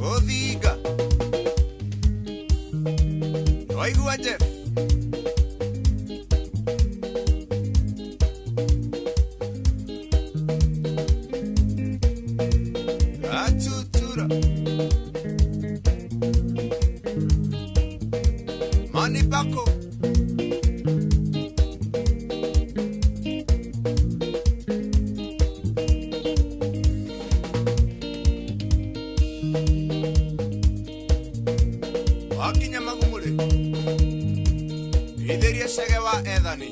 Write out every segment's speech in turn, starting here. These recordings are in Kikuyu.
Gũthinga. Waigua Jeff? Gatutura. Mani Paco. Wakinya Magumũrĩ, ithĩrie cege wa ethani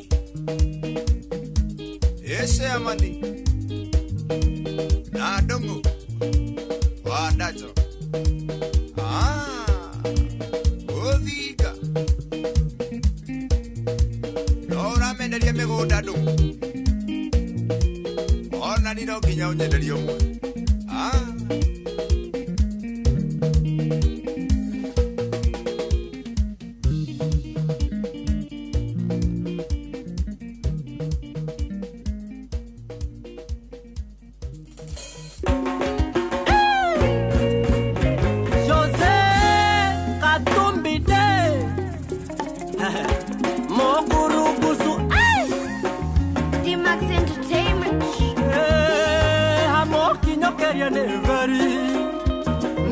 ĩceamani na ndũng'ũ wa ndajo. Ah, gũthinga no ũramenderia mĩgũnda ndũng'ũ ona ni no nginya ũnyenderie ũmwe. Ah. José Katumbi de Mokurugusu. D-Max Entertainment. Hamokinyokeria nĩ very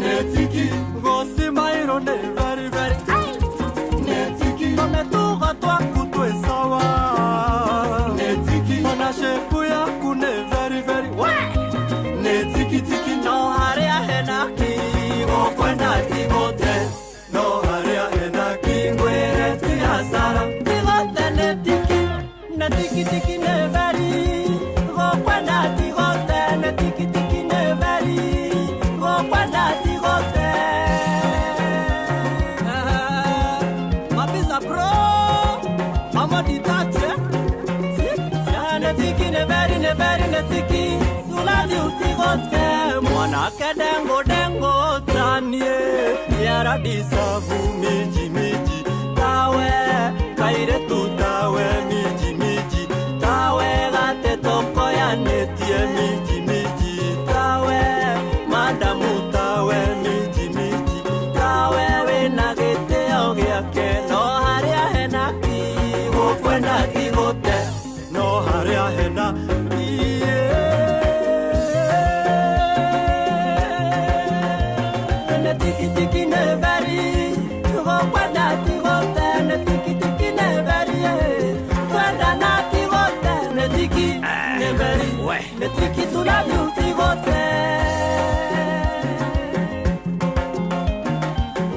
nĩtiki gũcimairwo nĩ very very nĩtiki tũmĩtugo twaku twĩ sawa nĩtiki ona shape yaku nĩ very very nĩtikitiki no harĩa hena ki gũkwenda tigote no harĩa hena ki ngwĩre ti hasara tigote nĩtiki nĩtikitiki nĩ very gũkwenda tigote nĩtikitiki nĩ very gũkwenda tigote. Mapisa pro amaditache netiki neveri neveri netiki sulavi utigote mwanake dengo dengo tanie yaradisavu miji miji tawe kairetu tawe miji miji tawe gate tokoyanetie miji miji tawe madamu tawe miji miji tawe wĩna gĩtĩo gĩake no harĩa hena ki gũkwenda tigote no harĩa hena tikitiki neveri gũkwenda tigote nĩ tikitiki neveri twenda na tigote nĩ tiki neveri nĩ tiki tulaviu tigote.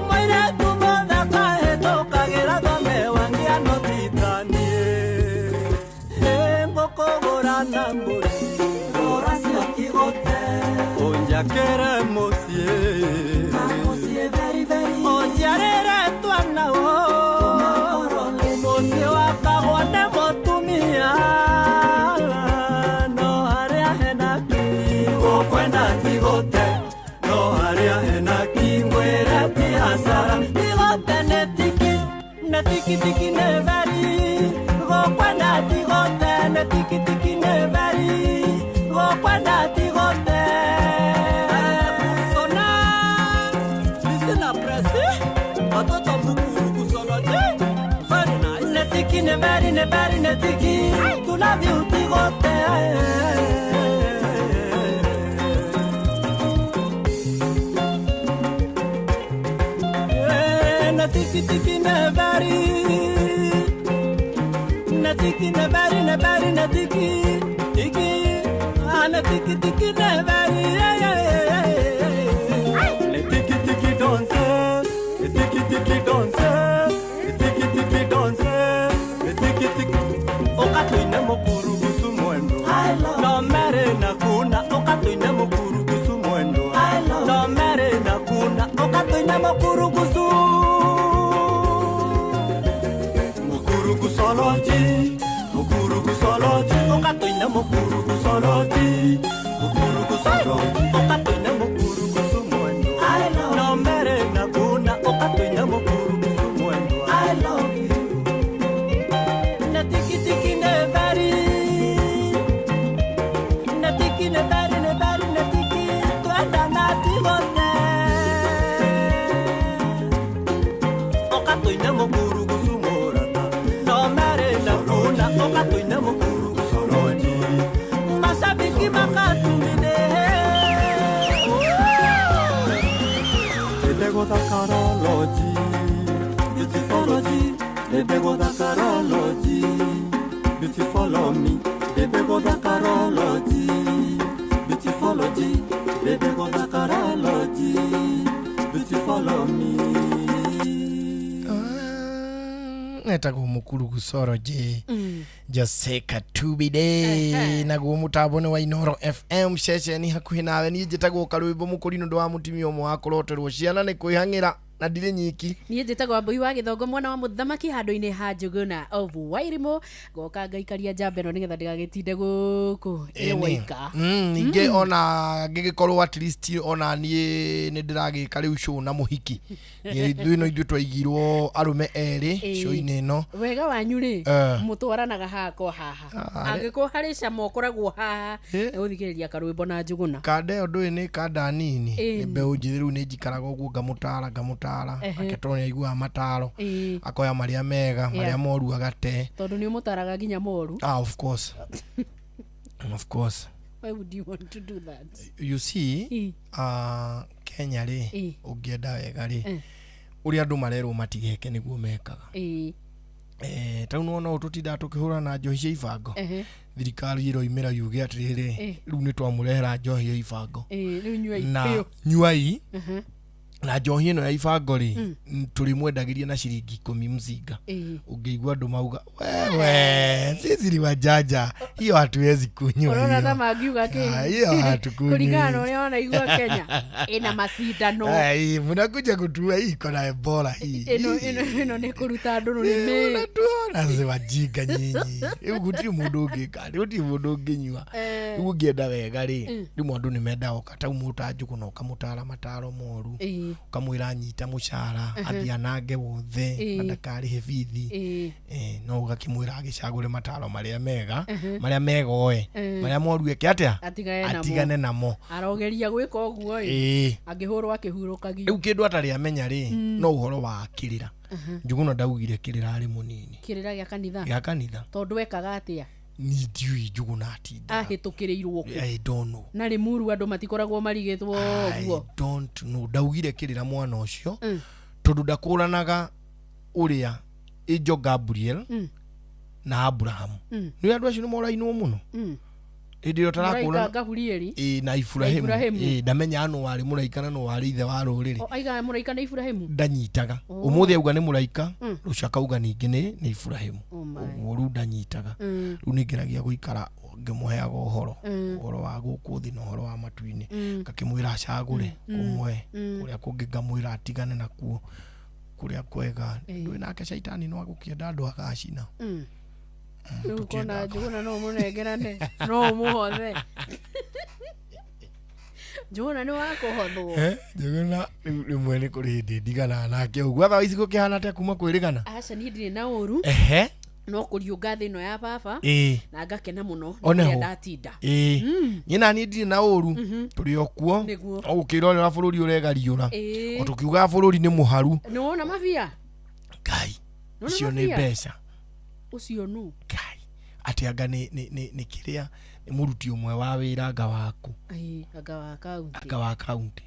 Mwiretu mũthaka hĩtũkagĩra thome wangia no titanie ngũkũgũra na mbũri ngũra cio tigote ũnjakĩre mũciĩ ũnjiarĩre twana mũciĩ wakagwo nĩ mũtumia no harĩa hena ki gũkwenda tigote no harĩa hena ki ngwĩre ti hasara tigote nĩ tiki nĩ tikitiki nĩ very gũkwenda tigote nĩ tikitiki nĩ very gũkwenda tigote. Sona Listen presi watoto mukuru kusoloje very nice netiki ne very ne very netiki tulavi utigote. Netiki tiki ne very netiki ne very ne very netiki tiki netiki tiki ne very. Netiki tiki dance netiki tiki dance netiki tiki dance netiki tiki okatuine mukurugusu mwendo no mere na kuna okatuine mukurugusu mwendo no mere na kuna okatuine mukurugusu mukurugusoloji mukurugusoloji okatuine mukurugusoloji mukurugusoloji okatuine mukurugusu mwendo no mere na kuna okatuine mukurugusu mwendo I love you na tiki tiki ne very na tiki ne very ne very na tiki twenda na tigote. Makatumide. Bebe goda karology, beautifology. Bebe goda karology, beautiful me. Bebe goda karology, beautifology. Bebe goda karology, beautiful me. Etagwo mukuru gusoroje Jose Katubide naguo mutambo nĩ wa Inoro FM ceceni hakuhĩ nawe. Niĩ njĩtagwo Karwĩmbo Mũkũri nĩ ũndũ wa mũtumia ũmwe wa kũroterwo ciana nĩ kwĩhang'ĩra na ndirĩ nyiki. Niĩ njĩtagwo Mbui wa Gĩthongo, mwana wa mũthamaki, handũ-inĩ ha Njũgũna of Wairimũ. Ngoka ngaikaria njamba ĩno nĩgetha ndĩgagĩtinde gũkũ ĩ waika. Ningĩ ona ngĩgĩkorwo at least ona niĩ nĩ ndĩragĩka rĩu show na mũhiki. Niĩ ithuĩ no ithuĩ twaigirwo arũme erĩ show-inĩ ĩno. Wega wanyu rĩ, mũtwaranaga haha ko haha. Angĩkorwo harĩ cama ũkoragwo haha gũthikĩrĩria Karwĩmbo na Njũgũna. Kanda ĩyo ndũĩ nĩ kanda nini, nĩ mbeũ njĩthĩ. Rĩu nĩ njikaraga ũguo ngamũtara ngamũtara, nake tondũ nĩ aiguaga mataro, akoya marĩa mega, marĩa moru agate. Tondũ nĩ ũmũtaraga nginya moru. Ah, of course, of course. Why would you want to do that? You see, Kenya rĩ, ũngĩenda wega rĩ, ũrĩa andũ marerwo matigeke nĩguo mekaga. Tau nĩwona ũũ tũtindaga tũkĩhũrana na njohi cia ibango. Thirikari ĩroimĩra yuge atĩrĩrĩ, rĩu nĩ twamũrehera njohi ya ibango rĩu nyuai na biũ. Nyuai na njohi ĩno ya ibango rĩ, tũrĩmwendagĩria na ciringi 10 mzinga. Ũngĩigua andũ mauga, wewe sisi ni wajanja, hiyo hatuwezi kunywa Ũrona ta hiyo. mangiuga Ah, kĩ hiyo hatukunywi. Kũringana na ũrĩa wanaigua Kenya ĩna macindano. Ai, mnakuja kutua hii iko na Ebola hii. Ĩno ĩno ĩno nĩ kũruta andũ rũrĩmĩ. Unatuona si wajinga nyinyi. Rĩu gũtirĩ mũndũ ũngĩka, gũtirĩ mũndũ ũngĩnyua. Rĩu ũngĩenda wega rĩ, rĩmwe andũ nĩ mendaga ũka tau mũta Njũgũna ũkamũtara mataro moru, ũkamwĩra anyita mũcara athiĩ anange wothe na ndakarĩhe bithi. No ũgakĩmwĩra agĩcagũre mataro marĩa mega, marĩa mega oe, marĩa moru eke atĩa? Atigane namo. Atigane namo. Arogeria gwĩka ũguo ĩ, angĩhũrwo akĩhurũkagio. Rĩu kĩndũ atarĩ amenya rĩ, no ũhoro wa kĩrĩra. Njũgũna ndaugire kĩrĩra arĩ mũnini. Kĩrĩra gĩa kanitha. Gĩa kanitha. Tondũ ekaga atĩa? Ni ndiũĩ Njũgũna atindaga. Ahĩtũkĩrĩirwo kũ? I don't know. Na Rĩmuru andũ matikoragwo marigĩtwo I ũguo. don't know. Ndaugire kĩrĩra mwana ũcio tondũ ndakũranaga ũrĩa Angel Gabriel na Abraham. Nĩ andũ acio nĩ morainwo mũno. Hĩndĩ ĩyo Mũraika tarakũrana Gaburieli ĩ na Iburahĩmu. Iburahĩmu. Ĩ ndamenya nũ warĩ mũraika na nũ warĩ ithe wa rũrĩrĩ. O aigaga mũraika na Iburahĩmu. Ndanyitaga. Ũmũthĩ auga nĩ mũraika, rũciũ akauga ningĩ nĩ Iburahĩmu. Oh my. Ũguo rĩu ndanyitaga. Rĩu nĩ ngeragia gũikara ngĩmũheaga ũhoro, ũhoro wa gũkũ thĩ na ũhoro wa matu-inĩ. Ngakĩmwĩra acagũre kũmwe, kũrĩa kũngĩ ngamwĩra atigane nakuo, kũrĩa kwega. Ndũĩ nake caitani no agũkĩenda andũ agacina. Rĩu kona Njũgũna no ũmũnengerane, no ũmũhothe. Njũgũna nĩ wakũhothwo. Njũgũna rĩu rĩmwe nĩ kũrĩ hĩndĩ ndiganaga nake ũguo. Thaa ici gũkĩhana atĩa kuma kwĩrĩgana? Aca niĩ ndirĩ na ũru. No kũriũnga thĩ ĩno ya baba na ngakena mũno nĩ One kũrĩa ho. ndatinda. Niĩ naniĩ ndirĩ na ũru, tũrĩ o kuo. Nĩguo. O gũkĩrorera bũrũri ũregariũra. O tũkiugaga bũrũri nĩ mũharu. Nĩ wona mabia? Ngai, Nĩwona icio nĩ mabia? mbeca. Ũcio nũ? Ngai, atĩ anga nĩ kĩrĩa nĩ mũruti ũmwe wa wĩra anga waku. Anga wa kaunti. Anga wa kaunti.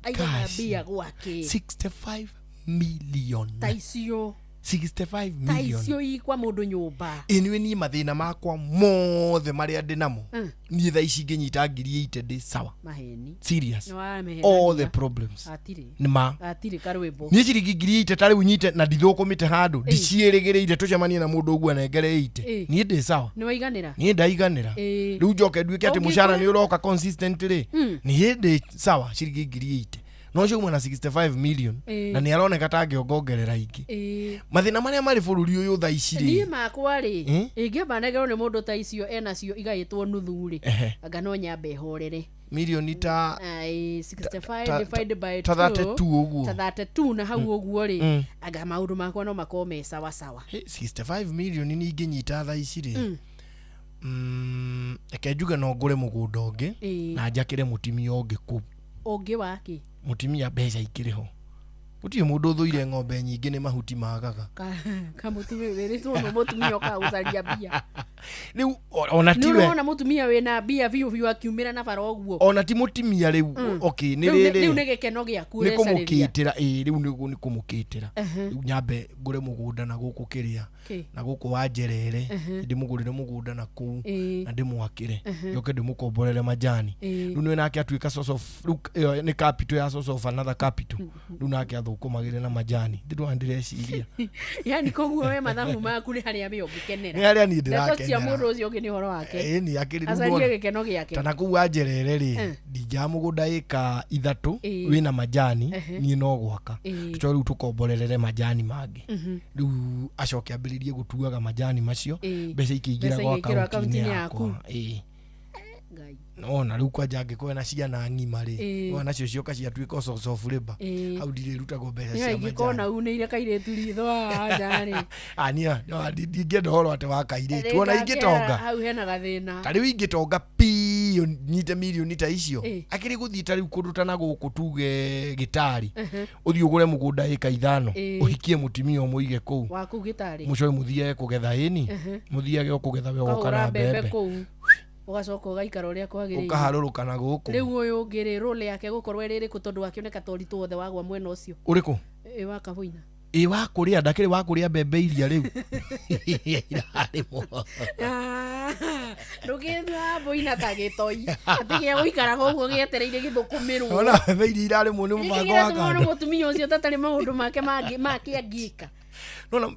Aigaga Cash. mbia gwake. 65 million. Ta icio. 65 Ta million. icio i kwa mũndũ nyũmba. Ĩ niĩ mathĩna makwa mothe marĩa ndĩ namo, niĩ thaa ici ngĩnyita 80,000 ndĩ sawa. Maheni. Serious. Nĩ wamehenia. All the problems. Hatirĩ. Nĩ ma. Hatirĩ karwĩmbo. Niĩ ciringi 80,000 ta rĩu nyite na ndithũkũmĩte handũ, ndiciĩrĩgĩrĩire tũcemanie na mũndũ ũguo anengere 80. Niĩ ndĩ sawa. Nĩ waiganĩra? Niĩ ndaiganĩra. Rĩu njoke nduĩke atĩ mũcara nĩ ũroka consistent rĩ, niĩ ndĩ sawa ciringi 80,000. No ciauma na 65 million na nĩ aroneka ta angĩongongerera ingĩ. Mathĩna marĩa marĩ bũrũri ũyũ thaa ici Niĩ rĩ, makwa rĩ, ingĩamba nengerwo nĩ mũndũ ta icio enacio igaĩtwo nuthu rĩ, anga no nyambe horere. Milioni ta Ai, 65 divided by ta 2, 32 ũguo. Ta 32 na hau ũguo rĩ, anga maũndũ makwa no makorwo me sawa sawa. Hey, 65 million nĩ ingĩnyita thaa ici rĩ, reke njuge no ngũre mũgũnda ũngĩ na njakĩre mũtimia ũngĩ kũu. Ũngĩ wake? Mũtimia mbeca ikĩrĩ ho. Gũtirĩ mũndũ ũthũire ng'ombe nyingĩ, nĩ mahuti magaga. Kamũtumia wĩrĩtwo nĩ mũtumia ũkagũcaria mbia. Rĩu ona Nĩ tiwe. ũrona mũtumia wĩna mbia biũ biũ akiumĩra na bara ũguo. Ona ti mũtimia rĩu, okay, nĩ Rĩu rĩrĩ nĩ gĩkeno gĩaku nĩ ũrecarĩria. kũmũkĩtĩra, ĩĩ, rĩu nĩguo nĩ kũmũkĩtĩra. Rĩu nyambe ngũre mũgũnda na gũkũ kĩrĩa Kĩ? na gũkũ wa Njerere, ndĩmũgũrĩre mũgũnda na kũu na ndĩmwakĩre, njoke ndĩmũkomborere majani. Rĩu nĩwe nake atuĩka source of, rĩu ĩyo nĩ capital ya source of another capital. Rĩu nake athũkũmagĩre na majani, ndĩrona ndĩreciria. Yani koguo we mathabu maku nĩ harĩa we ũngĩkenera. Nĩ harĩa niĩ Ndeto cia ndĩrakenera. mũndũ ũcio ũngĩ nĩ ũhoro wake. Ĩni akĩrĩ rĩu Acarie ndona- gĩkeno gĩake. ta na kũu wa Njerere rĩ, ndingĩaga mũgũnda ĩka 3 wĩna majani, niĩ no gwaka. Tũcoke rĩu tũkomborerere majani mangĩ, rĩu acoke ambĩrĩrie gũtuaga majani macio, mbeca ikĩingĩra Mbeca gwa igĩkĩrwo akaunti-inĩ akaunti-inĩ yakwa. yaku. Ĩĩ. Ngai. Nona rĩu kwanja angĩkorwo na ciana ng'ima rĩ, nona nacio cioka ciatuĩka source of labor, hau ndirĩrutagwo mbeca Nĩ cia ingĩkorwo na majani. unĩire kairĩtu ritho aca rĩ. Ania ndingĩenda ũhoro atĩ wa kairĩtu, ona ingĩtonga. Hau hena gathĩna. Ta rĩu ingĩtonga biũ nyite mirioni ta icio, akĩrĩ gũthiĩ ta rĩu kũndũ ta na gũkũ tuge gĩtari, ũthiĩ ũgũre mũgũnda ĩka 5, ũhikie mũtumia ũmũige kũu. Wa kũu gĩtarĩ. Mũcoe mũthiage kũgetha, ĩni mũthiage o kũgetha, we ũgoka Ũkahũra na mbembe mbembe kũu, ũgacoka ũgaikara ũrĩa kwagĩrĩire. Ũkaharũrũka na gũkũ. Rĩu ũyũ ũngĩ rĩ, role yake gũkorwo ĩrĩ ĩrĩkũ, tondũ akĩoneka ta ũritũ wothe wagwa mwena ũcio? Ũrĩkũ? Ĩ wa Kabũina. Ĩ wa kũrĩa, ndakĩrĩ wa kũrĩa mbembe iria rĩu irarĩmwo. Ndũgĩthua mbũina ta gĩtoi atĩ gĩa gũikaraga ũguo gĩetereire gĩthũkũmĩrwo. Ona mbembe iria irarĩmwo nĩ mũbango wa Nĩkĩ kando. mũtumia ũcio tatarĩ maũndũ make mangĩ make angĩka?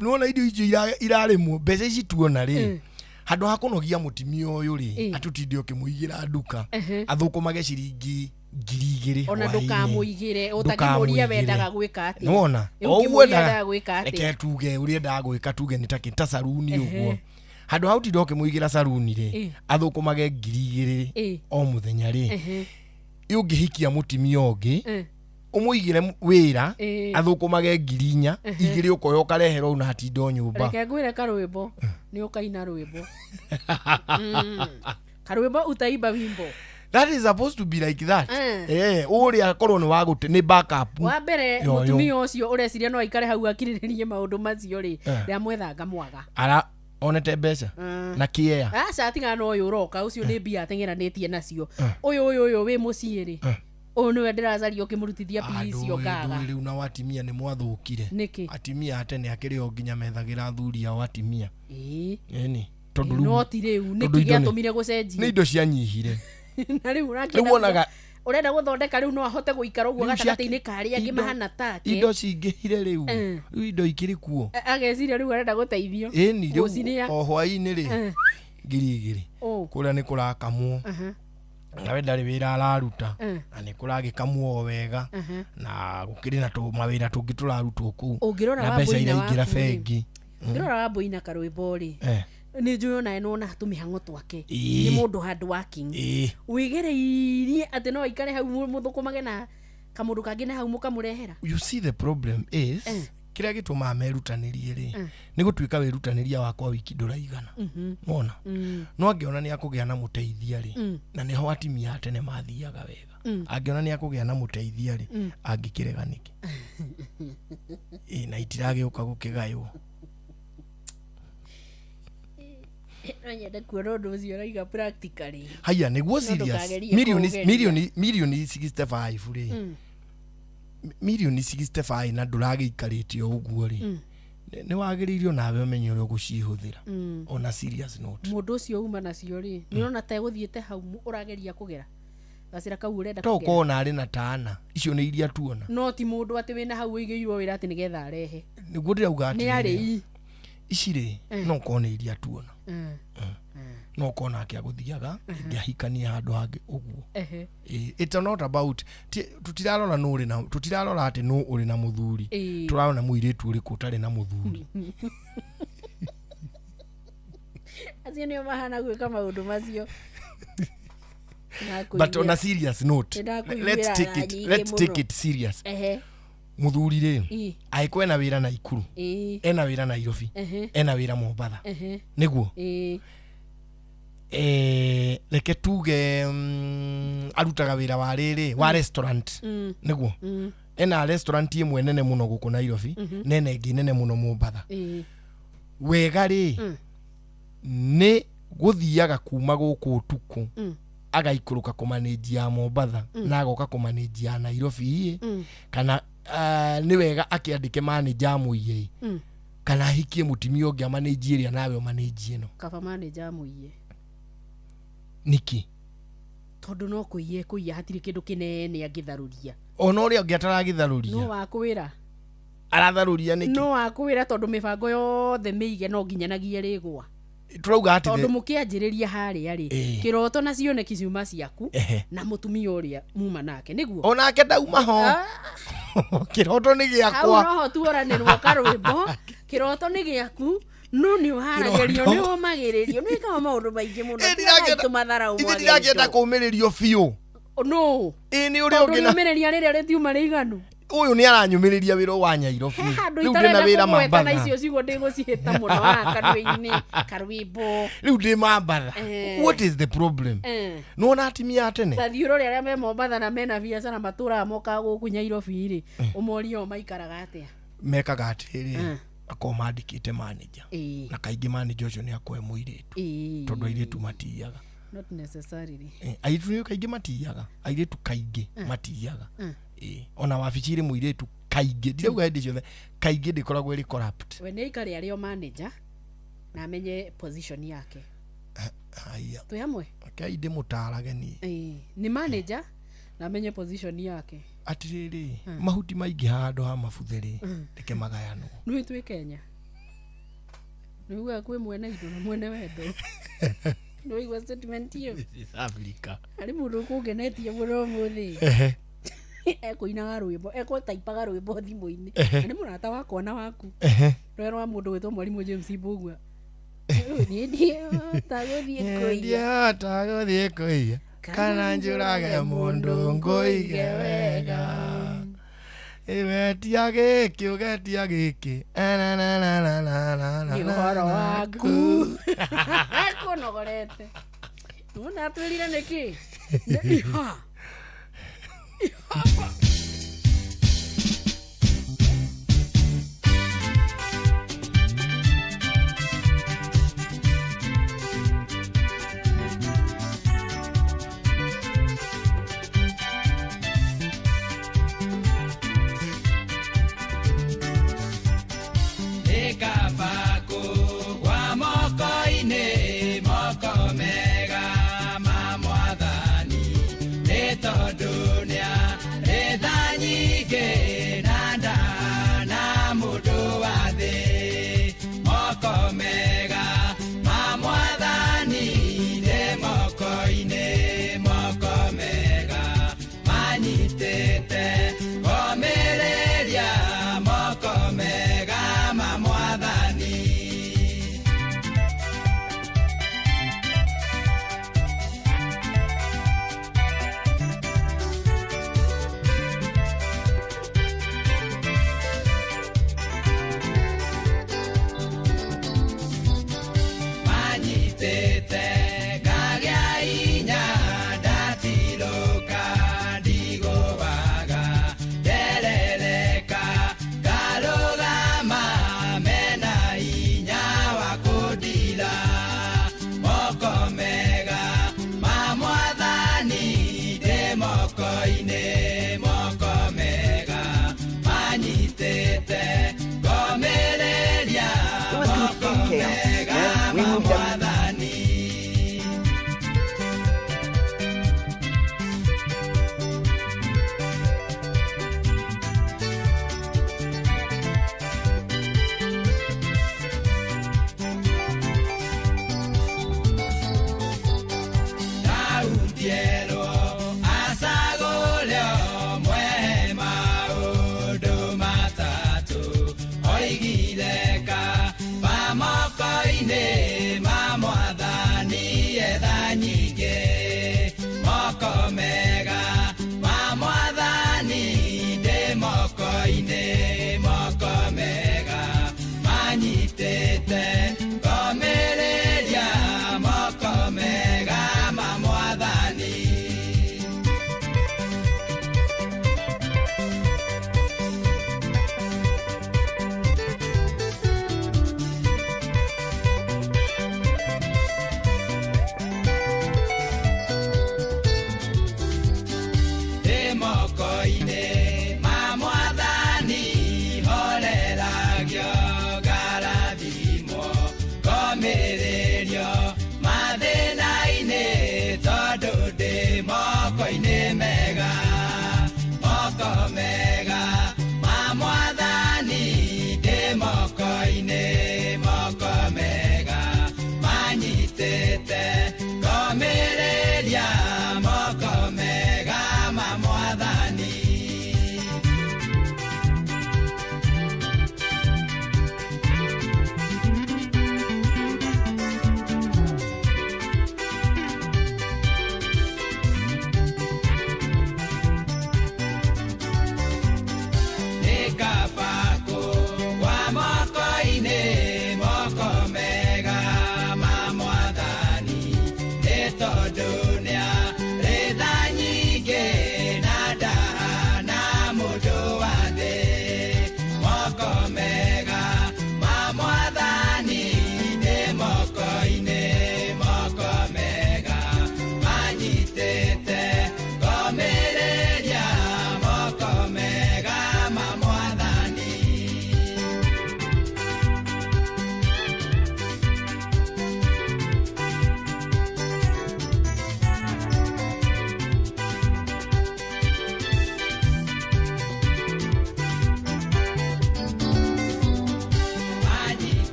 Nona irio icio irarĩmwo, mbeca ici tuona rĩ, handũ ha kũnogia mũtumia ũyũ rĩ, atũtinde ũkĩmũigĩra nduka athũkũmage ciringi 2,000 Ona hwaĩ-inĩ. ndũkamũigĩre, ũtangĩmũria Ndũkamũigĩre. wendaga gwĩka atĩa. Nĩwona? Ĩ, O ũguo ũngĩmũria endaga- endaga gwĩka atĩa? Reke tuge ũrĩa endaga gwĩka, tuge nĩ ta saruni ũguo, handũ ha ũtinda ũkĩmũigĩra saruni rĩ, athũkũmage 2,000 o mũthenya rĩ, ũngĩhikia mũtumia ũngĩ, ũmũigĩre wĩra, athũkũmage 4,000, 2 ũkoya ũkarehera ũna hatinda o nyũmba. Reke ngwĩre karwĩmbo, nĩ ũkaina rwĩmbo. Karwĩmbo utaimba wimbo. That is supposed to be like that. Ũrĩa akorwo nĩ wa gũte nĩ backup. Wa mbere, Yo, yo. mũtumia ũcio ũreciria no aikare hau akirĩrĩrie maũndũ macio rĩ, ndamwetha ngamwaga. Ara onete mbeca na kĩea. Aca, tigana na ũyũ ũroka, ũcio nĩ mbia ateng'eranĩtie nacio. Ũyũ ũyũ ũyũ wĩ mũciĩ rĩ, ũyũ nĩwe ndĩracaria ũkĩmũrutithia Ah, mbia icio ndũĩ, ngaga. ndũĩ rĩu nao atimia nĩ mwathũkire. Nĩkĩ? Atimia a tene akĩrĩ o nginya methagĩra athuri ao atimia. Ĩni tondũ No rĩu ti rĩu tondũ nĩkĩ indo gĩatũmire gũcenjie? Nĩ indo cianyihire. Na rĩu Rĩu ũrakĩenda wonaga ũrenda gũthondeka rĩu no ahote gũikara ũguo Rĩu gatagatĩ-inĩ ka arĩa angĩ mahana take. Indo cingĩhire rĩu, rĩu indo ikĩrĩ kuo. Ageciria rĩu arenda gũteithio. Ĩni rĩu Gũciria. o hwaĩ-inĩ rĩ, 2,000 kũrĩa nĩ kũrakamwo, nawe ndarĩ wĩra araruta, na nĩ kũragĩkamwo o wega, na gũkĩrĩ na mawĩra tũngĩ tũrarutwo kũu, Ũngĩrora na mbeca Wambũi na iraingĩra waku rĩ. bengi. Ngĩrora Wambũi karwĩmbo rĩ, nĩ njũĩ onawe nĩwona tũmĩhang'o twake. Nĩ mũndũ hard working. Wĩgereirie atĩ no aikare hau mũthũkũmage na kamũndũ kangĩ na hau mũkamũrehera. You see, the problem is, kĩrĩa gĩtũmaga merutanĩrie rĩ, nĩ gũtuĩka wĩrutanĩria wakwa wiki ndũraigana. Wona no angĩona nĩ akũgĩa na mũteithia rĩ, na nĩho atimia a tene mathiaga wega, angĩona nĩ akũgĩa na mũteithia rĩ, angĩkĩrega nĩkĩ? Ĩ na itiragĩũka gũkĩgaywo. No nyende kuona ũndũ ũcio ũraiga practically. Haya, nĩguo serious. Ndũkagerie Milioni kũũgeria. milioni 65 rĩ, milioni 65 na ndũragĩikarĩte o ũguo rĩ, nĩ wagĩrĩire onawe ũmenye ũrĩa ũgũcihũthĩra, ona serious note. Mũndũ ũcio uma nacio rĩ, nĩ ũrona ta egũthiĩte hau ũrageria kũgera gacĩra kau ũrenda To kũgera. ũkorwo na arĩ na tana icio nĩ iria tuona. No ti mũndũ atĩ wĩna hau ũigĩirwo wĩra atĩ nĩgetha arehe. Nĩguo ndĩrauga Nĩ atĩrĩrĩ, arĩi. ici rĩ, no ũkorwo nĩ iria tuona, no ũkorwo nake agũthiaga rĩngĩ ahikanie handũ hangĩ ũguo. It's not about tũtirarora nũ ũrĩ na, tũtirarora atĩ nũ ũrĩ na mũthuri. Tũrarora mũirĩtu ũrĩkũ ũtarĩ na mũthuri. Acio nĩo mahana gwĩka maũndũ macio. But on a serious note, Nĩndakũiguĩra let's take tha it, nyingĩ let's take mũno. it serious. Mũthuri rĩ, angĩkorwo ena wĩra Naikuru, ena wĩra Nairobi, ena wĩra Mombatha, nĩguo Reke tuge arutaga wĩra wa rĩrĩ wa restaurant nĩguo ena restaurant ĩmwe nene mũno gũkũ Nairobi nene ĩngĩ nene mũno Mombatha. Wega rĩ nĩ gũthiaga kuma gũkũ ũtukũ agaikũrũka kũmanĩnji ya Mombatha na agoka kũmanĩnji ya Nairobi kana nĩ wega akĩandĩke manager amũiye kana ahikie mũtumia ũngĩ amanĩnji ĩrĩa nawe ũmanĩnji ĩno. Kaba manager amũiye. Niki tondu no kuiye kuiya hatiri kindu kinene angitharuria ona uria ungi ataragitharuria no wakwira aratharuria niki no wakwira tondu mibango yothe miige no nginyanagie rigwa turauga ati tondu mukianjiriria haria ri kiroto na cioneki ciuma ciaku na mutumia uria muma nake niguo onake ndauma ho kiroto ni giakwa hau noho tuoranirwo karwimbo kiroto ni giaku no ni uharagerio ni umagiririo ni wikaga maundu maingi muno tumatharau ithe ndirakienda kumiririo biu no ĩ ni uria ungi na umiriria riria ritiuma riganu uyu ni aranyumiriria wira wa Nyairobi riu ndina wira Mambatha na icio ciugo ndigũcihĩta mũno haha kanua-inĩ karwimbo riu ndi Mambatha. What is the problem? Nĩwona atimia a tene ta thiĩ ũrore arĩa me Mombatha na mena biacara matũraga mokaga gũkũ Nyairobi rĩ ũmorie o maikaraga atĩa mekaga atĩrĩ akorwo mandĩkĩte manager na kaingĩ manager ũcio nĩ akoe mũirĩtu tondũ airĩtu matiaga. Not necessarily. Airĩtu nĩ kaingĩ matiaga airĩtu kaingĩ matiaga ona wabici ĩrĩ mũirĩtu kaingĩ ndirauga hĩndĩ ciothe kaingĩ ndĩkoragwo ĩrĩ corrupt. We nĩ aikare arĩ o manager na amenye position yake. Haya twĩ hamwe rekei ndĩmũtarage niĩ nĩ manager na amenye position yake atirĩrĩ mahuti maingĩ handũ ha mabuthe rĩ reke magayanwo. Nĩ twĩ Kenya nĩugaga kwĩ mwene indo na mwene wendo nĩwaigua statement ĩyo. This is Africa. Harĩ mũndũ ũkũngenetie mũno ũmũthĩ ekũinaga rwĩmbo ekũtaipaga rwĩmbo thimũ-inĩ na nĩ mũrata wakwa na waku rũrĩa rwa mũndũ gwĩtwo mwarimũ James Mbugua. Niĩ ndiahota gũthiĩ kũiya ndiahota gũthiĩ kũiya kana njũrage mũndũ ngũige wega iwetia gĩkĩ ũgetia gĩkĩ nĩ ũhoro waku kũnogorete nĩwona atwĩrire nĩkĩ iha. Manyitete, komereria, moko mega.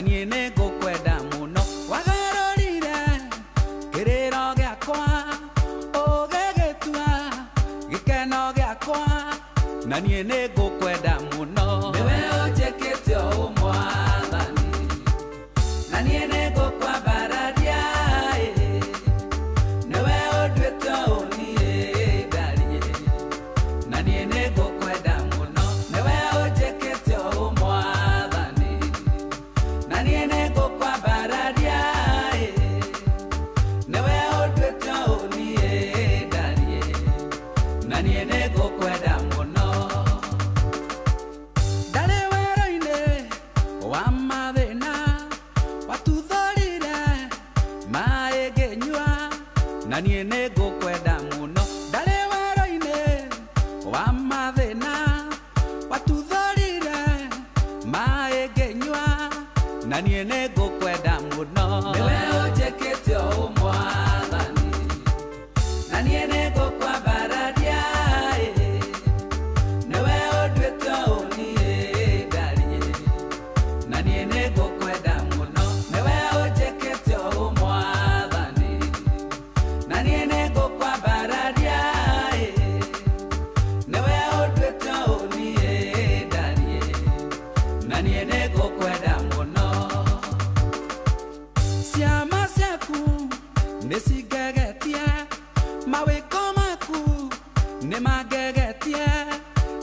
Na niĩ nĩngũkwenda mũno. Wagarũrire kĩrĩro gĩakwa, ũgĩgĩtua gĩkeno gĩakwa, na niĩ nĩngũkwenda mũno. Nĩwe ũnjĩkĩte ũũ Mwathani, na niĩ nĩngũkwambararia, nĩwe ũnduĩte ũũ niĩ ndariĩ, na niĩ nĩngũkwenda mũno. Nĩwe ũnjĩkĩte ũũ Mwathani, na niĩ nĩngũkwambararia, nĩwe ũnduĩte ũũ niĩ ndariĩ, na niĩ nĩngũkwenda mũno. Ndarĩ werũ-inĩ wa mathĩna, watuthũrire maĩ ngĩnyua, na niĩ nĩngũkwenda mũno. Ndarĩ werũ-inĩ wa mathĩna, watuthũrire maĩ ngĩnyua, na niĩ nĩngũkwenda mũno. Nĩwe ũnjĩkĩte ũũ Mwathani, na niĩ nĩngũkwambararia, nĩwe ũnduĩte ũũ niĩ ndariĩ, na niĩ nĩngũkwenda mũno. Nĩwe ũnjĩkĩte ũũ Mwathani, na niĩ nĩngũkwambararia, nĩwe ũnduĩte ũũ niĩ ndariĩ, na niĩ nĩngũkwenda mũno. Ciama ciaku nĩcingegetie, mawĩko maku nĩmangegetie,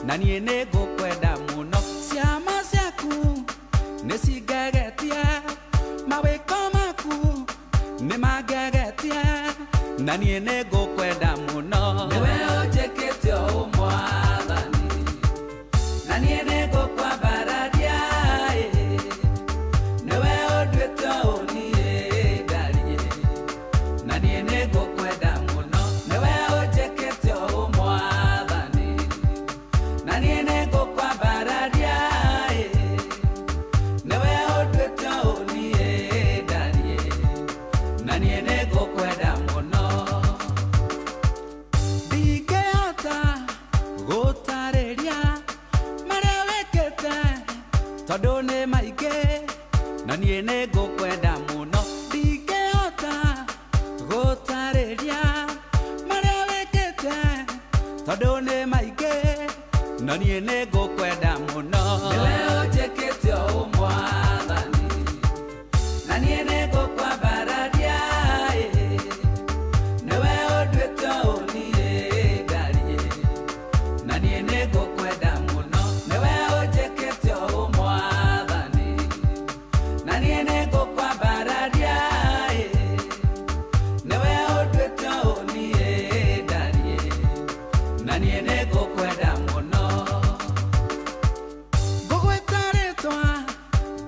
na niĩ nĩngũkwenda mũno. Ciama ciaku nĩcingegetie, mawĩko maku nĩmangegetie, na niĩ nĩngũkwenda mũno. Nĩwe ũnjĩkĩte ũũ Mwathani, na niĩ nĩngũkwambararia, nĩwe ũnduĩte ũũ niĩ ndariĩ, na niĩ nĩngũkwenda mũno. Nĩwe ũnjĩkĩte ũũ Mwathani, na niĩ nĩngũkwambararia, nĩwe ũnduĩte ũũ niĩ ndariĩ, na niĩ nĩngũkwenda mũno. Ndingĩhota gũtarĩria marĩa wĩkĩte, tondũ nĩ maingĩ, na niĩ nĩngũkwenda mũno. Ndingĩhota gũtarĩria marĩa wĩkĩte, tondũ nĩ maingĩ, na niĩ nĩngũkwenda mũno. Nĩwe ũnjĩkĩte ũũ Mwathani, na niĩ nĩngũkwambararia, nĩwe ũnduĩte ũũ niĩ ndariĩ, na niĩ nĩngũkwenda mũno. Nĩwe ũnjĩkĩte ũũ Mwathani, na niĩ nĩngũkwambararia, nĩwe ũnduĩte ũũ niĩ ndariĩ, na niĩ nĩngũkwenda mũno. Ngũgwĩta rĩtwa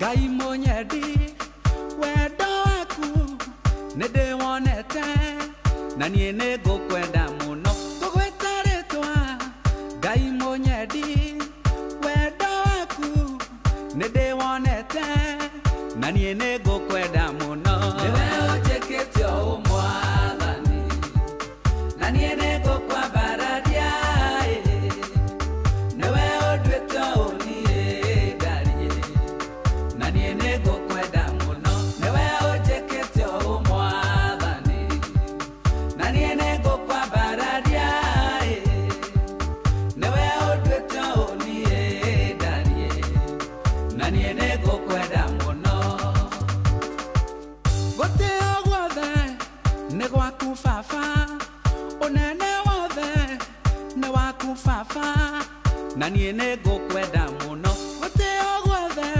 Ngai mũnyendi, wendo waku nĩndĩwonete, na niĩ nĩngũkwenda mũno. Ngũgwĩta rĩtwa Ngai mũnyendi, wendo waku nĩndĩwonete, na niĩ nĩngũkwenda mũno. Nĩwe ũnjĩkĩte ũũ Mwathani, na niĩ nĩngũkwambararia, nĩwe ũnduĩte ũũ niĩ ndariĩ, na niĩ nĩngũkwenda mũno. Nĩwe ũnjĩkĩte ũũ Mwathani, na niĩ nĩngũkwambararia, nĩwe ũnduĩte ũũ niĩ ndariĩ, na niĩ nĩngũkwenda mũno. Gũtĩo guothe nĩ gwaku Baba, ũnene wothe nĩ waku Baba, na niĩ nĩngũkwenda mũno. Gũtĩo guothe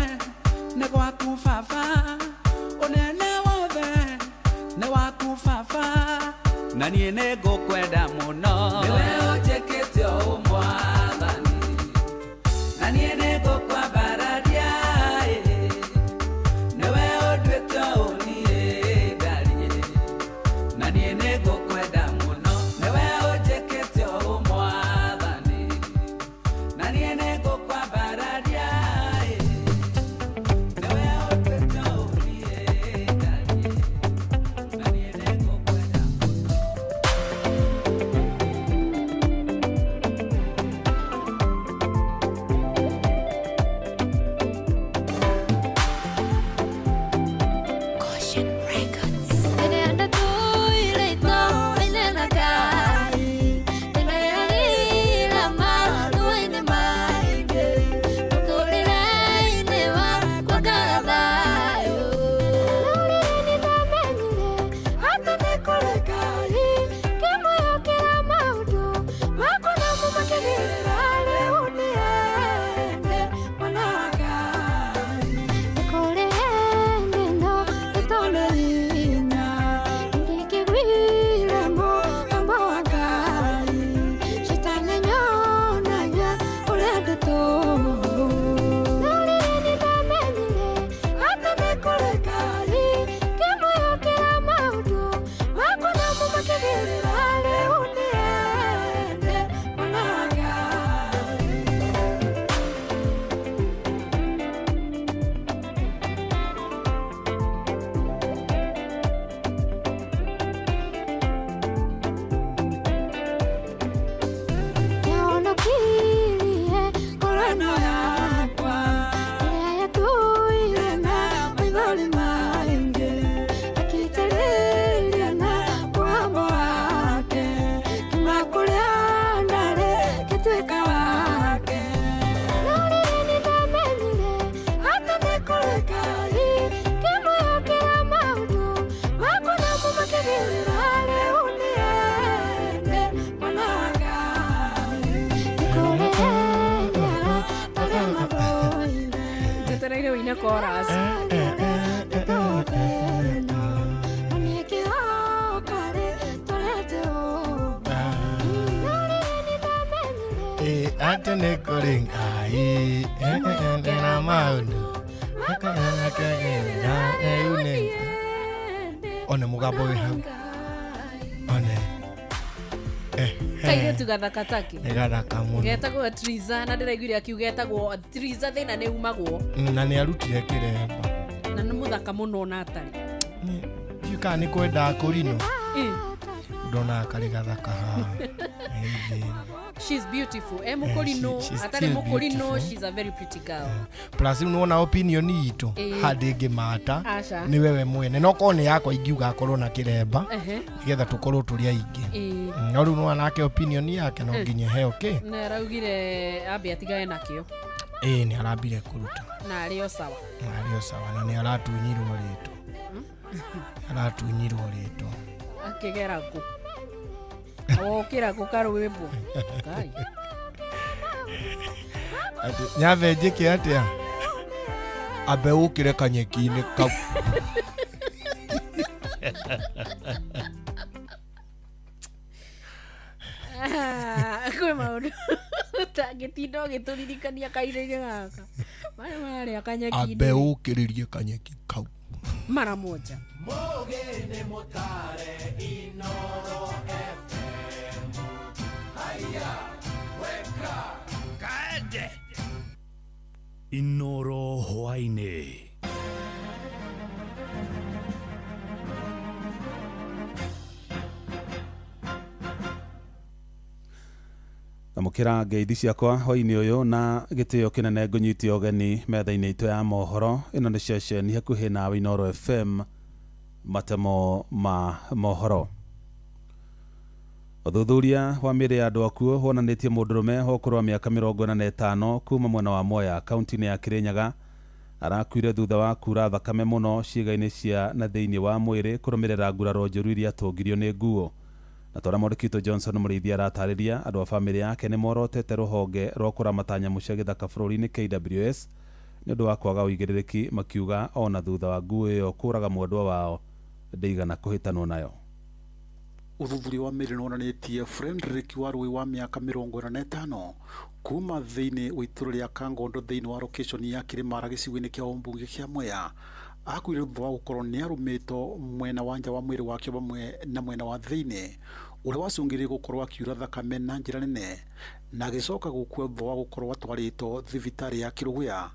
nĩ gwaku Baba, ũnene wothe nĩ waku Baba, na niĩ nĩngũkwenda mũno. Nĩwe ũnjĩkĩte ũũ Mwathani, na niĩ nĩngũkwambararia, nĩwe ũnduĩte ũũ niĩ ndariĩ, na niĩ nĩngũkwenda mũno. Nĩwe ũnjĩkĩte ũũ Mwathani, na niĩ nĩngũkwambararia, nĩwe ũnduĩte ũũ niĩ ndariĩ, na niĩ nĩngũkwenda mũno. Tũine chorus. Atĩ nĩ kũrĩ Ngai na maũndũ one mũgambo wĩ hau one. Kairĩtu gathaka take. Nĩ gathaka mũno. Getagwo Triza na ndĩraiguire akiuga etagwo Triza thĩna nĩ umagwo. Na nĩ arutire kĩremba. Na nĩ mũthaka mũno ona atarĩ. Ndiũĩ kana nĩ kwendaga kũrinwo. Ndonaga karĩ gathaka haha. She's beautiful. E mũkũrinũ, She's atarĩ still mũkũrinũ, beautiful. she's a very pretty girl. Plus rĩu nĩwona opinion itũ handĩngĩmata Aca. nĩ wewe mwene no korwo nĩ yakwa ingiuga akorwo na kĩremba Ehe. nĩgetha tũkorwo tũrĩ aingĩ. No rĩu nĩwona nake opinion yake no nginya heo kĩ. Na araugire ambe atigane nakĩo. Ĩĩ nĩ arambire kũruta. Na arĩ o sawa. Na arĩ o sawa na nĩ aratunyirwo rĩtwa. Aratunyirwo rĩtwa. Akĩgera kũ? Wokĩra kũ karwĩmbo? Ngai. Atĩ nyambe njĩke atĩa? Ambe ũkĩre kanyeki-inĩ kau. Kwĩ maũndũ ũtangĩtinda ũgĩtũririkania kahinda-inĩ gaka. Marĩa mararĩa kanyeki-inĩ. Ambe ũkĩrĩrie kanyeki kau. Mara moja. Inoro hwaĩ-inĩ. Amũkĩra ngeithi ciakwa hwaĩ-inĩ ũyũ na gĩtĩo kĩnene ngũnyite ũgeni metha-inĩ itũ ya mohoro. Ĩno nĩ ceceni hakuhĩ nawe Inoro FM, matemo ma mohoro. Ũthuthuria wa mĩĩrĩ ya andũ akuũ wonanĩtie mũndũrũme wa ũkũrũ wa mĩaka 45 kuma mwena wa Mwea kaunti-inĩ ya Kĩrĩnyaga arakuire thutha wa kura thakame mũno ciĩga-inĩ cia na thĩinĩ wa mwĩrĩ kũrũmĩrĩra nguraro njũru iria atũngirio nĩ nguo. Na tora mwandĩki witũ Johnson Mũrĩithi aratarĩria andũ a bamĩrĩ yake nĩ morotete rũhonge rwa kũramata nyamũ cia gĩthaka bũrũri-inĩ KWS nĩ ũndũ wa kwaga ũigĩrĩrĩki, makiuga ona thutha wa nguo ĩyo kũraga mwendwa wao ndĩigana kũhĩtanwo nayo. Ũthuthuria wa mĩĩrĩ nĩwonanĩtie Frederick Warui wa mĩaka 45 kuma thĩinĩ wa itũũra rĩa Kangondo thĩinĩ wa location ya Kĩrĩmara gĩcigo-inĩ kĩa ũmbunge kĩa Mwea akuire thutha wa gũkorwo nĩ arũmĩtwo mwena wa nja wa mwĩrĩ wake vamwe na mwena wa thĩinĩ ũrĩa wacũngĩrĩirie gũkorwo akiura thakame na njĩra nene na agĩcoka gũkua thutha wa gũkorwo atwarĩtwo thibitarĩ ya Kĩrũgũya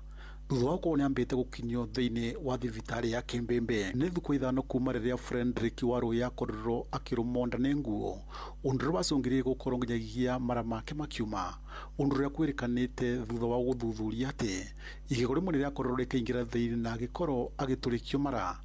thutha wa gũkorwo nĩambĩte gũkinyio thĩinĩ wa thibitarĩ ya Kĩmbĩmbĩ. Nĩ thikũ 5 kuma rĩrĩa Frederick Warui akorirwo akĩrũmwo nda nĩ nguo, ũndũ ũrĩa wacũngĩrĩirie gũkorwo nginyagia mara make makiuma, ũndũ ũrĩa kwĩrĩkanĩte thutha wa gũthuthuria atĩ igego rĩmwe nĩrĩakorirwo rĩkĩingĩra thĩinĩ na agĩkorwo agĩtũrĩkio mara,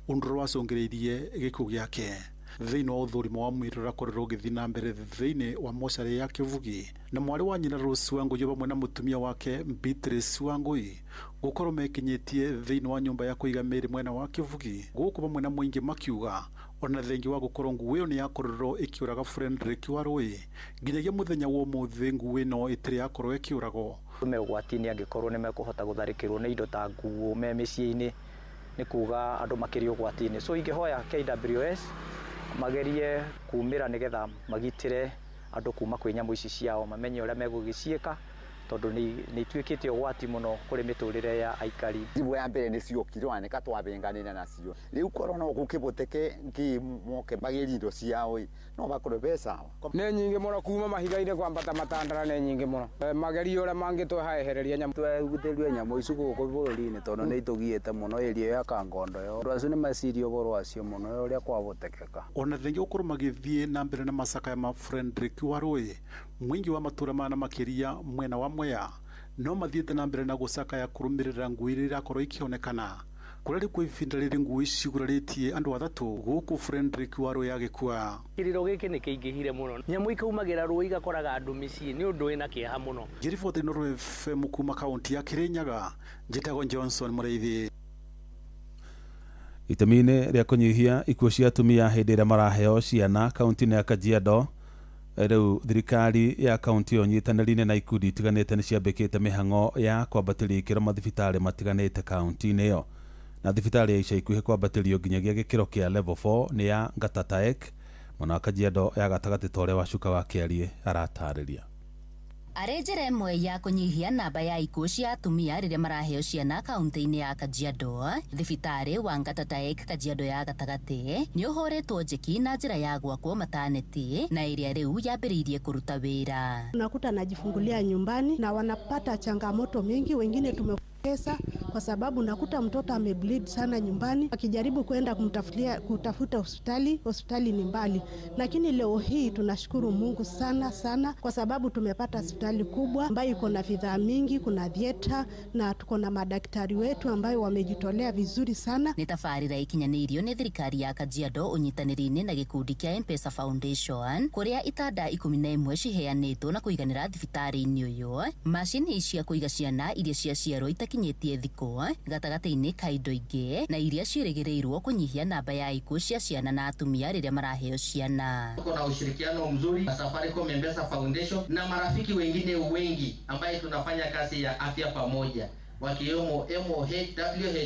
ũndũ ũrĩa wacũngĩrĩirie gĩkuũ gĩake. Thĩinĩ wa ũthũrimo wa mwĩrĩ ũrakorirwo ũgĩthiĩ na mbere thĩinĩ wa mocarĩ ya Kĩvugi na mwarĩ wa nyina Rose Wangũi vamwe na mũtumia wake Beatrice Wangũi gũkorwo mekinyĩtie thĩinĩ wa nyũmba ya kũiga mĩĩrĩ mwena wa Kĩvugi gũkũ vamwe na mũingĩ makiuga ona thengi wa gũkorwo nguo ĩyo nĩyakorirwo ĩkĩũraga Frederick Warui nginyagia mũthenya wa ũmũthĩ nguo ĩno ĩtirĩ yakorwo ĩkĩũragwo. Me ũgwati-inĩ angĩkorwo nĩ mekũhota gũtharĩkĩrwo nĩ indo ta nguo me mĩciĩ-inĩ nĩ kuga andũ makĩrĩ ũgwati-inĩ. So ingĩhoya KWS magerie kumĩra nĩgetha magitĩre andũ kuma kwĩ nyamũ ici ciao, mamenye ũrĩa megũgĩciĩka tondũ nĩ ituĩkĩte ũgwati mũno kũrĩ mĩtũrĩre ya aikari. Thimũ ya mbere nĩ ciokire ona nĩka twabĩnganĩra nacio rĩu korwo no gũkĩboteke ngĩ moke magĩrie indo ciao ĩ no bakorwo be sawa. Nĩ nyingĩ mũno kuma mahiga-inĩ kwambata matandara nĩ nyingĩ mũno. Magerio ũrĩa mangĩtwehereria nyamũ twehutĩrie nyamũ ici gũkũ bũrũri-inĩ tondũ nĩ itũgiĩte mũno area ya Kangondo yo. Andũ acio nĩ mecirie ũhoro wacio mũno ũrĩa kwabotekeka. Ona thengia gũkorwo magĩthiĩ na mbere na macakaya ma Frederick Warui mũingĩ wa matũra mana makĩria mwena wa Mwea no mathiĩte na mbere na gũcakaya kũrũmĩrĩra nguo iria irakorwo ikĩonekana kũrĩa rĩu kwa ihinda rĩrĩ nguo ici cigurarĩtie andũ 3 gũkũ Frederick Warui agĩkua. Kĩrĩro gĩkĩ nĩ kĩingĩhire mũno, nyamũ ikaumagĩra rũĩ igakoraga andũ mĩciĩ, nĩ ũndũ wĩna kĩeha mũno. Ngĩriboti Inooro FM kuma kaunti ya Kĩrĩnyaga, njĩtagwo Johnson Mũrĩithi. Itemi-inĩ rĩa kũnyihia ikuũ cia atumia hĩndĩ ĩrĩa maraheo ciana kaunti-inĩ ya Kajiado, Rĩu thirikari ya kaunti ĩyo nyitanĩri-inĩ na ikundi itiganĩte nĩ ciambĩkĩte mĩhang'o ya kwambatĩria ikĩro mathibitarĩ matiganĩte kaunti-inĩ ĩyo. Na thibitarĩ ya ica ikuhĩ kwambatĩrio nginyagia gĩkĩro kĩa level 4 nĩ ya Ngatataek mwena wa Kajiado ya gatagatĩ ta ũrĩa Wacuka wa Kĩariĩ aratarĩria. Arĩ njĩra ĩmwe ya kũnyihia namba ya ikuũ cia atumia rĩrĩa maraheo ciana kaunti-inĩ ya Kajiado, thibitarĩ wa Ngatataek Kajiado ya gatagatĩ nĩ ũhũrĩtwo njeki na njĩra ya gwakwo mataneti na ĩrĩa rĩu yambĩrĩirie kũruta wĩra. Unakuta anajifungulia nyumbani na wanapata changamoto mingi, wengine tumepesa kwa sababu nakuta mtoto amebleed sana nyumbani, akijaribu kwenda kutafuta hospitali, hospitali ni mbali. Lakini leo hii tunashukuru Mungu sana sana kwa sababu tumepata hospitali kubwa ambayo iko na bidhaa mingi, kuna theater na tuko na madaktari wetu ambayo wamejitolea vizuri sana. Nĩ tabarĩra ikinyanĩirio nĩ thirikari ya Kajiado ũnyitanĩri-inĩ na gĩkundi kĩa M-Pesa Foundation kũrĩa itanda 11 ciheanĩtwo na kũiganĩra thibitarĩ-inĩ ũyũ, macini cia kũiga ciana iria ciaciarwo itakinyĩtie thikũ gatagatĩ-inĩ ka indo ingĩ na iria ciĩrĩgĩrĩirwo kũnyihia namba ya ikuũ cia ciana na atumia rĩrĩa maraheo ciana. Tuko na ushirikiano mzuri na Safaricom M-Pesa Foundation na marafiki wengine wengi ambaye tunafanya kazi ya afya pamoja, wakiwemo MOH,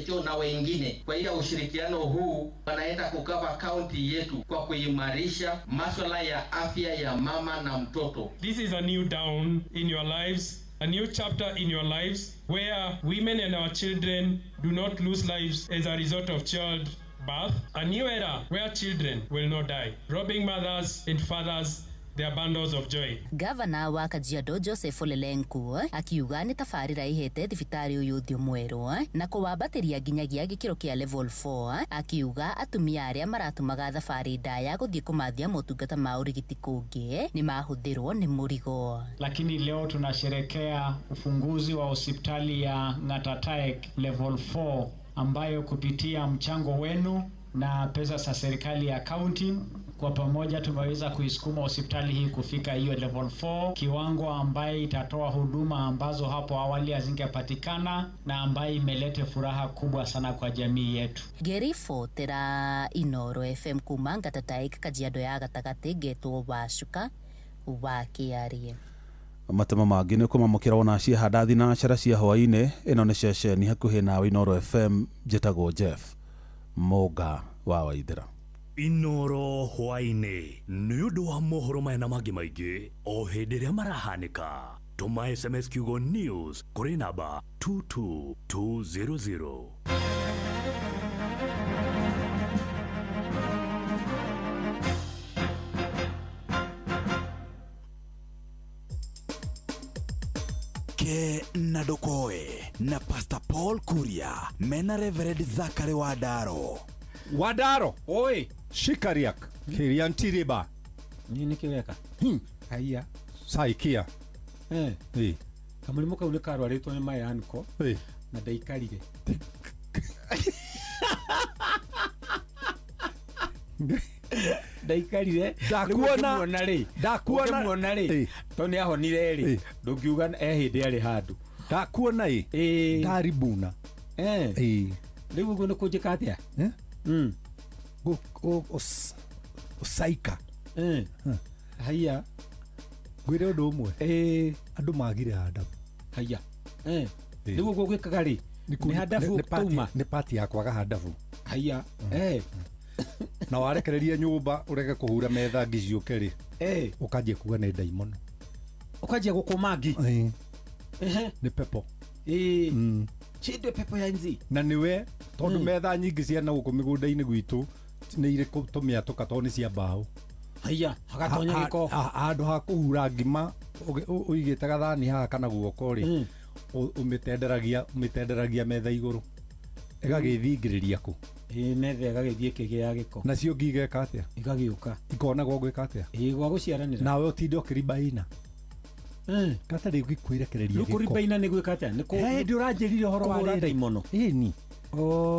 WHO na wengine. Kwa hiyo ushirikiano huu wanaenda kukava county yetu kwa kuimarisha masuala ya afya ya mama na mtoto. This is a new dawn in your lives, a new chapter in your lives where women and our children do not lose lives as a result of child birth, a new era where children will not die, robbing mothers and fathers their bundles of joy. Gavana wa Kajiado Joseph Ole Lenku akiuga nĩ tabarĩra ĩhete thibitarĩ ũyũ ũthiũ mwerũ na kũwambatĩria nginyagia gĩkĩro kĩa level 4, akiuga atumia arĩa maratũmaga thabarĩ ndaya gũthiĩ kũmathia motungata ma ũrigiti kũngĩ nĩ mahũthĩrwo nĩ mũrigo. Lakini leo tunasherekea ufunguzi wa hospitali ya Ngatataek level 4 ambayo kupitia mchango wenu na pesa za serikali ya county kwa pamoja tumeweza kuisukuma hospitali hii kufika hiyo level 4, kiwango ambaye itatoa huduma ambazo hapo awali hazingepatikana na ambaye imeleta furaha kubwa sana kwa jamii yetu. Ngĩribotera Inoro FM kuma Ngatataek Kajiado ya gatagatĩ ngetwo Wacuka wa Kĩariĩ. Matemo mangĩ nĩ kũmamũkĩra wona ciahanda thinacara cia hwaĩ-inĩ. Ĩno nĩ ceceni hakuhĩ nawe Inoro FM, njĩtagwo Jeff Mũnga wa Waithera. Inoro hwaĩ-inĩ nĩ ũndũ wa mohoro maya na mangĩ maingĩ o hĩndĩ ĩrĩa marahanĩka. Tũma SMS kiugo news kũrĩ namba 22200. Ke na Ndokoe na Pastor Paul Kuria mena Reverend Zachary Wadaro. Wadaro oi shikariak kiriantiriba nini kireka haiya saikia kamũrimũ kau nĩ karwarĩtwo nĩ mayanko na ndaikarire. Ndaikarire ndakuona rĩ tondũ nĩ ahonire rĩ ndũngiuga e hĩndĩ arĩ handũ ndakuona ĩ ndaribuna rĩu ũguo nĩ kũnjĩka atĩa? Usaika haiya ngwĩre ũndũ ũmwe andũ magire handabu haiya rĩu ũguo gwĩkaga rĩ nĩ handabu tauma nĩ pati ya kwaga handabu haiya na warekereria nyũmba ũrege kũhura metha ngi ciũke rĩ ũkanjia kuga nĩ ndaimono ũkanjia gũkũma ngi nĩ pepo chinde pepo ya nzi na niwe tondũ metha nyingĩ ciana gũkũ mĩgũnda-inĩ gwitũ nĩ irĩ tũmĩatũka tondũ nĩ cia mbaũ haiya hagatonya gĩko handũ ha kũhura ngima ũigĩte gathani haha kana guoko rĩ ũmĩtenderagia metha igũrũ ĩgagĩthingĩrĩria kũ metha ĩgagĩthiĩ ĩkĩgĩa gĩko nacio ngi igeka atĩa igagĩũka ikona gwa gwĩka atĩa gwa gũciaranĩra nawe ũtinde ũkĩribaina gatarĩ kwĩrekereria gĩko kũribaina nĩ gwĩka atĩa nĩ he hĩndĩ ũranjĩrire ũhoro wa rĩrĩ ndaimono ĩni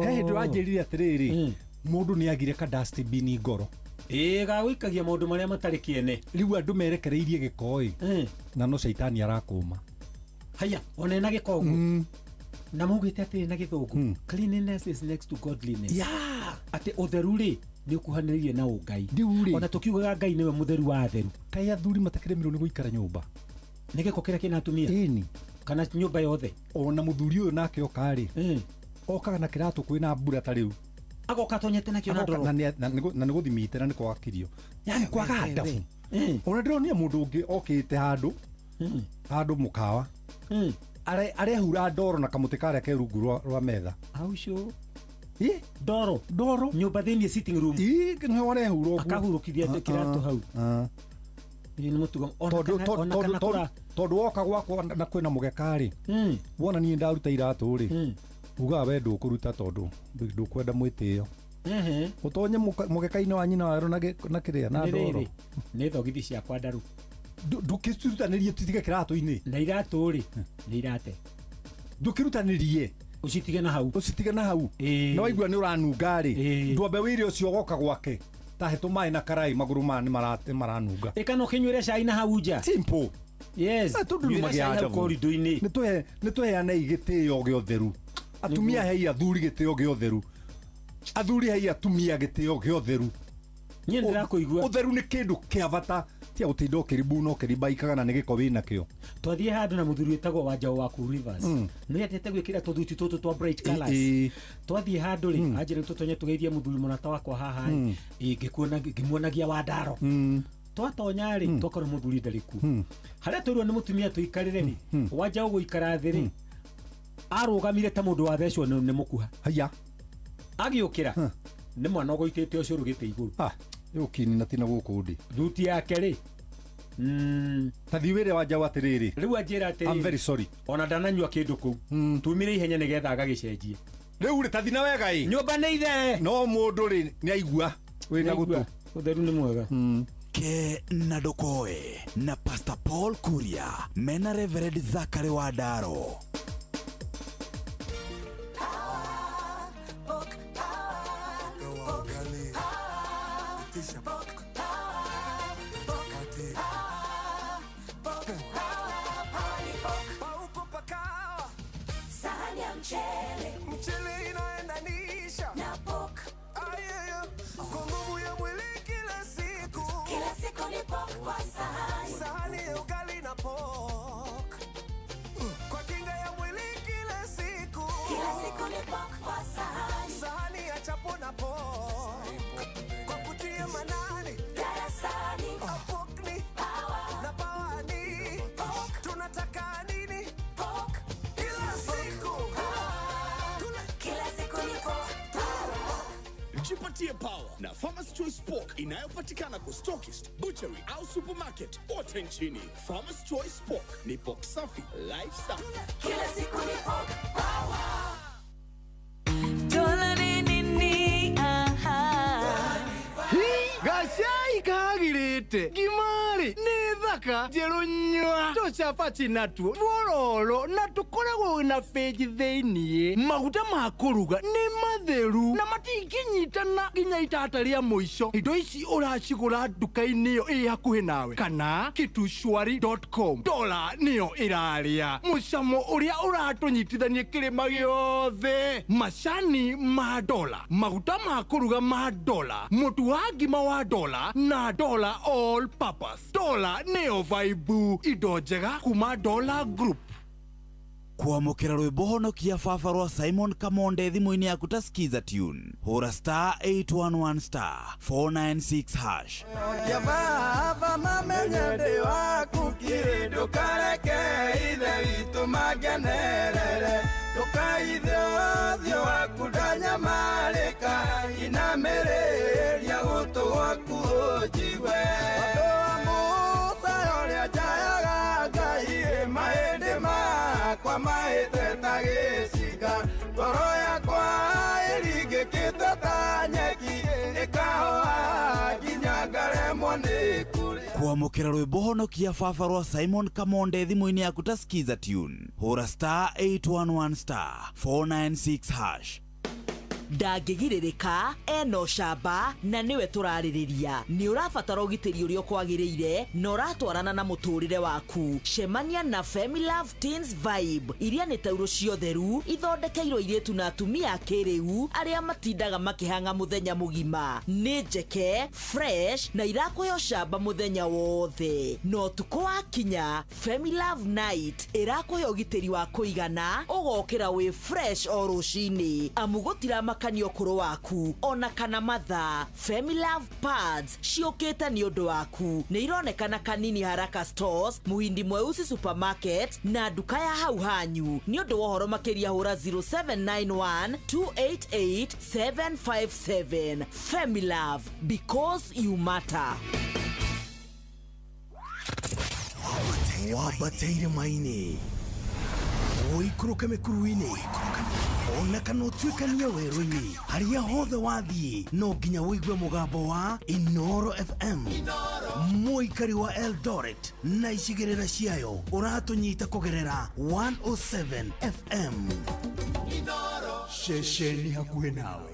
he hĩndĩ ũranjĩrire atĩrĩrĩ mũndũ nĩ agire ka dustbin ngoro gagũikagia maũndũ marĩa matarĩ kĩene rĩu andũ merekereirie gĩko ĩ na no caitani arakũma haya ona ena gĩko ũguo na maugĩte atĩrĩ na gĩthũngũ cleanliness is next to godliness atĩ ũtheru rĩ Nĩ ũkuhanĩrĩirie na ũngai. Ona tũkiugaga Ngai nĩwe mũtheru wa atheru. Kaĩ athuri matakĩremirwo nĩ gũikara nyũmba? Nĩ gĩko kĩrĩa kĩna atumia? Ĩni. Kana nyũmba yothe? Ona mũthuri ũyũ nake oka-rĩ, okaga na kĩratũ kwĩna mbura ta rĩu. Agoka atonyete nakĩo na Agoka- ndoro. na nĩ gũthimite na nĩ kwakirio. Yani kwaga adabu. Ona ndĩronire mũndũ ũngĩ okĩte handũ handũ mũkawa arehura ndoro na kamũtĩ karĩa ke rungu rwa metha. Aucio. Ndoro ndoro nyũmba thĩinĩ sitting room. Ĩ nĩho arehura ũguo. Akahurũkithia kĩratũ hau. Nĩ mũtugo ona kana ona kana kũra Tondũ woka gwakwa na kwĩna mũgeka rĩ, wona niĩ ndaruta iratũ rĩ, ugaga we ndũkũruta tondũ ndũkwenda mwĩtĩo. Ũtonye mũgeka-inĩ wa nyina werũ na kĩrĩa na Nĩ ndoro. rĩrĩ, nĩ thogithi ciakwa ndaru. Ndũkĩrutanĩrie tutige kĩratũ-inĩ. Na iratũ rĩ, nĩ irate. Ndũkĩrutanĩrie. Ũcitige na hau. Ũcitige na hau. Na waigua nĩ ũranunga rĩ, ndwambe wĩre ũcio ũgoka gwake. Ta he tũmaĩ na karai magũrũ maya nĩ maranunga. Ĩ kana ũkĩnyuĩre cai na hau nja. Simple. Yes. Tondũ Nyuĩra nĩ cai hau ajabu. korido-inĩ. Nĩ tũheanei gĩtĩo gĩa ũtheru. Atumia hei athuri gĩtĩo gĩa ũtheru. Athuri hei atumia gĩtĩo gĩa ũtheru. Niĩ nĩndĩrakũigua. Ũtheru nĩ kĩndũ kĩa bata. Tia gũtinda ũkĩribuna ũkĩribaikaga na nĩ gĩko wĩnakĩo. Twathiĩ handũ na mũthuri wĩtagwo Wanjaũ wa kũu Rivers. Nĩendete gwĩkĩra tũthuti tũtũ twa bright colours. Twathiĩ handũ rĩ, anjĩra tũtonye tũgeithie mũthuri mũrata wakwa haha rĩ. Ngĩkuona ngĩmuonagia Wandaro. Twatonya rĩ, twakora mũthuri ndarĩ kuo. Harĩa twĩrwo nĩ mũtumia tũikarĩre rĩ, Wanjaũ gũikara thĩ rĩ, arũgamire ta mũndũ wathecwo nĩ mũkuha. Haya. Agĩũkĩra, nĩ mwana ũgũitĩte ũcũrũ gĩtĩ igũrũ. Ũkini na tina gũkũ ndĩ. Thuti yake rĩ. Ta thiĩ wĩre Wanjaũ atĩrĩrĩ. Rĩu anjĩra atĩrĩrĩ. I'm very sorry. Ona ndananyua kĩndũ kũu. Tumire ihenya nĩgetha agagĩcenjie. Rĩu rĩ, ta thiĩ na wega ĩ. Nyũmba nĩ ithere. No mũndũ rĩ, nĩ aigua wĩna gũtũ. Ũtheru nĩ mwega. Ke na Ndokoe na Pastor Paul Kuria mena Reverend Zachary Wandaro. Sahani ya mchele, mchele inaendanisha na pork. Ayeyo, kwa nguvu ya mwili kila siku. Kila siku ni pork kwa sahani. Sahani ya ugali na pork. Kwa kinga ya mwili kila siku. Kila siku ni pork kwa sahani. Sahani ya chapo na pork. Kwa kutia manani. Darasani. Pork ni power. Na power ni pork. Tunataka nini? Pork. Kila siku. Kila siku ni pork. Jipatie power na Farmer's Choice Pork inayopatikana kwa stockist, butchery au supermarket kote nchini. Farmer's Choice Pork ni pork safi, life safi. Kila siku ni pork power. Dola ni nini? Aha. Gacai kagirĩte ngima-rĩ nĩ thaka njerũ nyua tũcabaci natuo tuororo na tũkoragwo na bĩnji thĩiniĩ. Maguta ma kũruga nĩ matheru na matingĩnyitana nginya itata rĩa mũico. Indo ici ũracigũra nduka-inĩ ĩyo ĩ hakuhĩ nawe kana kitushwari.com. Dola nĩyo ĩrarĩa mũcamo ũrĩa ũratũnyitithania kĩrĩma gĩothe. Macani ma dola, maguta ma kũruga ma dola, mũtu wa ngima wa dola na dola all purpose. Dola nĩyo vibe, indo njega kuma Dola Group. Kwamũkĩra rwĩmbo honokia baba rwa Simon Kamonde thimũ-inĩ yaku ta Skiza Tune. Hũra star 811 star 496 hash. Ya baba mamenye ndĩ waku kiri, ndũkareke ithe witũ mangenerere. Ndũkaithe ũthiũ waku ndanyamarĩka, inamĩrĩria gũtũ gwaku ũnjigue. Ũndũ wa Musa ũrĩa njayaga Ngai, mahĩndĩ makwa mahĩte ta gĩcinga. Ngoro yakwa ĩringĩkĩte ta nyeki, ĩkahoha nginya ngaremwo nĩ kũrĩa. Kwamũkĩra rwĩmbo honokia baba rwa Simon Kamonde thimũ-inĩ yaku ta Skiza Tune. Hũra star 811 star 496 hash. Ndangĩgirĩrĩka, ena ũcamba na nĩwe tũrarĩrĩria. Nĩ ũrabatara ũgitĩri ũrĩa ũkwagĩrĩire na ũratwarana na mũtũrĩre waku. Cemania na Femilove Teens Vibe iria nĩ taurũ ciotheru ithondekeirwo airĩtu na atumia a kĩrĩu arĩa matindaga makĩhang'a mũthenya mũgima. Nĩ njeke fresh na irakũhe ũcamba mũthenya wothe. Na ũtukũ wakinya, Femilove Night ĩrakũhe ũgitĩri wa kũigana, ũgokĩra wĩ fresh o rũcinĩ, amu gũtiramakania ũkũrũ waku ona kana mathaa. Femilove Pads ciũkĩte nĩ ũndũ waku. Nĩ ironekana Kanini Haraka Stores, Muhindi Mweusi Supermarket na nduka ya hau hanyu. Nĩ ũndũ wa ũhoro makĩria hũra 0791 288 757. Femilove, because you matter. Wambateire maini ũikũrũke mĩkuru-inĩ ona kana ũtuĩkanie werũ-inĩ harĩa hothe wathiĩ no nginya ũigue mũgambo wa Inoro FM. Mũikari wa Eldoret na icigĩrĩra ciayo ũratũnyita kũgerera 107 FM. Ceceni hakuhĩ nawe.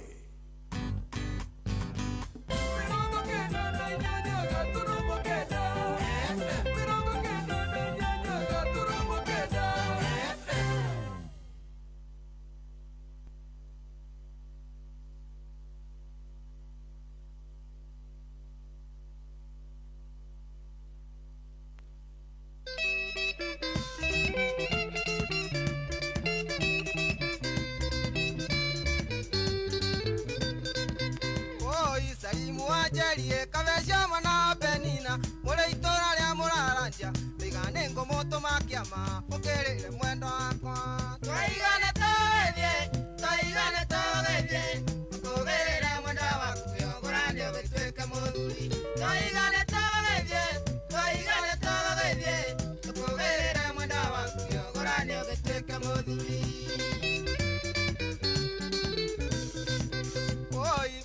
Salimu kavecia mwana Penina mure itora ria muraranja ndigane ngomoto makiama ukirire mwendo wakwa twaigane togethie twaigane togethie ukugirire mwendo waku yogurande ugituike muthuri twaigane togethie twaigane togethie ukugirire mwendo waku yogurande ugituike muthuri.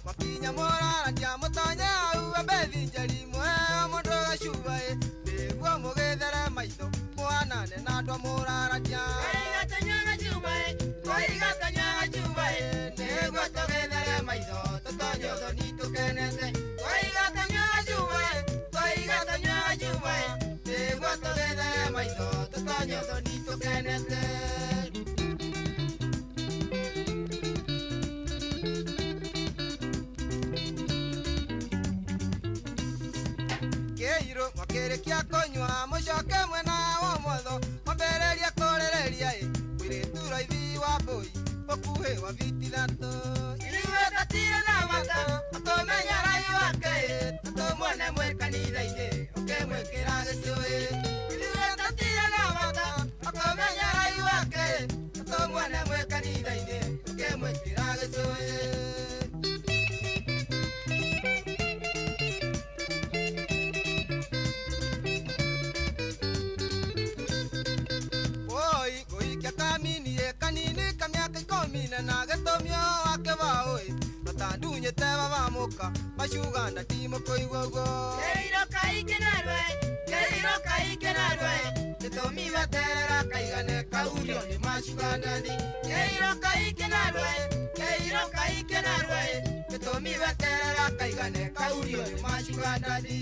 Makinya moraranja mutonye au mbethi njeri mwe mundu gacuba niguo mugithere maitho mwanane na andũ muraranja twaiga tũnyuaga cuba niguo tũgithere maitho tũtonye ũthoni tũkenete twaiga tũnyuaga cuba niguo tũgithere maitho tũtonye ũthoni tũkenete. Mwakĩrĩkia kũnyua mũcoke mwena wa ũmotho mwambĩrĩrie kũrĩrĩria mũirĩtu raithi wa mbũi ũkuhĩ wa biti ithatũ ithuĩ tũtirĩ na bata tũtũmenya rai wake tũtũmuone mwĩ kanitha-inĩ ũkĩmwĩkĩra gĩcũĩ ithuĩ tũtirĩ na bata tũtũmenya rai wake tũtũmuone mwĩ kanitha-inĩ ũkĩmwĩkĩra gĩcũĩ. Kanini kamiaka ikũmi na gĩtũmio wake baũĩ matandunyĩte babamuka macuganda timũkũigua ũguo kĩiro kaingĩ narue kĩiro kaingĩ narue gĩtũmi weterera kaigane kaurio nĩ macugandani kĩiro kaingĩ narue kĩiro kaingĩ narue gĩtũmi weterera kaigane kaurio nĩ macugandani.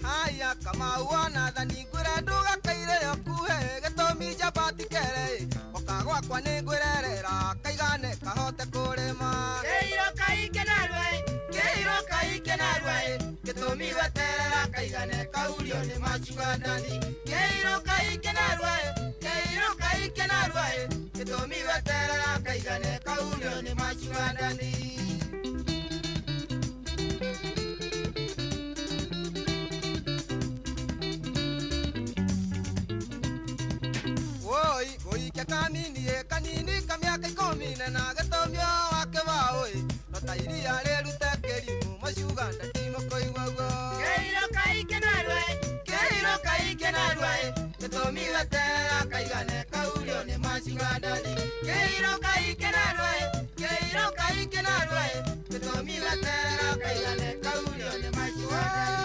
Haya Kamau ona thani ngwĩre ndũgakaire ũkuhe gĩtũmi njabati kere oka gwakwa nĩ ngwĩrerera kaigane kahote kũrĩma kĩiro kaingĩ narue kĩiro kaingĩ narue gĩtũmi weterera kaigane kaurio nĩ macugandani kĩiro kaingĩ narue kĩiro kaingĩ narue gĩtũmi weterera kaigane kaurio nĩ macugandani. Gũikia kanini kanini kamiaka ikũmi na gĩtũmio wake baũĩ no ta iria rĩrute kĩrimũ macuganda timũkũigua ũguo kĩiro kaingĩ narue kĩiro kaingĩ narue gĩtũmi weterera kaigane kaurio nĩ macugandani kĩiro kaingĩ narue kĩiro kaingĩ narue gĩtũmi weterera kaigane kaurio nĩ macugandani.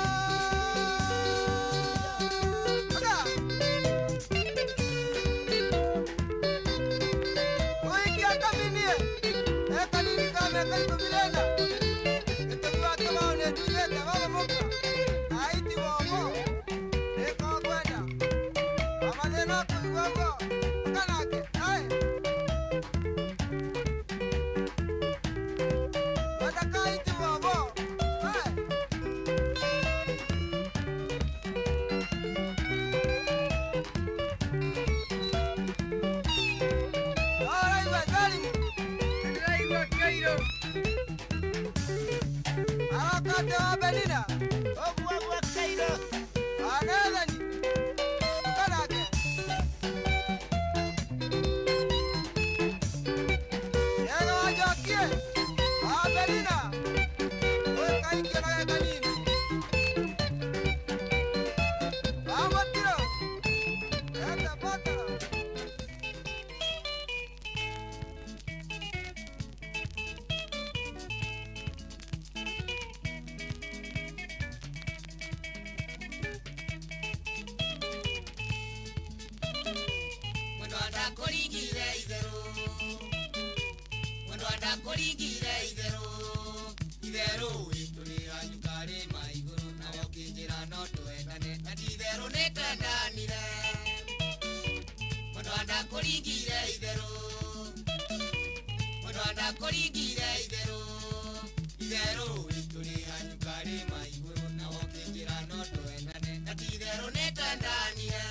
Ndakũringire itherũ itherũ tũrĩ anyukarĩ ma igũrũ nawe ũkĩnjĩra no twendane na ti itherũ nĩ twendanire mwendwa ndakũringire itherũ mwendwa ndakũringire itherũ itherũ tũrĩ anyukarĩ ma igũrũ nawe ũkĩnjĩra no twendane na ti itherũ nĩ twendanire.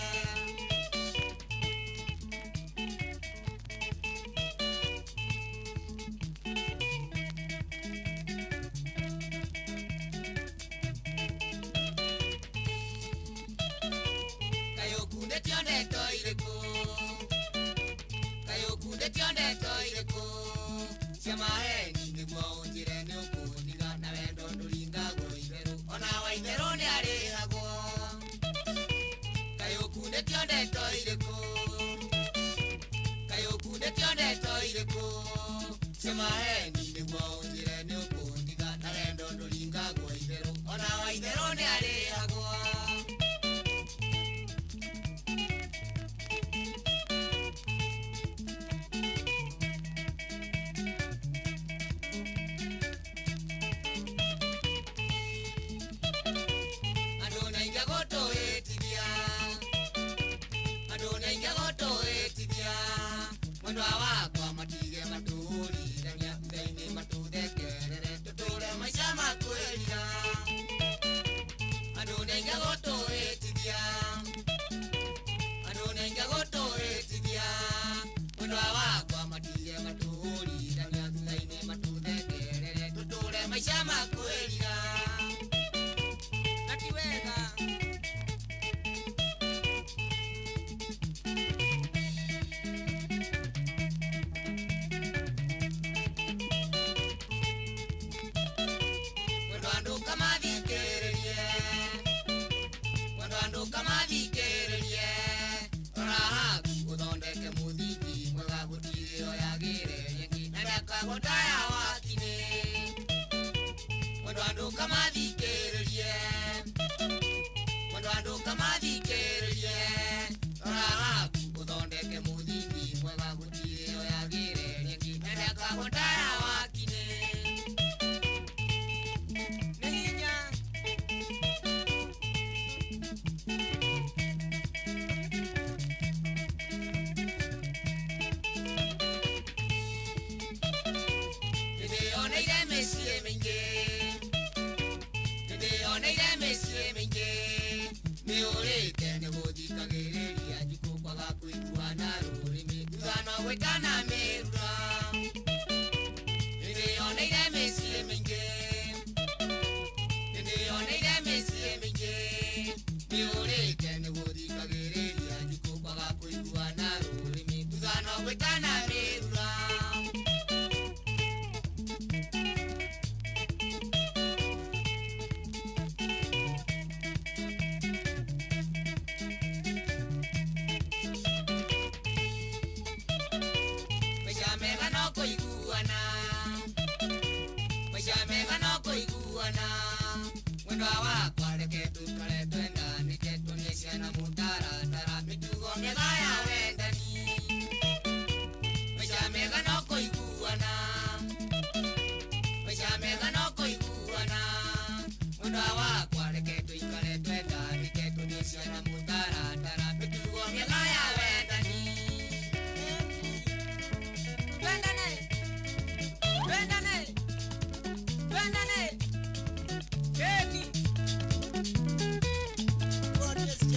Maheni nĩguo ũnjĩre nĩ ũkũndiga na wendo ndũringagwo itherũ ona wa itherũ nĩ arĩhagwo kaĩ ũkundĩtio ndeto irĩkũ kaĩ ũkundĩtio ndeto irĩkũ cia maheni nĩguo ũnjĩre nĩ ũkũndiga na wendo ndũringagwo itherũ ona wa itherũ nĩ arĩhagwo. Mwendwa wakwa matige matũũrithania thutha-inĩ matũthekerere tũtũre maica ma kwĩrira andũ nĩ aingĩ gũtũhĩtithia andũ nĩ aingĩ gũtũhĩtithia mwendwa wakwa matige matũũrithania thutha-inĩ matũthekerere tũtũre maica ma kwĩrira na ti wega.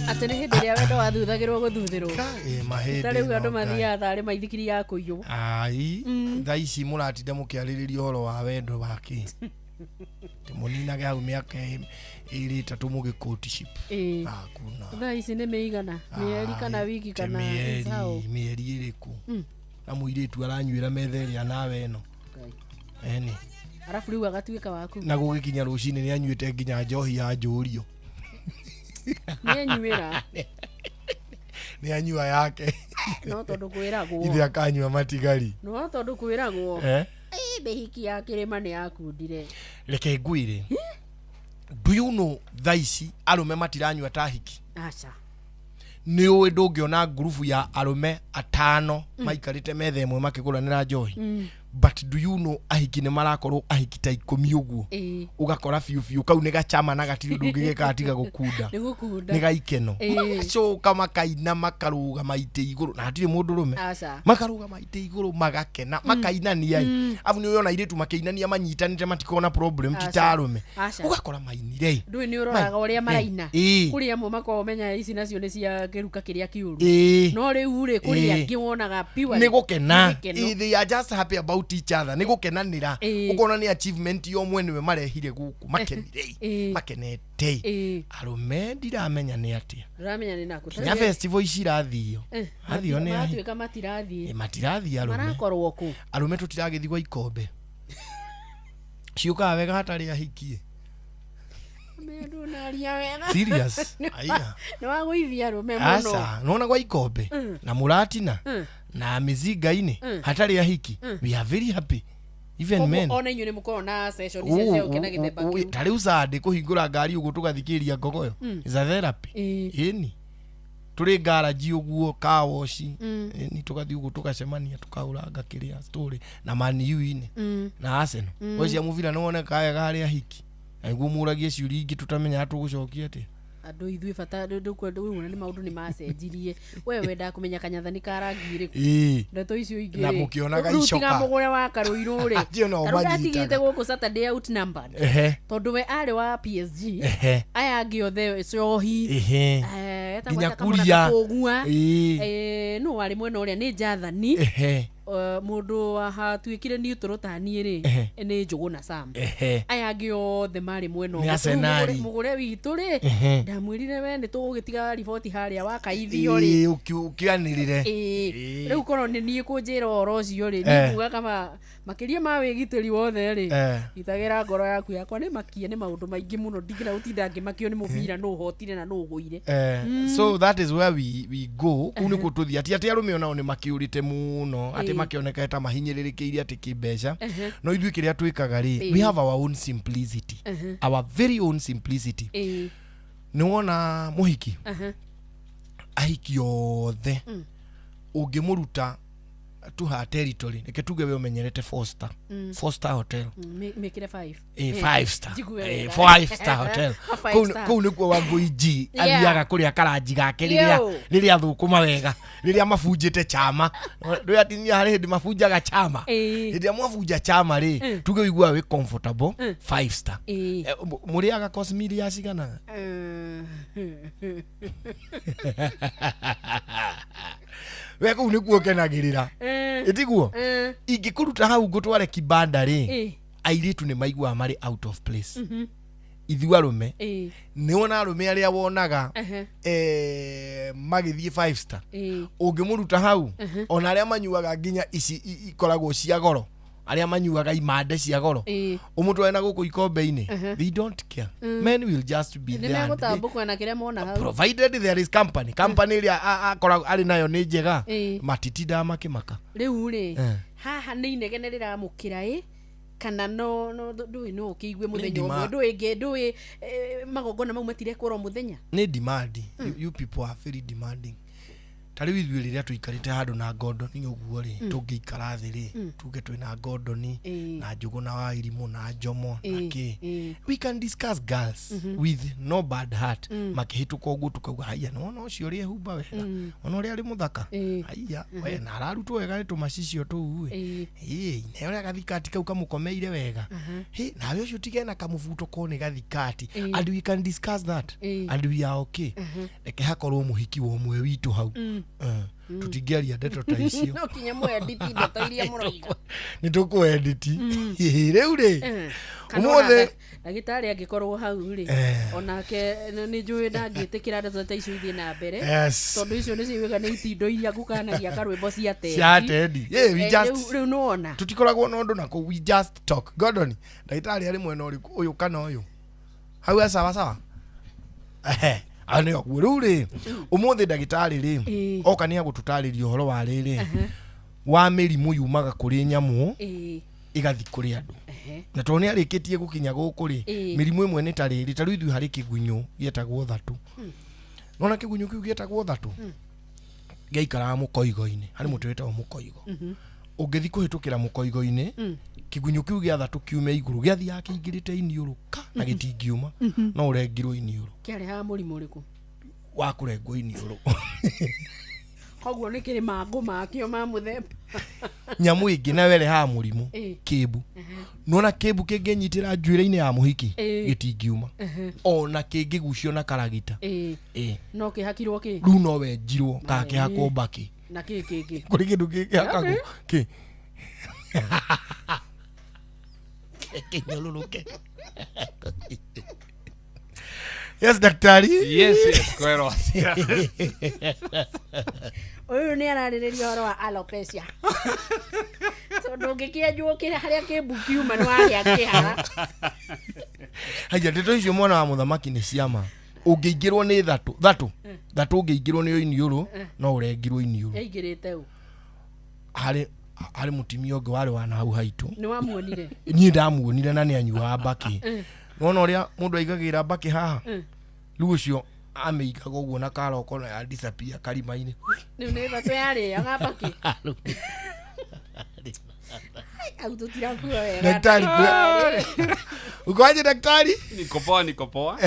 Atĩ nĩ hĩndĩ ĩrĩa wendo wathuthagĩrwo gũthuthĩrwo mahĩndĩ ta rĩu andũ no, Ngai. mathiaga tarĩ maithikiri ya kũiywo. Ai thaa ici mũratinda mũkĩarĩrĩria ũhoro wa wendo wake tĩmũninage hau mĩaka ĩrĩ ĩtatũ mũgĩ-courtship. Ĩĩ. Hakuna. Thaa ici nĩ mĩigana mĩeri kana wiki Te kana mĩeri icao mĩeri ĩrĩkũ na mũirĩtu aranyuĩra metha ĩrĩa nawe ĩno eni arabu rĩu agatuĩka waku na gũgĩkinya rũcinĩ nĩ anyuĩte nginya njohi ya njũrio nĩenyuĩra nĩ anyua yake no tondũ kwĩragwo ithe akanyua matigari no tondũ kwĩragwo Eh? Ĩ, mĩhiki ya kĩrĩma nĩ yakundire. Reke ngwĩre, do you know thaa ici arũme matiranyua ta hiki? Aca. Nĩ ũĩ ndũngĩona ngurubu ya arũme atano maikarĩte metha ĩmwe makĩgũranĩra njohi? But do you know ahiki nĩ marakorwo ahiki ta 10 ũguo, ũgakora biũ biũ kau nĩ gacama na gatirĩ ũndũ ũngĩgeka tiga gũkunda. Nĩ gũkunda. Nĩ gaikeno. Magacoka makaina makarũgama itĩ igũrũ na hatirĩ mũndũ rũme. Aca. Makarũgama itĩ igũrũ magakena, makainania. Abu nĩ ũyona airĩtu makĩinania manyitanĩte matikona problem ti Aca. ta arũme. Aca. Ũgakora mainire. Ndũĩ nĩ ũroraga ũrĩa maraina. Kũrĩ amwe makoragwo menya ici nacio nĩ cia kĩruka kĩrĩa kĩũru. No rĩu rĩ, kũrĩ angĩ wonaga pure Nĩ gũkena. nĩ gĩkeno. They are just happy about each other, nĩ gũkenanĩra. Ũkona nĩ achievement yo mwene marehire gũkũ, makenire, makenete. Arũme ndiramenya nĩ atĩa. Ndũramenya nĩ nakũ. Nginya festival ici irathio athio nĩ ahi. Maratuĩka matirathiĩ. Matirathiĩ arũme. Marakorwo kũ? Arũme tũtiragĩthiĩ gwa ikombe ciũkaga wega hatarĩ ahikie. Ndũnaria wega. Serious? Aya. Nĩ wagũithia arũme mũno. Aca, nona gwa ikombe na mũratina na mĩzinga-inĩ hatarĩ ahiki, we are very happy, even Koguo men. ona inyuĩ nĩ mũkoragwo na session icio cia gũkena gĩthemba kĩu. Ta rĩu Sunday kũhingũra ngari ũguo tũgathikĩrĩria ngogoyo is a therapy. Ĩni tũrĩ ngaraji ũguo kawoci, ĩni tũgathiĩ ũguo tũgacemania tũkaũranga kĩrĩa story na maniu-inĩ na Arsenal. We cia mũbira nĩ woneka wega harĩ ahiki na nĩguo mũragie ciũria ingĩ tũtamenyaga tũgũcokia atĩa. Andũ ithuĩ bata ndũkwenda nĩ maũndũ nĩ macenjirie. We wendaga kũmenya kanyathani ka rangi ĩrĩkũ. Ndeto icio ingĩ Na rĩ, mũkĩonaga rĩu icoka. tiga mũgũre wa karũirũ rĩ, Acio nao tarĩu ndatigĩte manyitaga. gũkũ Saturday outnumbered. Tondũ we arĩ wa PSG, aya angĩ othe cohi, etagwo Nginya atĩa kamwana Kuria. Kabũgua. Nũ warĩ mwena ũrĩa nĩ Jathani. Mũndũ wahatuĩkire neutral ta niĩ rĩ, nĩ Njũgũ na Sam. Aya angĩ othe marĩ mwena Nĩ ũmwe. Rĩu Arsenali. mũgũre witũ rĩ, ndamwĩrire we nĩ tũgũgĩtiga riboti harĩa wakaithio rĩ. Ũkĩanĩrĩre. Rĩu korwo nĩ niĩ kũnjĩra ũhoro ũcio rĩ, nĩnguga kama makĩria ma wĩgitĩri wothe rĩ, gitagĩra ngoro yaku. Yakwa nĩ makie nĩ maũndũ maingĩ mũno, ndingĩra gũtinda ngĩmakio nĩ mũbira nũ ũhotire na nũ ũgũire. So that is where we go. Kũu nĩkuo tũthiĩ ati atĩ arũme onao nĩ makĩũrĩte mũno atĩ makĩoneka ta mahinyĩrĩrĩkĩire atĩ kĩmbeca. No ithuĩ kĩrĩa twĩkaga rĩ, we have our own simplicity, our very own simplicity. Nĩ wona mũhiki, ahiki othe ũngĩmũruta to her territory, reke tuge we ũmenyerete Foster, Foster Hotel. Mĩkĩre five. 5 star. Njigue wega. 5 star hotel. A five star. Kũu nĩkuo Wangũi G Yeah. athiaga kũrĩa karanji gake rĩrĩa Yo. rĩrĩa thũkũma wega, rĩrĩa mabunjĩte chama. Ndũĩ atumia harĩ hĩndĩ mabunjaga chama. Hĩndĩ ĩrĩa mwabunja chama rĩ, tuge ũiguaga wĩ comfortable 5 star. Mũrĩaga course meal ya cigana? We kũu nĩkuo ũkenagĩrĩra. Ĩtiguo? Ingĩkũruta hau ngũtware kibanda rĩ, airĩtu nĩ maiguaga marĩ out of place. Ithuĩ arũme, nĩ wona arũme arĩa wonaga magĩthiĩ 5 star, ũngĩmũruta hau, ona arĩa manyuaga nginya ici ikoragwo cia goro, arĩa manyuaga imande cia goro, ũmũtware na gũkũ ikombe-inĩ, they don't care. Men will just be Nĩ there and they, megũtambũkwo na kĩrĩa mona hau. provided there is company, company ĩrĩa akoragwo arĩ nayo nĩ njega, matitindaga makĩmaka. Rĩu rĩ, haha nĩ inegene rĩramũkĩra ĩ kana no no ndũĩ no ũkĩigue mũthenya ũmwe ndũĩ ngĩ ndũĩ magongona mau matirekwo oro mũthenya. Nĩ demand. You people are very demanding. Ta rĩu ithuĩ rĩrĩa tũikarĩte handũ na ngondoni ũguo rĩ, tũngĩikara thĩ rĩ, tuge twĩna ngondoni na Njũgũ na Wairimũ na Njomo na kĩ, we can discuss girls with no bad heart. Makĩhĩtũka ũguo tukauga, haiya, nĩwona ũcio ũrĩa ehumba wega, ona ũrĩa arĩ mũthaka, haiya, we na ararutwo wega nĩ tũmacicio tũu ĩ. Ĩ ne ũrĩa gathikati kau kamũkomeire wega. Hĩ, nawe ũcio tige na kamũbuto ko nĩ gathikati. And we can discuss that and we are okay. Reke hakorwo mũhiki wa ũmwe witũ hau. Tũtingĩaria ndeto ta icio. No kinya mwenditi ndeto iria mũroiga. Nĩ tũkwenditi rĩu rĩ. Kana ona Ũmũthĩ ndagĩtarĩ angĩkorwo hau rĩ, onake nĩ njũĩ ndangĩtĩkĩra ndeto ta icio ithiĩ na mbere, tondũ icio nĩ ciugaga nĩ itindo iria ngũkanagia karwĩmbo cia tendi. Cia tendi. Yeah, we just Rĩu nĩwona tũtikoragwo na ũndũ nako, we just talk. Gordon, ndagĩtarĩ arĩ mwena ũrĩkũ, ũyũ kana ũyũ hau? E sawa sawa. Ehe, ayo nĩ ũguo. Rĩu rĩ, ũmũthĩ ndagĩtarĩ rĩ oka nĩ agũtũtarĩria ũhoro wa rĩrĩ wa mĩrimũ yumaga kũrĩ nyamũ ĩgathiĩ kũrĩ andũ. Na tondũ nĩ arĩkĩtie gũkinya gũkũ rĩ, mĩrimũ ĩmwe nĩ ta rĩrĩ, ta rĩu ithuĩ harĩ kĩgunyũ gĩetagwo thatũ. Nona kĩgunyũ kĩu gĩetagwo thatũ gĩaikaraga mũkoigo-inĩ, harĩ mũtĩ wĩtagwo mũkoigo. Ũngĩthiĩ kũhĩtũkĩra mũkoigo-inĩ, kĩgunyũ kĩu gĩa thatũ kiume igũrũ, gĩathiaga kĩingĩrĩte iniũrũ ka na gĩtingiuma, no ũrengirwo iniũrũ. Kĩarehaga mũrimũ ũrĩkũ? Wa kũrengwo iniũrũ. Koguo nĩ kĩrĩ mangũ makĩo ma mũthemba. Nyamũ ĩngĩ nayo ĩrehaga mũrimũ, kĩmbu. Nona kĩmbu kĩngĩnyitĩra njuĩrĩ-inĩ ya mũhiki, gĩtingiuma, ona kĩngĩgucio na karagita. No kĩhakirwo kĩ? Rĩu no wenjirwo kana kĩhakwo mbakĩ. Na kĩ kĩngĩ? Kũrĩ kĩndũ kĩhakagwo kĩ kĩnyũrũrũke. Yes, daktari. Yes, yes, kwero. Ũyũ nĩ ararĩrĩria ũhoro wa alopecia. Tondũ ũngĩkĩenjwo kĩrĩa harĩa kĩmbu kiuma nĩ wagĩa kĩhara. Haya, ndeto icio mwana wa mũthamaki nĩ ciama. Ũngĩingĩrwo nĩ thatũ, thatũ, thatũ ũngĩingĩrwo nĩyo iniũrũ, no ũrengirwo iniũrũ. Yaingĩrĩte ũ? Harĩ mũtumia ũngĩ warĩ wa nahau haitũ. Nĩ wamuonire? Niĩ ndamuonire na nĩ anyuaga mbakĩ. Nĩwona ũrĩa mũndũ aigagĩra mbakĩ haha? Rĩu ũcio amĩigaga ũguo na karoko na ya disappear karima-inĩ. Rĩu nĩ thatũ yarĩaga mbakĩ. Au tũtirakua wega. Daktari, ukoaje daktari? Niko poa, niko poa.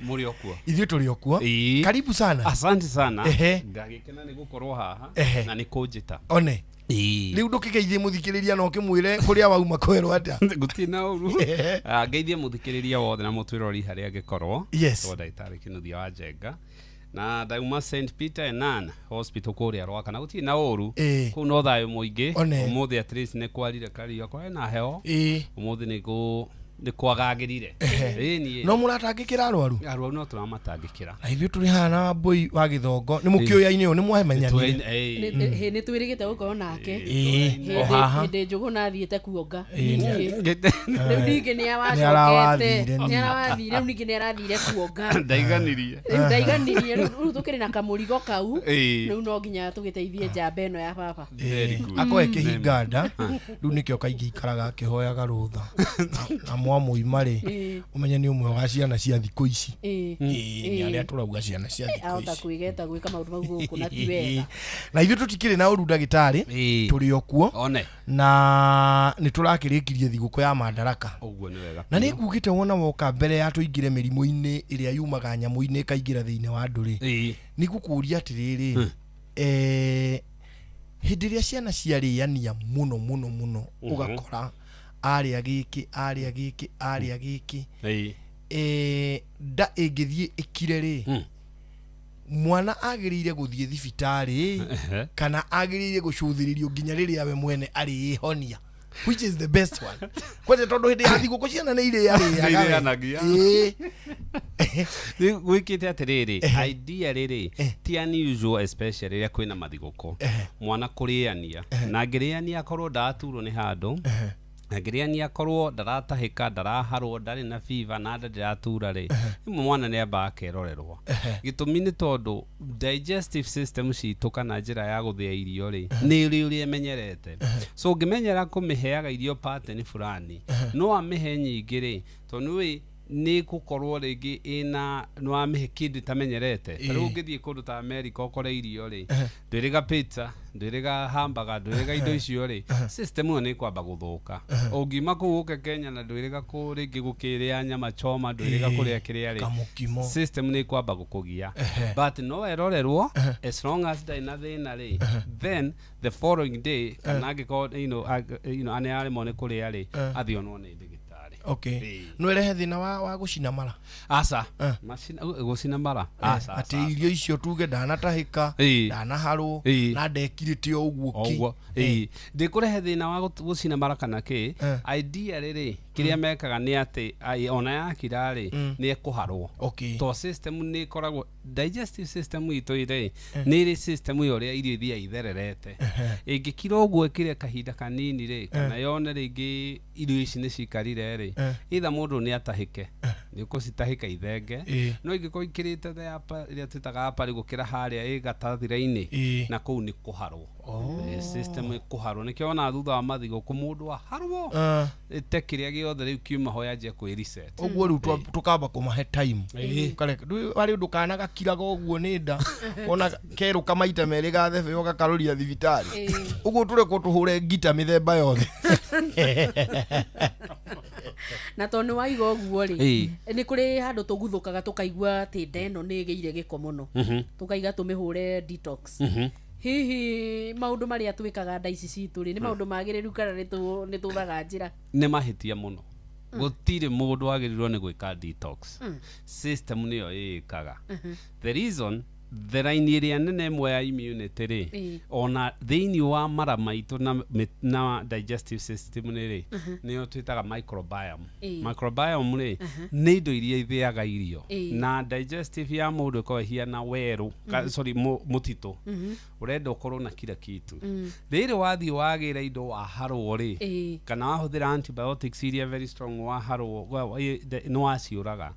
Mũrĩ o kuo? Ithuĩ tũrĩ o kuo. Karibu sana. Asante sana. Ndagĩkena nĩ gũkorwo haha na nĩ kũnjĩta. One. Rĩu ndũkĩgeithie mũthikĩrĩria na ũkĩmwĩre kũrĩa wauma kwerwo atĩa. Gũtirĩ na ũru. Ngeithie mũthikĩrĩria wothe na mũtwĩrori harĩa angĩkorwo. Yes. Tondũ ndagĩtarĩ Kĩnuthia wa Njenga. Na ndauma St Peter and Ann Hospital kũrĩa Rwaka na gũtirĩ na ũru. Kũu no thayũ mũingĩ. Ũmũthĩ at least nĩ kwarire karia kwarĩ na heho. Ũmũthĩ nĩ kwagagĩrire. Niĩ. No mũratangĩkĩra arwaru? Arwaru no tũramatangĩkĩra. Na ithuĩ tũrĩ haha na Wambũi wa Gĩthongo. Nĩ mũkĩũya-inĩ ũyũ, nĩ mwahemenyanire. Nĩ twĩrĩgĩte gũkorwo nake. O haha. Hĩndĩ Njũgũna athiĩte kuonga. Rĩu ningĩ nĩ awacokete. Nĩ arawathire, rĩu ningĩ nĩ arathire kuonga. Ndaiganirie. Rĩu ndaiganirie, rĩu tũkĩrĩ na kamũrigo kau. Rĩu no nginya tũgĩteithie njamba ĩno ya baba. Akoe kĩhinga nda. Rĩu nĩkĩo kaingĩ ikaraga akĩhoyaga rũtha. Na mwamũima rĩ, ũmenye nĩ ũmwe wa ciana cia thikũ ici. Nĩ arĩa tũrauga ciana cia thikũ ici. Ahota kwĩgeta gwĩka maũndũ mau gũkũ na ti wega. Na ithuĩ tũtikĩrĩ na ũru ndagĩtarĩ, tũrĩ o kuo. Na nĩ tũrakĩrĩkirie thigũkũ ya Madaraka. Ũguo nĩ wega. Na nĩ ngugĩte wona woka mbere ya tũingĩre mĩrimũ-inĩ ĩrĩa yumaga nyamũ-inĩ ĩkaingĩra thĩinĩ wa andũ rĩ, nĩ ngũkũria atĩrĩrĩ, hĩndĩ ĩrĩa ciana ciarĩania mũno mũno mũno, ũgakora arĩa gĩkĩ, arĩa gĩkĩ, arĩa gĩkĩ, nda ĩngĩthiĩ ĩkire rĩ, mwana agĩrĩire gũthiĩ thibitarĩ kana agĩrĩire gũcũthĩrĩrio nginya rĩrĩa we mwene arĩĩhonia? Which is the best one? Kwanja tondũ hĩndĩ ya thigũkũ ciana nĩ irĩarĩaga. Rĩu gwĩkĩte atĩrĩrĩ, idea rĩrĩ ti unusual, especially rĩrĩa kwĩna mathigũkũ, mwana kũrĩania, na angĩrĩania akorwo ndaturwo nĩ handũ, angĩrĩania akorwo ndaratahĩka, ndaraharwo, ndarĩ na fever na nda ndĩratura rĩ, rĩmwe mwana nĩ ambaga akerorerwo. Gĩtũmi nĩ tondũ digestive system citũ kana njĩra ya gũthĩa irio rĩ, nĩ ĩrĩ ũrĩa ĩmenyerete. So ũngĩmenyera kũmĩheaga irio pattern fulani, no amĩhe nyingĩ rĩ, tondũ nĩũĩ nĩ gũkorwo rĩngĩ ĩna nĩ wamĩhe kĩndũ ĩtamenyerete. Ta rĩu ũngĩthiĩ kũndũ ta America ũkore irio rĩ, ndwĩrĩga pizza, ndwĩrĩga hamburger, ndwĩrĩga indo icio rĩ, system ĩyo nĩ ĩkwamba gũthũka. Ũngiuma kũu ũke Kenya na ndwĩrĩga kũ rĩngĩ gũkĩrĩa nyama choma, ndwĩrĩga kũrĩa kĩrĩa rĩ, system nĩ ĩkwamba gũkũgia. But no erorerwo, as long as ndarĩ na thĩna rĩ, then the following day kana angĩkorwo nĩ aremwo nĩ kũrĩa rĩ, athiĩ onwo nĩ ndagĩtarĩ. Okay. No ĩrehe thĩna wa gũcina mara? Aca. Gũcina mara? Aca. Atĩ irio icio tuge ndanatahĩka, ndanaharwo, na ndekirĩte o ũguo ki. Ndĩkũrehe thĩna wa gũcina mara kana kĩ. Idea rĩrĩ, kĩrĩa mekaga nĩ atĩ ona yakira rĩ, nĩ ĩkũharwo. To system nĩ ĩkoragwo digestive system itũ rĩ, nĩ ĩrĩ system ya ũrĩa irio ithiaga ithererete. Ĩngĩkira ũguo ĩkire kahinda kanini rĩ, kana yone rĩngĩ irio ici nĩ cikarire rĩ, either mũndũ nĩ atahĩke, Nĩ ũkũcitahĩka ithenge. No ingĩkorwo ikĩrĩte the upper, ĩrĩa twĩtaga upper, gũkĩra harĩa ĩ gatathira-inĩ, na kũu nĩ kũharwo. System ĩkũharwo, nĩkĩo wona thutha wa mathigũkũ mũndũ aharwo, ĩte kĩrĩa gĩothe rĩu kiuma ho yanjia kwĩ reset. Ũguo rĩu tũkamba kũmahe time. Ũkareka harĩ ũndũ kana gakiraga ũguo nĩ nda, ona kerũka maita merĩ gathebe ũgakaroria thibitarĩ. Ũguo tũrekwo tũhũre ngita mĩthemba yothe. Na tondũ nĩ waiga ũguo rĩ, nĩ kũrĩ handũ tũguthũkaga tũkaigua atĩ nda ĩno nĩ ĩgĩire gĩko mũno, tũkaiga tũmĩhũre detox. Hihi maũndũ marĩa twĩkaga nda ici citũ rĩ, nĩ maũndũ magĩrĩru kana nĩ tũthaga njĩra? Nĩ mahĩtia mũno. Gũtirĩ mũndũ wagĩrĩirwo nĩ gwĩka detox. System nĩyo ĩĩkaga. The reason, the line ĩrĩa nene ĩmwe ya immunity rĩ, ona thĩinĩ wa mara maitũ na digestive system nĩ rĩ, nĩyo twĩtaga microbiome. Microbiome rĩ, nĩ indo iria ithĩaga irio. Na digestive ya mũndũ ĩkoragwo ĩhiana werũ, sorry, mũtitũ. Ũrenda ũkorwo na kila kitu. Rĩrĩ wathiĩ wagĩra indo waharwo rĩ, kana wahũthĩra antibiotics iria very strong waharwo, nĩ waciũraga.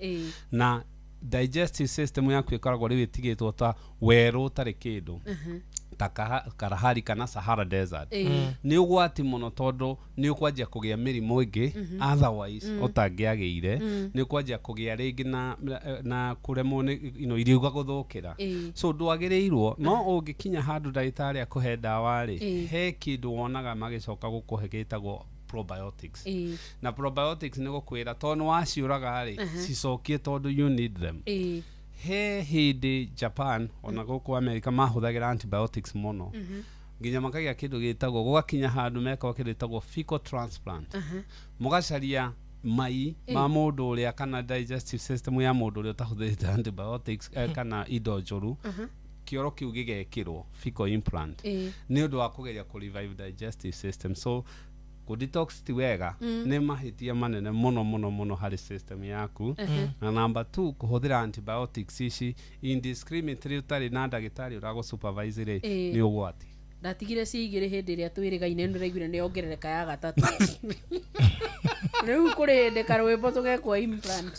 Na digestive system yaku ĩkoragwo rĩu ĩtigĩtwo ta werũ ũtarĩ kĩndũ, ta Kalahari kana Sahara Desert. Nĩ ũgwati mũno, tondũ nĩ ũkwanjia kũgĩa mĩrimũ ĩngĩ otherwise ũtangĩagĩire. Nĩ ũkwanjia kũgĩa rĩngĩ na kũremwo nĩ irio igagũthũkĩra. So ndwagĩrĩirwo. No ũngĩkinya handũ ndagĩtarĩ akũhe ndawa rĩ, he kĩndũ wonaga magĩcoka gũkũhe gĩtagwo probiotics. Na probiotics nĩ gũkwĩra tondũ nĩ waciũraga rĩ, cicokie tondũ you need them. He hĩndĩ Japan ona gũkũ America mahũthagĩra antibiotics mũno, nginya makagĩa kĩndũ gĩtagwo, gũgakinya handũ mekaga kĩndũ gĩtagwo fecal transplant. Mũgacaria mai ma mũndũ ũrĩa kana digestive system ya mũndũ ũrĩa ũtahũthĩrĩte antibiotics, kana indo njũru, kĩoro kĩu gĩgekĩrwo fecal implant, nĩ ũndũ wa kũgeria kũ revive digestive system. So kũ detox ti wega. Nĩ mahĩtia manene mũno mũno mũno harĩ system yaku. Na number 2, kũhũthĩra antibiotics ici indiscriminately ũtarĩ na ndagĩtarĩ ũragũ supervise rĩ, nĩ ũgwati. Ndatigire ci igĩrĩ hĩndĩ ĩrĩa twĩrĩgaine, nĩndĩraiguire nĩ yongerereka ya gatatũ. Rĩu kũrĩ hĩndĩ karwĩmbo tũgekwo implant.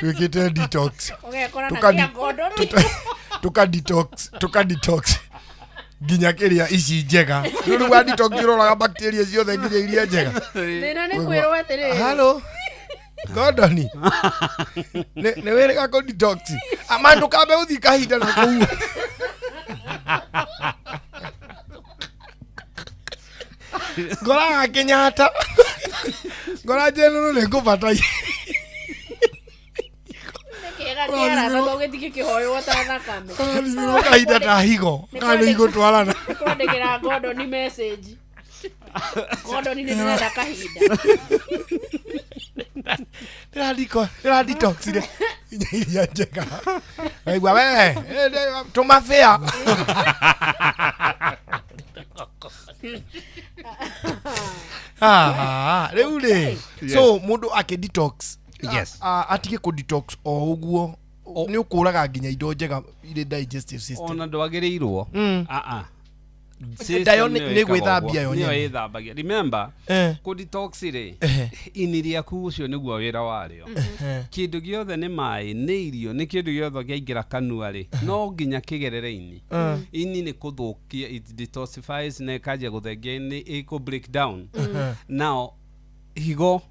Twĩkĩte detox. Ũgekora na kĩa ngondoro. Tuka detox nginya kĩrĩa ici njega. Rĩu wa detox ũroraga bacteria ciothe nginya iria njega. Thĩna nĩ kwĩrwo atĩrĩrĩ. Hello Gordoni, nĩ wĩrĩga kũ detox ama ndũkambe gũthiĩ kahinda na kũu. Ngora Kenyatta, ngora General nĩ ngũbataire. Kĩega kĩara tondũ gĩtingĩ kĩhoywo ta thakame. Ũrathimĩrwo kahinda ta higo kana nĩ igũtwarana. Kwandĩkĩra Gordoni message. Gordoni, nĩ ndĩrenda kahinda. Ndĩra detoxire nginya iria njega. Waigua we tũma fare. Ah, rĩu rĩ, so mũndũ akĩ detox, atige kũ detox o ũguo, nĩ ũkũraga nginya indo njega irĩ digestive system. Ona ndwagĩrĩirwo. Ah ah. Ndayo nĩ gwĩthambia yo nĩyo nyene. Ĩthambagia. Remember, kũ detox rĩ, ini rĩaku ũcio nĩguo wĩra warĩo. Kĩndũ gĩothe nĩ maĩ, nĩ irio, nĩ kĩndũ gĩothe kĩaingĩra kanua rĩ, no nginya kĩgerere ini. Ini nĩ kũthũkia, it detoxifies na ĩkanjia gũthengia, nĩ ĩkũ break down. Now higo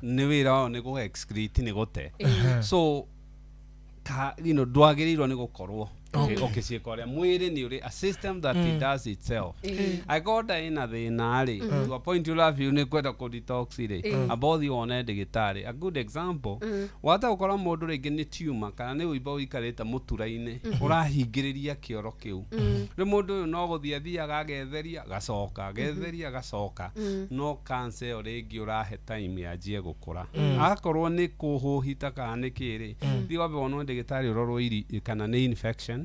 nĩ wĩra wao nĩ gũ excrete, nĩ gũte. So ka, ndwagĩrĩirwo nĩ gũkorwo ũkĩciĩka ũrĩa mwĩrĩ nĩ ũrĩ a system that it does itself. Angĩkorwo nda ĩna thĩna rĩ, to a point ũrafeel nĩ kwenda kũ detox rĩ, amba ũthiĩ wone ndagĩtarĩ. A good example, wahota gũkora mũndũ rĩngĩ nĩ tumor kana nĩ ũimbo ũikarĩte mũtura-inĩ, ũrahingĩrĩria kĩoro kĩu. Rĩu mũndũ ũyũ no gũthiĩ athiaga agetheria, gacoka agetheria, gacoka. No cancer ĩyo rĩngĩ ũrahe time yanjie gũkũra. Akorwo nĩ kũhũhita kana nĩ kĩrĩ, thiĩ wambe wonwo ndagĩtarĩ, ũrorwo iri kana nĩ infection,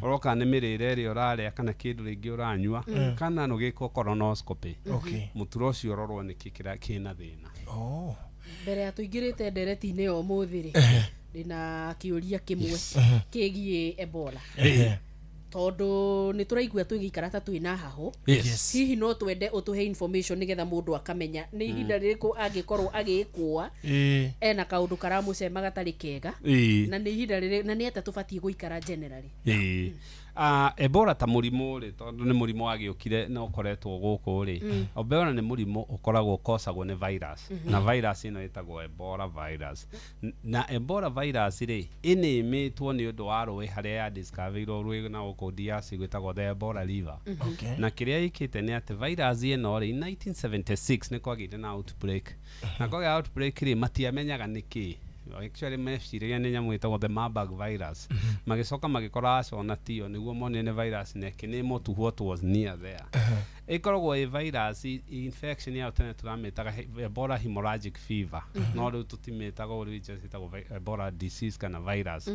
ũrorwo kana nĩ mĩrĩre ĩrĩa ũrarĩa kana kĩndũ rĩngĩ ũranyua, kana nũgĩkwo colonoscopy. Mũtura ũcio ũrorwo nĩkĩ kĩna thĩna. Oh. Mbere ya tũingĩrĩte ndereti-inĩ ya ũmũthĩ rĩ, ndĩna kĩũria kĩmwe kĩgiĩ Ebola. Tondũ nĩ tũraigua tũgĩikara ta twĩna hahũ. Yes. Hihi no twende ũtũhe information nĩgetha mũndũ akamenya nĩ ihinda rĩrĩkũ angĩkorwo agĩkũa ena kaũndũ karamũcema gatarĩ kega, na nĩ ihinda rĩrĩ na nĩ atĩa tũbatiĩ gũikara generally. Ĩĩ. Ebola ta mũrimũ rĩ, tondũ nĩ mũrimũ wagĩũkire na ũkoretwo gũkũ rĩ, Ebola nĩ mũrimũ ũkoragwo ũkosagwo nĩ virus, na virus ĩno ĩtagwo Ebola virus. Na Ebola virus rĩ, ĩnĩmĩtwo nĩ ũndũ wa rũĩ harĩa ya discoverirwo rũĩ na gũkũ DRC gwĩtagwo the Ebola River. Na kĩrĩa ĩkĩte nĩ atĩ virus ĩno rĩ, in 1976 nĩ kwagĩire na outbreak, na kwagĩa outbreak rĩ, matiamenyaga nĩkĩ. Actually meciragia nĩ nyamũ ĩtagwo the Marburg virus, magĩcoka magĩkora aca ona tiyo, nĩguo monire nĩ virus na ĩkĩnĩmwo to what was near there. Ĩkoragwo ĩ virus infection ya tene tũramĩtaga Ebola hemorrhagic fever, no rĩu tũtimĩtaga ũguo, rĩu just ĩtagwo Ebola disease kana virus.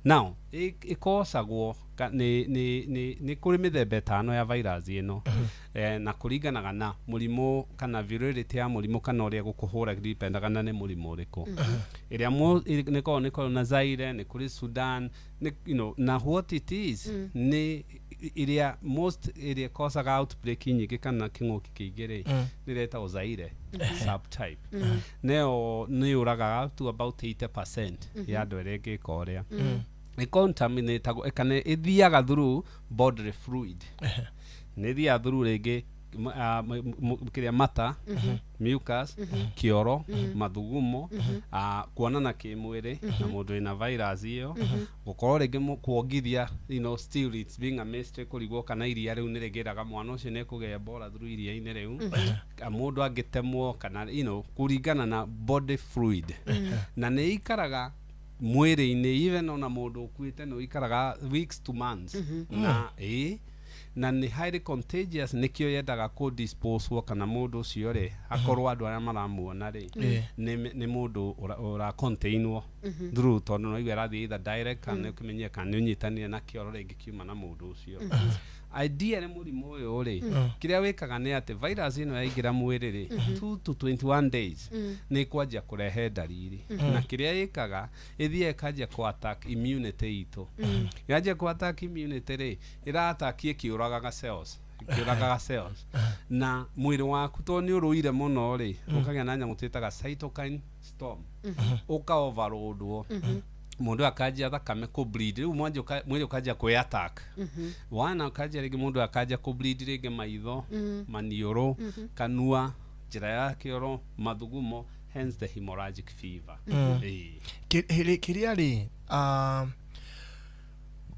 Now ĩkosagwo nĩ kũrĩ mĩthemba 5 ya virus ĩno, na kũringanaga na mũrimũ kana virulity ya mũrimũ kana ũrĩa gũkũhũra, dipendaga na nĩ mũrimũ ũrĩkũ. Ĩrĩa nĩ korwo nĩ kũrĩ na Zaire, nĩ kũrĩ Sudan, nĩ, na what it is, nĩ ĩrĩa most ĩrĩa ĩkosaga outbreak nyingĩ kana kĩng'ũki kĩingĩ rĩ, nĩ ĩretagwo Zaire subtype. Nĩyo nĩ yũragaga up to about 80% ya andũ ĩrĩa ĩngĩka ũrĩa. Ĩcontaminatagwo kana ĩthiaga through bodily fluid, nĩ ĩthiaga through rĩngĩ kĩrĩa mata, mucus, kĩoro, mathugumo, kuonana kĩmwĩrĩ na mũndũ wĩna virus ĩyo, gũkorwo rĩngĩ kuongithia, still it's being a mystery, kũrigwo kana iria rĩu nĩ rĩgĩraga mwana ũcio nĩ ekũgĩa Ebola through iria-inĩ rĩu. Mũndũ angĩtemwo kana kũringana na body fluid, na nĩ ikaraga mwĩrĩ-inĩ even ona mũndũ ũkuĩte nĩ ũikaraga weeks to months. Na ĩĩ, na nĩ highly contagious, nĩkĩo yendaga kũ disposwo kana mũndũ ũcio rĩ, akorwo andũ arĩa maramuona rĩ, nĩ mũndũ ũra containwo through, tondũ no igue arathiĩ either direct kana ũkĩmenyia kana nĩ ũnyitanire na kĩoro rĩngĩ kiuma na mũndũ ũcio. Idea nĩ mũrimũ ũyũ rĩ, kĩrĩa wĩkaga nĩ atĩ virus ĩno yaingĩra mwĩrĩ rĩ, 2 to 21 days nĩ ĩkwanjia kũrehe ndariri. Na kĩrĩa ĩkaga, ĩthiaga ĩkanjia kũ attack immunity itũ. Yanjia kũ attack immunity rĩ, ĩra-attack ĩkĩũragaga cells, ĩkĩũragaga cells, na mwĩrĩ waku tondũ nĩ ũrũire mũno rĩ, ũkagĩa na nyamũ twĩtaga cytokine storm, ũka overloadwo, mũndũ akanjia thakame kũ bleed, rĩu mwanjia mwĩrĩ ũkanjia kwĩ attack wana, ũkanjia rĩngĩ mũndũ akanjia kũ bleed rĩngĩ maitho, maniũrũ, kanua, njĩra ya kĩoro, mathugumo, hence the hemorrhagic fever. Ĩĩ. Kĩrĩa rĩ,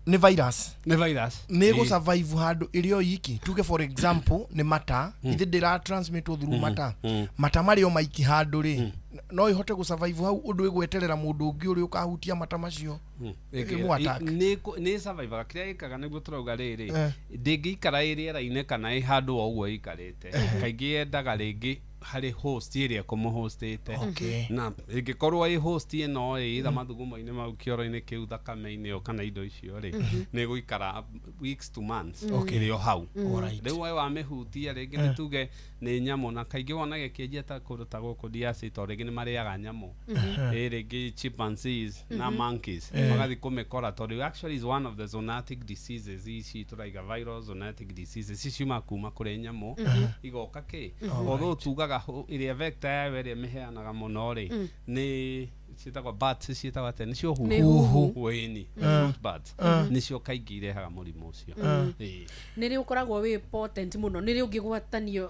nĩ virus? Nĩ virus. Nĩ gũ survive handũ ĩrĩ o iki? Tuge for example nĩ mata, ithe ndĩra transmit through mata, mata marĩ o maiki handũ rĩ, no ihote gũ survive hau ũndũ ĩgweterera mũndũ ũngĩ ũrĩa ũkahutia mata macio ĩmũ attack? Nĩ survivaga. Kĩrĩa ĩkaga nĩguo tũrauga rĩrĩ, ndĩngĩikara ĩ rĩera-inĩ kana ĩ handũ o ũguo ĩikarĩte. Kaingĩ yendaga rĩngĩ harĩ host ĩrĩa ĩkũmũhostĩte, na ĩngĩkorwo ĩ host ĩno ĩ either mathugumo-inĩ mau, kĩoro-inĩ kĩu, thakame-inĩ ĩyo kana indo icio rĩ, nĩ ĩgũikara weeks to months ĩrĩ o hau. Rĩu we wamĩhutia rĩngĩ, nĩ tuge nĩ nyamũ, na kaingĩ wonaga ĩkĩanjia ta kũndũ ta gũkũ DRC, tondũ rĩngĩ nĩ marĩaga nyamũ, ĩ rĩngĩ chimpanzees na monkeys, magathiĩ kũmĩkora, tondũ actually is one of the zoonotic diseases ici tũraiga, viral zoonotic diseases ici ciumaga kuma kũrĩ nyamũ igoka kĩ. Although tugaga ĩrĩa vector yayo ĩrĩa mĩheanaga mũno rĩ, nĩ ciĩtagwo bats, ciĩtagwo atĩa, nĩcio? Nĩ huhu. Huhu. Wĩni fruit bats nĩcio kaingĩ irehaga mũrimũ ũcio. Ĩĩ. Nĩ rĩ ũkoragwo wĩ potent mũno? Nĩ rĩ ũngĩgwatanio?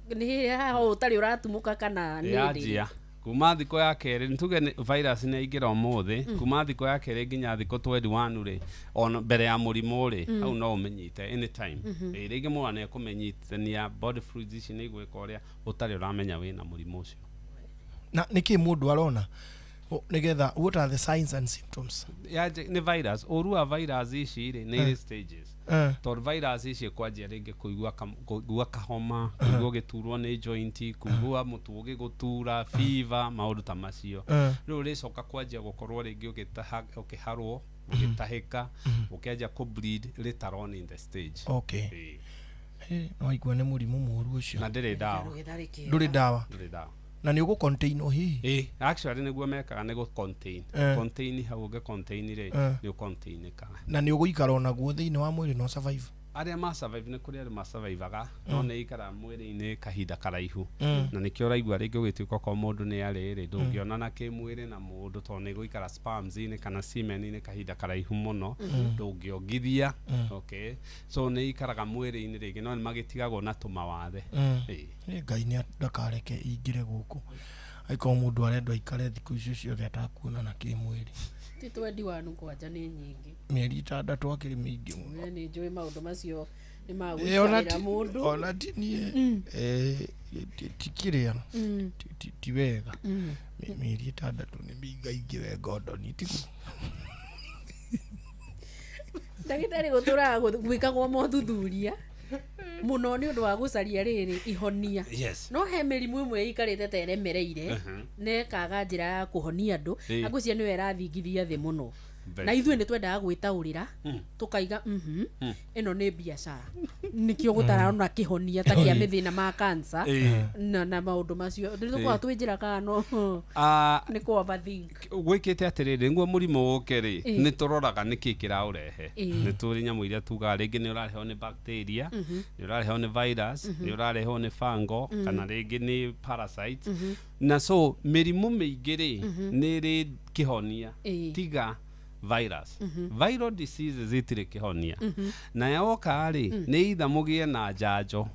Nĩ haha ũtarĩ ũratumũka kana nĩ rĩ? Yanjia kuma thikũ ya kerĩ, nĩtuge virus nĩ yaingĩra ũmũthĩ, kuma thikũ ya kerĩ nginya thikũ 21 rĩ, ona mbere ya mũrimũ rĩ, hau no ũmĩnyite anytime. Ĩĩ, rĩngĩ mũndũ nĩ ekũmenyithania body fluids ici nĩ igwĩka ũrĩa ũtarĩ ũramenya wĩna mũrimũ ũcio. Na nĩkĩ mũndũ arona? Nĩgetha what are the signs and symptoms? Nĩ virus, ũru wa virus ici rĩ, nĩ irĩ stages, tondũ virus ici ĩkwanjia rĩngĩ kũigua kahoma, kũigua ũgĩturwo nĩ joint, kũigua mũtwe ũgĩgũtura, fever, maũndũ ta macio. Rĩu rĩcoka kwanjia gũkorwo rĩngĩ ũkĩharwo, ũgĩtahĩka, ũkĩanjia kũ bleed later on in the stage. Ĩĩ. No aigua nĩ mũrimũ mũru ũcio. Na ndĩrĩ ndawa. Ndũrĩ ndawa? Ndũrĩ ndawa. Na nĩ ũgũ contain hihi? Ĩ, actually nĩguo mekaga, nĩ gũ contain. Contain hau, ũngĩ contain rĩ, nĩ ũ containĩkaga. Na nĩ ũgũikara onaguo thĩinĩ wa mwĩrĩ no survive? Arĩa ma survive, nĩ kũrĩ andũ ma survivaga, no nĩ ikara mwĩrĩ-inĩ kahinda karaihu. Na nĩkĩo ũraigua rĩngĩ ũgĩtuĩka okorwo mũndũ nĩ arĩ rĩ, ndũngĩonana kĩmwĩrĩ na mũndũ tondũ nĩ gũikara sperms-inĩ kana semen-inĩ kahinda karaihu mũno. Ndũngĩongithia. Okay, so nĩ ikaraga mwĩrĩ-inĩ rĩngĩ, no nĩ magĩtigagwo na tũmawathe. Ĩĩ. Nĩ Ngai nĩ ndakareke ingĩre gũkũ, angĩkorwo mũndũ arendwo aikare thikũ icio ciothe atakuonana kĩmwĩrĩ. Ti twendi wanu kwanja nĩ nyingĩ. Mĩeri 6 akĩrĩ mĩingĩ mũno. We nĩ njũĩ maũndũ macio nĩ Ĩ, ona magũikarĩra mũndũ. Ona ti niĩ. Ti kĩrĩa, ti wega. Mĩeri 6 nĩ mĩingaingĩ we ngondoni tiguo? Ndagĩtarĩ, gũtũraga gwĩkagwo mothuthuria mũno nĩ ũndũ wa gũcaria rĩrĩ ihonia. Yes. No he mĩrimũ ĩmwe ĩikarĩte ta ĩremereire na ĩkaga njĩra ya kũhonia andũ. Angwĩciria nĩyo ĩrathingithia thĩ mũno. Very Na ithuĩ nĩ twendaga gwĩtaũrĩra, tũkaiga ĩno nĩ biacara, nĩkĩo gũtarona kĩhonia ta kĩa mĩthĩna ma cancer na maũndũ macio nĩ tũkoragwo twĩ njĩra kana no nĩ kũ overthink. Gwĩkĩte atĩrĩrĩ, nĩguo mũrimũ ũke rĩ, nĩ tũroraga nĩkĩ kĩraũrehe. Nĩ tũrĩ nyamũ iria tugaga rĩngĩ nĩ ũrarehwo nĩ bacteria, nĩ ũrarehwo nĩ virus, nĩ ũrarehwo nĩ fungal, kana rĩngĩ nĩ parasite. Na so mĩrimũ mĩingĩ rĩ, nĩ ĩrĩ kĩhonia tiga virus. Viral diseases itirĩ kĩhonia. Na yoka rĩ, nĩ either mũgĩe na njanjo.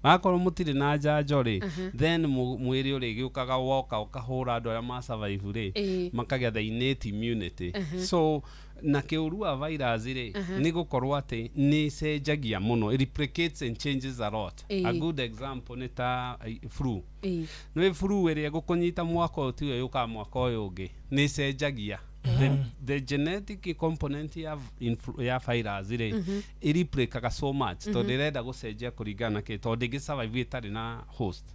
Wakorwo mũtirĩ na njanjo rĩ, then mwĩrĩ ũrĩgĩũkaga woka ũkahũra andũ arĩa ma survive rĩ, makagĩa the innate immunity. So na kĩũru wa virus rĩ, nĩ gũkorwo atĩ nĩ ĩcenjagia mũno, it replicates and changes a lot. A good example nĩ ta flu. Nĩ flu ĩrĩa ĩgũkũnyita mwaka ũyũ tiyo yũkaga mwaka ũyũ ũngĩ, nĩ ĩcenjagia. The genetic component ya virus rĩ, ĩreplikaga so much tondũ ĩrenda gũcenjia kũringana na kĩ, tondũ ndĩngĩ survive ĩtarĩ na host.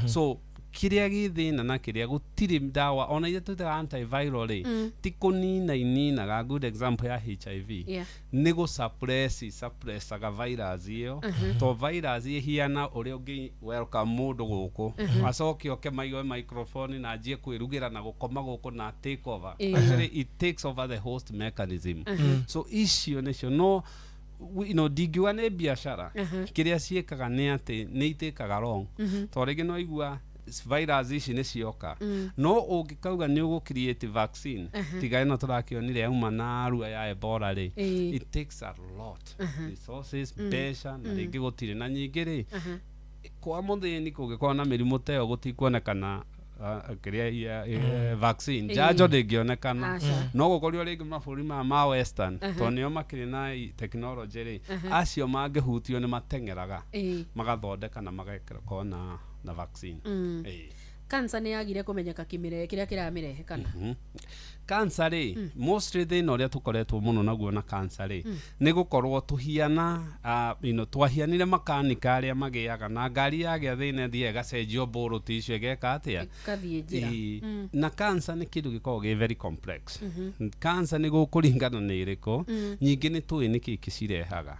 So kĩrĩa gĩ thĩna na kĩrĩa gũtirĩ ndawa ona iria twĩtaga antiviral rĩ, ti kũnina ininaga. Good example ya HIV, nĩ gũ suppress suppressaga virus ĩyo, to virus ĩhiana ũrĩa ũngĩ welcome mũndũ gũkũ, acoke oke maigue microphone na anjie kwĩrugĩra na gũkoma gũkũ na take over. Actually it takes over the host mechanism. So icio nĩcio no ndingiuga nĩ biacara. Kĩrĩa ciĩkaga nĩ atĩ nĩ itĩkaga wrong, tondũ rĩngĩ no igua virus ici nĩ cioka, no ũngĩkauga nĩ ũgũ create vaccine, tiga ĩno tũrakĩonire yauma na arua ya Ebola rĩ, it takes a lot resources, mbeca, na rĩngĩ gũtirĩ na nyingĩ rĩ. Kwa mũthĩni kũngĩkorwo na mĩrimũ ta ĩyo gũtikuonekana kĩrĩa vaccine, njanjo ndĩngĩonekana. Aca. No gũkorio rĩngĩ mabũrũri maya ma western, tondũ nĩo makĩrĩ na technology rĩ, acio mangĩhutio nĩ mateng'eraga magathondeka na magakorwo na vaccine. Cancer nĩ yagire kũmenyeka kĩmĩre kĩrĩa kĩramĩrehe kana? Cancer rĩ, mostly thĩna ũrĩa tũkoretwo mũno naguo na cancer rĩ, nĩ gũkorwo tũhiana twahianire makanika arĩa magĩaga na ngari yagĩa thĩna ĩthiaga ĩgacenjio mbũrũti icio ĩgeka atĩa? Ĩgathiĩ njĩra. Ĩĩ. Na cancer nĩ kĩndũ gĩkoragwo gĩ very complex. Cancer nĩ gũkũringana nĩ ĩrĩkũ. Nyingĩ nĩ tũĩ nĩkĩ kĩcirehaga.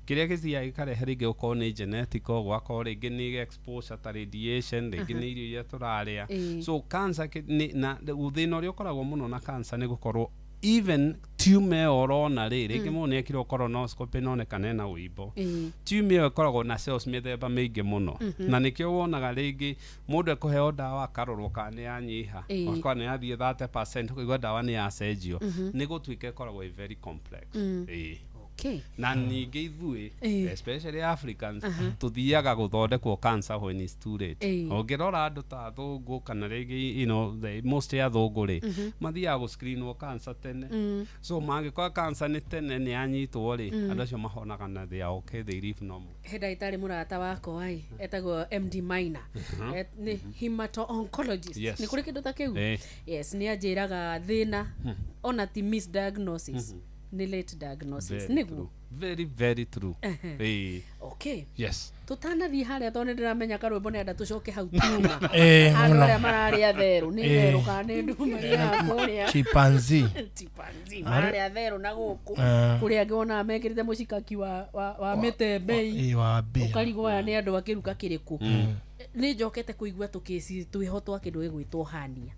Kĩrĩa gĩthiaga gĩkarehe rĩngĩ gũkorwo nĩ genetic, gwakorwo rĩngĩ nĩ exposure ta radiation, rĩngĩ nĩ irio iria tũrarĩa. So cancer na thĩna ũrĩa ũkoragwo mũno na cancer nĩ gũkorwo even tumor ĩyo ũrona rĩ, rĩngĩ mũndũ nĩ ekirwo colonoscopy nonekana ena ũimbo, tumor ĩyo ĩkoragwo na cells mĩthemba mĩingĩ mũno. Na nĩkĩo wonaga rĩngĩ mũndũ ekũheo ndawa akarorwo kana nĩ yanyiha, akorwo nĩ yathiĩ 30%, ũkaigua ndawa nĩ yacenjio. Nĩ gũtuĩka ĩkoragwo ĩ very complex. Na ningĩ ithuĩ, especially Africans, tũthiaga gũthondekwo cancer when it's too late. Ũngĩrora andũ ta athũngũ kana rĩngĩ the most ya athũngũ rĩ, mathiaga gũscreenwo cancer tene. So mangĩkorwo cancer nĩ tene nĩ yanyitwo rĩ, andũ acio mahonaga na they are okay, they live normal. He ndagĩtarĩ mũrata wakwa ĩ etagwo MD Minor. Nĩ hemato oncologist. Nĩ kũrĩ kĩndũ ta kĩu? Ĩĩ. Yes, nĩ anjĩraga thĩna ona ti misdiagnosis. Nĩ late diagnosis. Very Nĩguo. true. Very, very true. Ĩĩ. Okay. Yes. Tũtanathiĩ harĩa, tondũ nĩ ndĩramenya karwĩmbo nĩ enda tũcoke hau tuma. Ĩĩ, Andũ mũno. arĩa mararĩa therũ nĩ Ĩĩ. therũ kana nĩ nduma ya kũrĩa? Chimpanzee. Chimpanzee, Arĩ- mararĩa therũ na gũkũ. Eh. Kũrĩa angĩ wonaga mekĩrĩte mũcikaki wa mĩtembei. Ĩĩ, wa mbĩa. Ũkarigwo aya nĩ andũ a kĩruka kĩrĩkũ. Nĩ njokete kũigua tũkĩci twĩho twa kĩndũ gĩgwĩtwo hania.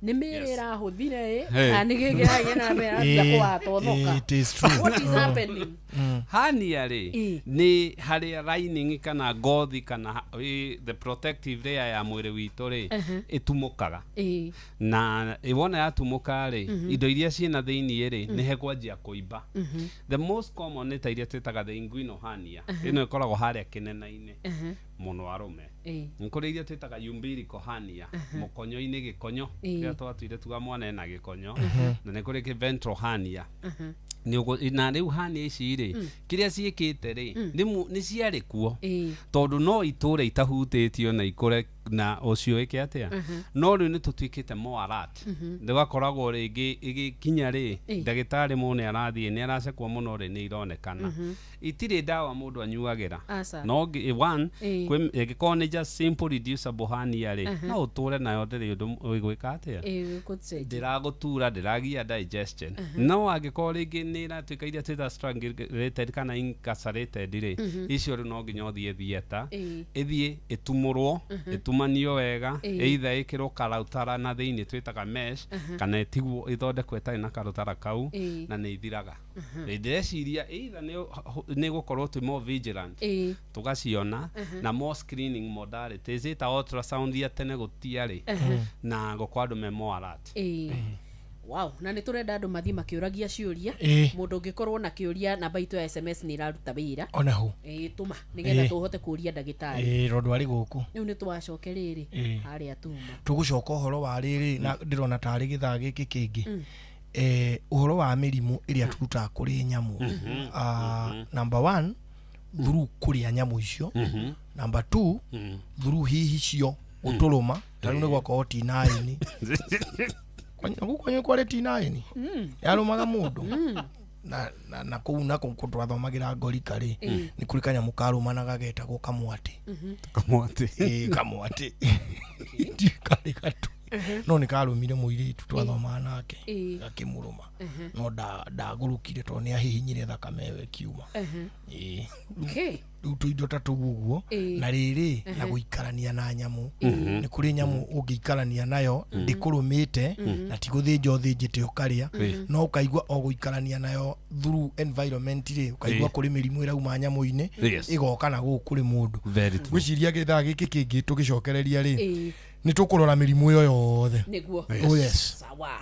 Nĩ mĩrĩ ĩrahũthire ĩ, Hey. kana nĩ gĩkĩ kĩragĩa na mbere ambia Ĩĩ, kũwatothoka? it is true. What is happening? Hania rĩ, Ĩĩ. nĩ harĩa lining kana ngothi kana the protective layer ya mwĩrĩ witũ rĩ, ĩtumũkaga. Na wona yatumũka rĩ, indo iria ciĩna thĩiniĩ rĩ, nĩ hekwanjia kũimba. The most common nĩ ta iria twĩtaga the inguinal hernia. Ĩno ĩkoragwo harĩa kĩnena-inĩ mũno arũme. Nĩ kũrĩ iria twĩtaga umbilical hernia, mũkonyo-inĩ, gĩkonyo kĩrĩa twatuire tuga mwana ena gĩkonyo. Na nĩ kũrĩ ventral hernia. Na rĩu hernia ici rĩ, kĩrĩa ciĩkĩte rĩ, nĩ ciarĩ kuo, tondũ no itũre itahutĩtio na ikũre na ũcio ĩke atĩa. No rĩu nĩ tũtuĩkĩte more alert. Rĩgakoragwo rĩngĩ ĩgĩkinya rĩ, ndagĩtarĩ mũndũ nĩ arathiĩ nĩ aracekwo mũno rĩ, nĩ ironekana. Itirĩ ndawa mũndũ anyuagĩra. Aca. No one, ĩngĩkorwo nĩ just simple reducible hernia rĩ, no ũtũre nayo, ndĩrĩ ũndũ ĩgwĩka atĩa, Ĩĩ, gũcenjia. ndĩragũtura, ndĩragia digestion. No angĩkorwo rĩngĩ nĩ ĩratuĩka iria twĩta strangulated kana incarcerated rĩ, icio rĩu no nginya ũthiĩ theatre, ĩthiĩ ĩtumũrwo, ĩtumanio wega, either ĩkĩrwo karautara na thĩinĩ twĩtaga mesh, kana ĩtigwo ĩthondekwo ĩtarĩ na karũtara kau, na nĩ ithiraga. Ndĩreciria either nĩ gũkorwo twĩ more vigilant, tũgaciona, na more screening modalities ĩta ultrasound ya tene gũtiarĩ, na gũkorwo andũ me more alert. Ĩĩ. Wow, na nĩ tũrenda andũ mathiĩ makĩũragia ciũria. Mũndũ ũngĩkorwo na kĩũria, namba itũ ya SMS nĩ ĩraruta wĩra. Onaho. Ĩĩ, tũma nĩgetha tũhote kũũria ndagĩtarĩ. Ĩĩ, tondũ arĩ gũkũ. Rĩu nĩ twacoke rĩrĩ harĩa tuma. Tũgũcoka ũhoro wa rĩrĩ, na ndĩrona tarĩ gĩthaa gĩkĩ kĩngĩ, ũhoro wa mĩrimũ ĩrĩa tũrutaga kũrĩ nyamũ. Number one, through kũrĩa nyamũ icio. Number two, through hihi cio gũtũrũma. Ta rĩu nĩ gwakorwo T9. Gũkũ kwanyu kwarĩ T9 yarũmaga mũndũ na kũu nako kũndũ twathomagĩra ngorika rĩ, nĩ kũrĩ kanyamũ karũmanaga getagwo kamwatĩ. Kamwatĩ. Ĩĩ, kamwatĩ. Ndiũĩ karĩ gatũ, no nĩ karũmire mũirĩtu twathomaga nake, gakĩmũrũma, no ndagũrũkire tondũ nĩ ahihinyire thakame ĩyo ĩkiuma. Ĩĩ. Rĩu tũindo ta tũu ũguo. Na rĩrĩ na gũikarania na nyamũ. Nĩ kũrĩ nyamũ ũngĩikarania nayo ndĩkũrũmĩte, na ti gũthĩnja ũthĩnjĩte ũkarĩa, no ũkaigua o gũikarania nayo through environment rĩ, ũkaigua kũrĩ mĩrimũ ĩrauma nyamũ-inĩ, ĩgoka na gũkũ kũrĩ mũndũ. Very true. Ngwĩciria gĩthaa gĩkĩ kĩngĩ tũgĩcokereria rĩ, nĩ tũkũrora mĩrimũ ĩyo yothe. Nĩguo. Oh yes. Sawa.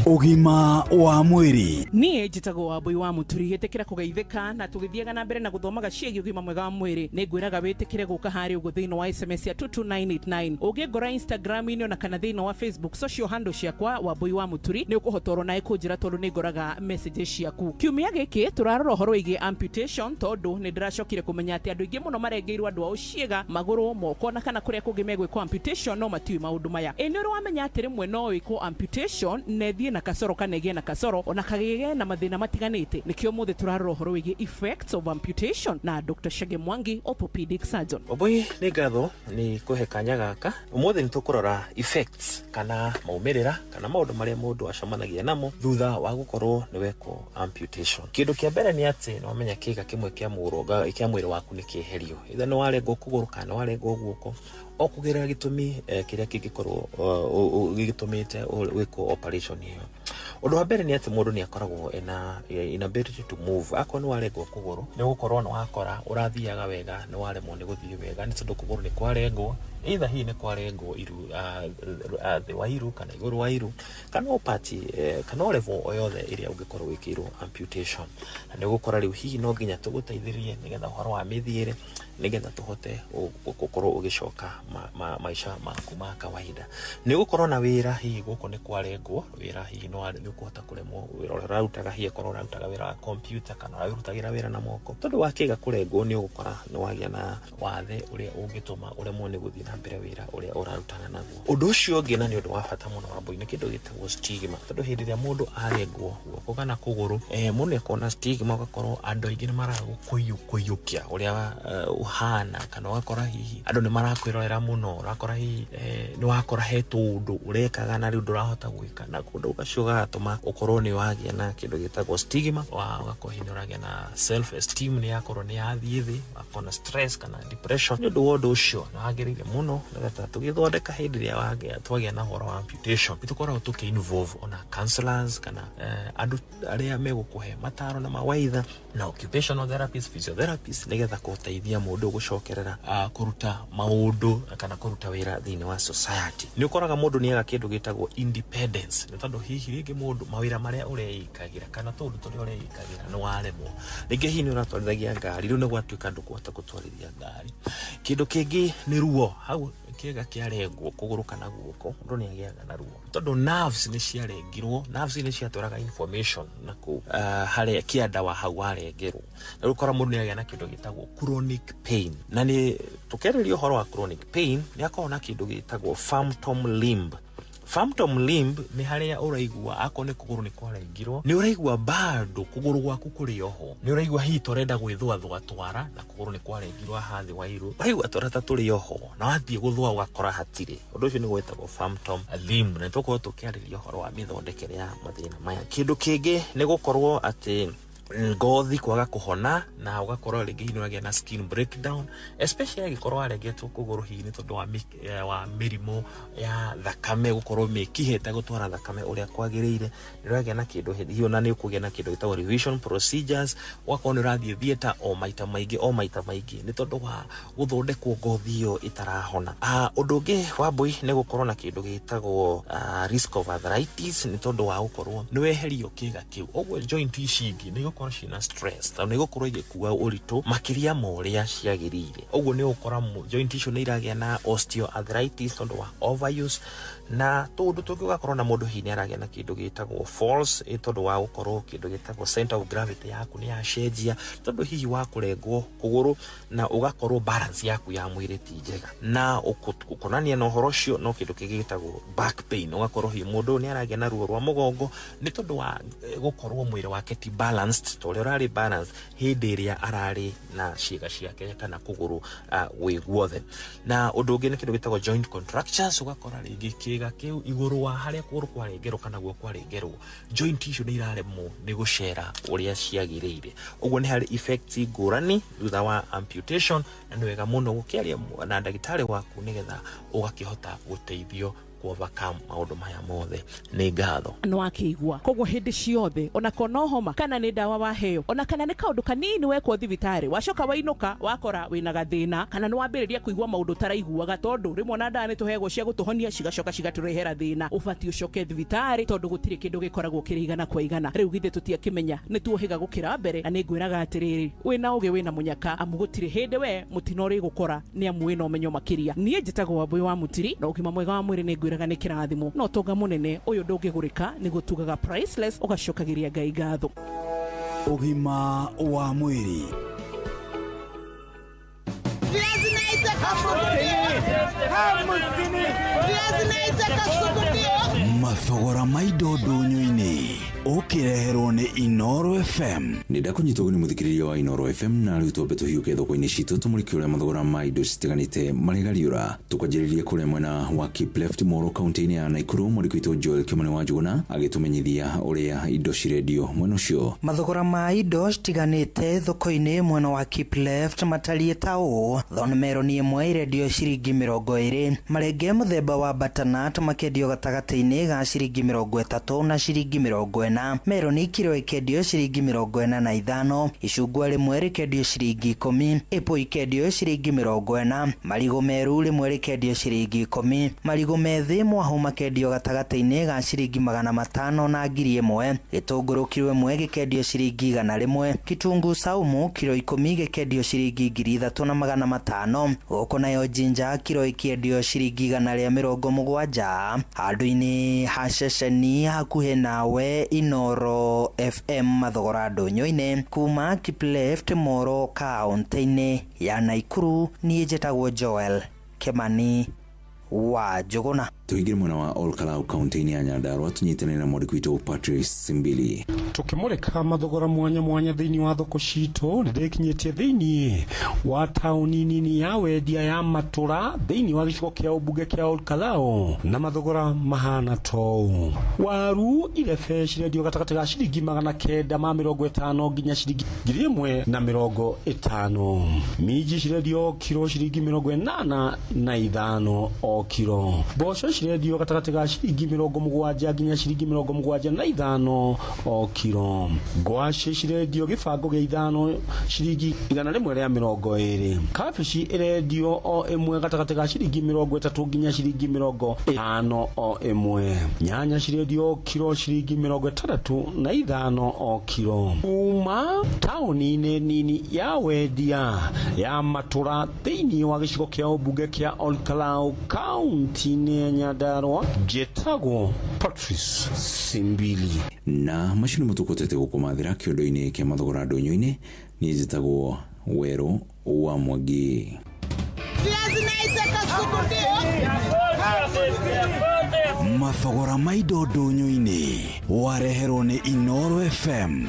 Ũgima wa mwĩrĩ. Niĩ njĩtagwo Wambui wa Mũturi. Ĩtĩkĩra kũgeithĩka na tũgĩthiaga na mbere na gũthomaga ciĩgiĩ ũgima mwega wa mwĩrĩ. Nĩ ngwĩraga wĩtĩkĩre gũka harĩa ũguo thĩinĩ wa SMS ya 22989. Ũngĩngora Instagram-inĩ ona kana thĩinĩ wa Facebook social handle ciakwa, Wambui wa Mũturi, nĩ ũkũhota oro nawe kũnjĩra, tondũ nĩ ngoraga messages ciaku. Kiumia gĩkĩ tũrarora ũhoro wĩgiĩ amputation, tondũ nĩ ndĩracokire kũmenya atĩ andũ aingĩ mũno marengeirwo andũ ao ciĩga, magũrũ, moko na kana kũrĩa kũngĩ megwĩkwo amputation, no matiũĩ maũndũ maya. Ĩ nĩ ũrĩ wamenya atĩ rĩmwe no wĩkwo amputation na ĩthiĩ na kasoro kana ĩgĩe na kasoro ona kagĩe na mathĩna matiganĩte? Nĩkĩo ũmũthĩ tũrarora ũhoro wĩgiĩ effects of amputation na Dr. Shage Mwangi, orthopedic surgeon. Wambui, nĩ ngatho nĩ kũhe kanya gaka. Ũmũthĩ nĩ tũkũrora effects kana maumĩrĩra kana maũndũ marĩa mũndũ acemanagia namo thutha wa gũkorwo nĩ wekwo amputation. Kĩndũ kĩa mbere nĩ atĩ nĩ wamenya kĩga kĩmwe kĩa mũronga kĩa mwĩrĩ waku nĩ kĩeherio, either nĩ warengwo kũgũrũ kana nĩ warengwo guoko, o kũgerera gĩtũmi kĩrĩa kĩngĩkorwo gĩgĩtũmĩte wĩkwo operation ĩyo. Ũndũ wa mbere nĩ atĩ mũndũ nĩ akoragwo ena inability to move. Akorwo nĩ warengwo kũgũrũ, nĩ ũgũkorwo nĩ wakora ũrathiaga wega nĩ waremwo nĩ gũthiĩ wega, nĩ tondũ kũgũrũ nĩ kwarengwo, either hihi nĩ kwarengwo iru, thĩ wa iru kana igũrũ wa iru, kana o part, kana o level o yothe ĩrĩa ũngĩkorwo wĩkĩirwo amputation. Na nĩ ũgũkora rĩu hihi no nginya tũgũteithĩrĩrie nĩgetha ũhoro wa mĩthiĩre, nĩgetha tũhote gũkorwo ũgĩcoka maica maku ma kawaida. Nĩ ũgũkorwo na wĩra hihi gũkũ nĩ kwarengwo wĩra, hihi nĩ ũkũhota kũremwo wĩra ũrĩa ũrarutaga, hihi akorwo ũrarutaga wĩra wa computer kana ũrarutagĩra wĩra na moko. Tondũ wa kĩga kũrengwo, nĩ ũgũkora nĩ wagĩa na wathe ũrĩa ũngĩtũma ũremwo nĩ gũthiĩ na na mbere wĩra ũrĩa ũrarutana naguo. Ũndũ ũcio ũngĩ na nĩ ũndũ wa bata mũno Wambũi nĩ kĩndũ gĩtagwo stigma, tondũ hĩndĩ ĩrĩa mũndũ arengwo guoko kana kũgũrũ, mũndũ nĩ akoragwo na stigma, ũgakorwo andũ aingĩ nĩ maragũkũiyũkia ũrĩa ũhana, kana ũgakora hihi andũ nĩ marakwĩrorera mũno, ũrakora hihi nĩ wakora he tũũndũ ũrekaga na rĩu ndũrahota gwĩka, na kũndũ gacio gagatũma ũkorwo nĩ wagĩa na kĩndũ gĩtagwo stigma, ũgakorwo hihi nĩ ũragĩa na self esteem nĩ yakorwo nĩ yathiĩ thĩ, ũgakorwo na stress kana depression. Nĩ ũndũ wa ũndũ ũcio nĩ wagĩrĩire mũno nĩgetha tũgĩthondeka hĩndĩ ĩrĩa twagĩa na ũhoro wa amputation, nĩ tũkoragwo tũkĩ involve ona counselors kana andũ arĩa megũkũhe mataro na mawaitha na occupational therapist, physiotherapist, nĩgetha gũteithia mũndũ gũcokerera kũruta maũndũ kana kũruta wĩra thĩinĩ wa society. Nĩ ũkoraga mũndũ nĩ aga kĩndũ gĩtagwo independence, nĩ tondũ hihi rĩngĩ mũndũ mawĩra marĩa ũreĩkagĩra kana tũũndũ tũrĩa ũreĩkagĩra nĩ waremwo. Rĩngĩ hihi nĩ ũratwarithagia ngari, rĩu nĩ gwatuĩka ndũkũhota gũtwarithia ngari. Kĩndũ kĩngĩ nĩ ruo, hau kĩga kĩarengwo kũgũrũ kana guoko, mũndũ nĩ agĩaga na ruo tondũ nerves nĩ ciarengirwo, nerves nĩ ciatwaraga information na kũu harĩa kĩanda wa hau warengerwo, na rĩu ũkora mũndũ nĩ agĩa na kĩndũ gĩtagwo chronic pain. Na nĩ tũkĩarĩrĩria ũhoro wa chronic pain, nĩ akoragwo na kĩndũ gĩtagwo phantom limb. Phantom limb nĩ harĩa ũraigua akorwo nĩ kũgũrũ nĩ kwarengirwo, nĩ ũraigua bado kũgũrũ gwaku kũrĩ oho, nĩ ũraigua hihi tũrenda gwĩthũathũa twara na kũgũrũ nĩ kwarengirwo haha thĩ wa iru, ũraigua twara ta tũrĩ oho, na wathiĩ gũthũa ũgakora hatirĩ. Ũndũ ũcio nĩguo wĩtagwo phantom limb, na nĩtũgũkorwo tũkĩarĩrĩria ũhoro wa mĩthondekere ya mathĩna maya. Kĩndũ kĩngĩ nĩ gũkorwo atĩ ngothi kwaga kũhona, na ũgakorwo rĩngĩ hihi nĩwagĩa na skin breakdown, especially angĩkorwo warengetwo kũgũrũ hihi nĩ tondũ wa mĩrimũ ya thakame gũkorwo mĩkiha ĩtagũtwara thakame ũrĩa kwagĩrĩire, nĩ ũragĩa na kĩndũ hihi ona nĩ ũkũgĩa na kĩndũ gĩtagwo revision procedures, ũgakorwo nĩ ũrathiĩ theatre o maita maingĩ o maita maingĩ nĩ tondũ wa gũthondekwo ngothi ĩyo ĩtarahona. Ũndũ ũngĩ Wambũi nĩ gũkorwo na kĩndũ gĩtagwo risk of arthritis, nĩ tondũ wa gũkorwo nĩ weherio kĩga kĩu, ũguo joint ici ingĩ nĩ igũkorwo ciĩna stress tondũ nĩ igũkorwo igĩkua ũritũ makĩria ma ũrĩa ciagĩrĩire, ũguo nĩ ũgũkora joint icio nĩ iragĩa na osteoarthritis tondũ wa overuse, na tũndũ tũngĩ ũgakorwo na mũndũ hihi nĩ aragĩa na kĩndũ gĩtagwo falls tondũ wa gũkorwo kĩndũ gĩtagwo center of gravity yaku nĩ yacenjia tondũ hihi wa kũrengwo kũgũrũ na ũgakorwo balance yaku ya mwĩrĩ ti njega, na ũkonania na ũhoro ũcio no kĩndũ kĩngĩ gĩtagwo back pain, ũgakorwo hihi mũndũ nĩ aragĩa na ruo rwa mũgongo nĩ tondũ wa gũkorwo mwĩrĩ wake ti balanced ta ũrĩa ũrarĩ balanced hĩndĩ ĩrĩa ararĩ na ciĩga ciake kana kũgũrũ gwĩ guothe. Na ũndũ ũngĩ nĩ kĩndũ gĩtagwo joint contractures, ũgakora rĩngĩ kĩga kĩu igũrũ wa harĩa kũgũrũ kwarengerwo kana guoko kwarengerwo, joint icio nĩ iraremwo nĩ gũcera ũrĩa ciagĩrĩire, ũguo nĩ harĩ effects ngũrani thutha wa amputation, na nĩ wega mũno gũkĩaria na ndagĩtarĩ waku nĩgetha ũgakĩhota gũteithio ku overcome maũndũ maya mothe. Nĩ ngatho. Nĩ wakĩigua koguo hĩndĩ ciothe ona kona homa kana nĩ ndawa waheo ona kana nĩ kaũndũ kanini wekwo thibitarĩ, wacoka wainũka wakora wĩna gathĩna kana nĩ wambĩrĩria kũigua maũndũ ũtaraiguaga, tondũ rĩmwe ona ndawa nĩ tũheagwo cia gũtũhonia cigacoka cigatũrehera thĩna, ũbatiĩ ũcoke thibitarĩ tondũ gũtirĩ kĩndũ gĩkoragwo kĩrĩ igana kwa igana. Rĩu githĩ tũtiakĩmenya nĩ tuohĩga gũkĩra mbere, na nĩ ngwĩraga atĩrĩrĩ, wĩna ũgĩ wĩna mũnyaka, amu gũtirĩ hĩndĩ we mũtino ũrĩgũkora nĩ amu wĩna ũmenyo makĩria. Niĩ njĩtagwo Wambũi wa Mũtiri, na ũgima mwega wa mwĩrĩ nĩ ngwĩraga nĩ kĩrathimo, no ũtonga mũnene ũyũ ndũngĩgũrĩka, nĩguo tugaga priceless, ũgacokagĩria Ngai ngatho. Ũgima wa mwĩrĩ. Mathogora ma indo ndũnyũ-inĩ ũkĩreherwo nĩ Inooro FM. Nĩ ndakũnyita ũgeni mũthikĩrĩria wa Inooro FM, na rĩu twambe tũhiũke thoko-inĩ citũ tũmũrĩke ũrĩa mathogora ma indo citiganĩte marĩgariũra. Tũkwanjĩrĩria kũrĩa mwena wa Kipleft Moro kaunti-inĩ ya Nakuru, mwarĩki witũ Joel Kĩmani wa Njuguna agĩtũmenyithia ũrĩa indo cirendio mwena ũcio. Mathogora ma indo citiganĩte thoko-inĩ mwena wa Kipleft matariĩ ta ũũ: thon meroni ĩmwe irendio ciringi 20, marenge mũthemba wa butternut makendio gatagatĩ-inĩ ga ciringi 30 na ciringi 40, meroni kiro ĩkendio ciringi 45, icungwa rĩmwe rĩkendio ciringi 10, apple ikendio ciringi 40, marigũ meru rĩmwe rĩkendio ciringi 10, marigũ methĩ mwahu makendio gatagatĩ-inĩ ga ciringi 500 na 1000, gĩtũngũrũ kiro ĩmwe gĩkendio ciringi 100, kitunguu saumu kiro 10 gĩkendio ciringi 3500, gũkũ nayo ginger kiro ĩkĩendio ciringi 170. Handũ-inĩ ha ceceni hakuhĩ nawe Inooro FM mathogora ndũnyũ-inĩ kuma Kipleft Moro kaunti-inĩ ya Nakuru, niĩ njĩtagwo Joel Kimani wa Njũgũna. Tũingĩre mwena wa Olkalau kaunti-inĩ ya Nyandarua tũnyitanĩre na mwandĩki witũ Patrice Simbili. Tukimurika mathogora mwanya mwanya thiini wa thoko citũ nĩndĩkinyĩtie thiini wa taũni nini ya wendia ya Matura thiini wa gĩcigo kĩa ũmbunge kĩa Olkalau na mathogora mahana tou. Waru irebe cirendio gatagatĩ ga ciringi 950 nginya ciringi 1050. Minji cirendio kiro ciringi 85 o kiro. Mboco cirendio gatagatĩ ga ciringi 70 nginya ciringi 75 o kiro. Ngwacĩ cirendio gĩbango gĩa 5 ciringi 120. Kabici irendio o ĩmwe gatagatĩ ga ciringi 30 nginya ciringi 50 o ĩmwe. Nyanya cirendio kiro ciringi 65 o kiro. Kuma taũni-inĩ nini ya wendia ya Matura thĩinĩ wa gĩcigo kĩa ũmbunge kĩa Olkalau kaunti-inĩ ya Nyandarua, njĩtagwo Patrice Simbili. Na macio nĩmo tũkũtete gũkũmathĩra kĩondo-inĩ kĩa mathogora ndũnyũ-inĩ. Niĩ njĩtagwo Werũ wa Mwangi. Mathogora ma indo ndũnyũ-inĩ wareherwo nĩ Inoro FM.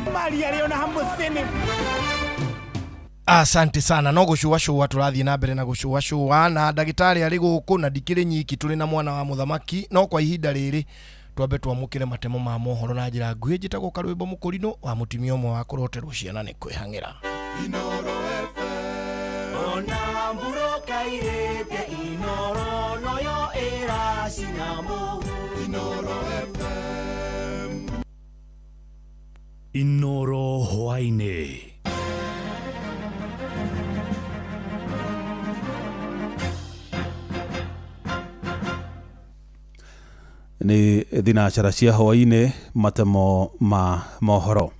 Asante sana. No gucuacua turathie na mbere na gucuacua na ndagitari ari guku na ndikiri nyiki turi na mwana wa muthamaki no kwa ihinda riri twambe twamukire matemo ma mohoro na njira nguhi njitagwo Karwimbo Mukurino wa mutimia umwe wa kuroterwo ciana ni kwihangira. Inoro FM ona mburoka irete Inoro noyo iracina muhu. Inoro FM. Inoro hwaini. Ni thinacara cia hwaini matemo ma mohoro.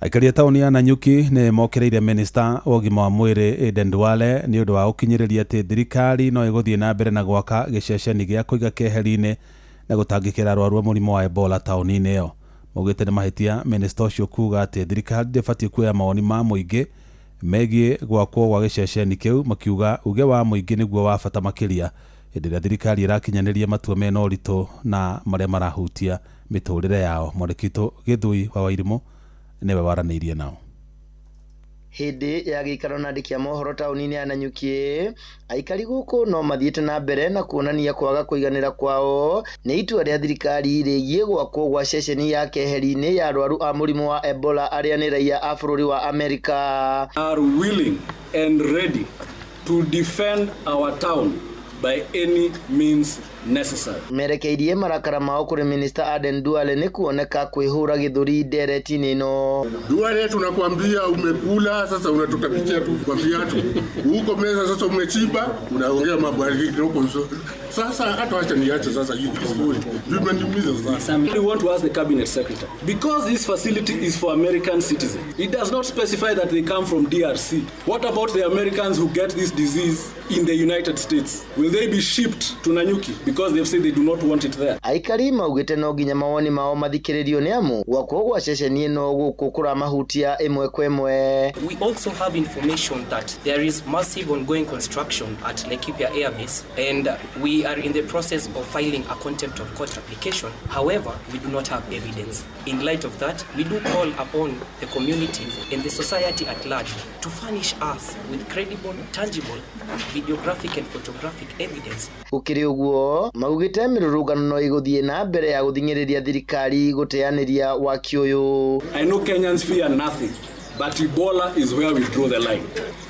Aikari a taũni ya Nanyuki nĩ mokĩrĩire minista wa ũgima wa mwĩrĩ Aden Duale nĩ ũndũ wa gũkinyĩrĩria atĩ thirikari no ĩgũthiĩ na mbere na gwaka gĩceceni gĩa kũiga keheri-inĩ na gũtangĩkĩra arwaru a mũrimũ wa Ebola taũni-inĩ ĩyo. Maugĩte nĩ mahĩtia minista ũcio kuga atĩ thirikari ndĩbatiĩ kuoya mawoni ma mũingĩ megiĩ gwakwo gwa gĩceceni kĩu, makiuga uge wa mũingĩ nĩguo wa bata makĩria hĩndĩ ĩrĩa thirikari ĩrakinyanĩria matua mena ũritũ na marĩa marahutia mĩtũrĩre yao. Mwandĩki witũ Gĩthui wa Wairimũ nĩwe waranĩirie nao. Hĩndĩ ya gĩikaro na andĩki a mohoro taũni-inĩ ya Nanyuki, aikari gũkũ no mathiĩte na mbere na kuonania kwaga kũiganĩra kwao nĩ itua rĩa thirikari rĩgiĩ gwakwo gwa ceceni ya keheri-inĩ ya arwaru a mũrimũ wa Ebola arĩa nĩ raia a bũrũri wa Amerika. Are willing and ready to defend our town by any means necessary. Merekeirie marakara mao kuri Minister Aden Duale ni kuoneka kwihura githuri ndereti-inĩ ĩno. Duale, tunakwambia umekula sasa, unatutapikia tu kwa viatu huko meza, sasa umechimba, unaongea mambo ya huko sasa. Hata acha niache sasa hii story, vimeniumiza sana. We want to ask the cabinet secretary, because this facility is for American citizens, it does not specify that they come from DRC. What about the Americans who get this disease in the United States? Will they be shipped to Nanyuki? Because they've said they do not want it there. Aikari maugite no nginya mawoni mao mathikiririo ni amu gwakwo gwa ceceni ĩno gũkũ kũramahutia ĩmwe kwa ĩmwe. We also have information that there is massive ongoing construction at Laikipia Air Base, and we are in the process of filing a contempt of court application. However, we do not have evidence. In light of that, we do call upon the community and the society at large to furnish us with credible, tangible, videographic and photographic evidence. Gũkĩrĩ ũguo maugĩte mĩrũrũngano no ĩgũthiĩ na mbere ya gũthing'ĩrĩria thirikari gũteanĩria waki ũyũ. I know Kenyans fear nothing, but Ebola is where we draw the line.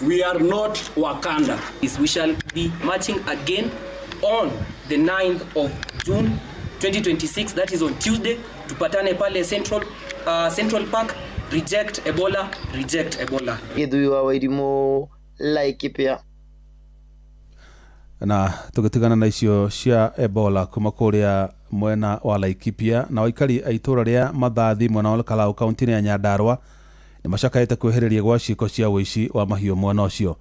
We are not Wakanda. We shall be marching again on the 9th of June 2026, that is on Tuesday. Tupatane pale Central Park. Reject Ebola, reject Ebola. Gĩthui wa Wairimũ, Laikipia. Na tũgĩtigana na icio cia Ebola kuma kũrĩa mwena wa Laikipia, na aikari a itũra rĩa Mathathi mwena wa Olkalau kaunti-inĩ ya Nyandarua nĩ macakaĩte kwĩhĩrĩria gwa ciĩko cia ũici wa mahiũ mwena ũcio.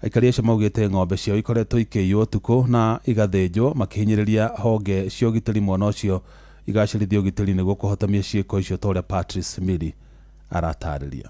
Aikari acio maugĩte ng'ombe ciao ikoretwo ikĩiywo ũtukũ na igathĩnjwo, makĩhinyĩrĩria honge cia ũgitĩri mwena ũcio igacĩrithia ũgitĩri nĩguo kũhotomia ciĩko icio ta ũrĩa Patrice Mili aratarĩria.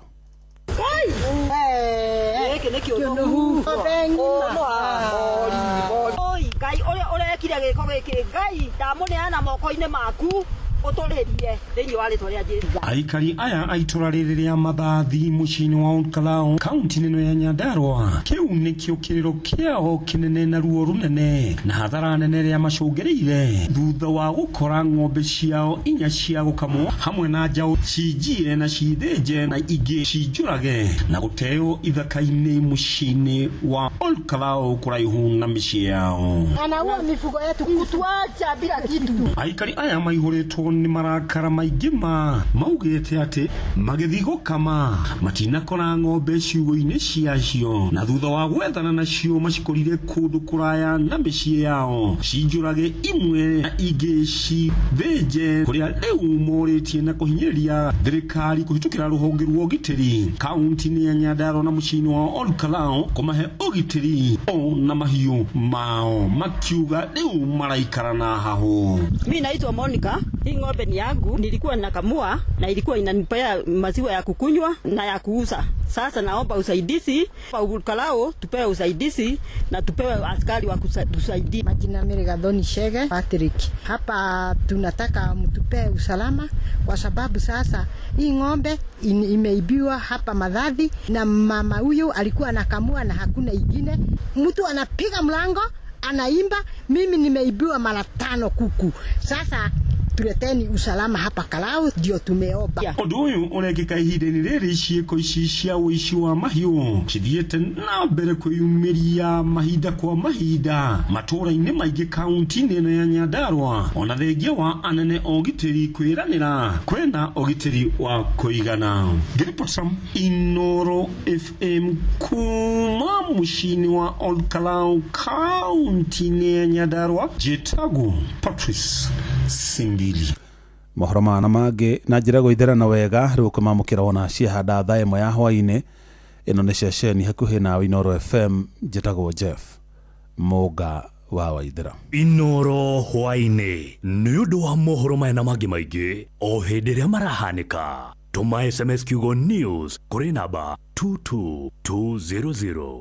wĩkire gĩko gĩkĩ Ngai ndamũneana moko-inĩ maku ũtũrĩrie thĩinĩ wa rĩtwa rĩa Jesũ. Aikari aya a itũra rĩrĩ rĩa Mathathi mũciĩ-inĩ wa Olkalou kaunti-inĩ ĩno ya Nyandarua kĩu nĩkĩo kĩrĩro kĩao kĩnene na ruo rũnene na hathara nene ĩrĩa macũngĩrĩire thutha wa gũkora ng'ombe ciao inya cia gũkamwo hamwe na njaũ cinjie na cithĩnje na ingĩ cinjũrage na gũteo ithaka-inĩ mũciĩ-inĩ wa Olkalou kũraihu na mĩciĩ yao. Anaua mifugo yetu kutuacha bila kitu. Aikari aya maihũrĩtwo nĩ marakara maingĩ ma maugĩte atĩ magĩthiĩ gũkama matinakora ng'ombe ciugũ-inĩ ciacio na thutha wa gwethana nacio macikorire kũndũ kũraya na mĩciĩ yao cinjũrage imwe na ingĩ cithĩnje kũrĩa rĩu morĩtie na kũhinyĩrĩria thirikari kũhĩtũkĩra rũhonge rwa ũgitĩri kaunti-inĩ ya Nyandarua na mũciĩ-inĩ wa Olkalou kũmahe ũgitĩri o na mahiũ mao makiuga rĩu maraikara na hahũ. Mimi naitwa Monica. Hii ng'ombe ni yangu, nilikuwa nakamua na ilikuwa inanipea maziwa ya kukunywa na ya kuuza. Sasa naomba usaidizi kwa Olkalou, tupewe usaidizi na tupewe askari wa kutusaidia. Majina Mary Gathoni Shege Patrick. Hapa tunataka mtupee usalama kwa sababu sasa hii ng'ombe imeibiwa hapa Mathathi na mama huyu alikuwa anakamua na hakuna ingine. Mtu anapiga mlango anaimba, mimi nimeibiwa mara 5 kuku. Sasa tuleteni usalama hapa Kalau, ndio tumeomba. Ũndũ ũyũ ũrekĩka ihinda-inĩ rĩrĩ ciĩko ici cia ũici wa mahiũ cithiĩte na mbere kwĩyumĩria mahinda kwa mahinda matũũra-inĩ maingĩ kaunti-inĩ ĩno ya Nyandarua ona thengia wa anene a ũgitĩri kwĩranĩra kwĩna ũgitĩri wa kũigana. Ngĩribota Inoro FM kuma mũciĩ-inĩ wa Olkalou kaunti-inĩ ya Nyandarua, njĩtagwo Patrice Simbili. Mohoro mana mangĩ na njĩra gũitherana wega rĩu kũmamũkĩra wona ciahanda thaa ĩmwe ya hwaĩ-inĩ. Ĩno nĩ ceceni hakuhĩ nawe Inoro FM, njĩtagwo Jeff Mũnga wa Waithera. Inoro hwaĩ-inĩ nĩ ũndũ wa mohoro maya na mangĩ maingĩ o hĩndĩ ĩrĩa marahanĩka. Tũma SMS kiugo news kũrĩ namba 22200.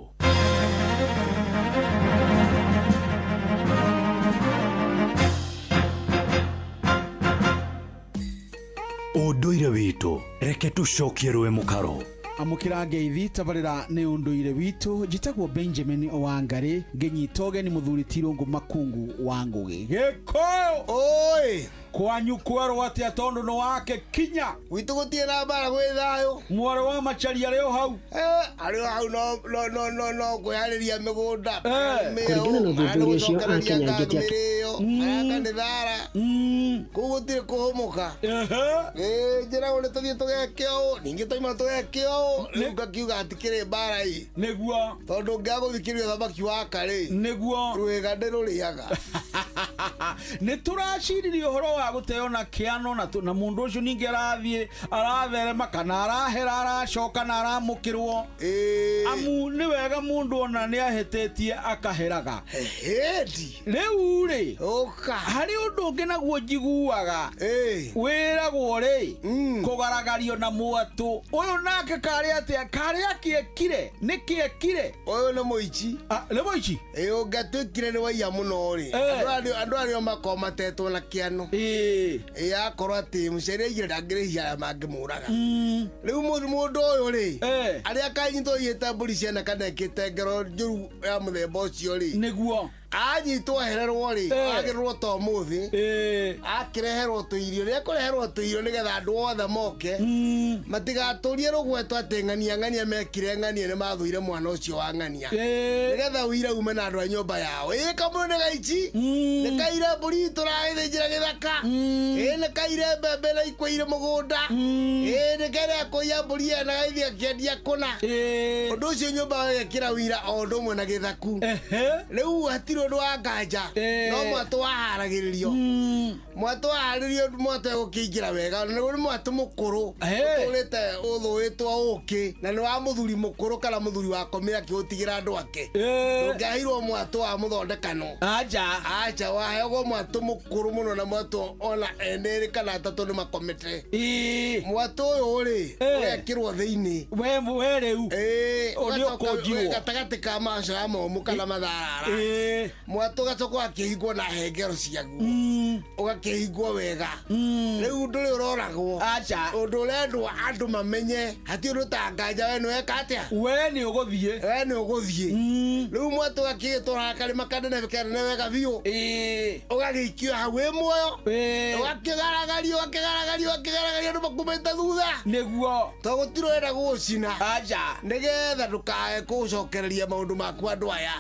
Ũndũire witũ reke tũcokie rũĩ mũkaro. Amũkĩra ngeithi tabarĩra nĩ ũndũire witũ. Njĩtagwo Benjamin Wangari, ngĩnyita ũgeni mũthuri ti Irũngũ Makungu wa Ngũgĩ. Gĩkũyũ oi kwanyu kwerwo atĩa tondũ nĩ wake kinya gwitũ gũtirĩ na mbara gwĩ thayũ. Mwarĩ wa Macharia arĩ o hau, arĩ o hau no kwĩharĩria mĩgũnda kũringana na ũthuthuria ũcio Akenya aingĩ ti araka nĩ thara kũu gũtirĩ kũhũmũka. Njĩragwo nĩ tũthiĩ tũgeke ũũ ningĩ twaima tũgeke ũũ rĩu ngakiuga hatikĩrĩ mbara ĩ nĩguo tondũ ũngĩaga gũthikĩrĩria thamaki waka rĩ nĩguo rwĩga ndĩrũrĩaga. Nĩ tũraciririe ũhoro wa gũteo na kĩano na mũndũ ũcio ningĩ arathiĩ aratherema kana arahera aracoka na aramũkĩrwo. Amu nĩ wega mũndũ ona nĩ ahĩtĩtie akaheraga. Rĩu rĩ harĩ ũndũ ũngĩ naguo njiguaga wĩragwo rĩ kũgaragario na mwatũ ũyũ nake karĩ atĩa karĩ akĩekire nĩ kĩekire ũyũ nĩ mũici. Nĩ mũici ũngĩatuĩkire nĩ waiya mũno rĩ andũ arĩa makoragwo matetwo na kĩano akorwo atĩ mũciari aigire ndangĩrĩhia arĩa mangĩmũraga. Rĩu mũndũ ũyũ rĩ arĩa akanyitwo aiyĩte mbũri ciana kana ekĩte ngero njũru ya mũthemba ũcio rĩ nĩguo anyitwo ahererwo rĩ agĩrĩrwo ta ũmũthĩ akĩreherwo tũirio rĩrĩa kũreherwo tũirio nĩgetha andũ othe moke matigatũrie rũgweto atĩ ng'ania ng'ania mekire ng'ania nĩ mathũire mwana ũcio wa ng'ania nĩgetha ũira ume na andũ a nyũmba yao. Ĩ kamũndũ nĩ gaici nĩ kaire mbũri tũragĩthĩnjĩra gĩthaka ĩ nĩ kaire mbembe na ikũire mũgũnda ĩ nĩ kaire kũiya mbũri ena gaithiĩ akĩendia kũna. Ũndũ ũcio nyũmba gagekĩra wira o ũndũ ũmwe na gĩthaku. Rĩu hatirĩ ũndũ wa nganja no mwatũ waharagĩrĩrio mwatũ waharĩrio mwatũ egũkĩingĩra wega na nĩ mwatũ mũkũrũ ũtũrĩte ũthũĩtwo ũkĩ na nĩ wa mũthuri mũkũrũ kana mũthuri wakomire akĩũtigĩra andũ ake. Ndũngĩaheirwo mwatũ wa mũthondekano aja aja waheagwo mwatũ mũkũrũ mũno na mwatũ ona ene erĩ kana atatũ nĩ makomete. Mwatũ ũyũ rĩ ũgekĩrwo thĩinĩ we rĩu gatagatĩ ka macoya momũ kana matharara Mwatũ ũgacoka ũgakĩhingwo na hengero ciaguo, ũgakĩhingwo wega. Rĩu ndũrĩ ũroragwo. Aca. Ũndũ ũrendwo andũ mamenye hati ũndũ ta nganja we nĩweka atĩa, we nĩ ũgũthiĩ, we nĩ ũgũthiĩ. Rĩu mwatũ ũgakĩgĩtwara karĩma kanene kanene wega biũ, ũgagĩikio hau wĩ muoyo, ũgakĩgaragario, ũgakĩgaragario, ũgakĩgaragario andũ makumĩte thutha. Nĩguo. To gũtirĩ ũrenda gũgũcina. Aca. Nĩgetha ndũkae kũcokereria maũndũ maku andũ aya.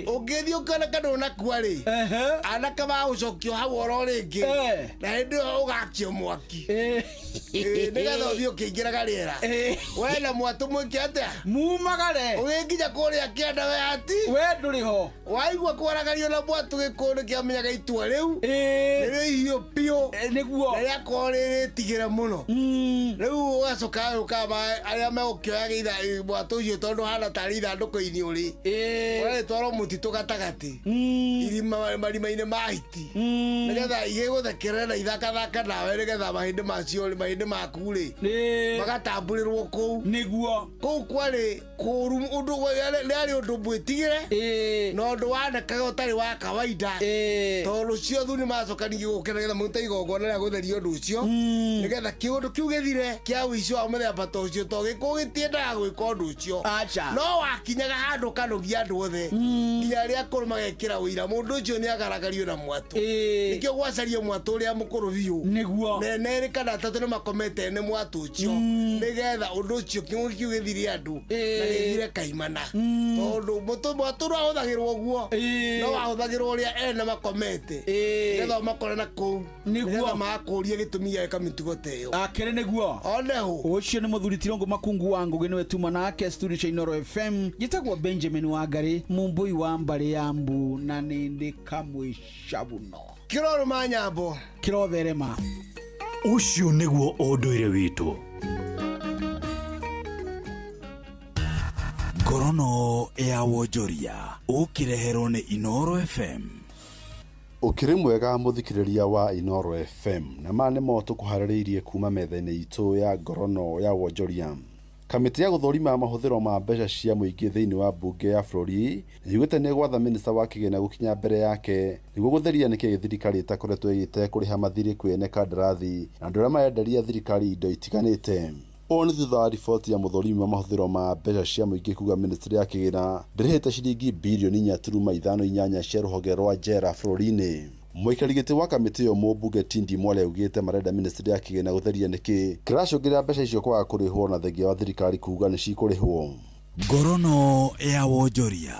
Ũngĩthiĩ ũkĩoneka ndũnakua rĩ, anake magũcokio hau oro rĩngĩ, na hĩndĩ ĩyo ũgakio mwaki. Nĩgetha ũthiĩ ũkĩingĩraga rĩera. We na mwatũ mwĩke atĩa? Mumagare. Ũgĩkinya kũrĩa kĩanda we hati, we ndũrĩ ho. Waigua kwaragario na mwatũ gĩkũũ nĩkĩamenyaga itua rĩu nĩrĩo ihiũ biũ. Nĩguo. Na rĩakorwo rĩrĩtigĩre mũno. Rĩu ũgacoka ũkama arĩa megũkĩoya mwatũ ũcio tondũ hana tarĩ ithandũkũ-inĩ ũrĩ, ũgagĩtwarwo mũtitũ gatagatĩ, irima marima-inĩ ma hiti, nĩgetha igĩgũthekerere na ithakathaka nawe, nĩgetha mahĩndĩ macio mahĩndĩ maku rĩ magatambũrĩrwo kũu. Nĩguo. Kũu kwarĩ kũũru, ũndũ rĩarĩ ũndũ mwĩtigĩre na ũndũ wanekaga ũtarĩ wa kawaida, tondũ cio thu nĩ macoka ningĩ gũkĩra nĩgetha marute igongona rĩa gũtheria ũndũ ũcio, nĩgetha kĩũndũ kĩu gĩthire kĩa ũici wa mũthemba ta ũcio, tondũ gĩkũũ gĩtiendaga gwĩka ũndũ ũcio. Aca. No wakinyaga handũ ũkanogia andũ othe, nginya arĩa akũrũ magekĩra ũira mũndũ ũcio nĩ agaragario na mwatũ. Nĩkĩo gwacario mwatũ ũrĩa mũkũrũ biũ. Nĩguo. Na erĩ kana atatũ nĩ makomete nĩ mwatũ ũcio, nĩgetha ũndũ ũcio kĩng'ũki kĩu gĩthire andũ na gĩthire kaimana, tondũ mwatũ ndwahũthagĩrwo ũguo, no wahũthagĩrwo ũrĩa ene makomete, nĩgetha ũmakore na kũu, nĩgetha magakũria gĩtũmi gĩa gwĩka mĩtugo ta ĩyo. Akĩrĩ nĩguo. Oneho. Ũcio nĩ mũthuri Tirũngũ Makungu wa Ngũgĩ, nĩwe tuma nake studio cia Inooro FM. Njĩtagwo Benjamin Wangari, mũmbũi wa mbarĩ ya mbu, na nĩ ndĩ kamwĩcabuno. Kĩrorũma nyambo. Kĩrotherema. Ũcio nĩguo ũndũire witũ. Ngorono ya wonjoria ũkĩreherwo nĩ Inooro FM. Ũkĩrĩ mwega mũthikĩrĩria wa Inooro FM, na maya nĩmo tũkũharĩrĩirie kuma metha-inĩ itũ ya ngorono ya wonjoria. Kamĩtĩ ya gũthũrima mahũthĩro ma mbeca cia mũingĩ thĩinĩ wa mbunge ya bũrũri yugĩte nĩ gwatha minista wa kĩgĩna gũkinya mbere yake nĩguo gũtheria nĩkĩ thirikari ĩtakoretwo ĩgĩte kũrĩha mathirĩ kwĩ ene kandarathi na andũ arĩa marenderia thirikari indo itiganĩte. Ũũ nĩ thutha wa riboti ya mũthũrimi wa mahũthĩro ma mbeca cia mũingĩ kuga ministry ya kĩgĩna ndĩrĩhĩte ciringi birioni 4.58 cia rũhonge rwa njera bũrũri-inĩ. Mũikari gĩtĩ wa kamĩtĩ ĩyo mũmbunge Tindi Mwale augĩte marenda ministry ya kĩgĩna gũtheria nĩkĩ kĩracũngĩrĩria mbeca icio kwaga kũrĩhwo na thengia wa thirikari kuga nĩ cikũrĩhwo. Ngorono ya wonjoria.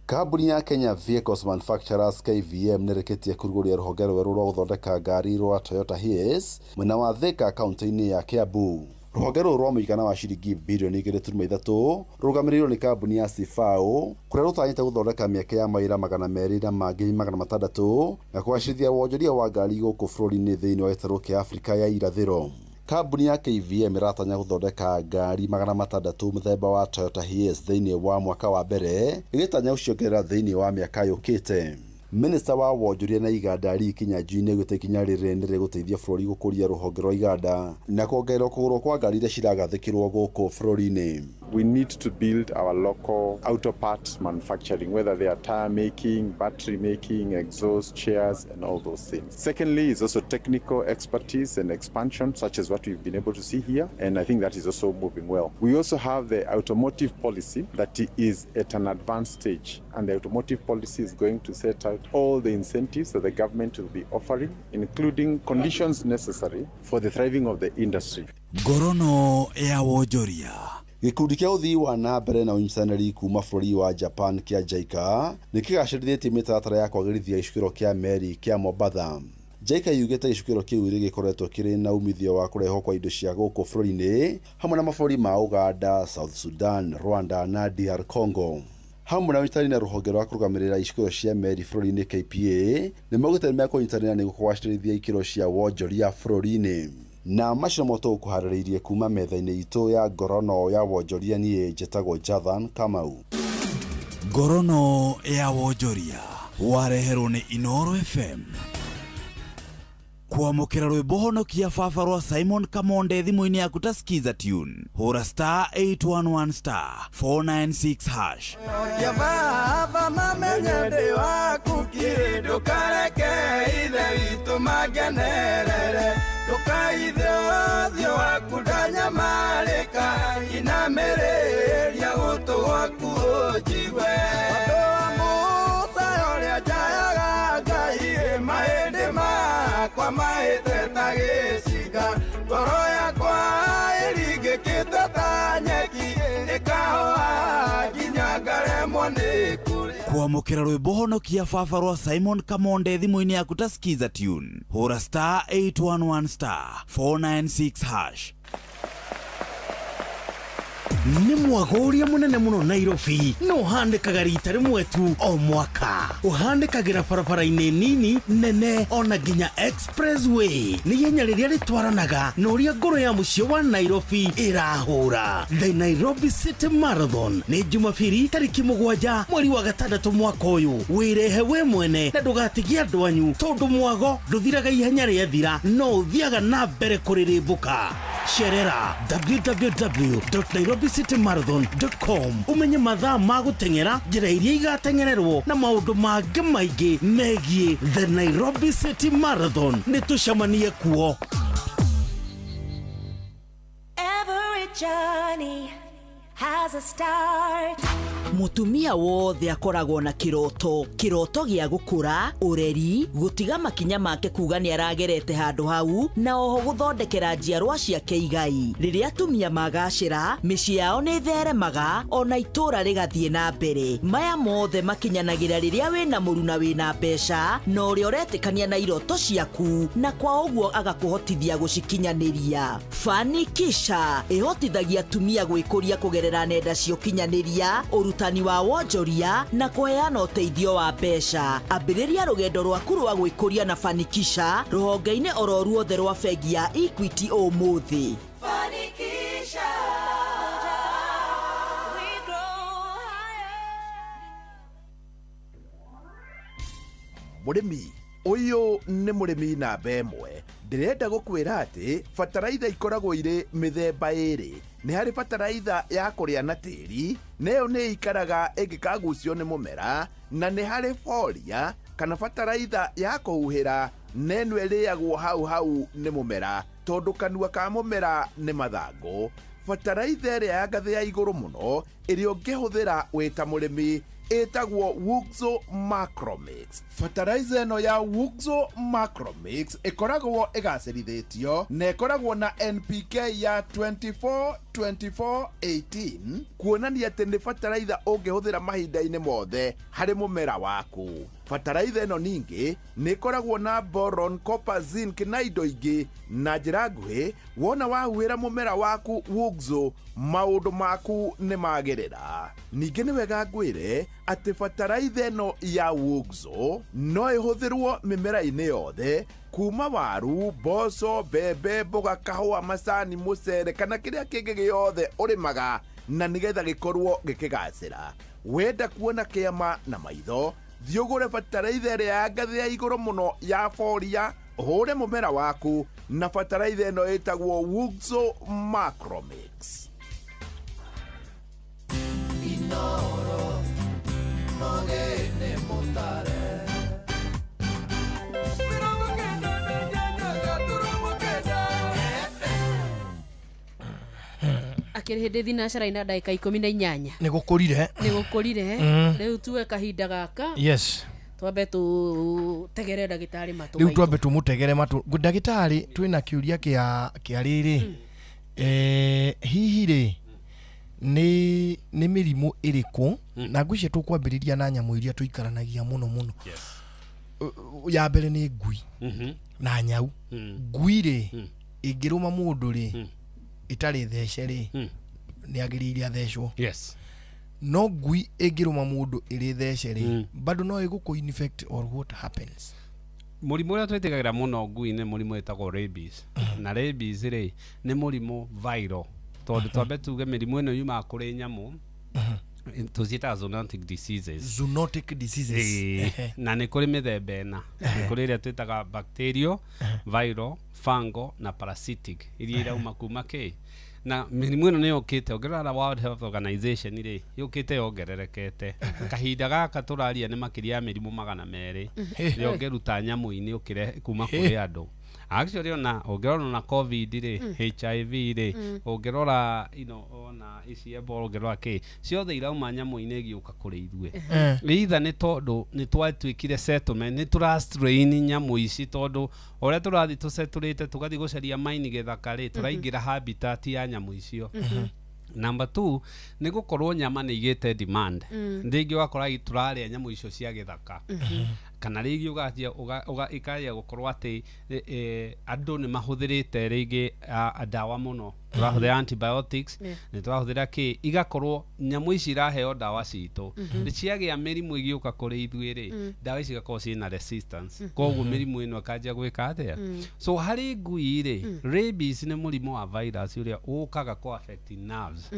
Kambuni ya Kenya Vehicles Manufacturers KVM nĩrĩkĩtie kũrugũria rũhonge rwerũ rwa gũthondeka ngari rwa Toyota Hiace mwena wa Thika kaunti-inĩ ya Kiambu. Rũhonge rũrũ rwa mũigana wa ciringi birioni 2.3 rũrũgamĩrĩirwo nĩ kambuni ya Cifao kũrĩa rũtanyĩte gũthondeka mĩeke ya mawĩra 200 na mangĩ 600 na kũgacĩrithia wonjoria wa ngari gũkũ bũrũri-inĩ thĩinĩ wa gĩtarũ kĩa Afrika ya irathĩro. Kambuni ya KVM ĩratanya gũthondeka ngari 600 mũthemba wa Toyota Hiace thĩinĩ wa mwaka wa mbere, ĩgĩtanya gũciongerera thĩinĩ wa mĩaka yũkĩte. Minista wa wonjoria na iganda Lee Kinyanjui nĩaugĩte ikinya rĩrĩ nĩ rĩgũteithia bũrũri gũkũria rũhonge rwa iganda na kuongererwo kũgũrwo kwa ngari iria ciragathĩkĩrwo gũkũ bũrũri-inĩ. We need to build our local auto parts manufacturing, whether they are tire making, battery making, exhaust, chairs, and all those things. Secondly, is also technical expertise and expansion, such as what we've been able to see here, and I think that is also moving well. We also have the automotive policy that is at an advanced stage, and the automotive policy is going to set out all the incentives that the government will be offering, including conditions necessary for the thriving of the industry. Ngorono ya wonjoria. Gĩkundi kĩa ũthii wa na mbere na ũnyitanĩri kuma bũrũri wa Japan kĩa JICA nĩ kĩgacĩrithĩtie mĩtaratara ya kwagĩrithia gĩcukĩro kĩa meri kĩa Mombatha. JICA yugĩte gĩcukĩro kĩu gĩkoretwo kĩrĩ na umithio wa kũrehwo kwa indo cia gũkũ bũrũri-inĩ hamwe na mabũrũri ma Uganda, South Sudan, Rwanda na DR Congo. Hamwe na ũnyitanĩri na rũhonge rwa kũrũgamĩrĩra icukĩro cia meri bũrũri-inĩ KPA nĩ maugĩte nĩ mekũnyitanĩra nĩguo kũgacĩrithia ikĩro cia wonjoria bũrũri-inĩ. Na macio nĩmo tũgũkũharĩrĩirie kuma metha-inĩ itũ ya ngorono ya wonjoria. Niĩ njĩtagwo Jathan Kamau. Ngorono ya wonjoria wareherwo nĩ Inooro FM. Kwamũkĩra rwĩmbo honokia baba rwa Simon Kamonde thimũ-inĩ yaku ta Skiza tune. Hũra star 811 star 496 hash. Baba mamenye ndĩ waku. Nanyuki ndũkareke ithe witũ mangenerere ndũkaithe ũthiũ waku ndanyamarĩka inamĩrĩria gũtũ gwaku ũnjigue ũndũ wa Musa ũrĩa njayaga Ngai mahĩndĩ makwa mahĩte ta gĩcinga ngoro yakwa ĩringĩkĩte ta nyeki ĩkahoha nginya ngaremwo nĩ kũrĩa. Kwamũkĩra rwĩmbo honokia baba rwa Simon Kamonde thimũ-inĩ yaku ta Skiza tune hũra star 811 star 496 hash. Nĩ mwago ũrĩa mũnene mũno Nairobi no ũhanĩkaga rita rĩmwe tu o mwaka. Ũhanĩkagĩra barabara-inĩ nini nene ona nginya expressway. Nĩ ihenya rĩrĩa rĩtwaranaga na ũrĩa ngoro ya mũciĩ wa Nairobi ĩrahũra. The Nairobi City Marathon nĩ Jumabiri tarĩki 7 mweri wa 6 mwaka ũyũ. Wĩrehe we mwene na ndũgatigie andũ anyu tondũ mwago ndũthiraga ihenya rĩathira no ũthiaga na mbere kũrĩrĩmbũka. Cerera www.nairobicitymarathon.com umenye mathaa ma gũteng'era, njĩra iria igateng'ererwo na maũndũ mangĩ maingĩ megiĩ The Nairobi City Marathon. Nĩ tũcemanie kuo. Every journey has a start. Mutumia wothe akoragwo na kiroto, kiroto gĩa gũkũra, ũreri, gũtiga makinya make kuga nĩ aragerete handũ hau, na oho gũthondekera njiarwa ciake igai. Rĩrĩa atumia magacĩra, mĩciĩ yao nĩ ĩtheremaga, ona itũũra rĩgathiĩ na mbere. Maya mothe makinyanagĩra rĩrĩa wĩna mũruna wĩna mbeca, na ũrĩa ũretĩkania na iroto ciaku, na kwa ũguo agakũhotithia gũcikinyanĩria. Fanikisha ĩhotithagia atumia gwĩkũria kũgerera nenda cia ũkinyanĩria, ũrutani wa wonjoria na kũheana ũteithio wa mbeca. Ambĩrĩria rũgendo rwaku rwa gwĩkũria na Fanikisha rũhonge-inĩ oro ruothe rwa bengi ya Equity ũmũthĩ. Fanikisha. We grow higher. Mũrĩmi ũyũ nĩ mũrĩmi namba ĩmwe. Ndĩrenda gũkwĩra atĩ bataraitha ikoragwo irĩ mĩthemba ĩrĩ. Nĩ harĩ bataraitha ya kũrĩa na tĩri, na ĩyo nĩ ĩikaraga ĩngĩkagucio nĩ mũmera, na nĩ harĩ foria kana bataraitha ya kũhuhĩra, na ĩno ĩrĩagwo hau hau nĩ mũmera tondũ kanua ka mũmera nĩ mathangũ. Bataraitha ĩrĩa ya ngathĩ ya igũrũ mũno ĩrĩa ũngĩhũthĩra wĩ ta mũrĩmi ĩtagwo Wuxo Macromix. Fertilizer ĩno ya Wuxo Macromix ĩkoragwo ĩgacĩrithĩtio na ĩkoragwo na NPK ya 24 24 18 kuonania atĩ nĩ fertilizer ũngĩhũthĩra mahinda-inĩ mothe harĩ mũmera waku. Fertilizer ĩno ningĩ nĩ ĩkoragwo na boron, copper, zinc na indo ingĩ. Na njĩra nguhĩ, wona wahuhĩra mũmera waku Wuxo, maũndũ maku nĩ magĩrĩra. Ningĩ nĩ wega ngwĩre atĩ fertilizer ĩno ya Wuxo no ĩhũthĩrwo mĩmera-inĩ yothe kuma waru, mboco, mbembe, mboga, kahũa, macani, mũcere kana kĩrĩa kĩngĩ gĩothe ũrĩmaga na nĩgetha gĩkorwo gĩkĩgacĩra. Wenda kuona kĩama na maitho, thiĩ ũgũre bataraitha ĩrĩa ya ngathĩ ya igũrũ mũno ya foria, ũhũre mũmera waku na bataraitha ĩno ĩtagwo Wuxo Macromix. Inoro mogene mutare akĩrĩ hĩndĩ thinacara-inĩ ndagĩka 18 nĩ gũkũrire nĩ gũkũrire rĩu tuwe kahinda gaka. Yes, twambe tũtegere ndagĩtarĩ matũ. Rĩu twambe tũmũtegere matũ ndagĩtarĩ. Twĩna kĩũria kĩa rĩrĩ, hihi rĩ nĩ mĩrimũ ĩrĩkũ, na ngwĩciria tũkwambĩrĩria na nyamũ iria tũikaranagia mũno mũno. Ya mbere nĩ ngui na nyau. Ngui rĩ ĩngĩrũma mũndũ rĩ ĩtarĩ thece rĩ nĩ agĩrĩire athecwo. Yes. No ngui ĩngĩrũma mũndũ ĩrĩ thece rĩ bado no ĩgũkũ infect or what happens? Mũrimũ ũrĩa twĩtĩkagĩra mũno ngui nĩ mũrimũ wĩtagwo rabies. Na rabies rĩ nĩ mũrimũ viral, tondũ twambe tuge mĩrimũ ĩno yumaga kũrĩ nyamũ, tũciĩtaga zoonotic diseases. Zoonotic diseases. Na nĩ kũrĩ mĩthemba ĩna. Nĩ kũrĩ ĩrĩa twĩtaga bacterial, viral, fungal na parasitic iria irauma kuma kĩ Na mĩrimũ ĩno nĩ yũkĩte, ũngĩrora World Health Organization rĩ, yũkĩte yongererekete. Kahinda gaka tũraria nĩ makĩria ya mĩrimũ 200 ĩrĩa ũngĩruta nyamũ-inĩ ũkĩrehe kuma kũrĩ andũ. Actually ona ũngĩrora ona COVID rĩ, HIV rĩ, ũngĩrora you know, ona ici Ebola, ũngĩrora kĩ, ciothe irauma nyamũ-inĩ igĩũka kũrĩ ithuĩ. Either nĩ tondũ nĩ twatuĩkire settlement, nĩ tũra strain nyamũ ici, tondũ ũrĩa tũrathiĩ tũsetũrĩte tũgathiĩ gũcaria maini gĩthaka rĩ, tũraingĩra habitat ya nyamũ icio. Number 2 nĩ gũkorwo nyama nĩ igĩte demand. Rĩngĩ ũgakora tũrarĩa nyamũ icio cia gĩthaka, kana rĩngĩ ũgathia ĩkaria gũkorwo atĩ andũ nĩ mahũthĩrĩte rĩngĩ ndawa mũno, tũrahũthĩra antibiotics, nĩ tũrahũthĩra kĩ, igakorwo nyamũ ici iraheo ndawa citũ, nĩ ciagĩa mĩrimũ ĩgĩũka kũrĩ ithuĩ rĩ, ndawa ici igakorwo ciĩna resistance, koguo mĩrimũ ĩno ĩkanjia gwĩka atĩa. So harĩ ngui rĩ, rabies nĩ mũrimũ wa virus ũrĩa ũkaga kũ affect nerves,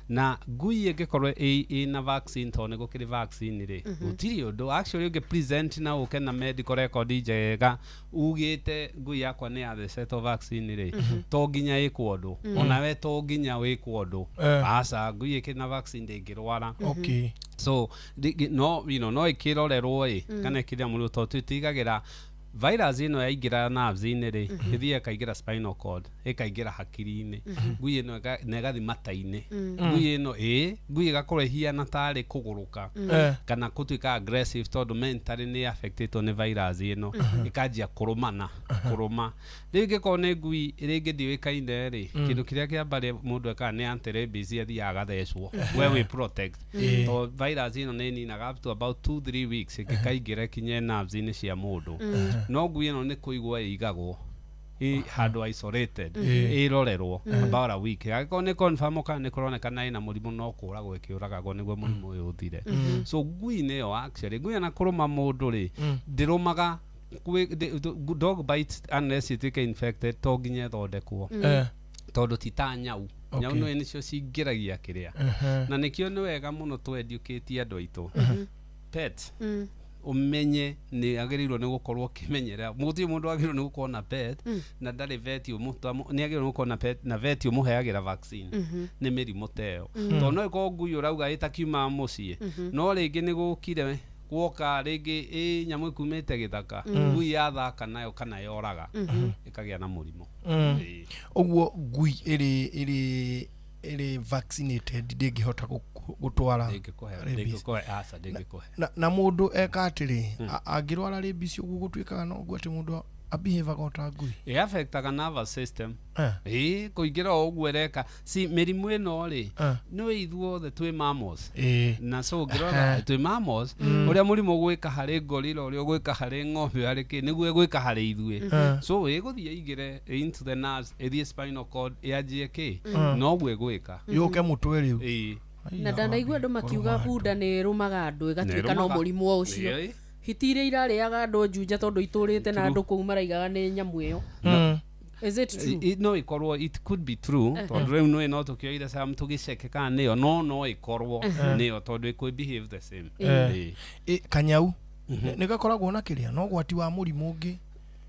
na ngui ĩngĩkorwo ĩna vaccine, tondũ nĩ gũkĩrĩ vaccine rĩ, gũtirĩ ũndũ actually ũngĩ present na ũke na medical record njega ugĩte ngui yakwa nĩ yathecetwo vaccine rĩ, to nginya ĩkwo ũndũ, onawe to nginya wĩkwo ũndũ, aca, ngui ĩkĩrĩ na vaccine ndĩngĩrwara. So no you know, no ĩkĩrorerwo ĩ, kana ĩkĩrĩa mũrimũ, tondũ tũtigagĩra virus ĩno yaingĩra nerves-inĩ rĩ, ĩthiĩ ĩkaingĩra spinal cord, ĩkaingĩra hakiri-inĩ, ngui ĩno na ĩgathiĩ mata-inĩ, ngui ĩno ĩ ngui ĩgakorwo ĩhiana tarĩ kũgũrũka kana gũtuĩka aggressive, tondũ mentally nĩ affectĩtwo nĩ virus ĩno, ĩkanjia kũrũmana kũrũma. Rĩu ĩngĩkorwo nĩ ngui rĩngĩ ndĩũĩkaine rĩ, kĩndũ kĩrĩa kĩa mbere mũndũ ekaga nĩ anti-rabies, athiaga agathecwo, we wĩ protect, tondũ virus ĩno nĩ ĩninaga up to about 2-3 weeks ĩngĩkaingĩra ĩkinye nerves-inĩ cia mũndũ. No ngui ĩno nĩ kũigwo ĩigagwo handũ isolated, ĩrorerwo about a week, angĩkorwo nĩ confirm kana nĩ kũronekana ĩna mũrimũ, no kũragwo ĩkĩũragagwo nĩguo mũrimũ ũyũ ũthire. So ngui nĩyo actually, ngui ona kũrũma mũndũ rĩ, ndĩrũmaga, dog bite unless ĩtuĩke infected, to nginya ĩthondekwo, tondũ ti ta nyau. Nyau nĩ nĩcio cingĩragia kĩrĩa, na nĩkĩo nĩ wega mũno twendiũkĩtie andũ aitũ pet, umenye nĩ agĩrĩirwo nĩ gũkorwo ũkĩmenyera, gũtirĩ mũndũ agĩrĩirwo nĩ gũkorwo na pet na ndarĩ vet, nĩ agĩrĩirwo nĩ gũkorwo na pet na vet ũmũheagĩra vaccine nĩ mĩrimũ ta ĩyo, tondũ no ĩkorwo ngui ũrauga ĩtakiumaga mũciĩ, no rĩngĩ nĩ gũkire guoka rĩngĩ ĩ nyamũ ĩkumĩte gĩthaka, ngui yathaka nayo kana yoraga, ĩkagĩa na mũrimũ. Ũguo ngui ĩrĩ vaccinated ndĩngĩhota gũtwara ndĩngĩkũhe. Na mũndũ eka atĩrĩ, angĩrwara rabies ũguo gũtuĩkaga no ũguo atĩ mũndũ abehavaga ota ngui, ĩ affectaga nervous system, ĩ kũingĩra o ũguo ĩreka. Si mĩrimũ ĩno rĩ, nĩ ithuothe twĩ mammals, na so ũngĩrora twĩ mammals, ũrĩa mũrimũ ũgwĩka harĩ gorilla, ũrĩa ũgwĩka harĩ ng'ombe, harĩ kĩ, nĩguo ĩgwĩka harĩ ithuĩ. So ĩgũthiĩ ĩingĩre into the nerves, ĩthiĩ spinal cord, ĩanjie kĩ, noguo ĩgwĩka, yũke mũtwe rĩu. Na ndanaigua andũ makiuga bunda nĩ ĩrũmaga andũ ĩgatuĩka no mũrimũ o ũcio, hiti iria irarĩaga andũ Juja tondũ itũrĩte na andũ kũu maraigaga nĩ nyamũ ĩyo. Is it true? No ĩkorwo, it could be true, tondũ rĩu nĩ no tũkĩoire sam tũgĩceke kana nĩyo, no ĩkorwo nĩyo, tondũ ĩkũ behave the same. Kanyau nĩ gakoragwo na kĩrĩa no ũgwati wa mũrimũ ũngĩ.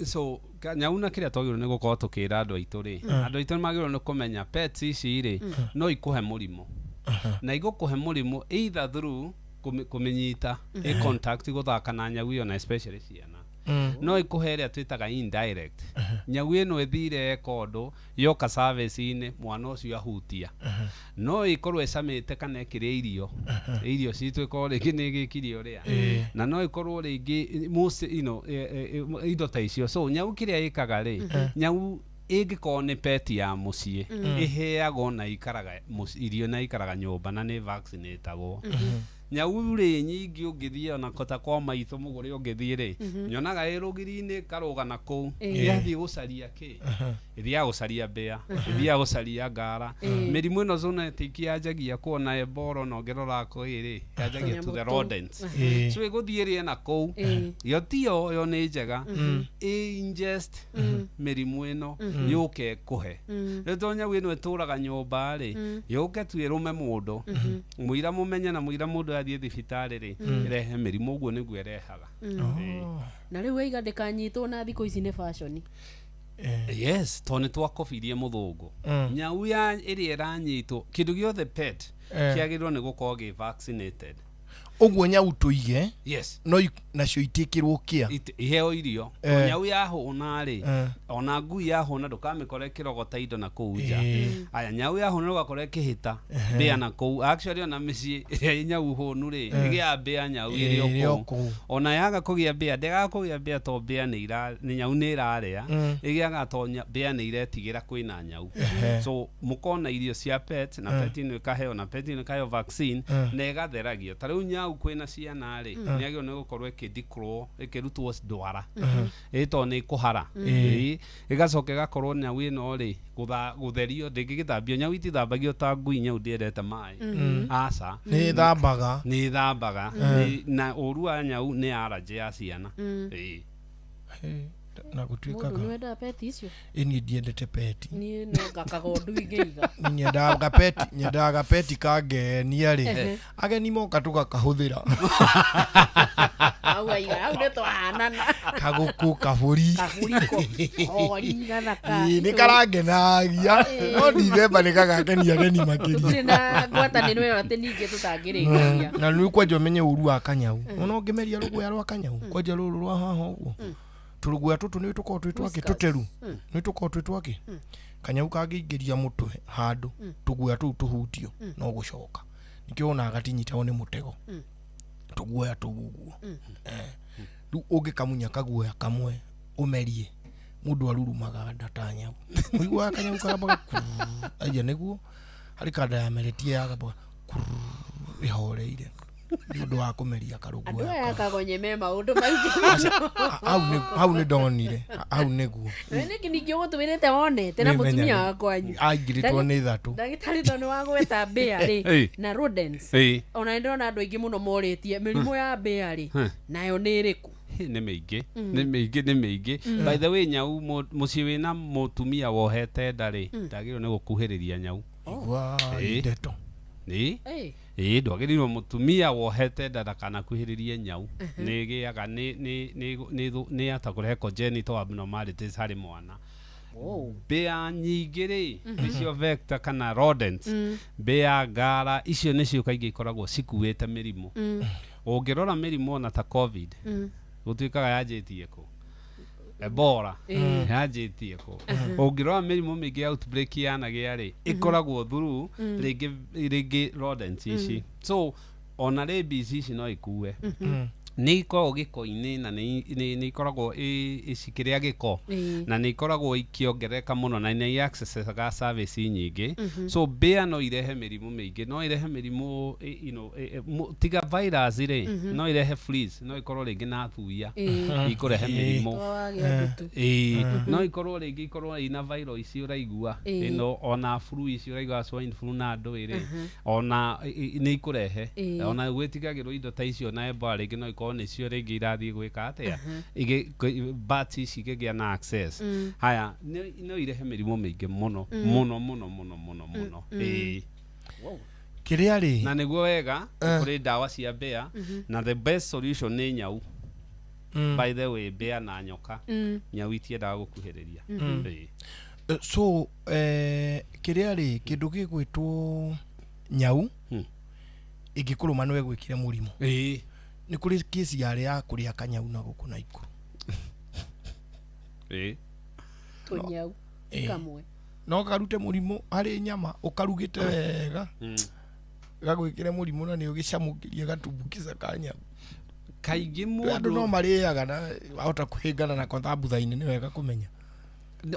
So kanyau na kĩrĩa twagĩrĩirwo nĩ gũkorwo tũkĩra andũ aitũ rĩ, andũ aitũ nĩ magĩrĩirwo nĩ kũmenya pets ici rĩ, no ikũhe mũrimũ, na igũkũhe mũrimũ either through kũmĩnyita, ĩ contact, gũthaka na nyau ĩyo, na especially ciana, no ĩkũhe ĩrĩa twĩtaga indirect, nyau ĩno ĩthire ĩka ũndũ, yoka service-inĩ, mwana ũcio ahutia, no ĩkorwo ĩcamĩte kana ĩkĩrĩa irio, irio citũ ĩkorwo rĩngĩ nĩ ĩgĩkire ũrĩa, na no ĩkorwo rĩngĩ most you know, indo ta icio. So nyau kĩrĩa ĩkaga rĩ, nyau ĩngĩkorwo nĩ pet ya mũciĩ, ĩheagwo na ikaraga irio na ikaraga nyũmba na nĩ vaccinatagwo. Nyau rĩ nyingĩ ũngĩthiĩ ona kota kwa maitũ mũgũre ũngĩthiĩ rĩ, nyonaga ĩ rũgiri-inĩ karũga na kũu, ĩrathiĩ gũcaria kĩ, ĩthiaga gũcaria mbĩa, ĩthiaga gũcaria ngara. Mĩrimũ ĩno zoonotic yanjagia kuona Ebola, na ũngĩrora kũĩ rĩ, yanjagia to the rodents, so ĩgũthiĩ ĩrĩe na kũu, yo tiyo yo nĩ njega, ĩ ingest mĩrimũ ĩno yũke ĩkũhe. Rĩu to nyau ĩno ĩtũraga nyũmba rĩ, yũke tu ĩrũme mũndũ, mũira mũmenye na mũira mũndũ athiĩ thibitarĩ rĩ, ĩrehe mĩrimũ, ũguo nĩguo ĩrehaga. Na rĩu waiga ndĩkanyitwo na thikũ ici nĩ fashion. Yes, tondũ nĩ twakobirie mũthũngũ. Nyau ya ĩrĩa ĩranyitwo kĩndũ gĩothe pet kĩagĩrĩirwo nĩ gũkorwo gĩ vaccinated. Ũguo nyau tũige. Yes. No nacio itiĩkĩrwo kĩa. Iheo irio. Nyau yahũna rĩ, ona ngui yahũna ndũkamĩkore ĩkĩrogota indo na kũu nja. Aya, nyau yahũna ndũgakore ĩkĩhĩta mbĩa na kũu. Actually ona mĩciĩ ĩrĩa nyau hũnu rĩ, ĩgĩaga mbĩa nyau ĩrĩ o kũu. Ona yaga kũgĩa mbĩa, ndĩagaga kũgĩa mbĩa to mbĩa nĩ ira, nĩ nyau nĩ ĩrarĩa, ĩgĩaga to mbĩa nĩ iretigĩra kwĩna nyau. So mũkona irio cia pet na pet ĩno ĩkaheo na pet ĩno ĩkaheo vaccine na ĩgatheragio. Ta rĩu nyau kwĩna ciana rĩ, nĩ yagĩrĩirwo nĩ gũkorwo ĩkĩdikrwo, ĩkĩrutwo ndwara. Ĩ tondũ nĩ ĩkũhara. Ĩ, ĩgacoka ĩgakorwo nyau ĩno rĩ, gũtherio, ndĩngĩgĩthambio. Nyau itithambagio ta ngui, nyau ndĩendete maĩ. Aca. Nĩ ĩthambaga. Nĩ ĩthambaga. Na ũru wa nyau nĩ allergy ya ciana. Ĩ. Na gũtuĩkaga. Mũndũ nĩwendaga pet icio? Ĩ, niĩ ndiendete pet. Niĩ no ngakaga ũndũ ingĩiga. Niĩ nyendaga pet, nyendaga pet kangenia rĩ. Ageni moka tũgakahũthĩra. Hau aiga, hau nĩ twahanana. Kagũkũ, kabũri. Kabũri ko. Ori gathaka. Ĩ, nĩ karangenagia. No ndithemba nĩ gagakenia ageni makĩria. Tũtirĩ na ngwatanĩro ĩyo atĩ ningĩ tũtangĩrĩkania. Na rĩu kwanja ũmenye ũru wa kanyau. Ona ũngĩmeria rũguoya rwa kanyau, kwanja rũrũ rwa haha ũguo. Tũrũguoya tũtũ nĩ tũkoragwo twĩ twake, tũteru. Nĩ tũkoragwo twĩ twake. Kanyau kangĩingĩria mũtwe handũ, tũguoya tũu tũhutio, no gũcoka. Nĩkĩo wonaga gatinyitagwo nĩ mũtego. Tũguoya tũu ũguo. Rĩu ũngĩkamunya kaguoya kamwe, ũmerie, mũndũ arurumaga nda ta nyau. Ũiguaga kanyau karambaga kururu. Aya nĩguo, harĩ kanda yameretie yagambaga kururu, ĩhoreire. Nĩ ũndũ wa kũmeria karũguoya. Andũ aya kagonye me maũndũ maingĩ mũno. Hau nĩ ndonire, hau nĩguo. Na nĩkĩ ningĩ ũgũtwĩrĩte wonete na mũtumia wakwa anyu? Aingĩrĩtwo nĩ ithatũ. Ndagĩtarĩ tondũ nĩ wagweta mbĩa rĩ, na rodents. Ona nĩ ndĩrona andũ aingĩ mũno morĩtie mĩrimũ ya mbĩa rĩ, nayo nĩ ĩrĩkũ? Nĩ mĩingĩ, nĩ mĩingĩ, nĩ mĩingĩ. By the way, nyau mũciĩ wĩna mũtumia wohete nda rĩ, ndagĩrĩirwo nĩ gũkuhĩrĩria nyau. Igua ndeto. Ĩ? Ĩ, ndwagĩrĩirwo mũtumia wohete nda ndakanakuhĩrĩrie nyau. Nĩ ĩgĩaga nĩ yahota kũrehe congenital abnormalities harĩ mwana. Mbĩa nyingĩ rĩ, nĩcio vector kana rodents. Mbĩa, ngara, icio nĩcio kaingĩ ikoragwo cikuĩte mĩrimũ. Ũngĩrora mĩrimũ ona ta COVID, gũtuĩkaga yanjĩtie kũ? Ebola yanjĩtie kũ? Ũngĩrora mĩrimũ mĩingĩ outbreak yanagĩa rĩ, ĩkoragwo through rĩngĩ rodents ici. So ona rabies ici no ikue. Nĩ ikoragwo gĩko-inĩ na nĩ ikoragwo icikĩrĩa gĩko na nĩ ikoragwo ikĩongerereka mũno na nĩ accessaga service nyingĩ. So mbĩa no irehe mĩrimũ mĩingĩ, no irehe mĩrimũ, you know, tiga virus rĩ, no irehe fleas, no ikorwo rĩngĩ na thuya ikũrehe mĩrimũ. No ikorwo rĩngĩ ikorwo ina viral ici ũraigua ĩno, ona flu ici ũraigua swine flu na andũ ĩrĩ, ona nĩ ikũrehe. Ona gwĩtigagĩrwo indo ta icio na Ebola rĩngĩ no ikorwo nĩcio rĩngĩ irathiĩ gwĩka atĩa, bats ici ikĩgĩa na access. Haya, no irehe mĩrimũ mĩingĩ mũno mũno mũno mũno mũno mũno. Kĩrĩa rĩ, na nĩguo wega kũrĩ ndawa cia mbĩa, na the best solution nĩ nyau. By the way, mbĩa na nyoka, nyau itiendaga gũkuhĩrĩria. So kĩrĩa rĩ, kĩndũ gĩgwĩtwo nyau ĩngĩkũrũma no ĩgwĩkĩre mũrimũ. Nĩ kũrĩ kesi yarĩ ya kũrĩa kanyau na gũkũ na ikuru. Tũnyau kamwe. No karute mũrimũ harĩ nyama ũkarugĩte wega, gagwĩkĩre mũrimũ na nĩ ũgĩcamũkĩrie gatumbukica ka nyau. Kaingĩ andũ no marĩaga na wahota kũhĩngana nako thambutha-inĩ, nĩ wega kũmenya.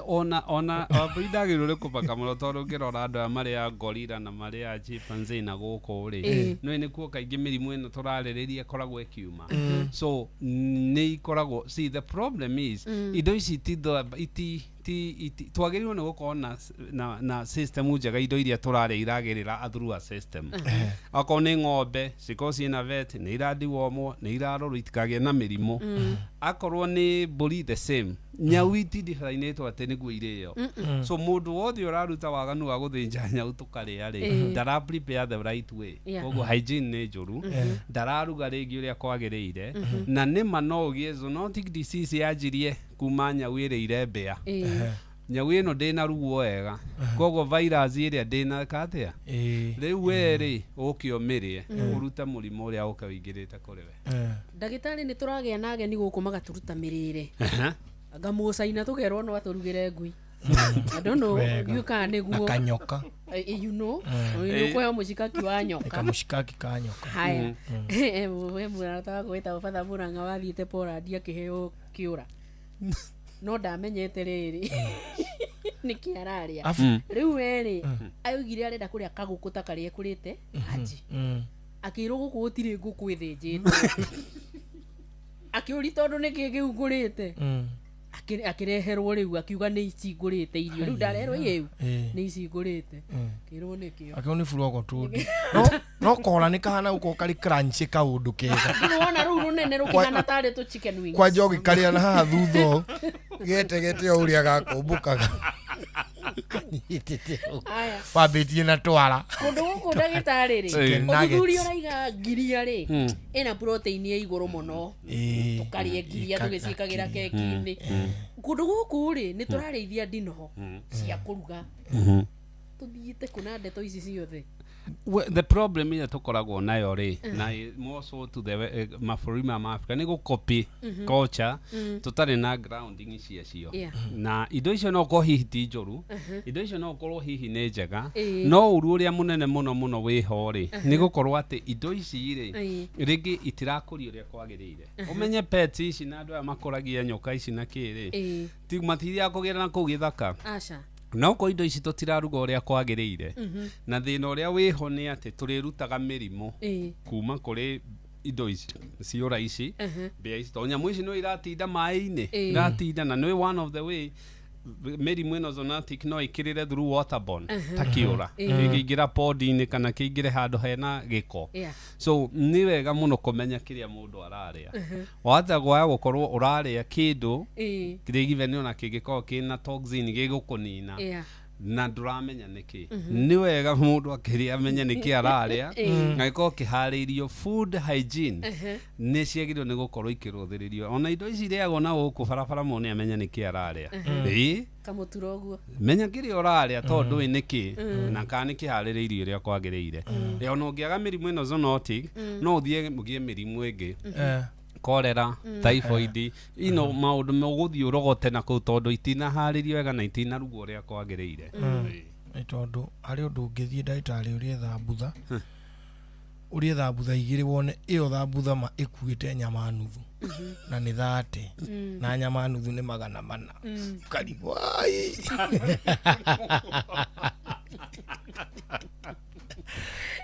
Ona wambui ndagĩrĩirwo nĩ kũmaka mũno tondũ ũngĩrora andũ aya marĩaga gorilla na marĩaga chimpanzee na gũkũ rĩ, no nĩkuo kaingĩ mĩrimũ ĩno tũrarĩrĩria ĩkoragwo ĩkiuma. So nĩ ikoragwo, see the problem is indo ici twagĩrĩirwo nĩ gũkorwo na system njega, indo iria tũrarĩa iragĩrĩra through a system. Akorwo nĩ ng'ombe cikorwo ciĩna vet, nĩ iradiwomwo, nĩ irarorwo itikagĩe na mĩrimũ. Akorwo nĩ mbũri the same. Nyau itidifainĩtwo atĩ nĩguo irĩo. So mũndũ wothe ũraruta waganu wa gũthĩnja nyau tũkarĩa rĩ, ndara prepare the right way. Koguo hygiene nĩ njũru, ndararuga rĩngĩ ũrĩa kwagĩrĩire, na nĩma no ũgĩe zoonotic disease yanjirie kuma nyau ĩrĩire mbĩa. Nyau ĩno ndĩnarugwo wega, koguo virus ĩrĩa ndĩnaka atĩa rĩu we rĩ ũke ũmĩrĩe ũrute mũrimũ ũrĩa ũke ũingĩrĩte kũrĩ we. Ndagĩtarĩ nĩ tũragĩa na ageni gũkũ magatũruta mĩrĩre. Anga mũcaina tũkerwo no atũrugĩre ngui. I don't know, ndiũĩ kana nĩguo. Na kanyoka. You know, nĩ ũkũheo mũcikaki wa nyoka. Kamũcikaki ka nyoka. Haya. We mũrata wakwa wĩtagwo Batha Mũrang'a wathiĩte Poland akĩheo kĩũra. No ndamenyete rĩrĩ nĩkĩ ararĩa. Rĩu we rĩ augire arenda kũrĩa kagũkũ ta karĩa ekũrĩte anji. Akĩrwo gũkũ gũtirĩ ngũkũ ĩthĩnjĩtwo. Akĩũri tondũ nĩkĩ kĩu ngũrĩte. Akĩreherwo rĩu akiuga nĩ ici ngũrĩte irio. Rĩu ndarerwo iu nĩ ici ngũrĩte. Akĩrwo nĩkĩo. Akĩrwo nĩ burogo tũndũ. No kora nĩ kahana gũkorwo karĩ crunchy kaũndũ kega. Nĩwona rũu rũnene rũkĩhana tarĩ tũ chicken wings. Kwanja ũgĩkarĩa na haha thutha ũũ getegete o ũrĩa gakũmbũkaga. Kanyitĩte ũũ. Wambĩtie na twara. Kũndũ gũkũ ndagĩtarĩ rĩ, ũthuthuria ũraiga ngiria rĩ ĩna protein ya igũrũ mũno. Tũkarĩe ngiria tũgĩciĩkagĩra keki-inĩ. Kũndũ gũkũ rĩ nĩ tũrarĩithia ndinoho cia kũruga. Tũthiĩte kũ na ndeto ici ciothe? The problem ĩrĩa tũkoragwo nayo rĩ, na more so to the mabũrũri ma Africa nĩ gũcopy culture tũtarĩ na grounding ciacio. Na indo icio no ũkorwo hihi ti njũru, indo icio no ũkorwo hihi nĩ njega, no ũru ũrĩa mũnene mũno mũno wĩho rĩ nĩ gũkorwo atĩ indo ici rĩ rĩngĩ itirakũrio ũrĩa kwagĩrĩire. Ũmenye pets ici na andũ aya makũragia nyoka ici na kĩ rĩ, ti matithiaga kũgĩra na kũu gĩthaka. Aca. No ko indo ici tũtiraruga ũrĩa kwagĩrĩire. Na thĩna ũrĩa wĩho nĩ atĩ tũrĩrutaga mĩrimũ kuma kũrĩ indo ici ciũra ici mbĩa ici, tondũ nyamũ ici no iratinda maĩ-inĩ, iratinda na nĩ one of the way mĩrimũ ĩno zoonotic no ĩkĩrĩre through waterborne ta kĩũra kĩngĩingĩra pond-inĩ kana kĩingĩre handũ hena gĩko. So nĩ wega mũno kũmenya kĩrĩa mũndũ ararĩa. Wahota kwaga gũkorwo ũrarĩa kĩndũ kĩrĩa even ona kĩngĩkorwo kĩna toxin gĩgũkũnina na ndũramenya nĩkĩ. Nĩ wega mũndũ akĩrĩa amenye nĩkĩ ararĩa, na gĩkorwo kĩharĩirio. Food hygiene nĩ ciagĩrĩirwo nĩ gũkorwo ikĩrũthĩrĩrio. Ona indo ici irĩagwo na gũkũ barabara mũndũ nĩ amenye nĩkĩ ararĩa. Kamũturo ũguo. Menya kĩrĩa ũrarĩa tondũ ndũĩ nĩkĩ na kana nĩ kĩharĩrĩirio ũrĩa kwagĩrĩire. Ona ũngĩaga mĩrimũ ĩno zoonotic no ũthiĩ ũgĩe mĩrimũ ĩngĩ. Cholera, typhoid, ino maũndũ mũgũthiĩ ũrogote na kũu tondũ itinaharĩrio wega na itinarugwo ũrĩa kwagĩrĩire. Nĩ tondũ harĩ ũndũ ũngĩthiĩ ndagĩtarĩ ũrĩe thambutha, ũrĩe thambutha igĩrĩ wone ĩyo thambutha ma ĩkuĩte nyama nuthu na nĩ 30 na nyama nuthu nĩ 400. Ũkarigwo ai.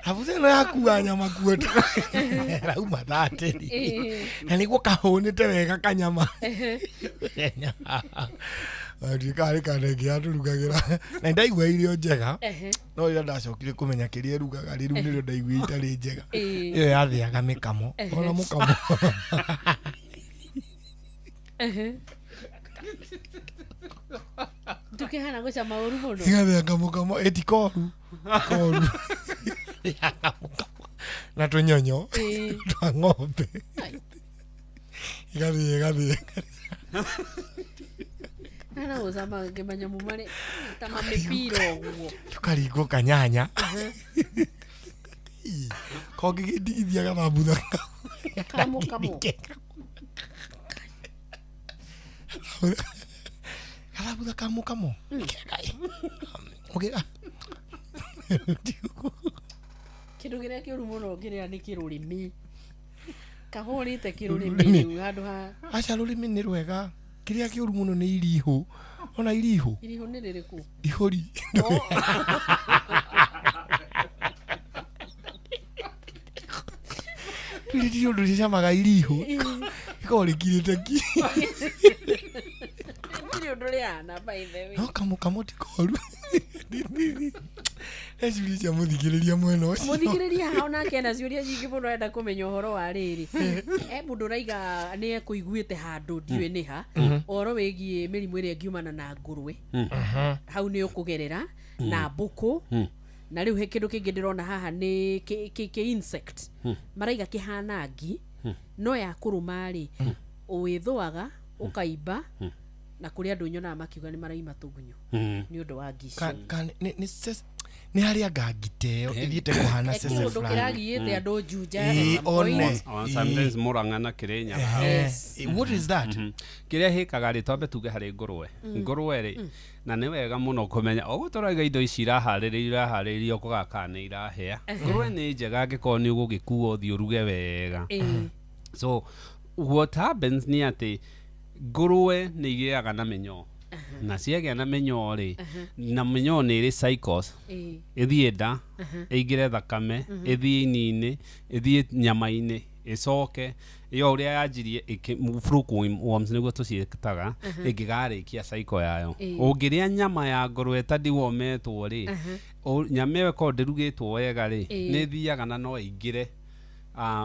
Thambutha ĩno yakua nyama kuĩte rauma 30 na nĩguo kahũnĩte wega kanyama. Ndiũĩ kana nĩ kana ĩngĩ yatũrugagĩra na nĩndaigua irio njega, no rĩrĩa ndacokire kũmenya kĩrĩa ĩrugaga rĩ, rĩu nĩrĩo ndaiguire itarĩ njega. Ĩyo yathĩaga mĩkamo, ona mũkamo. Ndũkĩhana gũcama ũru mũno. Ĩgathĩaga mũkamo, ĩ ti koru, koru. Na tũnyonyo twa ng'ombe. Ĩgathiĩ ĩgathiĩ. Hana gũcama manyamũ marĩ ta mamĩbira ũguo. Tũkaringwo kanyanya. Kongĩgĩndigithia gathambutha Kamũkamo. Gathambutha kamũkamo. Ũkĩra. Kĩndũ kĩrĩa kĩũru mũno ngĩrĩa nĩ kĩrũrĩmĩ. Kahũrĩte kĩrũrĩmĩ rĩu handũ ha. Aca rũrĩmĩ nĩ rwega. Kĩrĩa kĩũru mũno nĩ irihũ. Ona irihũ. Irihũ nĩ rĩrĩkũ? Ihũri. Rĩrĩ ũndũ rĩcamaga irihũ. Rĩkoragwo rĩkirĩte ki. Rĩtirĩ ũndũ rĩhana by the way. No kamũkamo ti koru. Ciũria cia mũthikĩrĩria mwena ũcio. Mũthikĩrĩria haha onake ena ciũria nyingĩ mũno arenda kũmenya ũhoro wa rĩrĩ. Mũndũ ũraiga nĩ ekũiguĩte handũ ndiũĩ nĩ ha ũhoro wĩgiĩ mĩrimũ ĩrĩa ĩngiumana na ngũrwe. Hau nĩ ũkũgerera na mbũkũ. Na rĩu he kĩndũ kĩngĩ ndĩrona haha nĩ kĩ insect. Maraiga kĩhana ngi no ya kũrũma rĩ ũwĩthũaga ũkaimba na kũrĩ andũ nyonaga makiuga nĩ maraima tũgunyũ nĩ ũndũ wa ngi icio. Nĩ harĩa ngangite ĩyo ĩthiĩte kũhana sese kĩũndũ fulani. Kĩragiĩte andũ Juja. One. Sometimes Murang'a na Kirinyaga. What is that? Kĩrĩa hĩkaga rĩ, twambe tuge harĩ ngũrwe. Ngũrwe rĩ, na nĩ wega mũno kũmenya ũguo tũrauga indo ici iraharĩrĩrio kũgaka nĩ irahĩa. Ngũrwe nĩ njega angĩkorwo nĩ ũgũgĩkua ũthiĩ ũruge wega. So what happens nĩ atĩ ngũrwe nĩ igĩaga na mĩnyoo, na ciagĩa na mĩnyoo rĩ, na mĩnyoo nĩ ĩrĩ cycles, ĩthiĩ nda, ĩingĩre thakame, ĩthiĩ ini-inĩ, ĩthiĩ nyama-inĩ, ĩcoke ĩyo ũrĩa yanjirie worms nĩguo tũciĩtaga, ĩngĩgarĩkia cycle yayo. Ũngĩrĩa nyama ya ngũrwe ĩtandiwometwo rĩ, nyama ĩyo ĩkorwo ndĩrugĩtwo wega rĩ, nĩ ĩthiaga na no ĩingĩre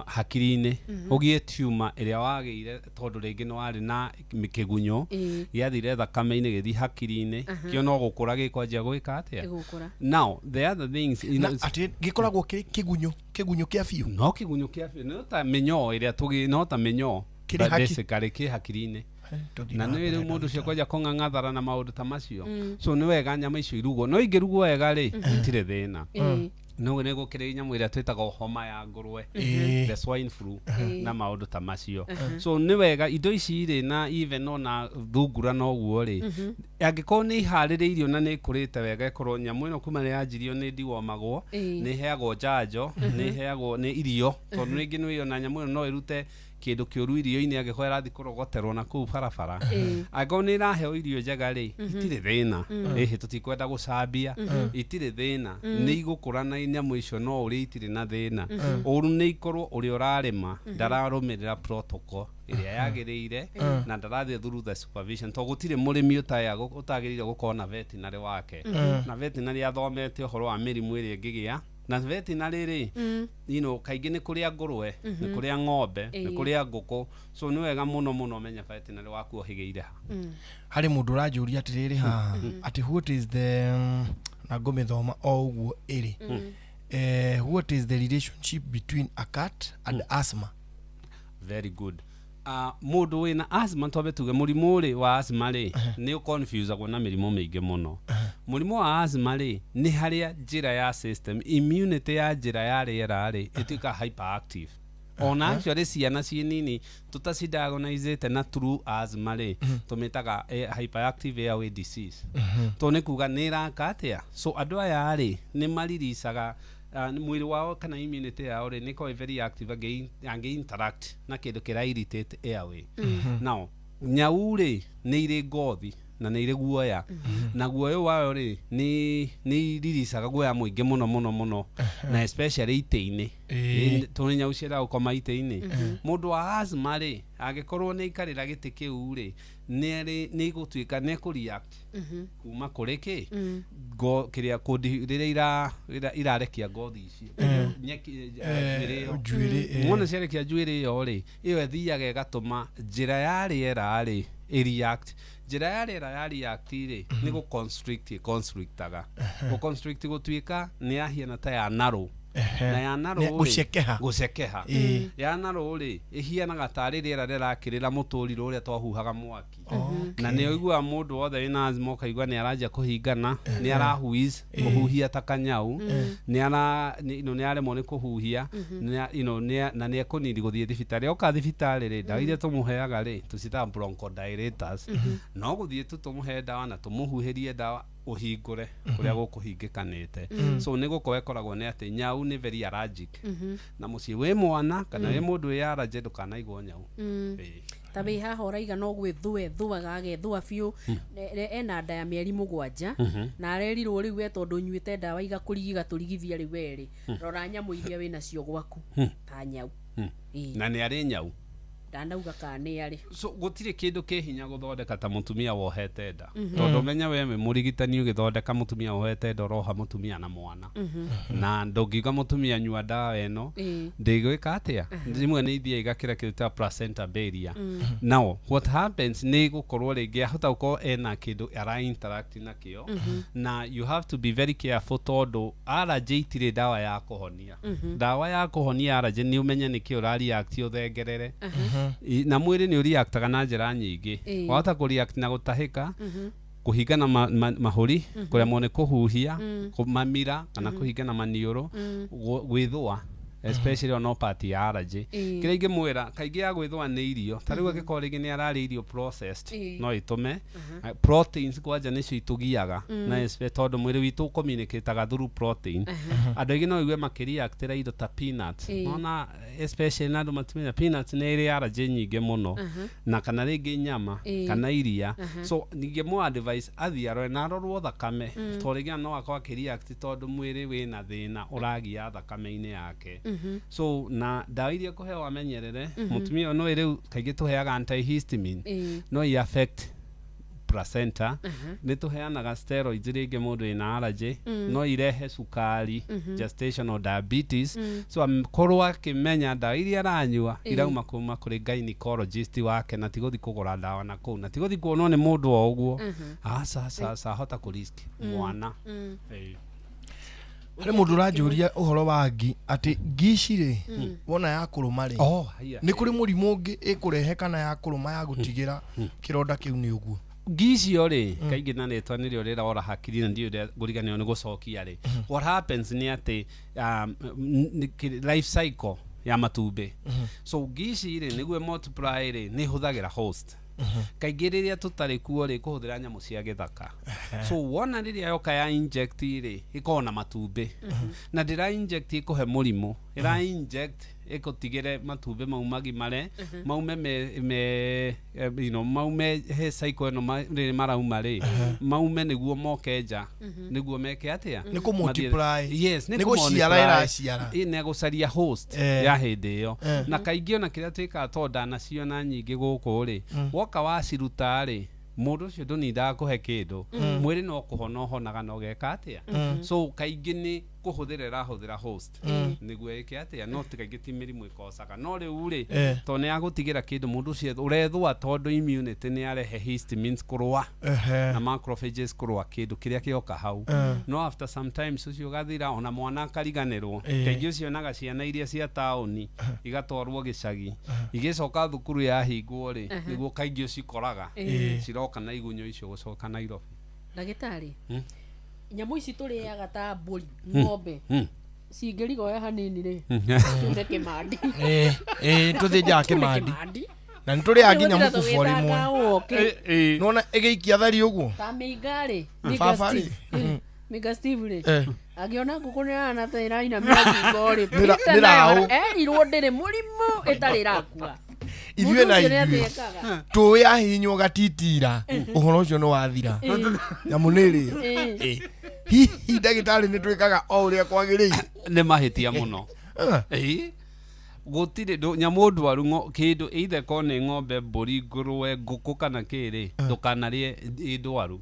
hakiri-inĩ, ũgĩe tumor ĩrĩa wagĩire tondũ rĩngĩ nĩ warĩ na kĩgunyũ gĩathire thakame-inĩ gĩthiĩ hakiri-inĩ, kĩo no gũkũra gĩkwanjia gwĩka atĩa. Now the other things atĩ gĩkoragwo kĩrĩ kĩgunyũ kĩa biũ, no kĩgunyũ kĩa biũ no ta mĩnyoo ĩrĩa tũgĩ, no ta mĩnyoo basically kĩ hakiri-inĩ, na nĩ rĩu mũndũ ũcio kwanja kũng'ang'athara na maũndũ ta macio. So nĩ wega nyama icio irugwo, no ingĩrugwo wega rĩ, itirĩ thĩna. No nĩ gũkĩrĩ nyamũ ĩrĩa twĩtaga homa ya ngũrwe, the swine flu na maũndũ ta macio. So nĩ wega indo ici rĩ, na even ona thungura no ũguo rĩ, angĩkorwo nĩ iharĩrĩirio na nĩ ĩkũrĩte wega, ĩkorwo nyamũ ĩno kuma nĩ yanjirio nĩ ndiwomagwo, nĩ ĩheagwo njanjo, nĩ ĩheagwo nĩ irio, tondũ rĩngĩ nĩ ona nyamũ ĩno no ĩrute kĩndũ kĩũru irio-inĩ angĩkorwo ĩrathiĩ kũrogoterwo na kũu barabara. Angĩkorwo nĩ ĩraheo irio njega rĩ, itirĩ thĩna. Ĩhĩ tũtikwenda gũcambia, itirĩ thĩna, nĩ igũkũra na nyamũ icio no ũrĩe itirĩ na thĩna. Ũru nĩ ikorwo ũrĩa ũrarĩma ndararũmĩrĩra protocol ĩrĩa yagĩrĩire na ndarathiĩ through the supervision, tondũ gũtirĩ mũrĩmi ũtagĩrĩire gũkorwo na veterinary wake, na veterinary athomete ũhoro wa mĩrimũ ĩrĩa ĩngĩgĩa na veterinary rĩ, you know, kaingĩ nĩ kũrĩa ngũrwe, nĩ kũrĩa ng'ombe, nĩ kũrĩa ngũkũ. So nĩ wega mũno mũno ũmenye veterinary waku ũhĩgĩire ha. Harĩ mũndũ ũranjũria atĩrĩrĩ haha atĩ what is the, na ngũmĩthoma o ũguo ĩrĩ, what is the relationship between a cat and asthma? Very good. Mũndũ wĩna asthma, twambe tuge mũrimũ rĩ wa asthma rĩ, nĩ ũconfusagwo na mĩrimũ mĩingĩ mũno. Mũrimũ wa asthma rĩ, nĩ harĩa njĩra ya system, immunity ya njĩra ya rĩera rĩ, ĩtuĩka hyperactive. Ona actually ciana ciĩ nini tũtacidiagnosĩte na true asthma rĩ, tũmĩtaga hyperactive airway disease. Tondũ nĩ kuga nĩ ĩraka atĩa. So andũ aya rĩ, nĩ mariricaga mwĩrĩ wao kana immunity yao rĩ, nĩ ĩkoragwo very active angĩ interact na kĩndũ kĩra irritate airway. Now nyau rĩ, nĩ irĩ ngothi na nĩ irĩ guoya, na guoya wayo rĩ, nĩ iriricaga guoya mũingĩ mũno mũno mũno, na especially itĩ-inĩ, tondũ nyau ciendaga gũkoma itĩ-inĩ. Mũndũ wa asthma rĩ, angĩkorwo nĩ aikarĩra gĩtĩ kĩu rĩ, nĩ igũtuĩka nĩ ekũreact kuma kũrĩ kĩ kĩrĩa kũndi rĩrĩa irarekia ngothi icio nyeki njuĩrĩ ĩyo, ciarekia njuĩrĩ ĩyo rĩ, ĩyo ĩthiaga ĩgatũma njĩra ya rĩera rĩ ĩreact. Njĩra ya rĩera ya react rĩ, nĩ gũ constrictaga gũ constrict gũtuĩka nĩ yahiana ta ya narrow, na ya narrow rĩ, gũcekeha ya narrow rĩ, ĩhianaga tarĩ rĩera rĩrakĩrĩra mũtũrirũ ũrĩa twahuhaga mwaki. Na nĩ ũiguaga mũndũ wothe wĩna asthma ũkaigua nĩ aranjia kũhingana, nĩ arahuiz kũhuhia ta kanyau, nĩ aremwo nĩ kũhuhia, na nĩ ekũnini gũthiĩ thibitarĩ. Oka thibitarĩ rĩ, ndawa iria tũmũheaga rĩ, tũciĩtaga bronchodilators, no gũthiĩ tu tũmũhe ndawa na tũmũhuhĩrie ndawa ũhingũre kũrĩa gũkũhingĩkanĩte. So nĩ gũkorwo ĩkoragwo nĩ atĩ nyau nĩ very allergic, na mũciĩ wĩ mwana kana wĩ mũndũ wĩ allergy ndũkanaigwo nyau. Ta wĩ haha ũraiga no gwĩthũe thũaga agethũa biũ, ena nda ya mĩeri 7 na arerirwo rĩu we tondũ ũnyuĩte ndawa igakũrigiga tũrigithia rĩu werĩ, rora nyamũ iria wĩnacio gwaku ta nyau. Na nĩ arĩ nyau. Ndanauga kana nĩ arĩ. So gũtirĩ kĩndũ kĩ hinya gũthondeka ta mũtumia wohete nda. Mhm. Tondũ menya we wĩ mũrigitani ũgĩthondeka mũtumia wohete nda ũroha mũtumia na mwana. Na ndũngiuga mũtumia nyua ndawa ĩno, ndĩgwĩka atĩa. Rĩmwe nĩ ithiaga igakĩra kĩndũ ta placenta barrier. Now what happens nĩ gũkorwo rĩngĩ ahota gũkorwo ena kĩndũ ara interact nakĩo. Na you have to be very careful tondũ allergy itirĩ ndawa ya kũhonia. Ndawa ya kũhonia allergy nĩ ũmenye nĩkĩ ũra react ũthengerere. Na mwĩrĩ nĩ ũreactaga na njĩra nyingĩ. Wahota kũreact na gũtahĩka, kũhingana mahũri, kũremwo nĩ kũhuhia, kũmamira kana kũhingana maniũrũ, gwĩthũa, especially ono part ya allergy. Kĩrĩa ingĩmwĩra kaingĩ ya gwĩthũa nĩ irio, ta rĩu angĩkorwo rĩngĩ nĩ ararĩa irio processed, no ĩtũme proteins kwanja nĩcio itũgiaga. Na tondũ mwĩrĩ witũ communicataga through protein. Andũ aingĩ no igue makĩreactĩra indo ta peanuts. Nona especially na andũ matimenya peanuts nĩ ĩrĩ allergy nyingĩ mũno. Na kana rĩngĩ nyama, kana iria. So ningĩ mũ advice athiĩ arore na arorwo thakame, tondũ rĩngĩ no akorwo akĩreact tondũ mwĩrĩ wĩna thĩna ũragia thakame-inĩ yake. So na ndawa iria kũheo amenyerere. Mũtumia ũyũ no rĩu kaingĩ tũheaga antihistamine, no i affect placenta. Nĩ tũheanaga steroids rĩngĩ mũndũ wĩna allergy, no irehe cukari, gestational diabetes. So akorwo akĩmenya ndawa iria aranyua irauma kuma kũrĩ gynecologist wake, na ti gũthiĩ kũgũra ndawa na kũu, na ti gũthiĩ kuonwo nĩ mũndũ o ũguo. Aca aca aca, ahota kũ risk mwana. Harĩ mũndũ ũranjũria ũhoro wa ngi, atĩ ngi ici rĩ, wona ya kũrũma rĩ, Oh, haiya. nĩ kũrĩ mũrimũ ũngĩ ĩkũrehe kana ya kũrũma ya gũtigĩra kĩronda kĩu nĩ ũguo? Ngi icio rĩ, kaingĩ na rĩtwa nĩrĩo rĩrora hakiri na ndiũĩ ũrĩa ngũriganĩrwo nĩ gũcokia rĩ. What happens nĩ atĩ life cycle ya matumbĩ. So ngi ici rĩ, nĩguo multiply rĩ, nĩ ĩhũthagĩra host. Kaingĩ rĩrĩa tũtarĩ kuo rĩ, kũhũthĩra nyamũ cia gĩthaka. So wona rĩrĩa yoka ya inject rĩ, ĩkoragwo na matumbĩ, na ndĩra inject ĩkũhe mũrimũ, ĩra inject ĩgũtigĩre matumbĩ mau magimare, maume me maume he cycle ĩno rĩrĩ marauma rĩ, maume nĩguo moke nja, nĩguo meke atĩa? Nĩ kũ multiply. Yes, nĩ Nĩ kũ gũciara multiply. ĩraciara. Ĩ, nĩ gũcaria host ya hĩndĩ ĩyo. Na kaingĩ ona kĩrĩa twĩkaga, tondũ ndanaciona nyingĩ gũkũ rĩ, woka waciruta rĩ, mũndũ ũcio ndũnindaga kũhe kĩndũ. Mwĩrĩ no kũhona ũhonaga na ũgeka atĩa. So kaingĩ nĩ kũhũthĩra ĩrahũthĩra host nĩguo ĩke atĩa, no ti kaingĩ ti mĩrimũ ĩkocaga. No rĩu rĩ, tondũ nĩ yagũtigĩra kĩndũ, mũndũ ũcio ũrethũa tondũ immunity nĩ yarehe histamines kũrũa na macrophages kũrũa kĩndũ kĩrĩa kĩoka hau. No after sometimes ũcio ũgathira, ona mwana akariganĩrwo. Kaingĩ ũcionaga ciana iria cia taũni igatwarwo gĩcagi, igĩcoka thukuru yahingwo rĩ, nĩguo kaingĩ ũcikoraga ciroka na igunyũ icio gũcoka Nairobi. Ndagĩtarĩ, nyamũ ici tũrĩaga ta mbũri, ng'ombe, cingĩrigoya hanini rĩ, tume kĩmandi. Ĩ, tũthĩnjaga Tume kĩmandi. Kĩmandi. Na nĩ tũrĩaga nginya Gũtira mũkubwa rĩmwe. tũgĩtanga ũkĩ. Nĩwona ĩgĩikia thari ũguo. Ta mĩinga rĩ, Baba rĩ. Mĩinga Steve rĩ, angĩona ngũkũ nĩ yahana ta ĩrainamia ngingo rĩ, Nĩ Peter nayo raũ. erirwo ndĩrĩ mũrimũ ĩtarĩ ĩrakua. Ithuĩ na Mũndũ ũcio nĩ ithuĩ atĩ ekaga. tũĩ ahihinywo gatitira, ũhoro ũcio nĩ wathira, nyamũ nĩ ĩrĩo. Hihi ndagĩtarĩ, nĩ twĩkaga o ũrĩa kwagĩrĩire? Nĩ mahĩtia mũno. Ĩ, gũtirĩ nyamũ ndwaru, kĩndũ either korwo nĩ ng'ombe, mbũri, ngũrwe, ngũkũ kana kĩrĩ, ndũkanarĩe ĩ ndwaru.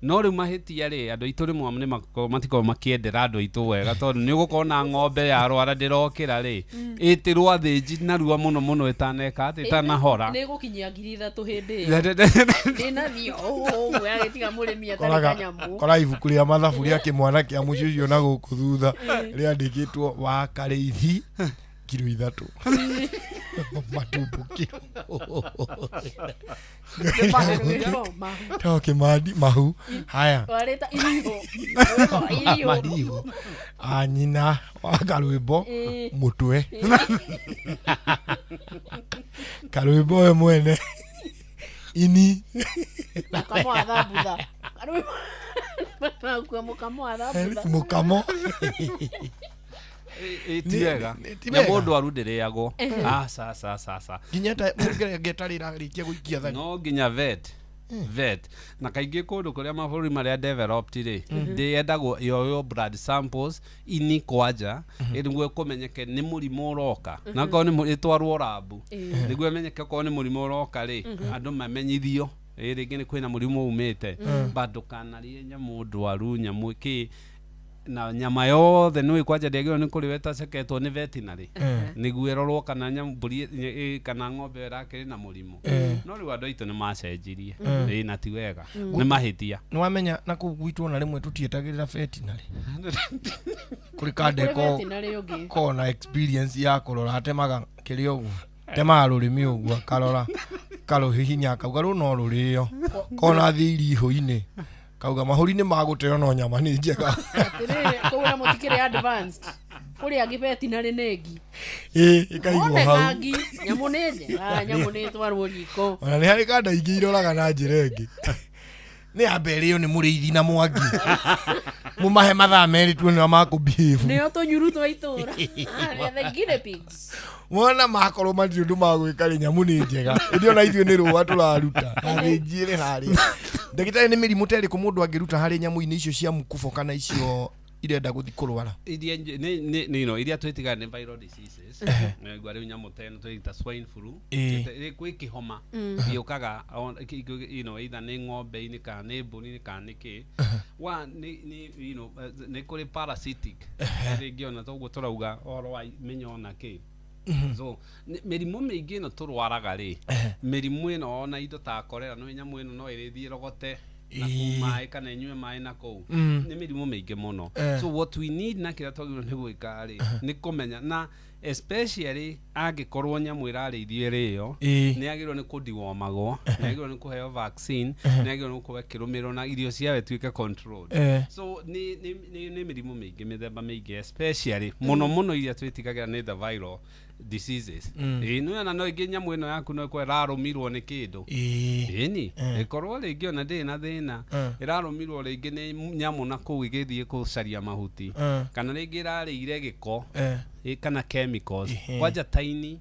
No rĩu mahĩtia rĩ, andũ aitũ rĩmwe nĩ matikoragwo makĩendera andũ aitũ wega, tondũ nĩ ũgũkorwo na ng'ombe yarwara ndĩrokĩra rĩ, ĩtĩrwo athĩnji narua mũno mũno ĩtaneka atĩ ĩtanahora. Nĩ gũkinyia 3000 hĩndĩ ĩyo ndĩnathiĩ ũguo agĩtiga mũrĩmi atarĩ Koraga kanyamũ. kora ibuku rĩa mathabu rĩa kĩmwana kĩa mũciĩ ũcio na gũkũ thutha rĩandĩkĩtwo wa karĩithi kiro 3, matumbo kiro to kĩmandi mahu haya. Warĩta iriho. Iriho. Mariho a nyina wa karwĩmbo, mũtwe karwĩmbo we mwene ini. Mũkamo wa thambutha. Karwĩmbo mũkamo wa thambutha. Mũkamo. Ti wega. Ti wega. Nyamũ ndwaru ndĩrĩagwo. Aca aca aca aca. Nginya mũngĩ ĩtarĩ ĩrarĩkia gũikia thari. No nginya vet. Vet na kaingĩ kũndũ kũrĩa mabũrũri marĩa developed rĩ, ndĩendagwo yoyo blood samples ini kwanja nĩguo kũmenyeke nĩ mũrimũ ũroka, na korwo nĩ ĩtwarwo rabu nĩguo ĩmenyeke korwo nĩ mũrimũ ũroka rĩ, andũ mamenyithio ĩ rĩngĩ nĩ kwĩna mũrimũ umĩte. But ndũkanarĩe nyamũ ndwaru, nyamũ kĩ na nyama yothe nĩ kwanja ndĩagĩrĩirwo nĩ kũrĩo ĩtaceketwo nĩ veterinary nĩguo ĩrorwo kana nyamũ mbũri kana ng'ombe ĩyo ĩrakĩrĩ na mũrimũ. No rĩu andũ aitũ nĩ macenjirie. Ĩ na ti wega, nĩ mahĩtia. Nĩ wamenya na kũu gwitũ ona rĩmwe tũtietagĩrĩra veterinary, kũrĩ kande Kũrĩ ko veterinary ũngĩ. Kona experience ya kũrora, atemaga kĩrĩa ũguo, temaga rũrĩmĩ ũguo, akarora karũhihinya, akauga rũ no rũrĩo kona thiĩ irihũ-inĩ, kauga mahũri nĩ magũteo no nyama nĩ njega. Atĩrĩrĩ, kũu na mũtikĩrĩ advanced, kũrĩ angĩ veterinary nĩ ngi. Ĩ ĩkaigwo One hau. kangi nyamũ nĩ njega, nyamũ nĩ ĩtwarwo riko. Ona nĩ harĩ kanda ingĩ iroraga na njĩra ĩngĩ, nĩ yamba ĩrĩo nĩ mũrĩithi na mwangi, mũmahe mathaa 2 tuone ũrĩa makũbehave. Nĩo tũnyuru twa itũra. Ah, they are the guinea pigs. Wona makorwo matirĩ ũndũ magwĩka rĩ, nyamũ nĩ njega, ĩndĩ ona ithuĩ nĩ rũa tũraruta na thĩnji ĩrĩ harĩa. Ndagĩtarĩ, nĩ mĩrimũ ta ĩrĩkũ mũndũ angĩruta harĩ nyamũ-inĩ icio cia mũkubo kana icio irenda gũthiĩ kũrwara? Iria nĩ no iria twĩtigaga nĩ viral diseases. Nĩgua rĩu nyamũ ta ĩno twĩta swine flu. Kwĩ kĩhoma gĩũkaga either nĩ ng'ombe-inĩ kana nĩ mbũri-inĩ kana nĩ kĩ wa nĩ nĩ kũrĩ parasitic rĩngĩ ona toguo tũrauga ũhoro wa mĩnyoo na kĩ. So mĩrimũ mĩingĩ ĩno tũrwaraga rĩ, mĩrimũ ĩno ona indo ta korera, no nyamũ ĩno no ĩrĩthiĩ ĩrogote na kũu maĩ kana ĩnyue maĩ na kũu. Nĩ mĩrimũ mĩingĩ mũno. So what we need na kĩrĩa twagĩrĩirwo nĩ gwĩka rĩ, nĩ kũmenya na especially angĩkorwo nyamũ ĩrarĩithio ĩrĩo, nĩ yagĩrĩirwo nĩ kũdewormagwo, nĩ yagĩrĩirwo nĩ kũheo vaccine, nĩ yagĩrĩirwo nĩ gũkorwo ĩkĩrũmĩrĩrwo na irio ciayo ituĩke controlled. So nĩ mĩrimũ mĩingĩ, mĩthemba mĩingĩ, especially mũno mũno iria twĩtigagĩra nĩ the viral diseases. Ĩĩ nĩ ona no ĩngĩ nyamũ ĩno yaku no ĩkorwo ĩrarũmirwo nĩ kĩndũ. Ĩni ĩkorwo rĩngĩ ona ndĩrĩ na thĩna, ĩrarũmirwo rĩngĩ nĩ nyamũ na kũu ĩgĩthiĩ gũcaria mahuti, kana rĩngĩ ĩrarĩire gĩko, kana chemicals. Kwanja taini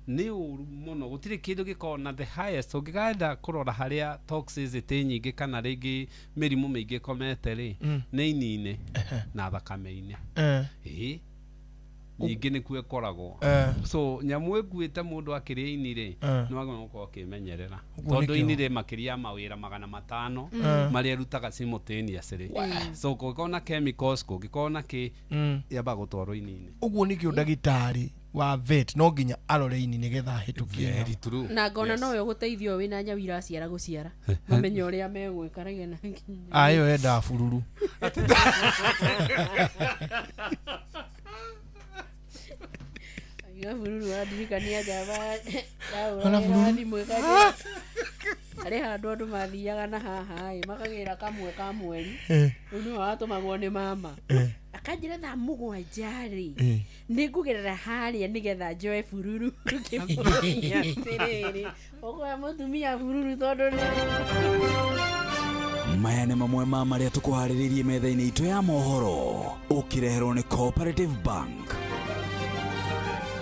nĩ ũru mũno, gũtirĩ kĩndũ gĩkoragwo na the highest. Ũngĩkaenda kũrora harĩa toxicity nyingĩ kana rĩngĩ mĩrimũ mĩingĩ ĩkomete rĩ, nĩ ini-inĩ na thakame-inĩ. Ĩĩ nyingĩ nĩkuo ĩkoragwo. So nyamũ ĩkuĩte mũndũ akĩrĩa ini rĩ, nĩ wagĩrĩirwo gũkorwo ũkĩmenyerera, Ũguo tondũ nĩkĩo. ini rĩ makĩria ya mawĩra 500 marĩa ĩrutaga simultaneously. So kũngĩkorwo na chemicals, kũngĩkorwo na kĩ, yambaga gũtwarwo ini-inĩ. Ũguo nĩkĩo ndagĩtarĩ wa vet no nginya arore ini nĩgetha ahĩtũkie Very nyamũ. true. Na ngona Yes. nowe ũgũteithio wĩna nyau iraciara gũciara, mamenye ũrĩa megwĩka rĩgena. Ah, ĩyo yendaga bururu. Iga bururu wandirikania njamba Ona ndahũragĩra bururu. thimũ ĩkanjĩra harĩ handũ andũ mathiaga na haha ĩ makagĩra kamwe ka mweri. Rĩu nĩwe watũmagwo nĩ mama, akanjĩra thaa 7 rĩ, nĩ ngũgerera harĩa nĩgetha njoe bururu. Ngĩmũria atĩrĩrĩ, ũkoya mũtumia bururu tondũ nĩ Maya nĩ mamwe ma marĩa tũkũharĩrĩirie metha-inĩ itũ ya mohoro, ũkĩreherwo nĩ Cooperative Bank.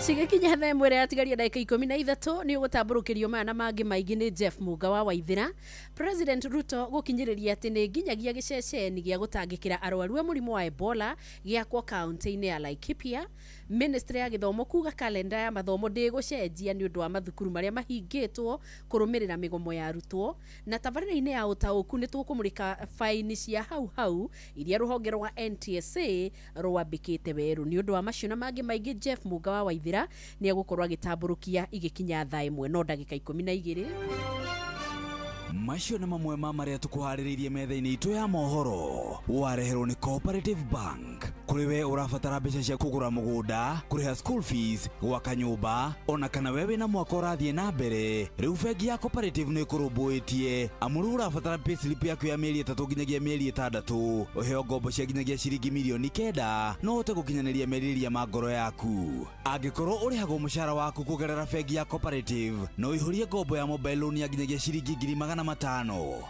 Cigĩkinya thaa 1 ĩrĩa yatigaria ndagĩka 13, nĩ ũgũtambũrũkĩrio maya na mangĩ maingĩ nĩ Jeff Mũnga wa Waithĩra. President Ruto gũkinyĩrĩria atĩ nĩ nginyagia gĩceceni gĩa gũtangĩkĩra arwaru a mũrimũ wa Ebola gĩakwo kaunti-inĩ ya Laikipia. Ministry ya gĩthomo kuga kalenda ya mathomo ndĩgũcenjia nĩ ũndũ wa mathukuru marĩa mahingĩtwo kũrũmĩrĩra mĩgomo ya arutwo. Na tabarĩra-inĩ ya ũtaũku nĩ tũkũmũrĩka baini cia hau hau iria rũhonge rwa NTSA rwambĩkĩte werũ. Nĩ ũndũ wa macio na mangĩ maingĩ, Jeff Mũnga wa Waithĩra nĩ egũkorwo agĩtambũrũkia igĩkinya thaa 1 no ndagĩka 12. Macio nĩ mamwe ma marĩa tũkũharĩrĩirie metha-inĩ itũ ya mohoro, wareherwo nĩ Cooperative Bank. Kũrĩ we ũrabatara mbeca cia kũgũra mũgũnda, kũrĩha school fees, gwaka nyũmba, ona kana we wĩna mwaka ũrathiĩ na mbere, rĩu bengi ya Cooperative nĩ ĩkũrũmbũĩtie, amu rĩu ũrabatara payslip yaku ya mĩeri 3 nginyagia mĩeri 6, ũheo ngombo cia nginyagia ciringi mirioni 9 no ũhote gũkinyanĩria merirĩria ma ngoro yaku. Angĩkorwo ũrĩhagwo mũcara waku kũgerera bengi ya Cooperative, no ũihũrie ngombo ya mobile loan ya nginyagia ciringi 500,000.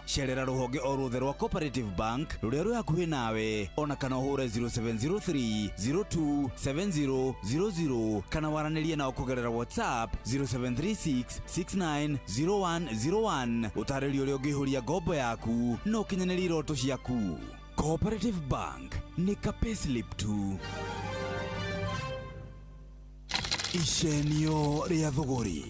Cerera rũhonge o ruothe rwa Cooperative Bank rũrĩa rwĩ hakuhĩ nawe, ona kana ũhũre 0709 03 02 70 00 kana waranĩrie nao kũgerera WhatsApp 0736 69 0101. Ũtarĩrio ũrĩa ũngĩihũria ngombo yaku na ũkinyanĩrie iroto ciaku. Cooperative Bank nĩ ka payslip tu. Icenio rĩa thũgũrĩ,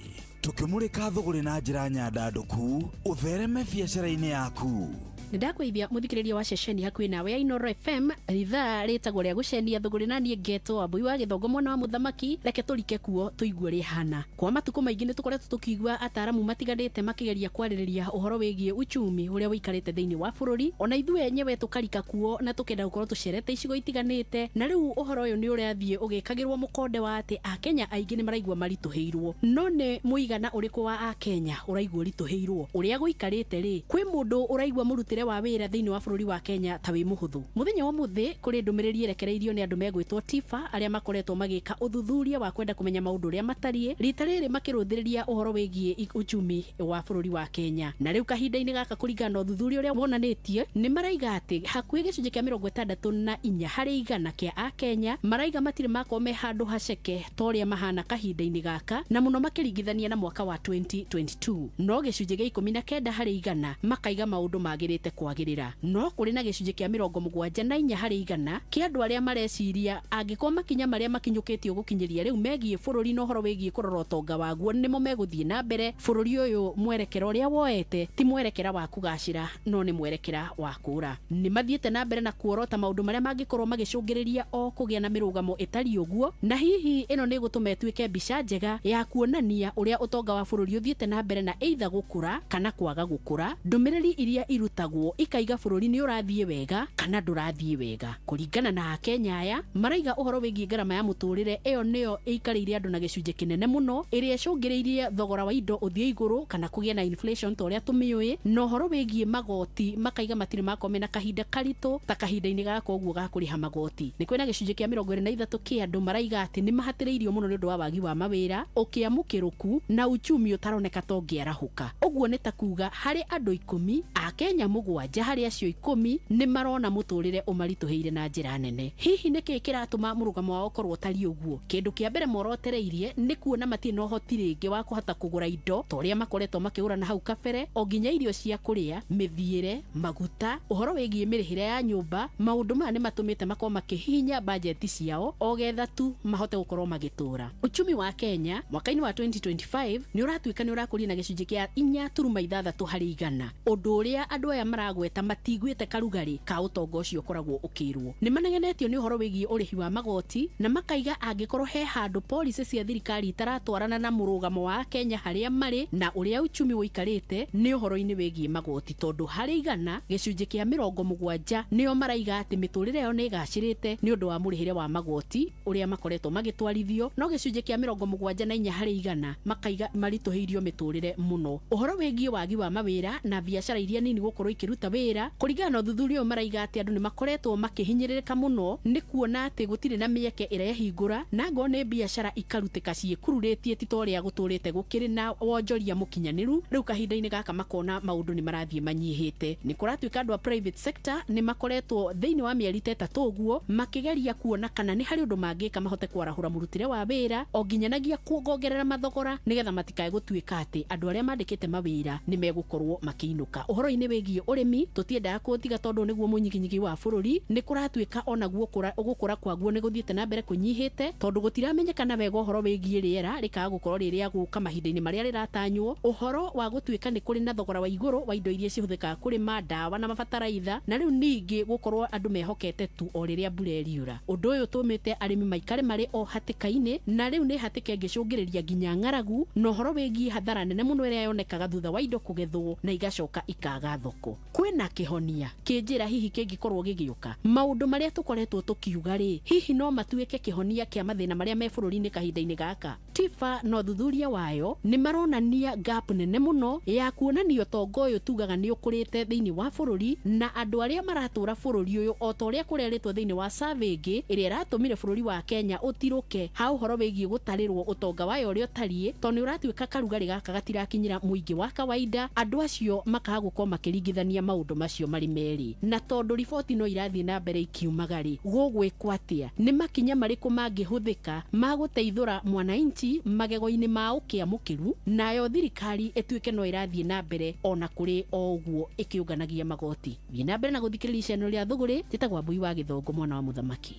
tũkĩmũrĩka thũgũrĩ na njĩra nyandandũku ũthereme biacara-inĩ yaku. Nĩndakũithia mũthikĩrĩria wa ceceni hakuhĩ nawe ya Inoro FM, ithaa rĩtagwo rĩa gũcenia thũgũrĩ, na niĩ ngetwo Wambui wa Gĩthongo mwana wa mũthamaki. Reke tũrike kuo tũigue rĩhana. Kwa matukũ maingĩ nĩtũkoretwo tũkĩigua ataaramu matiganĩte makĩgeria kwarĩrĩria ũhoro wĩgiĩ uchumi ũrĩa ũikarĩte thĩinĩ wa bũrũri, ona ithuĩ enyewe tũkarika kuo na tũkenda gũkorwo tũcerete icigo itiganĩte. Na rĩu ũhoro ũyũ nĩ ũrathiĩ ũgĩkagĩrwo mũkonde wa atĩ Akenya aingĩ nĩ maraigua maritũhĩirwo. No nĩ mũigana ũrĩkũ wa Akenya ũraigua ũritũhĩirwo? Ũrĩa gũikarĩte rĩ, kwĩ mũndũ ũraigua mũrutĩre wa wĩra thĩinĩ wa bũrũri wa Kenya ta wĩ mũhũthũ? Mũthenya wa mũthĩ kũrĩ ndũmĩrĩri ĩrekereirio nĩ andũ megwĩtwo TIFA, arĩa makoretwo magĩka ũthuthuria wa kwenda kũmenya maũndũ ũrĩa matariĩ, rita rĩrĩ makĩrũthĩrĩria ũhoro wĩgiĩ uchumi wa bũrũri wa Kenya. Na rĩu kahinda-inĩ gaka, kũringana na ũthuthuria ũrĩa wonanĩtie, nĩ maraiga atĩ hakuhĩ gĩcunjĩ kĩa 64 harĩ igana kĩa Akenya maraiga matirĩ makorwo me handũ haceke ta ũrĩa mahana kahinda-inĩ gaka, na mũno makĩringithania na mwaka wa 2022. No gĩcunjĩ gĩa 19 harĩ igana makaiga maũndũ magĩrĩte kwagĩrĩra. No kũrĩ na gĩcunjĩ kĩa 74 harĩ igana kĩa andũ arĩa mareciria angĩkorwo makinya marĩa makinyũkĩtio gũkinyĩria rĩu megiĩ bũrũri na ũhoro wĩgiĩ kũrora ũtonga waguo nĩmo megũthiĩ na mbere, bũrũri ũyũ mwerekera ũrĩa woete ti mwerekera wa kũgacĩra, no nĩ mwerekera wa kũra. Nĩ mathiĩte na mbere na kuorota maũndũ marĩa mangĩkorwo magĩcũngĩrĩria o kũgĩa na mĩrũgamo ĩtariĩ ũguo, na hihi ĩno nĩ ĩgũtũma ĩtuĩke mbica njega ya kuonania ũrĩa ũtonga wa bũrũri ũthiĩte na mbere na either gũkũra kana kwaga gũkũra. Ndũmĩrĩri iria irutagwo ikaiga bũrũri nĩ ũrathiĩ wega kana ndũrathiĩ wega. Kũringana na Akenya aya maraiga ũhoro wĩgiĩ ngarama ya mũtũrĩre, ĩyo nĩyo ĩikarĩire andũ na gĩcunjĩ kĩnene mũno, ĩrĩa ĩcũngĩrĩirie thogora wa indo ũthiĩ igũrũ kana kũgĩa na inflation ta ũrĩa tũmĩũĩ. Na ũhoro wĩgiĩ magoti makaiga matirĩ makorwo mena kahinda karitũ ta kahinda-inĩ gaka ũguo ga kũrĩha magoti. Nĩ kwĩna gĩcunjĩ kĩa 23 kĩa andũ maraiga atĩ nĩ mahatĩrĩirio mũno nĩ ũndũ wa wagi wa mawĩra, ũkĩa mũkĩrũku na uchumi ũtaroneka ta ũngĩarahũka. Ũguo nĩ ta kuga harĩ andũ 10 Akenya 7 harĩ acio 10 nĩ marona mũtũrĩre ũmaritũhĩire na njĩra nene. Hihi nĩ kĩĩ kĩratũma mũrũgamo wao ũkorwo ũtariĩ ũguo? Kĩndũ kĩa mbere morotereirie nĩ kuona matirĩ na ũhoti rĩngĩ wa kũhota kũgũra indo ta ũrĩa makoretwo makĩgũra na hau kabere, o nginya irio cia kũrĩa, mĩthiĩre, maguta, ũhoro wĩgiĩ mĩrĩhĩre ya nyũmba. Maũndũ maya nĩ matũmĩte makorwo makĩhihinya bajeti ciao o getha tu mahote gũkorwo magĩtũra. Uchumi wa Kenya mwaka-inĩ wa 2025 nĩ ũratuĩka nĩ ũrakũria na gĩcunjĩ kĩa 4.6 harĩ igana, ũndũ ũrĩa andũ aya maragweta matiguĩte karugarĩ ka ũtonga ũcio ũkoragwo ũkĩrwo. Nĩ manegenetio nĩ ũhoro wĩgiĩ ũrĩhi wa magoti, na makaiga angĩkorwo he handũ policy cia thirikari itaratwarana na mũrũgamo wa Kenya harĩa marĩ na ũrĩa uchumi ũikarĩte nĩ ũhoro-inĩ wĩgiĩ magoti, tondũ harĩ igana gĩcunjĩ kĩa 70 nĩo maraiga atĩ mĩtũrĩre yao nĩ ĩgacĩrĩte nĩ ũndũ wa mũrĩhĩre wa magoti ũrĩa makoretwo magĩtwarithio, no gĩcunjĩ kĩa 74 harĩ igana makaiga maritũhĩirio mĩtũrĩre mũno. Ũhoro wĩgiĩ wagi wa mawĩra na biacara iria nini gũkorwo ikĩruta wĩra, kũringana na ũthuthuria ũyũ maraiga atĩ andũ nĩ makoretwo makĩhinyĩrĩrĩka mũno nĩ kuona atĩ gũtirĩ na mĩeke ĩrehingũra, na ngorwo nĩ biacara ikarutĩka ciĩkururĩtie ti ta ũrĩa gũtũrĩte gũkĩrĩ na wonjoria mũkinyanĩru. Rĩu kahinda-inĩ gaka makona maũndũ nĩ marathiĩ manyihĩte. Nĩ kũratuĩka andũ a private sector nĩ makoretwo thĩinĩ wa mĩeri ta ĩtatũ ũguo makĩgeria kuona kana nĩ harĩ ũndũ mangĩka mahote kwarahũra mũrutĩre wa wĩra o nginyanagia kuongerera mathogora nĩgetha matikae gũtuĩka atĩ andũ arĩa mandĩkĩte mawĩra nĩ megũkorwo makĩinũka. Ũhoro-inĩ wĩgiĩ ũrĩmi tũtiendaga kũũtiga tondũ nĩguo mũnyiginyigi wa bũrũri. Nĩ kũratuĩka onaguo gũkũra kwaguo nĩ gũthiĩte na mbere kũnyihĩte, tondũ gũtiramenyekana wega ũhoro wĩgiĩ rĩera rĩkaga gũkorwo rĩ rĩa gũka mahinda-inĩ marĩa rĩratanywo. Ũhoro wa gũtuĩka nĩ kũrĩ na thogora wa igũrũ wa indo iria cihũthĩkaga kũrĩma, ndawa na mabataraitha, na rĩu ningĩ gũkorwo andũ mehokete tu o rĩrĩa mbura ĩriura. Ũndũ ũyũ ũtũmĩte arĩmi maikare marĩ o hatĩka-inĩ, na rĩu nĩ hatĩka ĩngĩcũngĩrĩria nginya ng'aragu na ũhoro wĩgiĩ hathara nene mũno ĩrĩa yonekaga thutha wa indo kũgethwo na igacoka ikaga thoko. Kwĩna kĩhonia kĩnjĩra hihi kĩngĩkorwo gĩgĩũka? Maũndũ marĩa tũkoretwo tũkiuga rĩ, hihi no matuĩke kĩhonia kĩa mathĩna marĩa me bũrũri-inĩ kahinda-inĩ gaka? TIFA na ũthuthuria wayo nĩ maronania gap nene mũno ya kuonania ũtonga ũyũ tugaga nĩ ũkũrĩte thĩinĩ wa bũrũri na andũ arĩa maratũra bũrũri ũyũ o ta ũrĩa kũrerĩtwo thĩinĩ wa survey ĩngĩ ĩrĩa ĩratũmire bũrũri wa Kenya ũtirũke ha ũhoro wĩgiĩ gũtarĩrwo ũtonga wayo ũrĩa ũtariĩ, tondũ nĩ ũratuĩka karugarĩ gaka gatirakinyĩra mũingĩ wa kawaida, andũ acio makaga gũkorwo makĩringithania maũndũ macio marĩ merĩ. Na tondũ riboti no irathiĩ na mbere ikiumaga rĩ, gũgwĩkwo atĩa? Nĩ makinya marĩkũ mangĩhũthĩka ma gũteithũra mwananchi magego-inĩ ma ũkĩa mũkĩru, nayo thirikari ĩtuĩke no ĩrathiĩ na mbere ona kũrĩ o ũguo ĩkĩũnganagia magoti? Thiĩ na mbere na gũthikĩrĩria icenio rĩa Thũgũrĩ. Njĩtagwo Wambui wa Gĩthongo, mwana wa mũthamaki.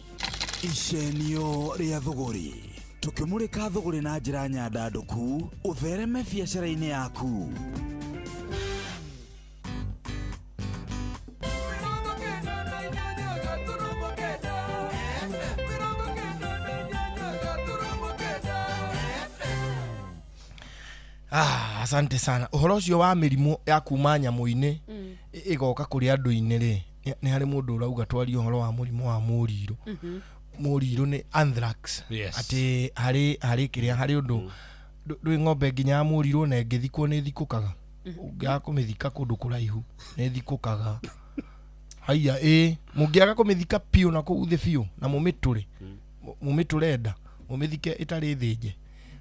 Icenio rĩa Thũgũrĩ, tũkĩmũrĩka thũgũrĩ na njĩra nyandandũku ũthereme biacara-inĩ yaku. Ah, asante sana. Ũhoro ũcio wa mĩrimũ ya kuma nyamũ-inĩ ĩgoka kũrĩ andũ-inĩ rĩ, nĩ harĩ mũndũ ũrauga twarie ũhoro wa mũrimũ wa mũrirũ. Mũrirũ nĩ anthrax. Yes. Atĩ harĩ kĩrĩa harĩ ũndũ ndwĩ ng'ombe nginya ya mũrirũ na ĩngĩthikwo nĩ ĩthikũkaga. Ũngĩaga kũmĩthika kũndũ kũraihu nĩ ĩthikũkaga. Haiya, ĩ mũngĩaga kũmĩthika biũ na kũu thĩ biũ na mũmĩtũre, mũmĩtũre nda, mũmĩthike ĩtarĩ thĩnje,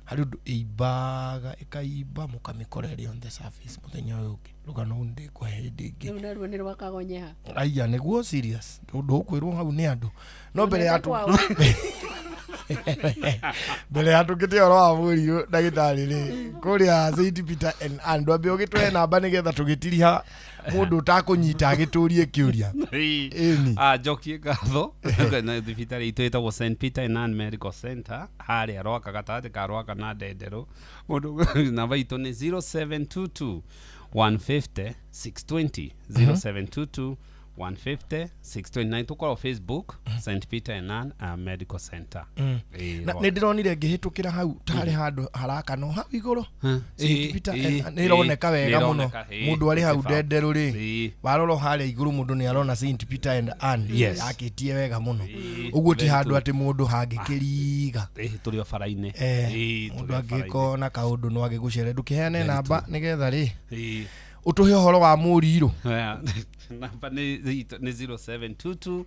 harĩ ũndũ ĩimbaga ĩkaimba mũkamĩkora ĩrĩ on the surface mũthenya ũyũ ũngĩ. Rũgano rũu ndĩkũhe hĩndĩ ĩngĩ. Rĩu naruo nĩ rwakagonyeha. Aya, nĩguo serious ũndũ ũkwĩrwo hau nĩ andũ no mbere ya mbere ya tũkĩte ũhoro wa mũrirũ ndagĩtarĩ rĩ, kũrĩa St Peter and Ann, ndwambe ũgĩtũhe namba nĩgetha tũgĩtiriha mũndũ ũtakũnyita agĩtũrie kĩũria. Ĩni. Ah, njokie ngatho na thibitarĩ itũ ĩtagwo St Peter and Ann Medical Center harĩa Rwaka, gatagatĩ ka Rwaka na Ndenderũ. Mũndũ namba itũ nĩ 0722 150 620, 0722 150 629. Tũkoragwo Facebook, St Peter and Ann Medical Center. Ĩĩ, Na Rwaka. nĩ ndĩronire ngĩhĩtũkĩra hau tarĩ handũ harakanwo hau igũrũ. St Peter and Ann, nĩ ĩroneka wega mũno. Nĩ ĩroneka, Mũndũ arĩ hau nĩ Ndenderũ rĩ, warora harĩa igũrũ mũndũ nĩ arona St Peter and Ann Yes. yakĩtie wega mũno. Ũguo ti Very handũ true. atĩ mũndũ hangĩkĩriga. Tũrĩ o bara-inĩ. Mũndũ Tũrĩ o bara-inĩ. angĩkona kaũndũ no agĩgũcere. Ndũkĩheane namba nĩgetha rĩ Ĩĩ. ũtũhe ũhoro wa mũrirũ. Yeah. Namba nĩ 0722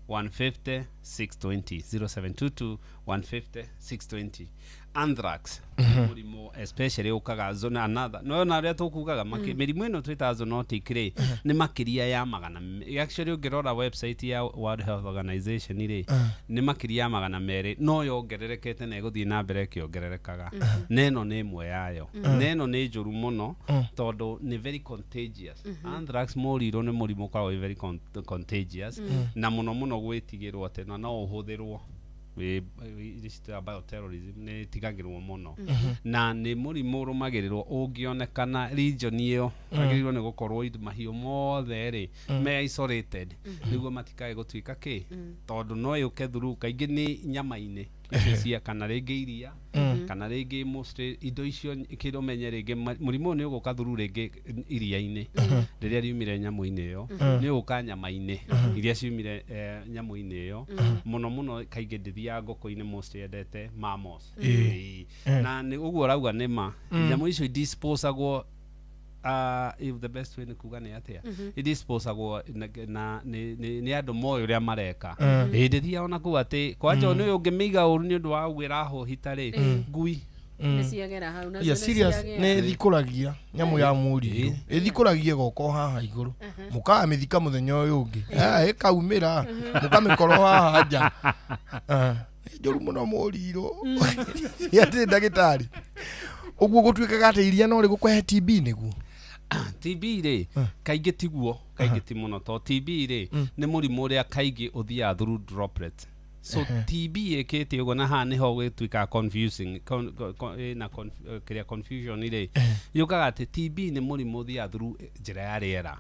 150 620, 0722 150 620. Anthrax mũrimũ especially ũkaga zona another no na ũrĩa tũkugaga mĩrimũ ĩno twĩtaga zoonotic rĩ, nĩ makĩria ya magana, actually ũngĩrora website ya World Health Organization rĩ, nĩ makĩria ya 200, no yongererekete na ĩgũthiĩ na mbere ĩkĩongererekaga. Na ĩno nĩ ĩmwe yayo, na ĩno nĩ njũru mũno tondũ nĩ very contagious. Anthrax, mũrirũ, nĩ mũrimũ ũkoragwo wĩ very contagious na mũno mũno gwĩtigĩrwo atĩ na no ũhũthĩrwo ici ciĩtagwo bioterrorism, nĩ ĩtigagĩrwo mũno. Na nĩ mũrimũ ũrũmagĩrĩrwo ũngĩonekana region ĩyo, agĩrĩirwo nĩ gũkorwo mahiũ mothe rĩ me isolated nĩguo matikae gũtuĩka kĩ, tondũ no yũke through kaingĩ nĩ nyama-inĩ icio cia kana rĩngĩ iria kana rĩngĩ mostly indo icio kĩndũ menye rĩngĩ mũrimũ ũyũ nĩ ũgũka through rĩngĩ iria-inĩ rĩrĩa riumire nyamũ-inĩ ĩyo, nĩ ũgũka nyama-inĩ iria ciumire nyamũ-inĩ ĩyo. Mũno mũno kaingĩ ndĩthiaga ngũkũ-inĩ, mostly yendete mammals. Ĩĩ. Na nĩ ũguo ũrauga nĩ ma nyamũ icio idisposagwo, if the best way nĩ kuga nĩ atĩa, idisposagwo na nĩ andũ moĩ ũrĩa mareka. Ĩĩ, ndĩthiaga ona kuu atĩ kwanja nĩ ũngĩmĩiga ũru nĩ ũndũ wa ũguo ĩrahũhita rĩ, ngui. Nĩ ciagera hau nacio. Yeah, nĩ serious ciagĩa. nĩ ĩthikũragia nyamũ ya mũrirũ, ĩthikũragia ĩgoka o haha igũrũ, mũkamĩthika mũthenya ũyũ ũngĩ ĩkaumĩra, mũkamĩkora o haha nja. Nĩ njũru mũno mũrirũ. Atĩ ndagĩtarĩ, ũguo gũtuĩkaga atĩ iria no rĩgũkũhe TB nĩguo? TB rĩ, kaingĩ tiguo, kaingĩ ti mũno, to TB rĩ nĩ mũrimũ ũrĩa kaingĩ ũthiaga through droplets. So TB ĩkĩte ũguo, na haha nĩho gĩtuĩkaga confusing, ĩna kĩrĩa confusion rĩ yũkaga atĩ TB nĩ mũrimũ ũthiaga through njĩra ya rĩera.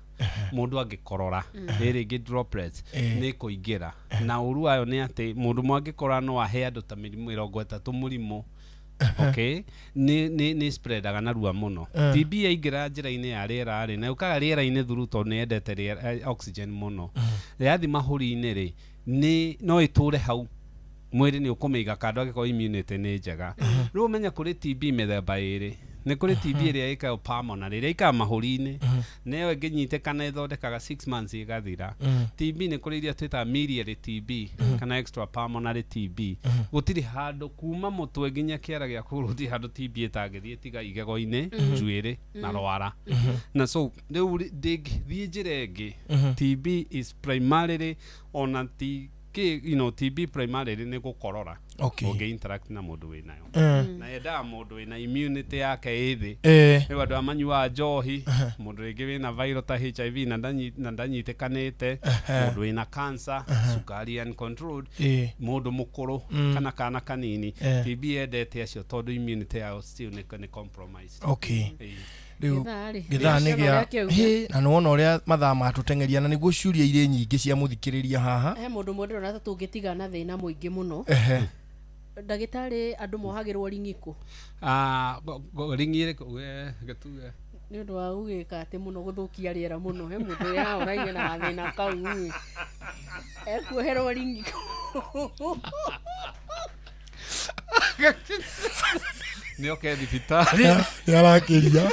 Mũndũ angĩkorora ĩ rĩngĩ droplets nĩ ĩkũingĩra, na ũru wayo nĩ atĩ mũndũ ũmwe angĩkorora no ahe andũ ta mĩrimũ 30 mũrimũ. Okay, nĩ spreadaga narua mũno. TB yaingĩra njĩra-inĩ ya rĩera rĩ, na yũkaga rĩera-inĩ through tondũ nĩ yendete rĩera, oxygen mũno. Yathi mahũri-inĩ rĩ, nĩ no ĩtũre hau. Mwĩrĩ nĩ ũkũmĩiga kando angĩkorwo immunity nĩ njega. Rĩu ũmenye kũrĩ TB mĩthemba ĩrĩ. Nĩ kũrĩ TB ĩrĩa ĩkaga pulmonary, ĩrĩa ĩkaga mahũri-inĩ, na ĩyo ĩngĩnyitĩkana ĩthondekaga 6 months ĩgathira. TB nĩ kũrĩ iria twĩtaga miliary TB kana extra pulmonary TB. Gũtirĩ handũ kuma mũtwe nginya kĩara gĩa kũgũrũ, gũtirĩ handũ TB ĩtangĩthiĩ tiga igego-inĩ, njuĩrĩ na rwara. Na so rĩu ndĩngĩthiĩ njĩra ĩngĩ. TB is primarily ona ti kĩ, TB primarily nĩ gũkorora. Ũngĩ interact na mũndũ wĩnayo. Na yendaga mũndũ wĩna immunity yake ĩ thĩ. Rĩu andũ a manyuaga njohi, mũndũ rĩngĩ wĩna viral ta HIV na ndanyitĩkanĩte, mũndũ wĩna cancer, cukari uncontrolled, mũndũ mũkũrũ kana kana kanini. TB yendete acio tondũ immunity yao still nĩ compromised. Rĩu Gĩthaa rĩ. Gĩthaa nĩ Gĩthaa gĩa kĩu. Hĩ, na nĩwona ũrĩa mathaa matũteng'eria, na nĩguo ciũria irĩ nyingĩ cia mũthikĩrĩria haha. He mũndũ ũmwe ndĩrona ta tũngĩtiga na thĩna mũingĩ mũno. Ndagĩtarĩ, andũ mohagĩrwo ring'i kũ? Ah, ring'i ĩrĩkũ? We, gĩtuge. Nĩ ũndũ wa gũgĩka atĩ mũno gũthũkia rĩera mũno. He mũndũ ũrĩa haha ũraigua na gathĩna kau ĩ. Ekuoherwo ring'i kũ? Nĩ oke thibitarĩ. Nĩ arakĩria.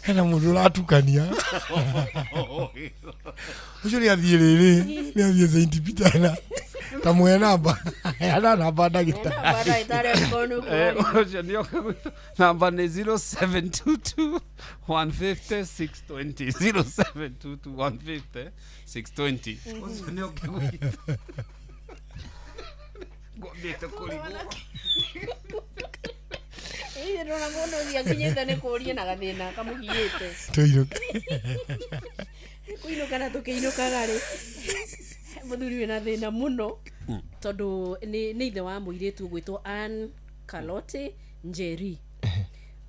Hena mũndũ ũratukania. Ũcio nĩ athiĩ rĩrĩ, nĩ athiĩ Saint Peter na ta mũhe namba. Heana namba ndagĩtarĩ. Namba ndagĩtarĩ angĩkorwo nĩ ũkuoya ring'i. Ũcio nĩ oke gwitũ. Namba nĩ 0722 150 620. 0722 150 620. Ũcio nĩ oke gwitũ. Ngwambĩte kũrigwo. Ĩĩ, ndĩrona mũndũ ũcio akinyĩte nĩ kũũria na gathĩna kamũgiĩte. Tũinũke. Kũinũka na tũkĩinũkaga rĩ, mũthuri wĩna thĩna mũno tondũ nĩ ithe wa mũirĩtu ũgwĩtwo Ann Kalote Njeri.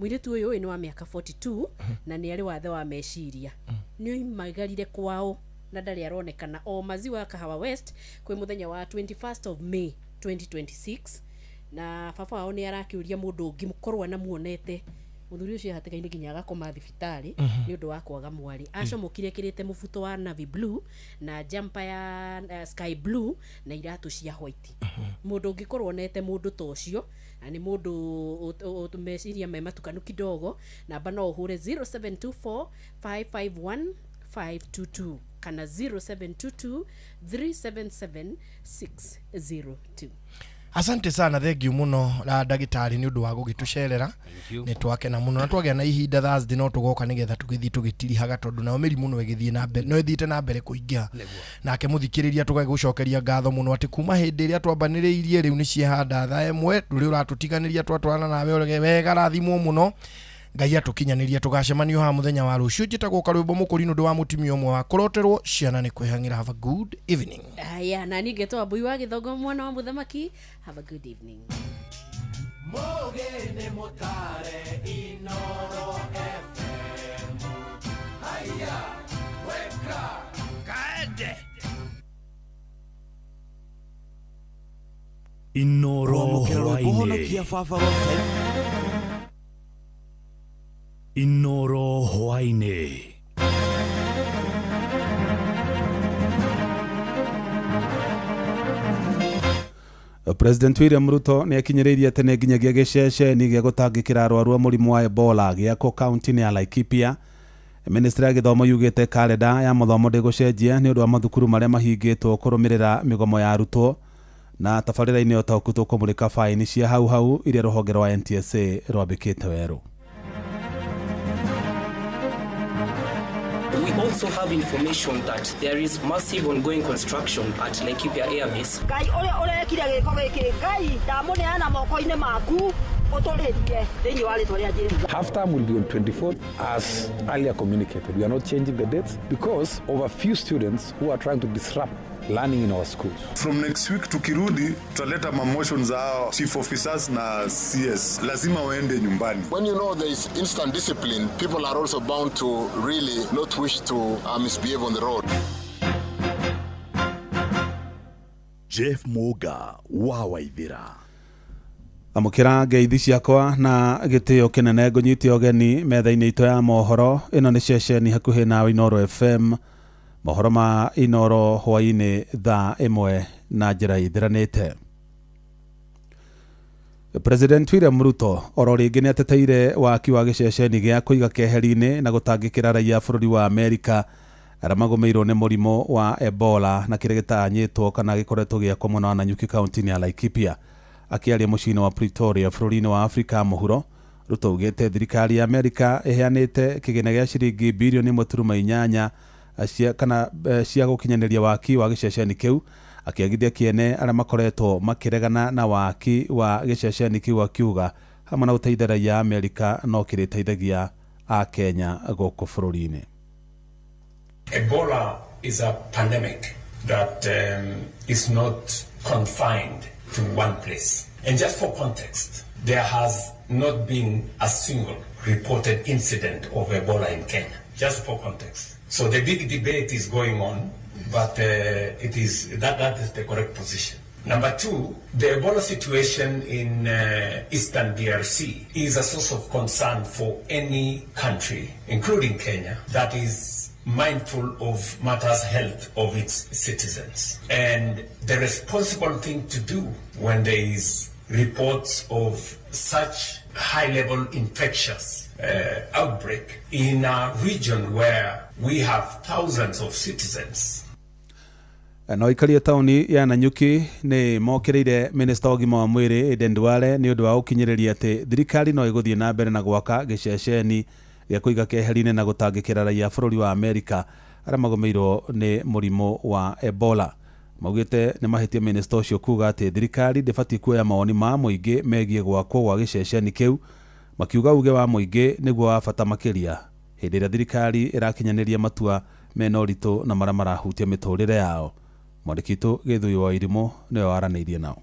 Mũirĩtu ũyũ nĩ wa mĩaka 42 na nĩ arĩ wathe wa meciria. Nĩ oimagarire kwao na ndarĩ aronekana o Maziwa Kahawa West kwĩ mũthenya wa 21st of May 2026, na baba wao nĩ arakĩũria mũndũ ũngĩ korwo anamuonete. Mũthuri ũcio hatĩka-inĩ nginya agakoma thibitarĩ nĩ ũndũ wa kwaga mwarĩ. Acomokire ekĩrĩte mũbuto wa navy blue na jumper ya sky blue na iratũ cia white. Mũndũ ũngĩkorwo onete mũndũ ta ũcio na nĩ mũndũ meciria me matukanu kidogo, namba no ũhũre 0724 551 522 kana 0722 377 602. Asante sana, thank you mũno na ndagĩtarĩ nĩ ũndũ wa gũgĩtũcerera. You. Nĩ twakena mũno na twagĩa na ihinda Thursday no tũgoka nĩgetha tũgĩthiĩ tũgĩtirihaga, tondũ nayo mĩrimũ no ĩgĩthiĩ na mbere, no ĩthiĩte na mbere kũingĩha. Nake mũthikĩrĩria tũgagĩgũcokeria ngatho mũno atĩ kuma hĩndĩ ĩrĩa twambanĩrĩirie rĩu nĩ ciehanda thaa ĩmwe, ndũrĩ ũratũtiganĩria, twatwarana nawe ũrege wega, rathimwo mũno. Ngai atũkinyanĩria tũgacemanio haha mũthenya wa rũciũ. Njĩtagwo Karwĩmbo Mũkũri nĩ ũndũ wa mũtumia ũmwe wa kũroterwo ciana nĩ kwĩhang'ĩra. Have a good evening. Aya, na niĩ ngetwo Wambui wa Gĩthongo mwana wa mũthamaki. Have a good evening. Mũgĩ nĩ mũtare Inoro FM. Haya, weka kaende. Inoro Kwamũkĩra rwĩmbo hwaĩ-inĩ. honokia baba website. Inoro hwaĩ-inĩ. President William Ruto nĩ akinyĩrĩirie atĩ nĩ nginyagia gĩceceni gĩa gũtangĩkĩra arwaru a mũrimũ wa Ebola gĩakwo kaunti-inĩ ya Laikipia. Ministry ya gĩthomo yugĩte karenda ya mathomo ndĩgũcenjia nĩ ũndũ wa mathukuru marĩa mahingĩtwo kũrũmĩrĩra mĩgomo ya arutwo. Na tabarĩra-inĩ ũtaũku tũkũmũrĩka baini cia hau hau iria rũhonge rwa NTSA rwambĩkĩte werũ. We also have information that there is massive ongoing construction at Laikipia Air Base. Ngai ũrĩa ũrekire gĩko gĩkĩ, Ngai ndamũneana moko-inĩ maku ũtũrĩrie thĩinĩ wa rĩtwa rĩa Jesũ. Half term will be on 24th as earlier communicated. We are not changing the dates because of a few students who are trying to disrupt learning in our schools. From next week tukirudi tutaleta mamotion za hao chief officers na CS, lazima waende nyumbani. When you know there is instant discipline, people are also bound to really not wish to misbehave on the road. Jeff Muga wa Waithira. Amũkĩra ngeithi ciakwa na gĩtĩo kĩnene, ngũnyite ũgeni metha-inĩ itũ ya mohoro. Ĩno nĩ ceceni hakuhĩ nawe Inoro FM. Mohoro ma Inoro hwaĩ-inĩ thaa 1 na njĩra ithiranĩte. President William Ruto oro rĩngĩ nĩateteire waki wa gĩceceni gĩa kũiga keheri-inĩ na gũtangĩkĩra raia bũrũri wa Amerika arĩa magũmĩirwo nĩ mũrimũ wa Ebola na kĩrĩa gĩtanyĩtwo kana gĩkoretwo gĩakwo mwena wa Nanyuki kaunti-inĩ ya Laikipia. Akĩaria mũciĩ-inĩ wa Pretoria bũrũri-inĩ wa Afrika ya mũhuro, Ruto augĩte thirikari ya Amerika ĩheanĩte kĩgĩna gĩa ciringi birioni 1.8 cia kana cia gũkinyanĩria waki wa gĩceceni kĩu, akĩagithia kĩene arĩa makoretwo makĩregana na waki wa gĩceceni kĩu, akiuga hamwe na gũteithia raia a Amerika no kĩrĩteithagia a Kenya gũkũ bũrũri-inĩ. Ebola is a pandemic that is not confined to one place. And just for context, there has not been a single reported incident of Ebola in Kenya, just for context. So the big debate is going on, but it is that is the correct position. Number two, the Ebola situation in Eastern DRC is a source of concern for any country, including Kenya, that is mindful of matters health of its citizens. And the responsible thing to do when there is reports of such high-level infectious outbreak in a region where we have thousands of citizens. No ikaria tauni ya Nanyuki nĩ mokĩrĩire minista wa ũgima wa mwĩrĩ Aden Duale nĩ ũndũ wa gũkinyĩrĩria atĩ thirikari no ĩgũthiĩ na mbere na gwaka gĩceceni gĩa kũiga keheri-inĩ na gũtangĩkĩra raia bũrũri wa Amerika arĩa magũmĩirwo nĩ mũrimũ wa Ebola. Maugĩte nĩ mahĩtia minista ũcio kuga atĩ thirikari ndĩbatiĩ kuoya mawoni ma mũingĩ megiĩ gwakwo gwa gĩceceni kĩu, makiuga uge wa mũingĩ nĩguo wa bata makĩria hĩndĩ ĩrĩa thirikari ĩrakinyanĩria matua mena ũritũ na marĩa marahutia mĩtũrĩre yao. Mwandĩki witũ Gĩthui wa Irimũ nĩwe waranĩirie nao.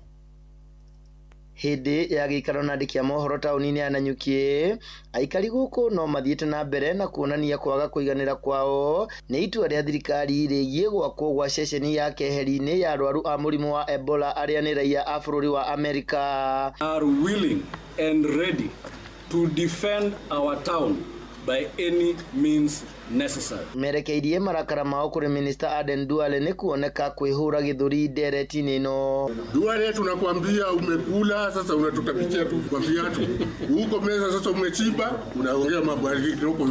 Hĩndĩ ya gĩikaro na andĩki a mohoro taũni-inĩ ya Nanyuki, aikari gũkũ no mathiĩte na mbere na kuonania kwaga kũiganĩra kwao nĩ itua rĩa thirikari rĩgiĩ gwakwo gwa ceceni ya keheri-inĩ ya arwaru a mũrimũ wa Ebola arĩa nĩ raia a bũrũri wa Amerika. Are willing and ready to defend our town by any means necessary. Merekeirie marakara mao kũrĩ Minister Aden Duale nĩ kuoneka kwĩhũra gĩthũri ndereti-inĩ ĩno. Duale, tunakwambia umekula, sasa unatutapikia tu kwa viatu. Huko meza sasa umechimba, unaongea mambo ya kidogo.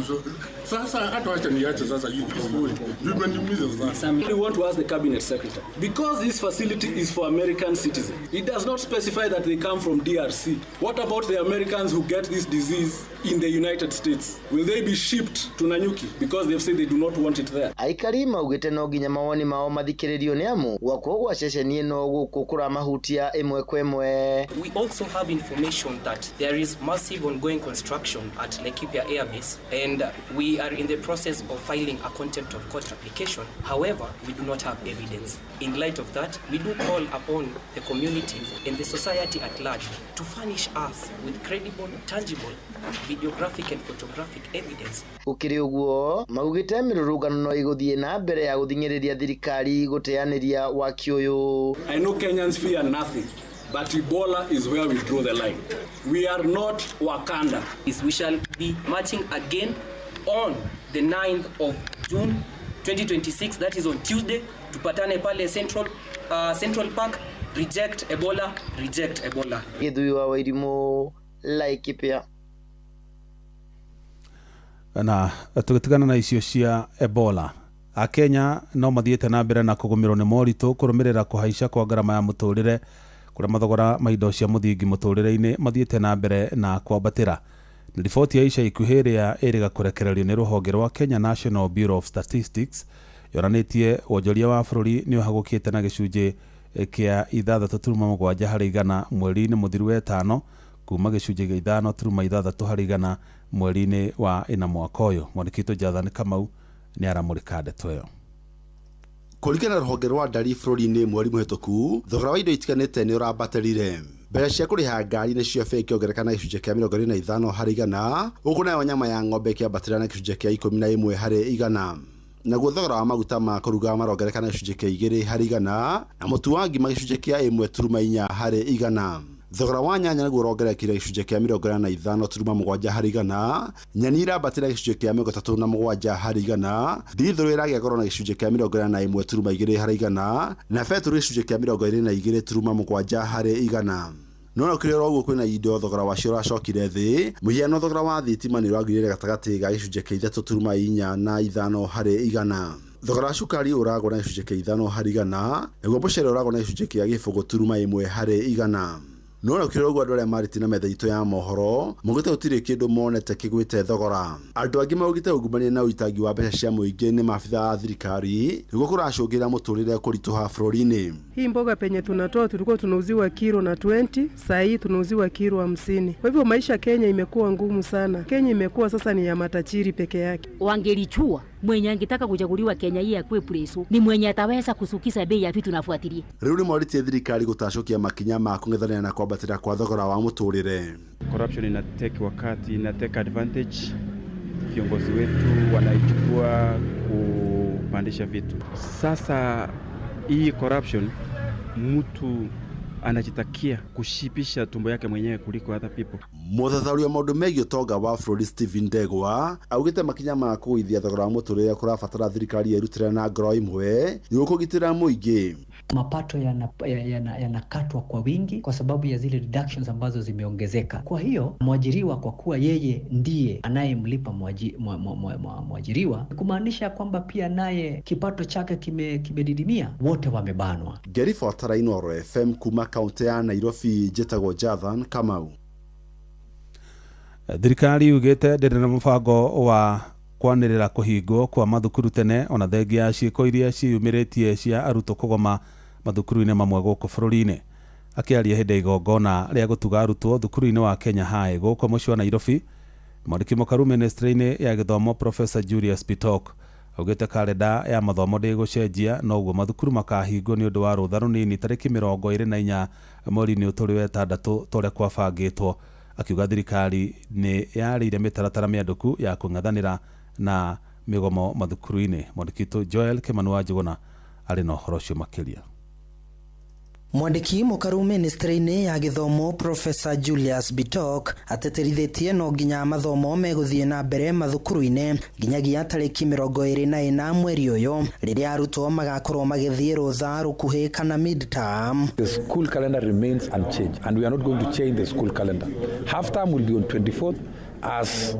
Sasa hata acha niache sasa hii story. Vimeniumiza sana. We want to ask the cabinet secretary, because this facility is for American citizens. It does not specify that they come from DRC. What about the Americans who get this disease in the United States? Will they be shipped to Nanyuki? Because they've said they do not want it there. Aikari maugĩte no nginya mawoni mao mathikĩrĩrio nĩ amu gwakwo gwa ceceni ĩno gũkũ kũramahutia ĩmwe kwa ĩmwe. We also have information that there is massive ongoing construction at Laikipia Air Base, and we are in the process of filing a contempt of court application. However, we do not have evidence. In light of that, we do call upon the community and the society at large to furnish us with credible, tangible, videographic and photographic evidence. Gũkĩrĩ ũguo, maugĩte mĩrũrũngano no ĩgũthiĩ na mbere ya gũthing'ĩrĩria thirikari gũteanĩria waki ũyũ. I know Kenyans fear nothing, but Ebola is where we draw the line. We are not Wakanda. We shall be marching again on the 9th of June 2026, that is on Tuesday. Tupatane pale Central Park. Reject Ebola, reject Ebola. Gĩthui wa Wairimu, Laikipia. Na tũgĩtigana na icio cia Ebola, Akenya no mathiĩte na mbere na kũgũmĩrwo nĩ moritũ kũrũmĩrĩra kũhaica kwa ngarama ya mũtũrĩre kũrĩa mathogora ma indo cia mũthingi mũtũrĩre-inĩ mathiĩte na mbere na kwambatĩra. Nĩ riboti ya ica ikuhĩ ĩrĩa ĩrĩga kũrekererio nĩ rũhonge rwa Kenya National Bureau of Statistics yonanĩtie wonjoria wa bũrũri nĩ ũhagũkĩte na gĩcunjĩ kĩa 6.7 harĩ igana mweri-inĩ mũthiru wa ĩtano kuma gĩcunjĩ gĩa 5.6 harĩ igana mweri-inĩ wa ĩna mwaka ũyũ. Mwandĩki witũ Jathan Kamau nĩ aramũrĩka ndeto ĩyo. Kũringana na rũhonge rwa ndari bũrũri-inĩ mweri mũhĩtũku, thogora wa indo itiganĩte nĩ ũrambatĩrire. Mbeca cia kũrĩha ngari nĩcio bei ikĩongerereka na gĩcunjĩ kĩa 25 harĩ igana, ũguo nayo nyama ya ng'ombe ĩkĩambatĩra na gĩcunjĩ kĩa 11 harĩ igana. Naguo thogora wa maguta ma kũruga marongerereka na gĩcunjĩ kĩa 2 harĩ igana, na mũtu wa ngima gĩcunjĩ kĩa 1.4 harĩ igana. Thogora wa nyanya naguo ũrongererekire gĩcunjĩ kĩa 85.7 harĩ igana, nyeni irambatĩra gĩcunjĩ kĩa 37 harĩ igana, ndithũrũ ĩragĩa goro na gĩcunjĩ kĩa 41.2 harĩ igana, na betũrũ gĩcunjĩ kĩa 22.7 harĩ igana. No kĩrĩ oro ũguo kwĩna indo thogora wacio ũracokire thĩ. Mũhiano, thogora wa thitima nĩ ũragũire gatagatĩ ga gĩcunjĩ kĩa 3.4 na 5 harĩ igana. Thogora wa cukari ũragũa na gĩcunjĩ kĩa 5 harĩ igana, naguo mũcere ũragũa na gĩcunjĩ kĩa 0.1 harĩ igana. No kĩrĩ ũguo andũ arĩa marĩtie na metha itũ ya mohoro maugĩte gũtirĩ kĩndũ monete kĩgwĩte thogora. Andũ angĩ maugĩte ungumania na ũitangi wa mbeca cia mũingĩ nĩ maabithaa a thirikari nĩguo kũracũngĩra mũtũrĩre kũritũha bũrũri-inĩ. Hii mboga penye tunatoa tulikuwa tunauziwa kilo na 20, saa hii tunauziwa kilo 50. Kwa hivyo maisha Kenya imekuwa ngumu sana. Kenya imekuwa sasa ni ya matajiri peke yake. Wangelichua mwenye angetaka kuchaguliwa Kenya hii akuwe preso ni mwenye ataweza kusukisa bei ya vitu nafuatilie. Rĩu nĩ morĩtie thirikari gũtacũkia makinya ma kũng'ethanĩra na kwambatĩra kwa thogora wa mũtũrĩre. Corruption inatake wakati, inatake advantage. Viongozi wetu wanaichukua kupandisha vitu. Sasa hii corruption, mtu anajitakia kushibisha tumbo yake mwenyewe kuliko other people. Mũthathaũri wa maũndũ megiĩ ũtonga wa bũrũri Stephen Ndegwa augĩte makinya ma kũgũithia thogora wa mũtũrĩre kũrabatara thirikari ĩrutĩre na ngoro ĩmwe nĩguo kũgitĩra mũingĩ. Mapato yanakatwa yana kwa wingi kwa sababu ya zile deductions ambazo zimeongezeka. Kwa hiyo mwajiriwa, kwa kuwa yeye ndiye anayemlipa mwajiriwa, kumaanisha kwamba pia naye kipato chake kimedidimia, wote wamebanwa. Ngĩribotera Inooro FM kuma kaunti ya Nairobi, njĩtagwo Jathan Kamau. Thirikari yugĩte ndĩrĩ na mũbango wa kwanĩrĩra kũhingwo kwa mathukuru tene ona thengia ya ciĩko iria ciĩyumĩrĩtie cia arutwo kũgoma mathukuru-inĩ mamwe gũkũ bũrũri-inĩ. Akĩaria hĩndĩ ya igongona rĩa gũtuga arutwo thukuru-inĩ wa Kenya High gũkũ mũciĩ wa Nairobi, mwandĩki mũkaru ministry-inĩ ya gĩthomo Professor Julius Bitok augĩte karenda ya mathomo ndĩgũcenjia, noguo mathukuru makahingwo nĩ ũndũ wa rũtha rũnini tarĩki 24 mweri-inĩ ũtũrĩ wa ĩtandatũ ta ũrĩa kwabangĩtwo. Akiuga thirikari nĩ yarĩire mĩtaratara mĩandũku ya kũng'ethanĩra na mĩgomo mathukuru-inĩ. Mwandĩki witũ Joel Kimani wa Njũgũna arĩ na ũhoro ũcio makĩria. Mwandĩki mũkaru ministry-inĩ ya gĩthomo Professor Julius Bitok ateterithĩtie no nginya mathomo megũthiĩ na mbere mathukuru-inĩ nginyagia tarĩki 24 mweri ũyũ rĩrĩa arutwo magakorwo magĩthiĩ rũtha rũkuhĩ kana midterm. The school calendar remains unchanged and we are not going to change the school calendar. Half term will be on 24th as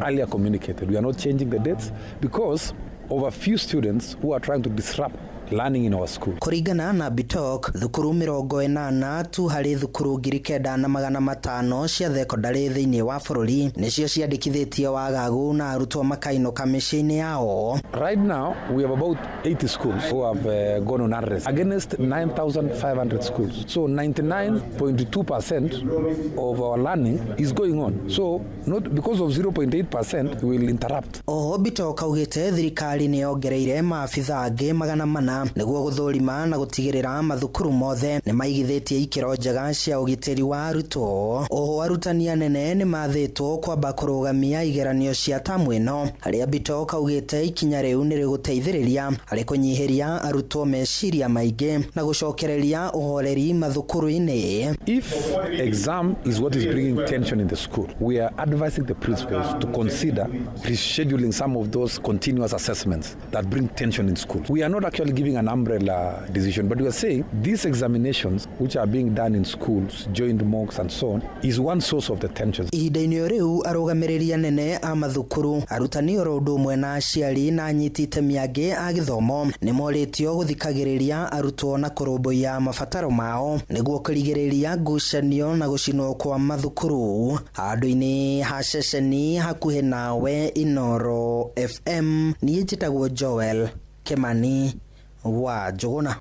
earlier communicated. We are not changing the dates because of a few students who are trying to disrupt learning in our school. Kũringana na Bitok, thukuru 80 tu harĩ thukuru 9,500 cia thekondarĩ thĩinĩ wa bũrũri nĩcio ciandĩkithĩtie wagagu na arutwo makainũka mĩciĩ-inĩ yao. Right now we have about 80 schools who have gone on arrest against 9,500 schools. So 99.2% of our learning is going on. So not because of 0.8% will interrupt. Oho Bitok augĩte thirikari nĩ yongereire maabitha angĩ 400 nĩguo gũthũrima na gũtigĩrĩra mathukuru mothe nĩ maigithĩtie ikĩro njega cia ũgitĩri wa arutwo. Oho arutani anene nĩ mathĩtwo kwamba kũrũgamia igeranio cia tamu ĩno, harĩa Bitok augĩte ikinya rĩu nĩ rĩgũteithĩrĩria harĩ kũnyihĩria arutwo meciria maingĩ na gũcokereria ũhoreri mathukuru-inĩ. If exam is what is bringing tension in the school, we are advising the principals to consider rescheduling some of those continuous assessments that bring tension in school. We are not actually giving an umbrella decision, but we are saying these examinations which are being done in schools, joint mocks and so on, is one source of the tensions. Ihinda-inĩ rĩu arũgamĩrĩri anene a mathukuru, arutani oro ũndũ ũmwe na aciari na anyiti itemi angĩ a gĩthomo nĩ morĩtio gũthikagĩrĩria arutwo na kũrũmbũiya mabataro mao nĩguo kũrigĩrĩria ngucanio na gũcinwo kwa mathukuru. Handũ-inĩ ha ceceni hakuhĩ nawe Inooro FM, niĩ njĩtagwo Joel Kimani wa Njũgũna.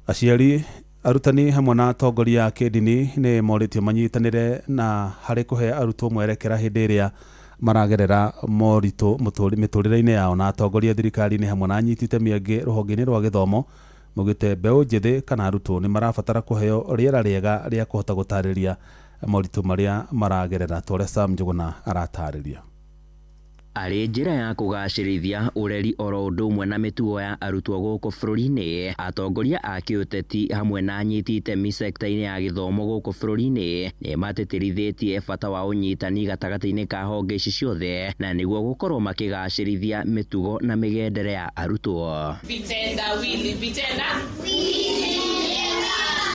Aciari, arutani hamwe na atongoria a kĩndini nĩ morĩtio manyitanĩre na harĩ kũhe arutwo mwerekera hĩndĩ ĩrĩa maragerera moritũ mĩtũrĩre-inĩ yao. Na atongoria thirikari-inĩ hamwe na anyiti itemi angĩ rũhonge-inĩ rwa gĩthomo maugĩte mbeũ njĩthĩ kana arutwo nĩ marabatara kũheo rĩera rĩega rĩa kũhota gũtarĩria moritũ marĩa maragerera, ta ũrĩa Sam Njũgũna aratarĩria. Arĩ njĩra ya kũgacĩrithia ũreri oro ũndũ ũmwe na mĩtugo ya arutwo gũkũ bũrũri-inĩ, atongoria a kĩũteti hamwe na anyiti itemi sekta-inĩ ya gĩthomo gũkũ bũrũri-inĩ nĩ matĩtĩrithĩtie bata wa ũnyitani gatagatĩ-inĩ ka honge ici ciothe na nĩguo gũkorwo makĩgacĩrithia mĩtugo na mĩgendere ya arutwo. Vitendawili, vitenda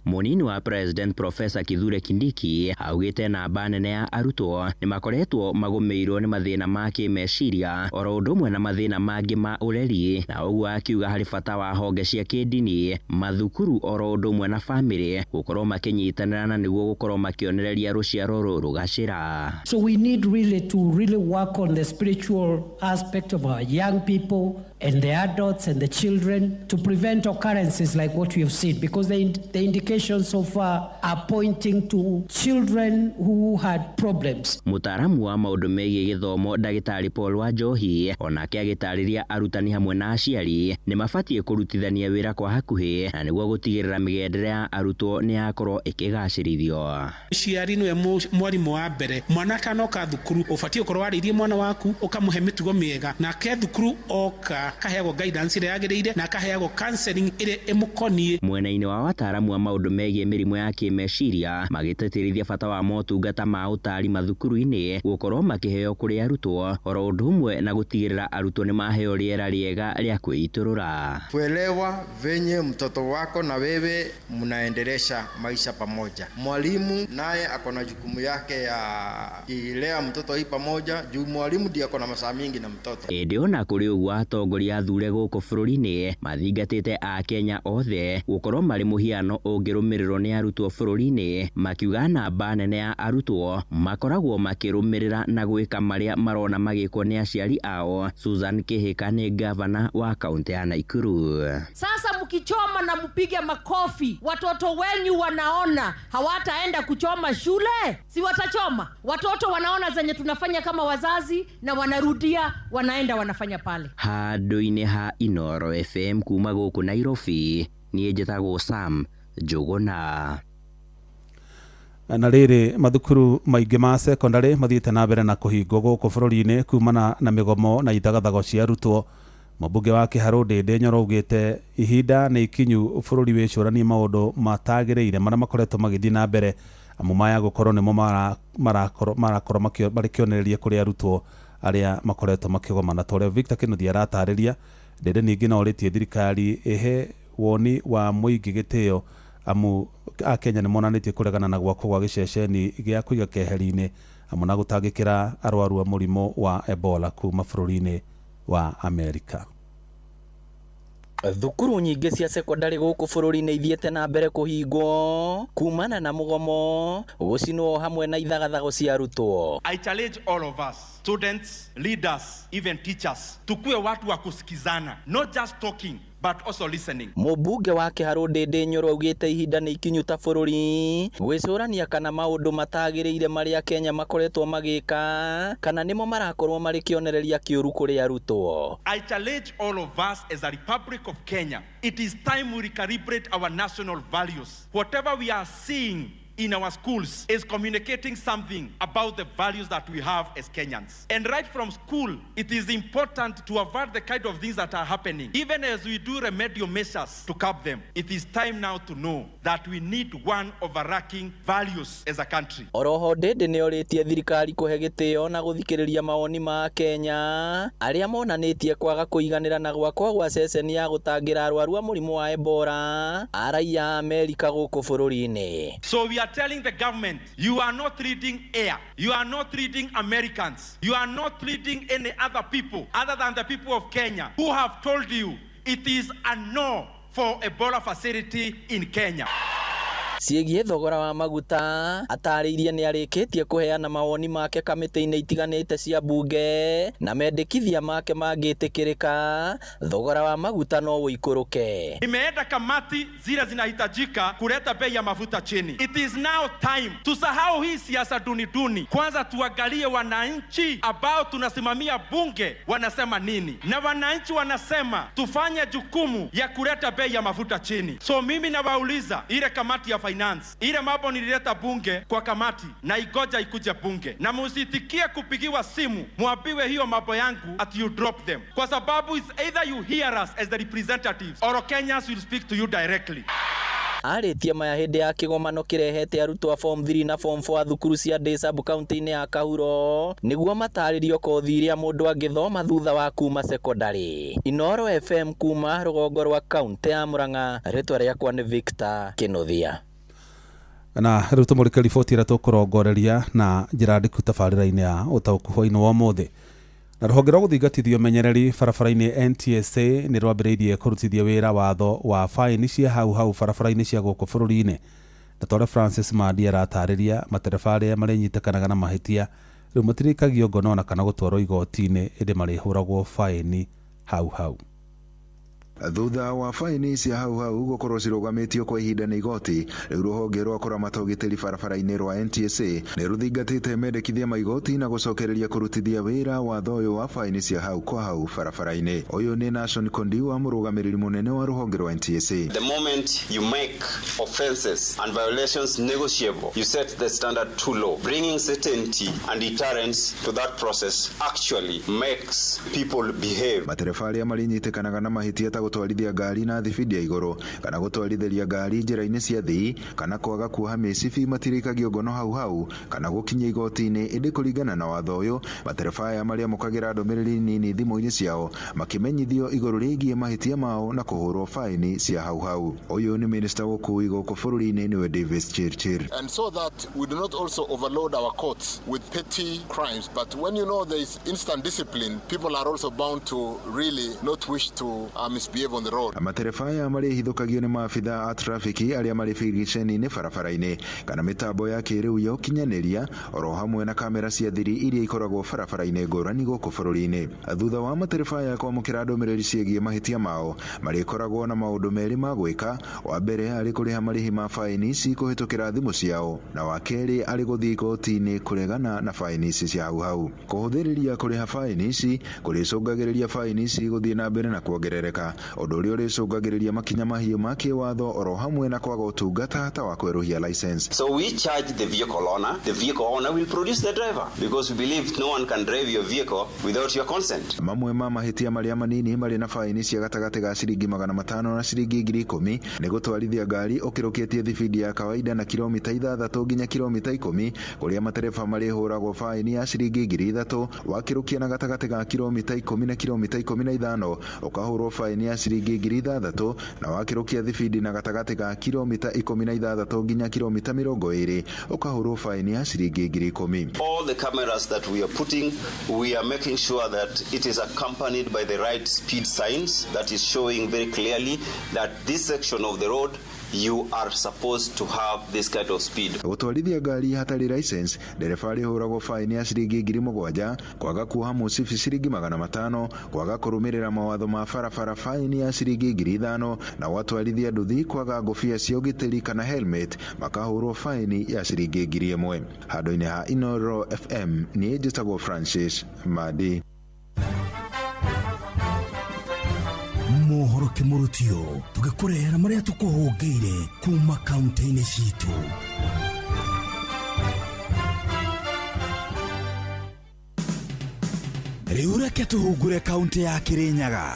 Munini wa President Professor Kithure Kindiki augĩte namba nene ya arutwo nĩ makoretwo magũmĩirwo nĩ mathĩna ma kĩmeciria oro ũndũ ũmwe na mathĩna mangĩ ma ũreri, na ũguo akiuga harĩ bata wa honge cia kĩndini, mathukuru oro ũndũ ũmwe na bamĩrĩ gũkorwo makĩnyitanĩra na nĩguo gũkorwo makĩonereria rũciaro rũrũ rũgacĩra. So we need really to really work on the spiritual aspect of our young people and the adults and the children to prevent occurrences like what we have seen, because the indications so far are pointing to children who had problems. Mũtaaramu wa maũndũ megiĩ gĩthomo Ndagĩtarĩ Paul Wanjohi onake agĩtarĩria arutani hamwe na aciari nĩ mabatiĩ kũrutithania wĩra kwa hakuhĩ na nĩguo gũtigĩrĩra mĩgendere ya arutwo nĩ yakorwo ĩkĩgacĩrithio. Mũciari nĩwe mwarimũ wa mbere. Mwana atanoka thukuru ũbatiĩ gũkorwo warĩirie mwana waku ũkamũhe mĩtugo mĩega, nake thukuru oka akaheagwo guidance ĩrĩa yagĩrĩire na akaheagwo counseling ĩrĩa ĩmũkoniĩ. Mwena-inĩ wa wataaramu wa maũndũ megiĩ mĩrimũ ya kĩmeciria magĩtĩtĩrithia bata wa motungata ma ũtaari mathukuru-inĩ gũkorwo makĩheo kũrĩ arutwo oro ũndũ ũmwe na gũtigĩrĩra arutwo nĩ maheo rĩera rĩega rĩa kwĩitũrũra. Kuelewa venye mtoto wako na wewe mnaendelesha maisha pamoja. Mwalimu naye ako na jukumu yake ya kilea mtoto hii pamoja, juu mwalimu ndiye ako na masaa mingi na mtoto. Ĩndĩ ona kũrĩ ũguo atongoria athure gũkũ bũrũri-inĩ mathingatĩte Akenya othe gũkorwo marĩ mũhiano ũngĩrũmĩrĩrwo nĩ arutwo bũrũri-inĩ, makiuga namba nene ya arutwo makoragwo makĩrũmĩrĩra na gwĩka marĩa marona magĩkwo nĩ aciari ao. Susan Kihika nĩ gavana wa kaunti ya Nakuru. Sasa mkichoma na mpige makofi, watoto wenyu wanaona, hawataenda kuchoma shule? Si watachoma? Watoto wanaona zenye tunafanya kama wazazi na wanarudia, wanaenda wanafanya pale. Handũ-inĩ ha Inoro FM kuma gũkũ Nairobi, niĩ njĩtagwo Sam Njũgũna. Na rĩrĩ, mathukuru maingĩ ma secondary mathiĩte na mbere na kũhingwo gũkũ bũrũri-inĩ kumana na mĩgomo na ithagathago cia arutwo. Mũmbunge wa Kĩharũ Ndĩndĩ Nyoro augĩte ihinda nĩ ikinyu bũrũri wĩcũranie maũndũ matagĩrĩire marĩa makoretwo magĩthiĩ na mbere, amu maya gũkorwo nĩmo marakorwo marĩ kĩonereria kũrĩ arutwo arĩa makoretwo makĩgomana. Ta ũrĩa Victor Kĩnuthia aratarĩria, Ndĩndĩ ningĩ no orĩtie thirikari ĩhe woni wa mũingĩ gĩtĩo, amu Akenya nĩ monanĩtie kũregana na gwakwo gwa gĩceceni gĩa kũiga keheri-inĩ amu na gũtangĩkĩra arwaru a mũrimũ wa Ebola kuma bũrũri-inĩ wa Amerika. Thukuru nyingĩ cia sekondari gũkũ bũrũri-inĩ ithiĩte na mbere kũhingwo kumana na mũgomo, gũcinwo hamwe na ithagathago cia arutwo. I challenge all of us, students, leaders, even teachers, tukue watu wa kusikizana, not just talking but also listening. Mũmbunge wa Kĩharũ Ndĩndĩ Nyoro augĩte ihinda nĩ ikinyu ta bũrũri gwĩcũrania kana maũndũ matagĩrĩire marĩa Kenya makoretwo magĩka kana nĩmo marakorwo marĩ kĩonereria kĩũru kũrĩ arutwo. I challenge all of us as a Republic of Kenya. It is time we recalibrate our national values. Whatever we are seeing in our schools is communicating something about the values that we have as Kenyans. And right from school, it is important to avert the kind of things that are happening. Even as we do remedial measures to curb them, it is time now to know that we need one overarching values as a country. Oroho Ndĩndĩ nĩ orĩtie thirikari kũhe gĩtĩo na gũthikĩrĩria mawoni ma Kenya arĩa monanĩtie kwaga kũiganĩra na gwakwo gwa ceceni ya gũtangĩra arwaru a mũrimũ wa Ebola a raiya a Amerika gũkũ bũrũri-inĩ. So we are telling the government, you are not leading air, you are not leading Americans, you are not leading any other people other than the people of Kenya who have told you it is a no for Ebola facility in Kenya. Ciĩgiĩ thogora wa maguta atarĩirie nĩ arĩkĩtie kũheana mawoni make kamĩtĩ-inĩ itiganĩte cia bunge na mendekithia make mangĩtĩkĩrĩka thogora wa maguta no ũikũrũke. Imeenda kamati zile zinahitajika kuleta bei ya mafuta chini. It is now time tusahau hii siasa duni duni. Kwanza tuangalie wananchi ambao tunasimamia bunge wanasema nini, na wananchi wanasema tufanye jukumu ya kuleta bei ya mafuta chini. So mimi nawauliza ile kamati ya finance Finance, ile mambo nilileta bunge kwa kamati na igoja ikuje bunge, na musitikie kupigiwa simu mwambiwe hiyo mambo yangu ati you drop them, kwa sababu it's either you hear us as the representatives or Kenyans will speak to you directly. Arĩtie maya hĩndĩ ya kĩgomano kĩrehete arutwo a form 3 na form 4 thukuru cia Ndĩ sub county-inĩ ya Kahuro nĩguo matarĩrio kothi iria mũndũ angĩthoma thutha wa kuma secondary. Inooro FM kuma rũgongo rwa kaunti ya Murang'a, rĩtwa rĩakwa nĩ Victor Kĩnuthia. Na rĩu tũmũrĩke riboti ĩrĩa tũkũrongoreria na njĩra ndiku tabarĩra-inĩ ya ũtaũku hwaĩ-inĩ wa ũmũthĩ. Na rũhonge rwa gũthingatithia ũmenyereri barabara-inĩ NTSA nĩ rwambĩrĩirie kũrutithia wĩra watho wa baĩni cia hau hau barabara-inĩ cia gũkũ bũrũri-inĩ. Na ta ũrĩa Francis Mandi aratarĩria, matereba arĩa marĩnyitĩkanaga na mahĩtia rĩu matirĩkagio ngono ona kana gũtwarwo igoti-inĩ, ĩndĩ marĩhũragwo baĩni hau hau. Thutha wa baĩni cia hau hau gũkorwo cirũgamĩtio kwa ihinda nĩ igoti, rĩu rũhonge rwa kũramata ũgitĩri barabara-inĩ rwa NTSA nĩ rũthingatĩte mendekithia ma igoti na gũcokereria kũrutithia wĩra watho ũyũ wa baĩni cia hau kwa hau barabara-inĩ. Ũyũ nĩ Nation Kondiwa, mũrũgamĩrĩri mũnene wa rũhonge rwa NTSA. The moment you make offenses and violations negotiable, you set the standard too low. Bringing certainty and deterrence to that process actually makes people behave. Matereba arĩa marĩnyitĩkanaga na mahĩtia ta gũtwarithia ngari na thibindi ya igũrũ kana gũtwarithĩria ngari njĩra-inĩ cia thii kana kwaga kuoha mĩcibi matirĩkagio ngono hau hau kana gũkinya igoti-inĩ. Ĩndĩ kũringana na watho ũyũ, matereba aya marĩamũkagĩra ndũmĩrĩri nini thimũ-inĩ ciao makĩmenyithio igũrũ rĩgiĩ mahĩtia mao na kũhũrwo baĩni cia hau hau. Ũyũ nĩ minista wa ũkuui gũkũ bũrũri-inĩ nĩwe Davis Chirchir. And so that we do not also overload our courts with petty crimes, but when you know there is instant discipline, people are also bound to really not wish to misbehave on the road. Matereba aya marĩhithũkagio nĩ maabitha a trafiki arĩa marĩ birigiceni-inĩ barabara-inĩ kana mĩtambo ya kĩrĩu ya ũkinyanĩria oro hamwe na kamera cia thiri iria ikoragwo barabara-inĩ ngũrani gũkũ bũrũri-inĩ. Thutha wa matereba aya kwamũkĩra ndũmĩrĩri ciĩgiĩ mahĩtia mao, marĩkoragwo na maũndũ merĩ ma gwĩka. Wa mbere arĩ kũrĩha marĩhi ma baĩni ici kũhĩtũkĩra thimũ ciao, na wa kerĩ arĩ gũthiĩ igoti-inĩ kũregana na baĩni ici cia hau hau. Kũhũthĩrĩria kũrĩha baĩni ici kũrĩcũngagĩrĩria baĩni ici gũthiĩ na mbere na kuongerereka, ũndũ ũrĩa ũrĩcũngagĩrĩria makinya mahiũ ma kĩwatho oro hamwe na kwaga ũtungata ta wa kwerũhia license. So we charge the vehicle owner. The vehicle owner will produce the driver because we believe no one can drive your vehicle without your consent. Mamwe ma mahĩtia marĩa manini marĩ na baĩni cia gatagatĩ ga ciringi 500 na ciringi 10,000 nĩ gũtwarithia ngari ũkĩrũkĩtie thibindi ya kawaida na kilomita 6 nginya kilomita 10, kũrĩa matereba marĩhũragwo baĩni ya ciringi 3,000. Wakĩrũkia na gatagatĩ ga kilomita 10 na kilomita 15 ũkahũrwo baĩni ya ciringi 6,000, na wakĩrũkia thibindi na gatagatĩ ga kilomita 16 nginya kilomita 20 ũkahũrwo baĩni ya ciringi 10,000. All the cameras that we are putting, we are making sure that it is accompanied by the right speed signs that is showing very clearly that this section of the road you are supposed to have this kind of speed. Gũtwarithia ngari hatarĩ license, ndereba arĩhũragwo baĩni ya ciringi 7,000, kwaga kuoha mũcibi ciringi 500, kwaga kũrũmĩrĩra mawatho ma barabara baĩni ya ciringi 5,000, na gwatwarithia nduthi kwaga ngũbia cia ũgitĩri kana helmet makahũrwo baĩni ya ciringi 1,000. Handũ-inĩ ha Inooro FM, niĩ njĩtagwo Francis Madi. Mohoro kĩmũrutio tũgĩkũrehera marĩa tũkũhũngĩire kuma kaunti-inĩ citũ. Rĩu reke tũhungure kaunti ya Kirinyaga.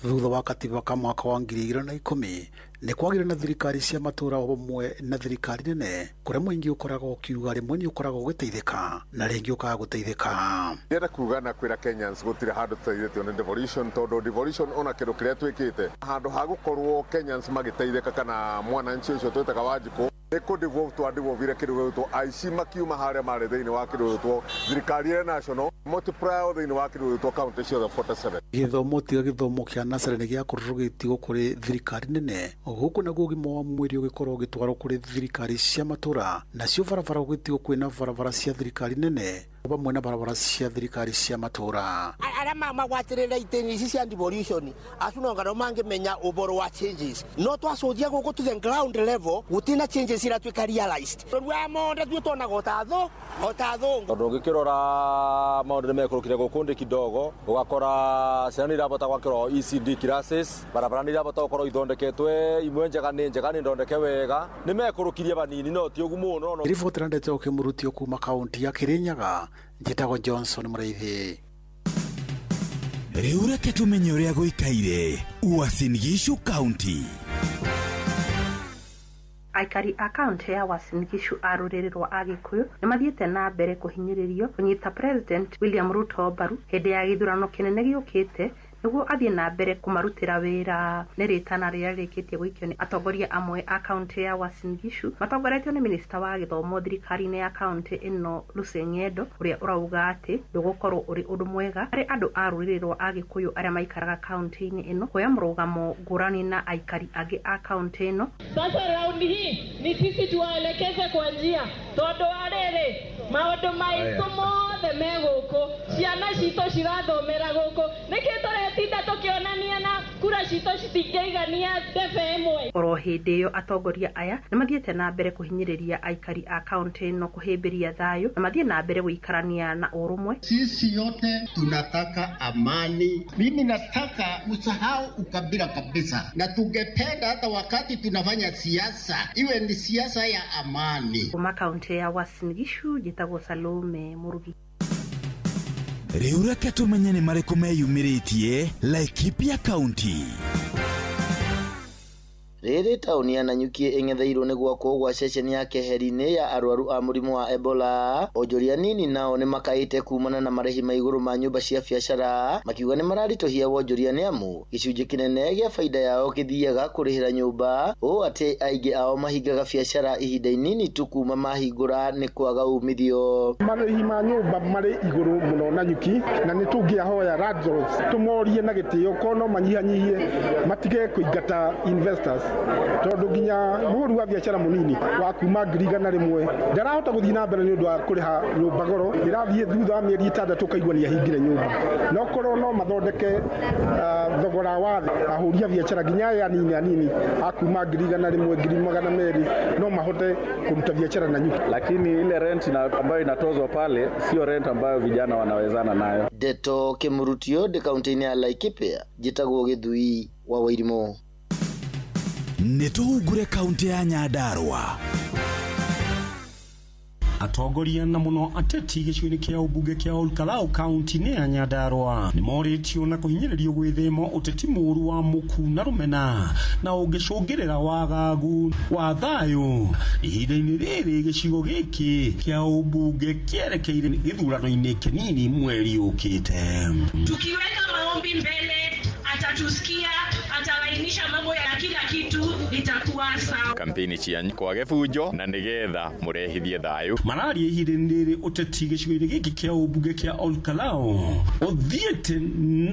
Thutha wa katiba ka mwaka wa 2010 nĩ kwagĩire na thirikari cia matũra o hamwe na thirikari nene, kũrĩa mũingĩ ũkoragwo ũkiuga rĩmwe nĩ ũkoragwo ũgĩteithĩka na rĩngĩ ũkaga gũteithĩka. Ndĩrenda kuga na kwĩra Kenyans gũtirĩ handũ tũteithĩtio nĩ devolution, tondũ devolution ona kĩndũ kĩrĩa twĩkĩte handũ ha gũkorwo Kenyans magĩteithĩka kana mwananchi ũcio twĩtaga Wanjikũ nĩ kũ devolve twa devolvire kĩndũ gĩgwĩtwo aici makiuma harĩa marĩ thĩinĩ wa kĩndũ gĩgwĩtwo thirikari ya national multiplier thĩinĩ wa kĩndũ gĩgwĩtwo county ciothe 47. Gĩthomo tiga gĩthomo kĩa nursery nĩ gĩakorirwo gĩgĩtigwo kũrĩ thirikari nene, gũkũ naguo ũgima wa mwĩrĩ ũgĩkorwo ũgĩtwarwo kũrĩ thirikari cia matũra, nacio barabara gũgĩtigwo kwĩna barabara cia thirikari nene. Vamwe na barabara cia thirikari cia matura. Aria magwatirira itini ici cia devolution acu no ngano mangimenya uboro wa changes, no twacuthia guku to the ground level gutina changes iratuika realized. Rwa monde tu tonaga otatho otathungu. Tondu ngikirora maundu ni mekurukire guku ndi kidogo, ugakora ciana ni irabota gwakirwo ECD classes, barabara ni irabota gukorwo ithondeketwe, imwe njega ni njega ni ndondeke wega, ni mekurukirie banini no ti ugu muno. Riboti na ndeto kimurutio kuma kaunti ya Kirinyaga, njitagwo Johnson Muraithi. Riu reke tumenye uria guikaire Uasin Gishu County. Aikari a kaunti ya Uasin Gishu a rũrĩrĩ rwa Agĩkũyũ nĩ mathiĩte na mbere kũhinyĩrĩrio kũnyita President William Ruto mbaru hĩndĩ ya gĩthurano kĩnene gĩũkĩte nĩguo athiĩ na mbere kũmarutĩra wĩra. Nĩ rĩtana rĩrĩa rĩrĩkĩtie gũikio nĩ atongoria amwe a kaunti ya Uasin Gishu matongoretio nĩ minista wa gĩthomo thirikari-inĩ ya kaunti ĩno Lucy Ng'endo, ũrĩa ũrauga atĩ ndũgũkorwo ũrĩ ũndũ mwega harĩ andũ a rũrĩrĩ rwa Agĩkũyũ arĩa maikaraga kaunti-inĩ ĩno kuoya mũrũgamo ngũrani na aikari angĩ a kaunti ĩno. Sasa raundi hii ni sisi tuwaelekeze kwa njia, tondu wa rĩrĩ maũndũ maitũ mothe me gũkũ, ciana citũ cirathomera gũkũ, nĩkĩ tũretinda tũkĩonania na kura citũ citingĩigania ndebe ĩmwe. Oro hĩndĩ ĩyo atongoria aya nĩ mathiĩte na mbere kũhinyĩrĩria aikari a kaunti ĩno kũhĩmbĩria thayũ na mathiĩ na mbere gũikarania na ũrũmwe. Sisi yote tunataka amani. Mimi nataka usahau ukabila kabisa, na tungependa hata wakati tunafanya siasa iwe ni siasa ya amani. Kuma kaunti ya Uasin Gishu, njĩtagwo Salome Murugi. Riu reke tumenye nĩ marĩkũ meyumĩrĩtie Laikipia County. Rĩrĩ taũni ya Nanyuki ĩng'etheirwo nĩ gwakwo gwa ceceni ya keheri-inĩ ya arwaru a mũrimũ wa Ebola. Onjoria nini nao nĩ makaĩte kumana na marĩhi ma igũrũ ma nyũmba cia biacara, makiuga nĩ mararitũhia wonjoria nĩ amu gĩcunjĩ kĩnene gĩa baida yao kĩthiaga kũrĩhĩra nyũmba, ũũ atĩ aingĩ ao mahingaga biacara ihinda inini tu kuma mahingũra nĩ kwaga umithio. Marĩhi ma nyũmba marĩ igũrũ mũno Nanyuki, na nĩ tũngĩahoya landlords tũmorie na gĩtĩo korwo no manyihanyihie matige kũingata investors, tondu nginya mũhũri wa biacara mũnini wa kuma 100,000 ndarahota gũthiĩ na mbere nĩ ũndũ wa kũrĩha nyũmba goro, ĩrathiĩ thutha wa mĩeri 6 ũkaigua nĩ ahingire nyũmba. No korwo no mathondeke thogora wa ahũri a biacara nginya aya anini anini a kuma 100,000 200,000 no mahote kũruta biacara Nanyuki. Lakini ile rent ambayo inatozwa pale sio rent ambayo vijana wanawezana nayo. Ndeto Kĩmurutio ndĩ kaunti-inĩ ya Laikipia, njĩtagwo Gĩthui wa Wairimu. Nĩ tũhungure kaunti ya Nyandarua. Atongoria na muno ateti gĩcigo-inĩ kĩa ũmbunge kĩa Olkalau kaunti-inĩ ya Nyandarua nĩ morĩtio na kũhinyĩrĩrio gwĩthema ũteti mũũru wa mũku na rũmena na ũngĩcũngĩrĩra wagagu wa thayũ. Ihinda-inĩ rĩrĩ gĩcigo gĩkĩ kĩa ũmbunge kĩerekeire gĩthurano-inĩ kĩnini mweri ũkĩte. Tukiweka maombi mbele atatusikia, atalainisha mambo ya kila kitu, itakuwa sawa. Kampeni cianyu kwage bunjo na nigetha murehithie thayu. Mararia ihinda-inĩ rĩrĩ ũteti gĩcigo-inĩ gĩkĩ kĩa ũmbunge kĩa Olkalau ũthiĩte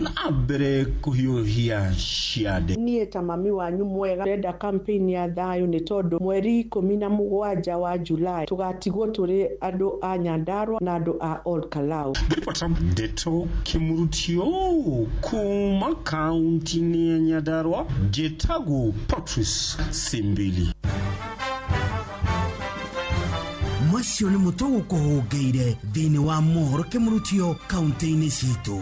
na mbere kũhiũhia ciande. Niĩ ta mami wanyu mwega ndĩrenda campaign ya thayũ nĩ tondũ mweri 17 wa Julai tũgatigwo tũrĩ andũ a Nyandarua na andũ a Olkalau. Ngĩribota Ndeto Kĩmurutio kuma kaunti-inĩ ya Nyandarua, njĩtagwo Patrice Simbili. Macio nĩ mũtũ gũkũhũngĩire thĩinĩ wa mohoro Kĩmurutio kaunti-inĩ citũ.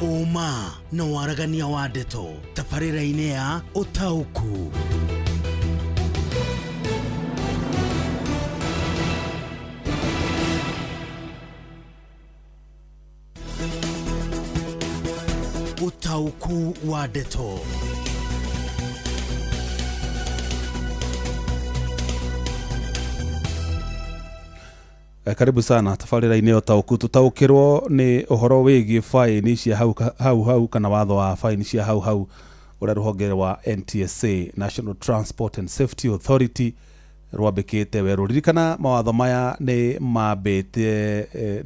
Ũma na waragania wa ndeto tabarĩra-inĩ ya Ũtaũku. Ũtaũku wa ndeto. Karibu sana tabarĩra-inĩ ya Ũtaũku. Tũtaũkĩrwo nĩ ũhoro wĩgiĩ faini cia hau hau kana watho wa faini cia hau hau ũrĩa rũhonge rwa NTSA, National Transport and Safety Authority, rwambĩkĩte werũ. Ririkana mawatho maya nĩ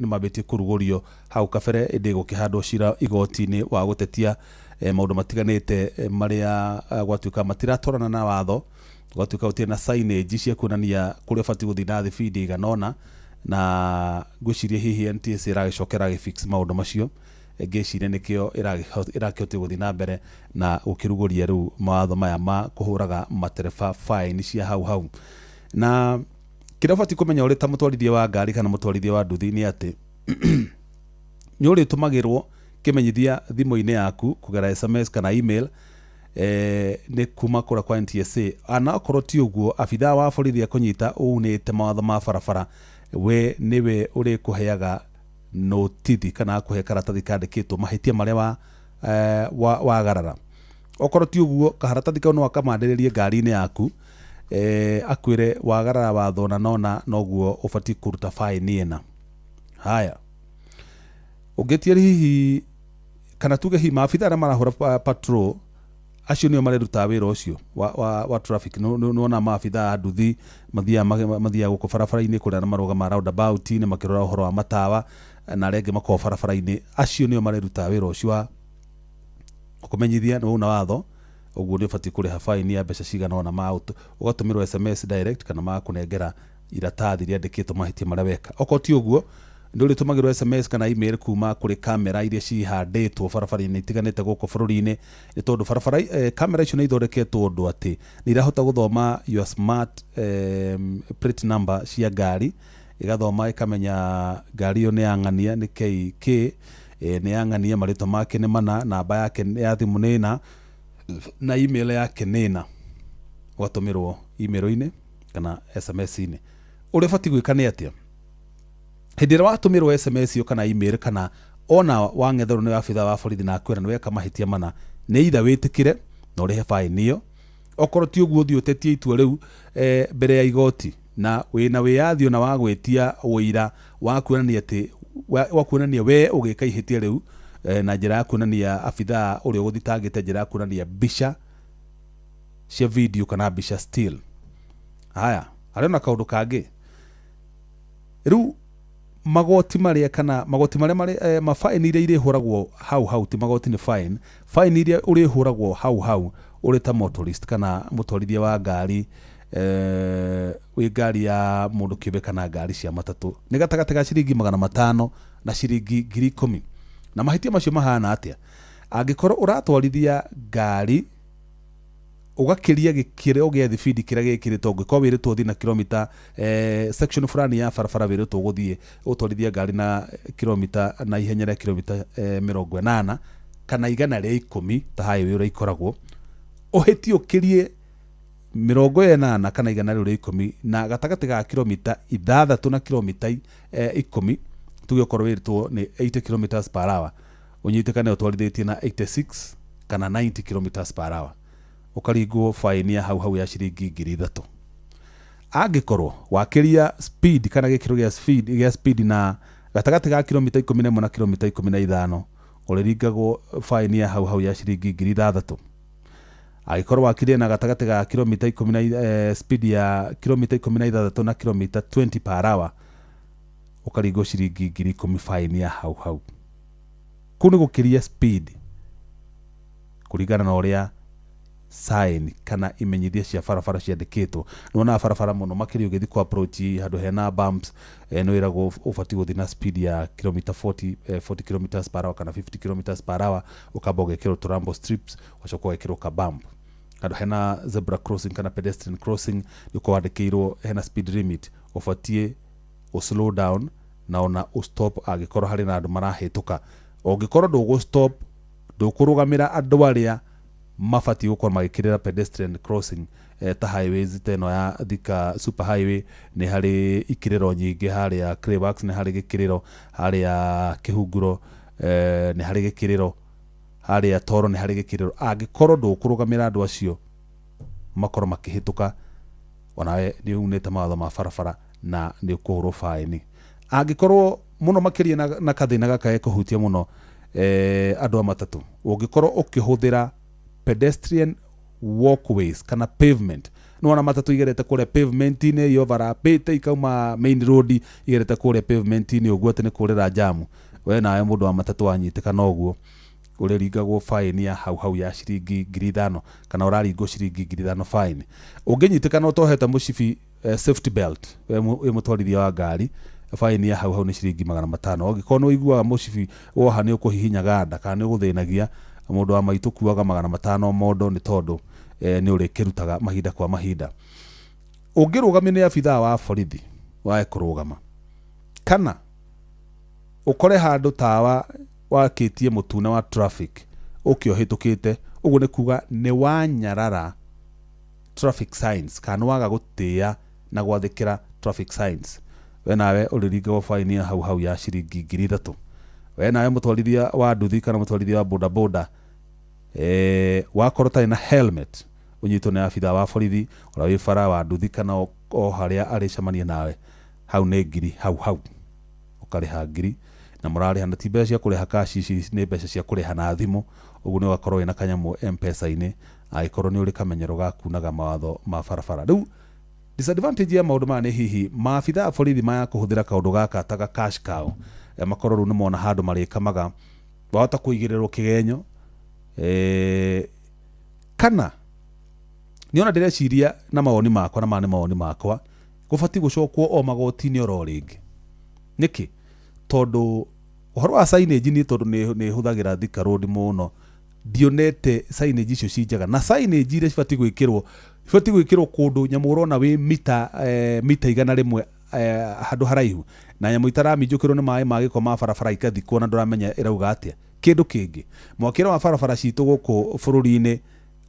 mambĩtie kũrugũrio hau kabere, ĩndĩ gũkĩhandwo cira igoti-inĩ wa gũtetia maũndũ matiganĩte marĩa gwatuĩka matiratwarana na watho Gũgatuĩka gũtirĩ na signage cia kuonania kũrĩa ũbatiĩ gũthiĩ na thibindi igana ũna, na ngwĩciria hihi NTSA ĩragĩcoka ĩragĩfix maũndũ macio. Ngĩciria nĩkĩo ĩrakĩhotire gũthiĩ na mbere na gũkĩrugũria rĩu mawatho maya ma kũhũraga matereba fine cia hau hau. Na kĩrĩa ũbatiĩ kũmenya ũrĩ ta mũtwarithia wa ngari kana mũtwarithia wa nduthi nĩ atĩ nĩ ũrĩtũmagĩrwo kĩmenyithia thimũ-inĩ yaku kũgerera SMS kana email, nĩ kuma kũrĩa kwa NTSA. Ana okorwo ti ũguo, abithaa wa borithi akũnyita ũunĩte mawatho ma barabara, we nĩwe ũrĩkũheaga notithi kana akũhe karatathi kandĩkĩtwo mahĩtia marĩa wagarara. Okorwo ti ũguo, karatathi kau no akamandĩrĩrie ngari-inĩ yaku, akwĩre wagarara watho na nona noguo ũbatiĩ kũruta faini ĩna. Haya, ũngĩtia hihi kana tuge hihi maabithaa arĩa marahũra patrol acio nĩo marerutaga wĩra ũcio wa traffic. Nĩwona maabithaa a nduthi mathiaga gũkũ barabara-inĩ kũrĩa arĩa marũgamaga roundabout-inĩ makĩrora ũhoro wa matawa, na arĩa angĩ makoragwo barabara-inĩ, acio nĩo marerutaga wĩra ũcio wa gũkũmenyithia nĩ wauna watho, ũguo nĩ ũbatiĩ kũrĩha faini ya mbeca cigana ũna, ũgatũmĩrwo SMS direct kana magakũnengera iratathi rĩandĩkĩtwo mahĩtia marĩa weka. Okorwo ti ũguo, nĩ ũrĩtũmagĩrwo SMS kana email kuma kũrĩ kamera iria cihandĩtwo barabara-inĩ itiganĩte gũkũ bũrũri-inĩ, nĩ tondũ barabara kamera icio nĩ ithondeketwo ũndũ atĩ nĩ irahota gũthoma your smart plate number cia ngari, ĩgathoma ĩkamenya ngari ĩyo nĩ ya ng'ania, nĩ KK, nĩ ya ng'ania, marĩtwa make nĩ mana, namba yake ya thimũ nĩ ĩna, na email yake nĩ ĩna. Ũgatũmĩrwo email-inĩ kana SMS-inĩ. Ũrĩa ũbatiĩ gwĩka nĩ atĩa? Hĩndĩ ĩrĩa watũmĩrwo SMS ĩyo kana email kana ona wang'etherwo nĩ abithaa wa borithi na akwĩra nĩ weka mahĩtia mana, nĩ either wĩtĩkĩre na ũrĩhe faini ĩyo, okorwo ti ũguo ũthiĩ ũtetie itua rĩu mbere ya igoti, na wĩna wĩyathi ona wa gwĩtia ũira wa kuonania atĩ wa kuonania we ũgĩka ihĩtia rĩu, na njĩra ya kuonania abithaa ũrĩa ũgũthitangĩte, njĩra ya kuonania mbica cia video kana mbica still. Haya, harĩ ona kaũndũ kangĩ rĩu, magoti marĩa kana magoti marĩa marĩ mafaini iria irĩhũragwo hau hau, ti magoti nĩ fine, fine iria ũrĩhũragwo hau hau ũrĩ ta motorist kana mũtwarithia wa ngari, wĩ ngari ya mũndũ kĩũmbe kana ngari cia matatũ, nĩ gatagatĩ ga ciringi 500 na ciringi 10,000. Na mahĩtia macio mahana atĩa? Angĩkorwo ũratwarithia ngari ũgakĩria gĩkĩro gĩa thibindi kĩrĩa gĩkĩrĩtwo, ũngĩkorwo wĩrĩtwo ũthiĩ na kilomita section fulani ya barabara, wĩrĩtwo gũthiĩ ũtwarithia ngari na kilomita na ihenya rĩa kilomita 80 kana 110 ta highway ũrĩa ikoragwo, ũhĩtie ũkĩrie 80 kana 110 na gatagatĩ ga kilomita 6 na kilomita 10, tuge okorwo wĩrĩtwo nĩ 80 kilometers per hour, ũnyitĩkane ũtwarithĩtie na 86 kana 90 kilometers per hour, ũkaringwo faini ya hau hau ya ciringi 3,000. Angĩkorwo wakĩria speed kana gĩkĩro gĩa speed na gatagatĩ ga kilomita 11 na kilomita 15, ũrĩringagwo faini ya hau hau ya ciringi 6,000. Angĩkorwo wakĩria na gatagatĩ ga kilomita 10 na speed ya kilomita 16 na kilomita 20 per hour, ũkaringwo ciringi 10,000 faini ya hau hau. Kũu nĩ gũkĩria speed kũringana na ũrĩa sign kana imenyithia cia barabara ciandĩkĩtwo. Nĩwonaga barabara mũno makĩria ũgĩthiĩ kũ approach handũ hena bumps, nĩ wĩragwo ũbatiĩ gũthiĩ na speed ya kilomita 40 kilometers per hour kana 50 kilometers per hour, ũkamba ũgekĩrwo tũrambo strips, ũgacoka ũgekĩrwo ka bump. Handũ hena zebra crossing kana pedestrian crossing nĩ ũkoragwo wandĩkĩirwo hena speed limit, ũbatiĩ ũ slow down na ona ũ stop angĩkorwo harĩ na andũ marahĩtũka. Ũngĩkorwo ndũgũ stop, ndũkũrũgamĩra andũ arĩa mabatiĩ gũkorwo magĩkĩrĩra pedestrian crossing, ta highways ta ĩno ya Thika super highway nĩ harĩ ikĩrĩro nyingĩ, harĩa Clayworks nĩ harĩ gĩkĩrĩro, harĩa Kĩhunguro nĩ harĩ gĩkĩrĩro, harĩa Toro nĩ harĩ gĩkĩrĩro. Angĩkorwo ndũkũrũgamĩra andũ acio makorwo makĩhĩtũka, onawe nĩ unĩte mawatho ma barabara na nĩ ũkũhũrwo faini. Angĩkorwo mũno makĩria na kathĩna gaka gekũhutia mũno andũ a matatũ, ũngĩkorwo ũkĩhũthĩra pedestrian walkways kana pavement, nĩwona matatũ igerete kũrĩa pavement-inĩ, ioverlapĩte ikauma main road igerete kũrĩa pavement-inĩ ũguo atĩ nĩ kũrĩra jamu, we nawe mũndũ wa matatũ wanyitĩkana ũguo, Ũrĩringagwo faini ya hau hau ya ciringi 5,000 kana ũraringwo ciringi 5,000 faini. Ũngĩnyitĩkana ũtohete mũcibi safety belt wĩ mũtwarithia wa ngari, faini ya hau hau nĩ ciringi 500. Ũngĩkorwo nĩ ũiguaga mũcibi woha nĩ ũkũhihinya nda kana nĩ ũgũthĩnagia, mũndũ wa maitũ kuaga 500 mondo nĩ tondũ nĩ ũrĩkĩrutaga mahinda kwa mahinda. Ũngĩrũgamio nĩ abithaa wa borithi wae kũrũgama kana ũkore handũ tawa wakĩtie mũtune wa traffic ũkĩ ũhĩtũkĩte, ũguo nĩ kuga nĩ wanyarara traffic signs kana waga gũtĩĩa na gwathĩkĩra traffic signs, we nawe ũrĩringagwo faini ya hau hau ya ciringi 3,000. We nawe mũtwarithia wa nduthi kana mũtwarithia wa bodaboda wakorwo ũtarĩ na helmet ũnyitwo nĩ abithaa wa borithi ũrĩa wĩ bara wa nduthi kana o harĩa arĩcemania nawe, hau nĩ 1,000 hau hau ũkarĩha 1,000 na mũrarĩha na ti mbeca cia kũrĩha cash, ici nĩ mbeca cia kũrĩha na thimũ. Ũguo nĩ ũgakorwo wĩna kanyamũ M-Pesa-inĩ angĩkorwo nĩ ũrĩ kamenyero ga kunaga mawatho ma barabara. Rĩu disadvantage ya maũndũ maya nĩ hihi maabithaa a borithi maya kũhũthĩra kaũndũ gaka ta ga cash cow, makorwo rĩu nĩ mona handũ marĩkamaga wahota kũigĩrĩrwo kĩgenyo kana nĩona ndĩreciria na mawoni makwa na maya nĩ mawoni makwa gũbatiĩ gũcokwo o magoti-inĩ oro rĩngĩ. Nĩkĩ? Tondũ ũhoro wa signage niĩ tondũ nĩ hũthagĩra Thika Road mũno, ndionete signage icio ci njega, na signage iria cibatiĩ gwĩkĩrwo kũndũ nyamũ ũrona wĩ mita 100 handũ haraihu na nyamũ itaraminjũkĩrwo nĩ maĩ ma gĩko ma barabara ikathikwo na ndũramenya ĩrauga atĩa. Kĩndũ kĩngĩ, mwakĩre wa barabara citũ gũkũ bũrũri-inĩ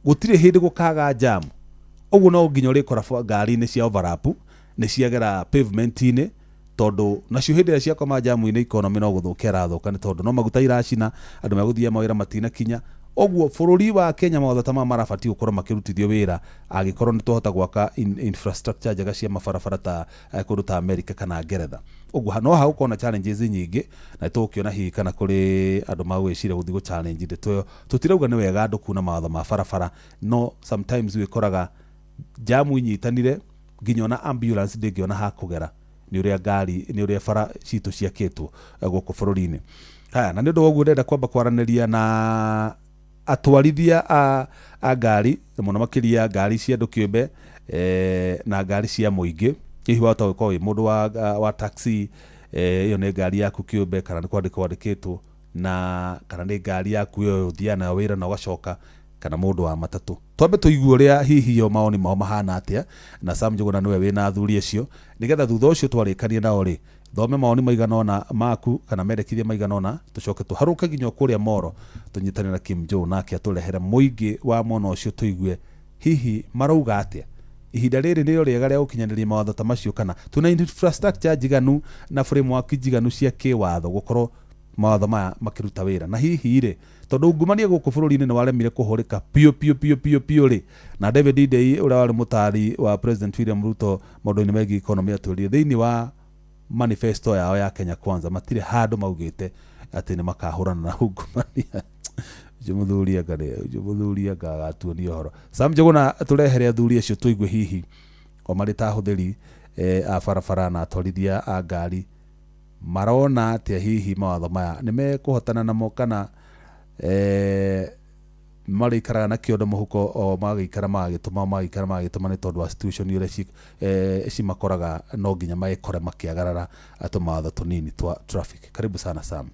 gũtirĩ hĩndĩ gũkaga jamu, ũguo no nginya ũrĩkora ngari-inĩ cia overlap nĩ ciagera pavement-inĩ, tondũ nacio hĩndĩ ĩrĩa ciakoma jamu-inĩ economy no gũthũka ĩrathũka nĩ tondũ no maguta iracina, andũ megũthiĩ mawĩra matinakinya. Ũguo bũrũri wa Kenya mawatho ta maya marabatiĩ gũkorwo makĩrutithio wĩra angĩkorwo nĩ twahota gwaka infrastructure njega cia mabarabara ta kũndũ ta America kana Ngeretha. Ũguo no hagũkorwo na challenges nyingĩ na tũgũkĩona hihi kana kũrĩ andũ magwĩciria gũthiĩ gũ challenge ndeto ĩyo. Tũtirauga nĩ wega andũ kuna mawatho ma barabara, no sometimes wĩkoraga jamu inyitanire nginya ona ambulance ndĩngĩona ha kũgera nĩ ũrĩa ngari nĩ ũrĩa bara citũ ciakĩtwo gũkũ bũrũri-inĩ. Haya, na nĩ ũndũ wa ũguo ndĩrenda kwamba kwaranĩria na atwarithia a ngari mũno makĩria ngari cia andũ kĩũmbe na ngari cia mũingĩ. Hihi wahota gũkorwo wĩ mũndũ wa taxi, ĩyo nĩ ngari yaku kĩũmbe kana nĩ kwandĩkwo wandĩkĩtwo, na kana nĩ ngari yaku ĩyo ũthiaga nayo wĩra na ũgacoka, kana mũndũ wa matatũ. Twambe tũigue ũrĩa hihi yo maoni mao mahana atĩa, na Sam Njuguna nĩwe wĩna athuri acio, nĩgetha thutha ũcio twarĩkanie nao rĩ thome maoni maigana ũna maku kana mendekithia maigana ũna, tũcoke tũharũke nginya kũrĩa Moro tũnyitane na Kim Joe nake atũrehere mũingĩ wa mwena ũcio tũigue hihi marauga atĩa. Ihinda rĩrĩ nĩrĩo rĩega rĩa gũkinyanĩria mawatho ta macio, kana tuna infrastructure njiganu na framework njiganu cia kĩwatho gũkorwo mawatho maya makĩruta wĩra. Na hihi rĩ, tondũ ungumania gũkũ bũrũri-inĩ nĩ waremire kũhũrĩka piũ piũ piũ piũ piũ rĩ, na David Ndii ũrĩa warĩ mũtaari wa President William Ruto maũndũ-inĩ megiĩ economy atwĩrire thĩinĩ wa manifesto yao ya Kenya Kwanza matirĩ handũ maugĩte atĩ nĩ makahũrana na ungumania. Ũcio mũthuri anga ũcio mũthuri anga agatuonia ũhoro. Sam Njuguna tũrehere athuri acio tũigue hihi o marĩ ta ahũthĩri a barabara na atwarithia a ngari marona atĩa hihi mawatho maya nĩ mekũhotana namo kana marĩikaraga na kĩondo mũhuko o magĩikara magĩtũma nĩ tondũ wa situation ũrĩa cimakoraga no nginya magĩkore makĩagarara tũmawatho tũnini twa traffic. Karibu sana Sam.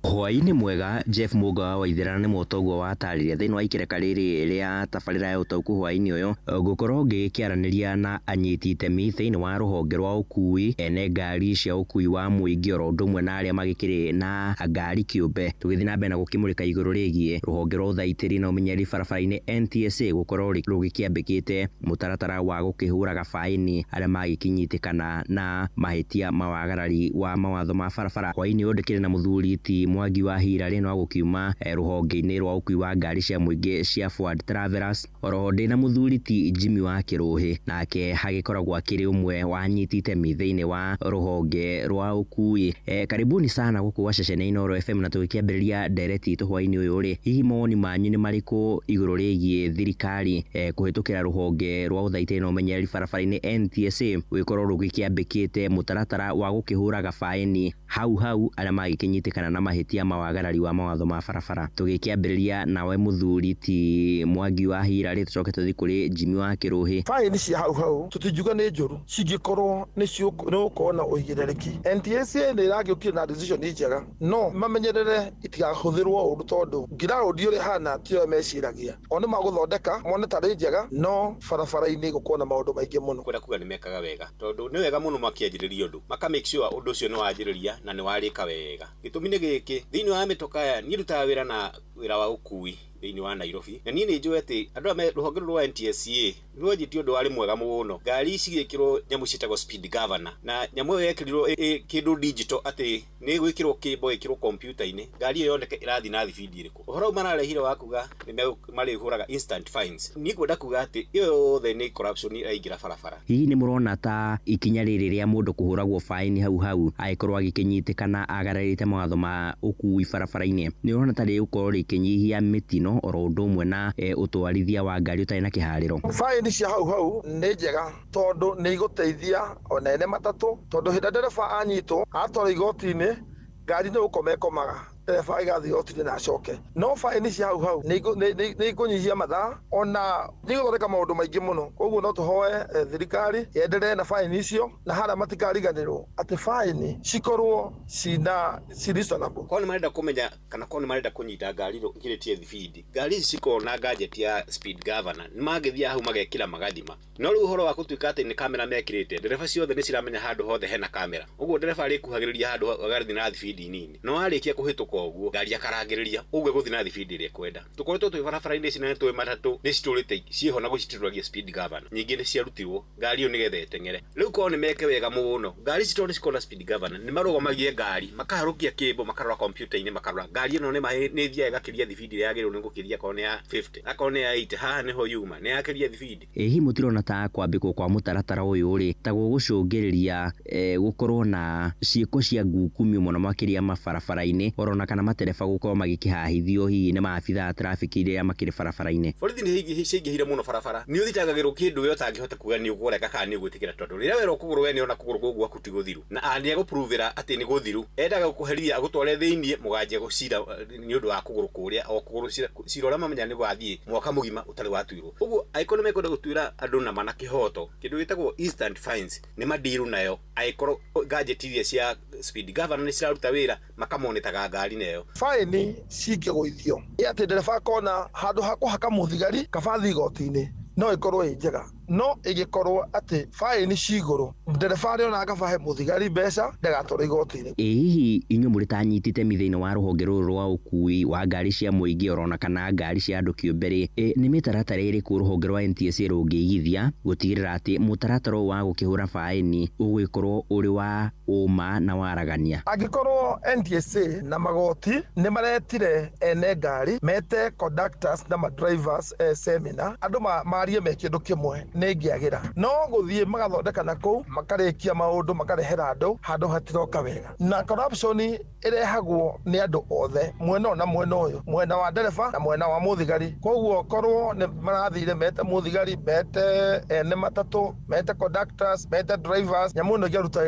Hwaĩ-inĩ mwega Jeff Mũnga wa Waithera nĩ mũtongoria wa atarĩria thĩinĩ wa ikereka rĩrĩ rĩa tabarĩra ya ũtaũku hwaĩ-inĩ ũyũ ngũkorwo ngĩkĩaranĩria na anyiti itemi thĩinĩ wa rũhonge rwa ũkui ene ngari cia ũkui wa mũingĩ oro ũndũ ũmwe na arĩa magĩkĩrĩ na ngari kĩũmbe tũgĩthiĩ na mbere na gũkĩmũrĩka igũrũ rĩgiĩ rũhonge rwa ũthaitĩri na ũmenyereri barabara-inĩ NTSA gũkorwo rũgĩkĩambĩkĩte mũtaratara wa gũkĩhũraga baĩni arĩa magĩkĩnyitĩkana na mahĩtia ma wagarari wa mawatho ma barabara. Hwaĩ-inĩ ũyũ ndĩkĩrĩ na mũthuri ti Mwangi wa Hira no gũkiuma rũhonge-inĩ rwa ũkui wa ngari cia mũingĩ cia Forward Travelers oroho ndĩ na mũthuri ti Jimmy wa Kĩrũhĩ nake hagĩkoragwo akĩrĩ ũmwe wa anyiti itemi thĩinĩ wa rũhonge rwa ũkui. Karibuni sana gũkũ gwa ceceni Inooro FM na tũgĩkĩambĩrĩria ndereti itũ hwaĩ-inĩ ũyũ rĩ, hihi mawoni manyu nĩ marĩkũ igũrũ rĩgiĩ thirikari kũhĩtũkĩra rũhonge rwa ũthaitĩri na ũmenyereri barabara-inĩ NTSA gũgĩkorwo rũgĩkĩambĩkĩte mũtaratara wa gũkĩhũraga baĩni hau hau arĩa magĩkĩnyitĩkana na mahĩtia ma wagarari wa mawatho ma barabara. Tũgĩkĩambĩrĩria nawe mũthuri ti Mwangi wa Hirarĩ, tũcoke tũthiĩ kũrĩ Jimmy wa Kĩrũhĩ. Faini cia hau hau tũtingiuga nĩ njũru, cingĩkorwo nĩ gũkorwo na ũigĩrĩrĩki. NTSA nĩ ĩragĩũkire na decision njega, no mamenyerere itigahũthĩrwo ũru, tondũ ground ũrĩa hana tiyo meciragia. O nĩ magũthondeka mone tarĩ njega, no barabara-inĩ gũkorwo na maũndũ maingĩ mũno. Kwenda kuga nĩ mekaga wega, tondũ nĩ wega mũno makĩanjĩrĩria ũndũ maka make sure ũndũ ũcio nĩ wanjĩrĩria na nĩ warĩka wega. Gĩtũmi nĩ gĩkĩ, thĩinĩ wa mĩtoka ya niĩ ndutaga wĩra na wĩra wa ũkui thĩinĩ wa Nairobi, na niĩ nĩ njũĩ atĩ andũ aya rũhonge rũrũ rwa NTSA rwanjĩtie ũndũ warĩ mwega mũno. Ngari cigĩkĩrwo nyamũ ciĩtagwo speed governor, na nyamũ ĩyo yekĩrirwo kĩndũ digital, atĩ nĩ gwĩkĩrwo kĩmbo ĩkĩrwo kompiuta-inĩ, ngari ĩyo yoneke ĩrathiĩ na thibindi ĩrĩkũ. Ũhoro ũyũ mararehire wa kuga nĩ marĩhũraga instant fines, niĩ ngwenda kuga atĩ ĩyo yothe nĩ corruption ĩraingĩra barabara. Hihi nĩ mũrona ta ikinya rĩrĩ rĩa mũndũ kũhũragwo faini hau hau agĩkorwo agĩkĩnyitĩkana agararĩte mawatho ma ũkui barabara-inĩ, nĩ ũrona ta rĩgũkorwo rĩkĩnyihia mĩtino oro ũndũ ũmwe na ũtwarithia wa ngari ũtarĩ na kĩharĩro? Faini cia hau hau nĩ njega, tondũ nĩ igũteithia ona ene matatũ, tondũ hĩndĩ ndereba anyitwo atwarwo igoti-inĩ, ngari nĩ gũkoma ĩkomaga, ndereba ĩgathiĩ igoti-inĩ na acoke. No faini cia hau hau nĩ ikũnyihia mathaa, ona nĩ igũthondeka maũndũ maingĩ mũno. Koguo no tũhoe thirikari yenderee na faini icio, na harĩa matikariganĩrwo atĩ faini cikorwo cina ci reasonable. Korwo nĩ marenda kũmenya kana korwo nĩ marenda kũnyita ngari ĩkĩrĩtie thibindi, ngari ici cikoragwo na gadget ya speed governor, nĩ mangĩthiaga hau magekĩra magathima. No rĩu ũhoro wa gũtuĩka atĩ nĩ kamera mekĩrĩte, ndereba ciothe nĩ ciramenya handũ hothe hena kamera, ũguo ndereba arĩkuhagĩrĩria handũ agathiĩ na thibindi nini, no warĩkia kũhĩtũka ũguo ngari akarangĩrĩria ũguo ĩgũthiĩ na thibindi ĩrĩa ĩkwenda. Tũkoretwo twĩ barabara-inĩ ici na nĩ tũĩ matatũ nĩ citũrĩte ciĩho na gũcitũragia speed governor, nyingĩ nĩ ciarutirwo ngari ĩyo nĩgetha ĩteng'ere. Rĩu korwo nĩ meke wega mũno, ngari ici tondũ nĩ cikoragwo na speed governor, nĩ marũgamagie ngari makaharũkia kĩmbo, makarora kompiuta-inĩ, makarora ngari ĩno nĩ ĩthiaga ĩgakĩria thibindi ĩrĩa yagĩrĩirwo nĩ gũkĩria, akorwo nĩ ya 50, akorwo nĩ ya 80, haha nĩho yuma, nĩ yakĩria thibindi. Hihi mũtirona ta kwambĩkwo kwa mũtaratara ũyũ rĩ ta gũgũcũngĩrĩria gũkorwo na ciĩko cia ngukumio mũno makĩria mabarabara-inĩ, orona kana matereba gũkorwo magĩkĩhahithio hihi nĩ maabitha a trafiki rĩrĩa makĩrĩ barabara-inĩ? Borithi nĩ ciaingĩhire mũno barabara, nĩ ũthitangagĩrwo kĩndũ we ũtangĩhota kuga nĩ ũkũrega kana nĩ ũgwĩtĩkĩra, tondũ rĩrĩa werwo kũgũrũ we nĩona kũgũrũ kũu gwaku ti gũthiru, na nĩ egũpruvĩra atĩ nĩ gũthiru, endaga gũkũherithia agũtware thĩiniĩ mũganjia gũcira nĩ ũndũ wa kũgũrũ kũrĩa, o kũgũrũ cira ũrĩa mamenya nĩ gwathiĩ mwaka mũgima ũtarĩ watuirwo. Ũguo angĩkorwo nĩ mekwenda gũtuĩra andũ nama na kĩhoto, kĩndũ gĩtagwo instant fines nĩ mandiru nayo, angĩkorwo gadget iria cia speed governor nĩ ciraruta wĩra makamonitaga ngari nayo. Faini cingĩgũithio atĩ ndereba akona handũ ha kũhaka mũthigari kaba athiĩ igoti-inĩ, no ĩkorwo ĩ njega. No ĩgĩkorwo atĩ faini ci igũrũ, ndereba arĩona kaba he mũthigari mbeca ndagatwarwo igoti-inĩ. Ĩ hihi inyuĩ mũrĩ ta anyiti itemi thĩinĩ wa rũhonge rũrũ rwa ũkui wa ngari cia mũingĩ orona kana ngari cia andũ kĩũmbe rĩ, nĩ mĩtaratara ĩrĩkũ rũhonge rwa NTSA rũngĩigithia gũtigĩrĩra atĩ mũtaratara ũyũ wa gũkĩhũra faini ũgũgĩkorwo ũrĩ wa ũma na waragania? Angĩkorwo NTSA na magoti nĩ maretire ene ngari, mete conductors na ma drivers seminar, andũ marie me kĩndũ kĩmwe, nĩ ingĩagĩra. No gũthiĩ magathondeka na kũu, makarĩkia maũndũ, makarehera andũ handũ hatiroka wega. Na corruption ĩrehagwo nĩ andũ othe, mwena ũyũ na mwena ũyũ, mwena wa ndereba na mwena wa mũthigari. Koguo korwo nĩ marathire mete mũthigari, mete ene matatũ, mete conductors, mete drivers, nyamũ ĩno ĩngĩaruta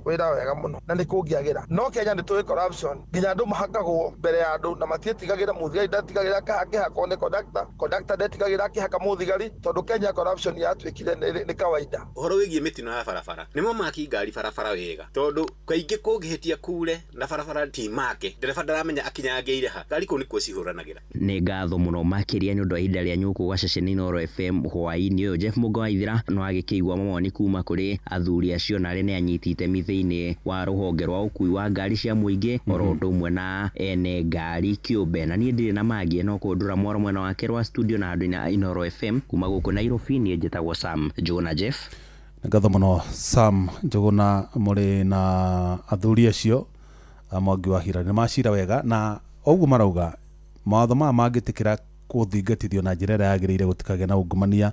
wĩra wega mũno na nĩ kũngĩagĩra. No Kenya nĩ tũĩ corruption, nginya andũ mahakagwo mbere ya andũ na matietigagĩra, mũthigari ndatigagĩra akĩhakwo nĩ conductor, conductor ndetigagĩra akĩhaka mũthigari, tondũ Kenya corruption yatuĩkire nĩ kawaida. Ũhoro wĩgiĩ mĩtino ya barabara, nĩmo maki ngari barabara wega, tondũ kaingĩ kũngĩhĩtia kure na barabara ti make, ndereba ndaramenya akinyangĩire ha, ngari kũu nĩkuo cihũranagĩra. Nĩ ngatho mũno makĩria nĩ ũndũ wa ihinda rĩanyu gũkũ gaceceni Inooro FM hwaĩ-inĩ ũyũ. Jeff Mũgo wa Ithira no agĩkĩigua mawoni kuma kũrĩ athuri acio na arĩa nĩ anyiti itemi thĩinĩ wa rũhonge rwa ũkui wa ngari cia mũingĩ oro ũndũ ũmwe na ene ngari kĩũmbe. Na niĩ ndirĩ na mangĩ no kũndũra mwaro mwena wake rwa studio na handũ-inĩ Inooro FM kuma gũkũ Nairobi. Niĩ njĩtagwo Sam Njũgũna Jeff. Ngatho mũno Sam Njũgũna mũrĩ na athuri acio Mwangi wa Hira nĩ macira wega, na ũguo marauga mawatho maya mangĩtĩkĩra kũthingatithio na njĩra ĩrĩa yagĩrĩire gũtikagĩa na ungumania,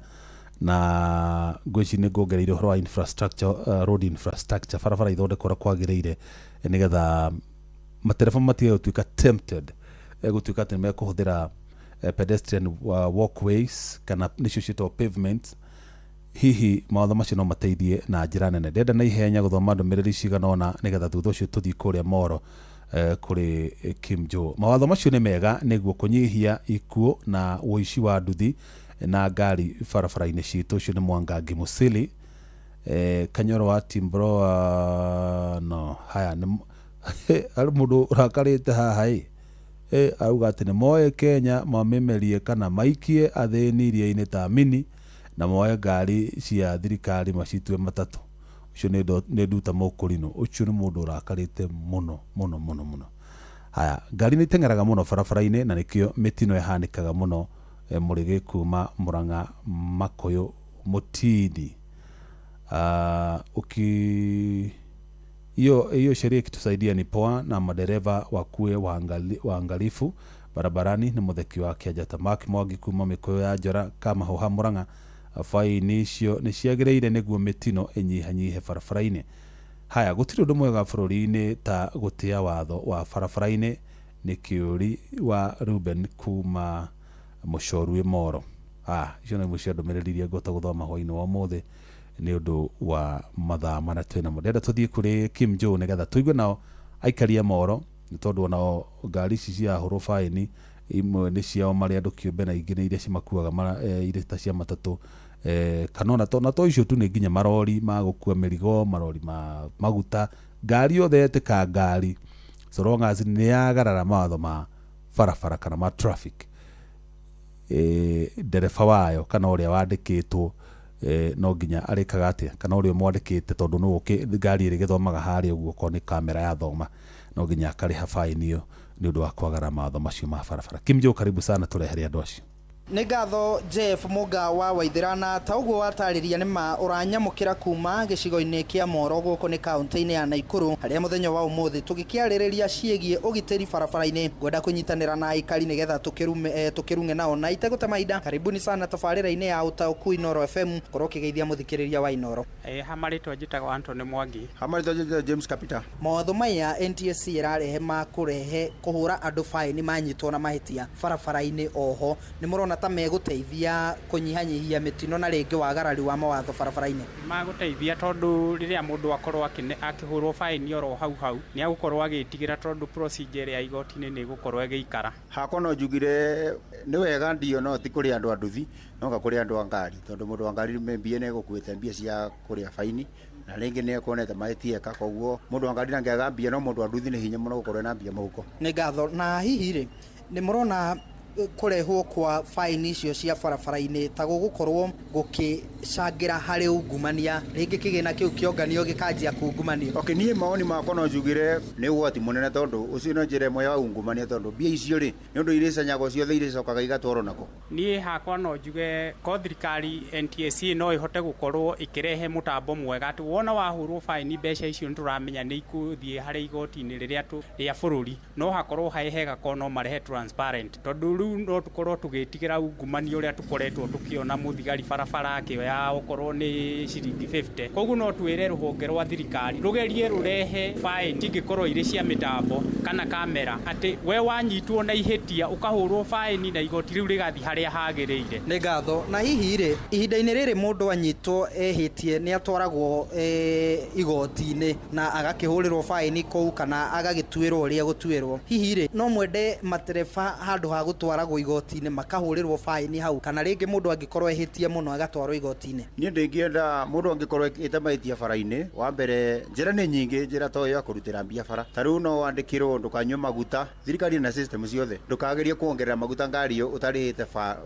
na ngwĩciria nĩ nguongereire ũhoro wa infrastructure, road infrastructure, barabara ithondekwo ũrĩa kwagĩrĩire nĩgetha matereba matige gũtuĩka tempted gũtuĩka atĩ nĩ mekũhũthĩra pedestrian walkways kana nĩcio ciĩtagwo pavements. Hihi mawatho macio no mateithie na njĩra nene. Ndĩrenda na ihenya gũthoma ndũmĩrĩri cigana ũna nĩgetha thutha ũcio tũthiĩ kũrĩa Moro. Kũrĩ Kim Joe, mawatho macio nĩ mega nĩguo kũnyihia ikuũ na ũici wa nduthi na ngari barabara-inĩ citũ. Ũcio nĩ Mwangangi Musili. Kanyoro wa Timbroa no haya nĩ harĩ mũndũ ũrakarĩte haha ĩ auga atĩ nĩ moe Kenya mamĩmerie kana maikie athĩni iria-inĩ ta mini na moe ngari cia thirikari macitue matatũ. Ũcio nĩ Nduta Mũkũrinũ. Ũcio nĩ mũndũ ũrakarĩte mũno mũno mũno mũno. Haya, ngari nĩ iteng'eraga mũno barabara-inĩ na nĩkĩo mĩtino ĩhanĩkaga mũno. Mũrĩgĩ kuma Mũrang'a Makũyũ Mũtindi. Uki hiyo sheria ikitusaidia ni poa, na madereva wakuwe waangalifu barabarani. Nĩ mũtheki wa Kĩanjata. Mark Mwangi kuma Mĩkũyũ ya Njora Kamahuha Mũrang'a, baini icio nĩ ciagĩrĩire nĩguo mĩtino ĩnyihanyihe barabara-inĩ. Haya, gũtirĩ ũndũ mwega bũrũri-inĩ ta gũtĩa watho wa barabara-inĩ. Nĩ kĩũri wa Ruben kuma Mũcorui Moro. Icio nĩ imwe cia ndũmĩrĩri iria ngũhota gũthoma hwaĩ-inĩ wa ũmũthĩ nĩ ũndũ wa mathaa marĩa twĩnamo. Ndĩrenda tũthiĩ kũrĩ Kim Joe nĩgetha tũigue nao aikari a Moro, nĩ tondũ onao ngari ici ciahũrwo baini imwe nĩ ciao marĩ andũ kĩũmbe na ingĩ nĩ iria cimakuaga irĩ ta cia matatũ, kana ona na to icio tu, nĩ nginya marori ma gũkua mĩrigo, marori ma maguta, ngari yothe yetĩka ngari so long as nĩ yagarara mawatho ma barabara kana ma traffic, ndereba wayo kana ũrĩa wandĩkĩtwo no nginya arĩkaga atĩa, kana ũrĩa ũmwandĩkĩte, tondũ nũ ngari ĩrĩ gĩthomaga harĩa ũguo okorwo nĩ kamera yathoma, no nginya akarĩha baini ĩyo nĩ ũndũ wa kwagara mawatho macio ma barabara. Kim Joe, karibu sana, tũrehere andũ acio. Nĩ ngatho Jeff Mũga wa Waithĩra, na ta ũguo watarĩria nĩ ma ũranyamũkĩra kuma gĩcigo-inĩ kĩa Moro gũkũ nĩ kaũntĩ-inĩ ya Naikuru, harĩa mũthenya wa ũmũthĩ tũgĩkĩarĩrĩria ciĩgiĩ ũgitĩri barabara-inĩ. Ngwenda kũnyitanĩra na aikari nĩgetha tũkĩrung'e nao na itegũte mahinda. Karibuni sana tabarĩra-inĩ ya Ũtaũku Inooro FM, korwo ũkĩgeithia mũthikĩrĩria wa Inooro. Ha marĩtwa njĩtagwo Anthony Mwangi. Ha marĩtwa njĩtagwo James Kapita. Mawatho maya NTSA ĩrarehe ma kũrehe kũhũra andũ baini manyitwo na mahĩtia barabara-inĩ, oho nĩ mũrona ta megũteithia kũnyihanyihia mĩtino na rĩngĩ wagarari wa mawatho barabara-inĩ? Magũteithia tondũ rĩrĩa mũndũ akorwo akĩhũrwo baini oro hau hau nĩ agũkorwo agĩtigĩra, tondũ procedure ya igoti-inĩ nĩ ĩgũkorwo ĩgĩikara. Hakwa no njugire nĩ wega ndio, no ti kũrĩ andũ a nduthi, no nga kũrĩ andũ a ngari, tondũ mũndũ wa ngari mbia nĩ egũkuĩte mbia cia kũrĩa baini na rĩngĩ nĩ ekuonete mahĩtia eka, koguo mũndũ wa ngari ndangĩaga mbia, no mũndũ wa nduthi nĩ hinya mũno gũkorwo ena mbia mũhuko. Nĩ ngatho. Na hihi rĩ, nĩ mũrona kũrehwo kwa baini icio cia barabara-inĩ ta gũgũkorwo gũkĩcangĩra harĩ ungumania, rĩngĩ kĩgĩna kĩu kĩonganio gĩkanjia kungumanio? Okay, niĩ maoni makwa no njugire nĩ ũgwati mũnene, tondũ ũcio no njĩra ĩmwe ya ungumania, tondũ mbia icio rĩ nĩ ũndũ irĩcanyagwo ciothe irĩcokaga igatwarwo nako. Niĩ hakwa no njuge ko thirikari NTSA no ĩhote gũkorwo ĩkĩrehe mũtambo mwega atĩ wona wahũrwo baini mbeca icio nĩ tũramenya nĩ ikũthiĩ harĩ igoti-inĩ rĩrĩa rĩa bũrũri, no hakorwo haĩ hega ko no marehe transparent, tondũ rĩu no tũkorwo tũgĩtigĩra ungumania ũrĩa tũkoretwo tũkĩona mũthigari barabara akĩoya okorwo nĩ ciringi 50. Koguo no twĩre rũhonge rwa thirikari rũgerie rũrehe fine cingĩkorwo irĩ cia mĩtambo kana kamera, atĩ we wanyitwo na ihĩtia ũkahũrwo fine na igoti rĩu rĩgathiĩ harĩa hagĩrĩire. Nĩ ngatho. Na hihi rĩ, ihinda-inĩ rĩrĩ mũndũ anyitwo ehĩtie nĩ atwaragwo igoti-inĩ na agakĩhũrĩrwo fine kũu kana agagĩtuĩrwo ũrĩa gũtuĩrwo. Hihi rĩ, no mwende matereba handũ ha gũtwaragwo igoti-inĩ makahũrĩrwo baini hau, kana rĩngĩ mũndũ angĩkorwo ehĩtie mũno agatwarwo igoti-inĩ? Niĩ ndingĩenda mũndũ angĩkorwo ekĩte mahĩtia bara-inĩ, wa mbere njĩra nĩ nyingĩ, njĩra to ĩyo ya kũrutĩra mbia bara. Ta rĩu no wandĩkĩrwo ndũkanyue maguta, thirikari ĩna system ciothe, ndũkagerie kuongerera maguta ngari ĩyo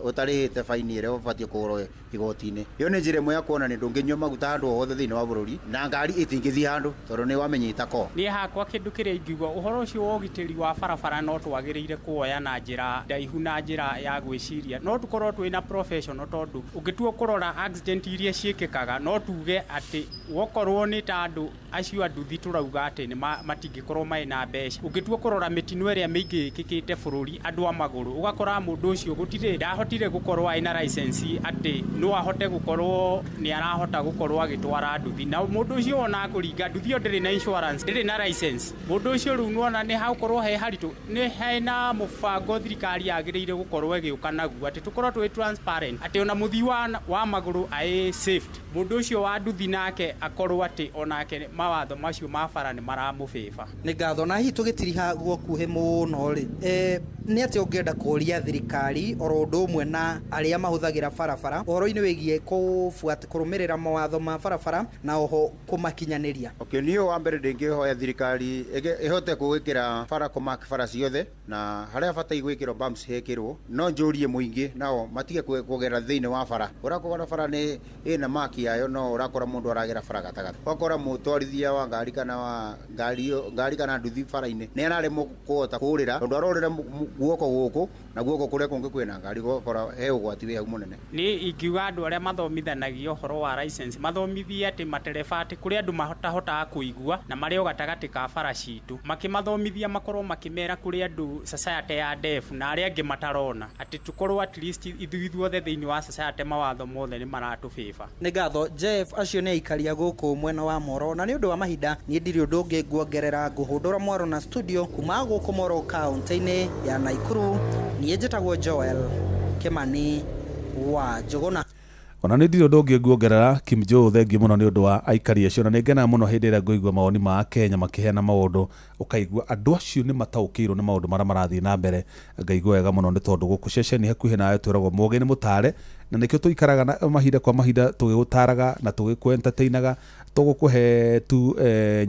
ũtarĩhĩte baini ĩrĩa ũbatiĩ kũhũrwo igoti-inĩ. Ĩyo nĩ njĩra ĩmwe ya kuonania ndũngĩnyua maguta handũ o hothe thĩinĩ wa bũrũri, na ngari ĩtingĩthiĩ handũ tondũ nĩ wamenyita ko. Niĩ hakwa kĩndũ kĩrĩa ingiuga ũhoro ũcio wa ũgitĩri wa barabara no twagĩrĩire kuoya na njĩra ndaihu na njĩra ya gwĩciria, no tũkorwo twĩna professional, tondũ ũngĩtua kũrora accident iria ciĩkĩkaga no tuge atĩ wokorwo nĩ ta andũ acio a nduthi tũrauga atĩ nĩ matingĩkorwo marĩ na mbeca. Ũngĩtua kũrora mĩtino ĩrĩa mĩingĩ ĩkĩkĩte bũrũri andũ a magũrũ, ũgakora mũndũ ũcio gũtirĩ ndahotire gũkorwo arĩ na license atĩ no ahote gũkorwo nĩ arahota gũkorwo agĩtwara nduthi, na mũndũ ũcio ona akũringa nduthi ĩyo ndĩrĩ na insurance, ndĩrĩ na license, mũndũ ũcio rĩu nĩwona nĩ hagũkorwo he haritũ. Nĩ hena mũbango thirikari yagĩrĩirwo yagĩrĩire gũkorwo ĩgĩũka naguo, atĩ tũkorwo twĩ transparent, atĩ ona mũthii wa magũrũ aĩ safe, mũndũ ũcio wa nduthi nake akorwo atĩ onake mawatho macio ma bara nĩ maramũbĩba. Nĩ ngatho. Na hihi tũgĩtiriha gũkuhĩ mũno rĩ, nĩ atĩa ũngĩenda kũria thirikari oro ũndũ ũmwe na arĩa mahũthagĩra barabara ũhoro-inĩ wĩgiĩ kũbuata kũrũmĩrĩra mawatho ma barabara na oho kũmakinyanĩria? Okay, niĩ wa mbere ndingĩhoya thirikari ĩhote gwĩkĩra bara, kũmark bara ciothe na harĩa bataire gwĩkĩrwo bumps hekĩrwo. No njũrie mũingĩ nao matige kũgera thĩinĩ wa bara. Ũrakora bara nĩ ĩna mark yayo, no ũrakora mũndũ aragera bara gatagatĩ, ũgakora mũtwarithia wa ngari kana wa ngari kana nduthi bara-inĩ nĩ araremwo kũhota kũrĩra tondũ arorĩra guoko gũkũ na guoko kũrĩa kũngĩ kwĩna ngari, ũgakora he ũgwati wĩ hau mũnene. Nĩ ingiuga andũ arĩa mathomithanagia ũhoro wa license mathomithie atĩ matereba, atĩ kũrĩ andũ matahotaga kũigua na marĩ o gatagatĩ ka bara citũ, makĩmathomithia makorwo makĩmera kũrĩ andũ society ya deaf na arĩa angĩ matarona, atĩ tũkorwo at least ithuĩ ithuothe thĩinĩ wa society mawatho mothe nĩ maratũbĩba. Nĩ ngatho Jeff. Acio nĩ aikaria gũkũ mwena wa Moro, na nĩ ũndũ wa mahinda niĩ ndirĩ ũndũ ũngĩ nguongerera, ngũhũndũra mwaro na studio kuma gũkũ Moro, kaũntĩ-inĩ ya Naikuru. Niĩ njĩtagwo Joel Kimani wa Njũgũna. Ona nĩ ndirĩ ũndũ ũngĩ nguongerera. Kim Joe, thengiũ mũno nĩ ũndũ wa aikari acio, na nĩ ngenaga mũno hĩndĩ ĩrĩa ngũigua mawoni ma Kenya makĩheana maũndũ, ũkaigua andũ acio nĩ mataũkĩirwo nĩ maũndũ marĩa marathiĩ na mbere. Ngaigua wega mũno nĩ tondũ gũkũ ceceni hakuhĩ nawe twĩragwo mũgĩ nĩ mũtare, na nĩkĩo tũikaraga na mahinda kwa mahinda tũgĩgũtaraga na tũgĩkũ-entertainaga, tũgũkũhe tu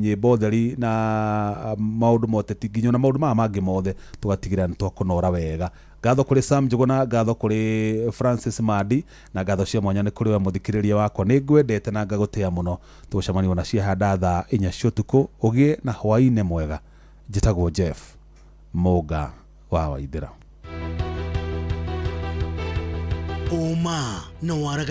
nyĩmbo theri na maũndũ moteti nginya ona maũndũ maya mangĩ mothe, tũgatigĩrĩra nĩ twakũnora wega. Ngatho kũrĩ Sam Njũgũna, ngatho kũrĩ Francis Mandi, na ngatho cia mwanya nĩ kũrĩ we mũthikĩrĩria wakwa. Nĩ ngwendete na ngagũtĩa mũno. Tũgũcemania ona ciahanda thaa 4 cia ũtukũ. Ũgĩe na hwaĩ-inĩ mwega. Njĩtagwo Jeff Mũnga wa Waithĩra. Ũma na waraga.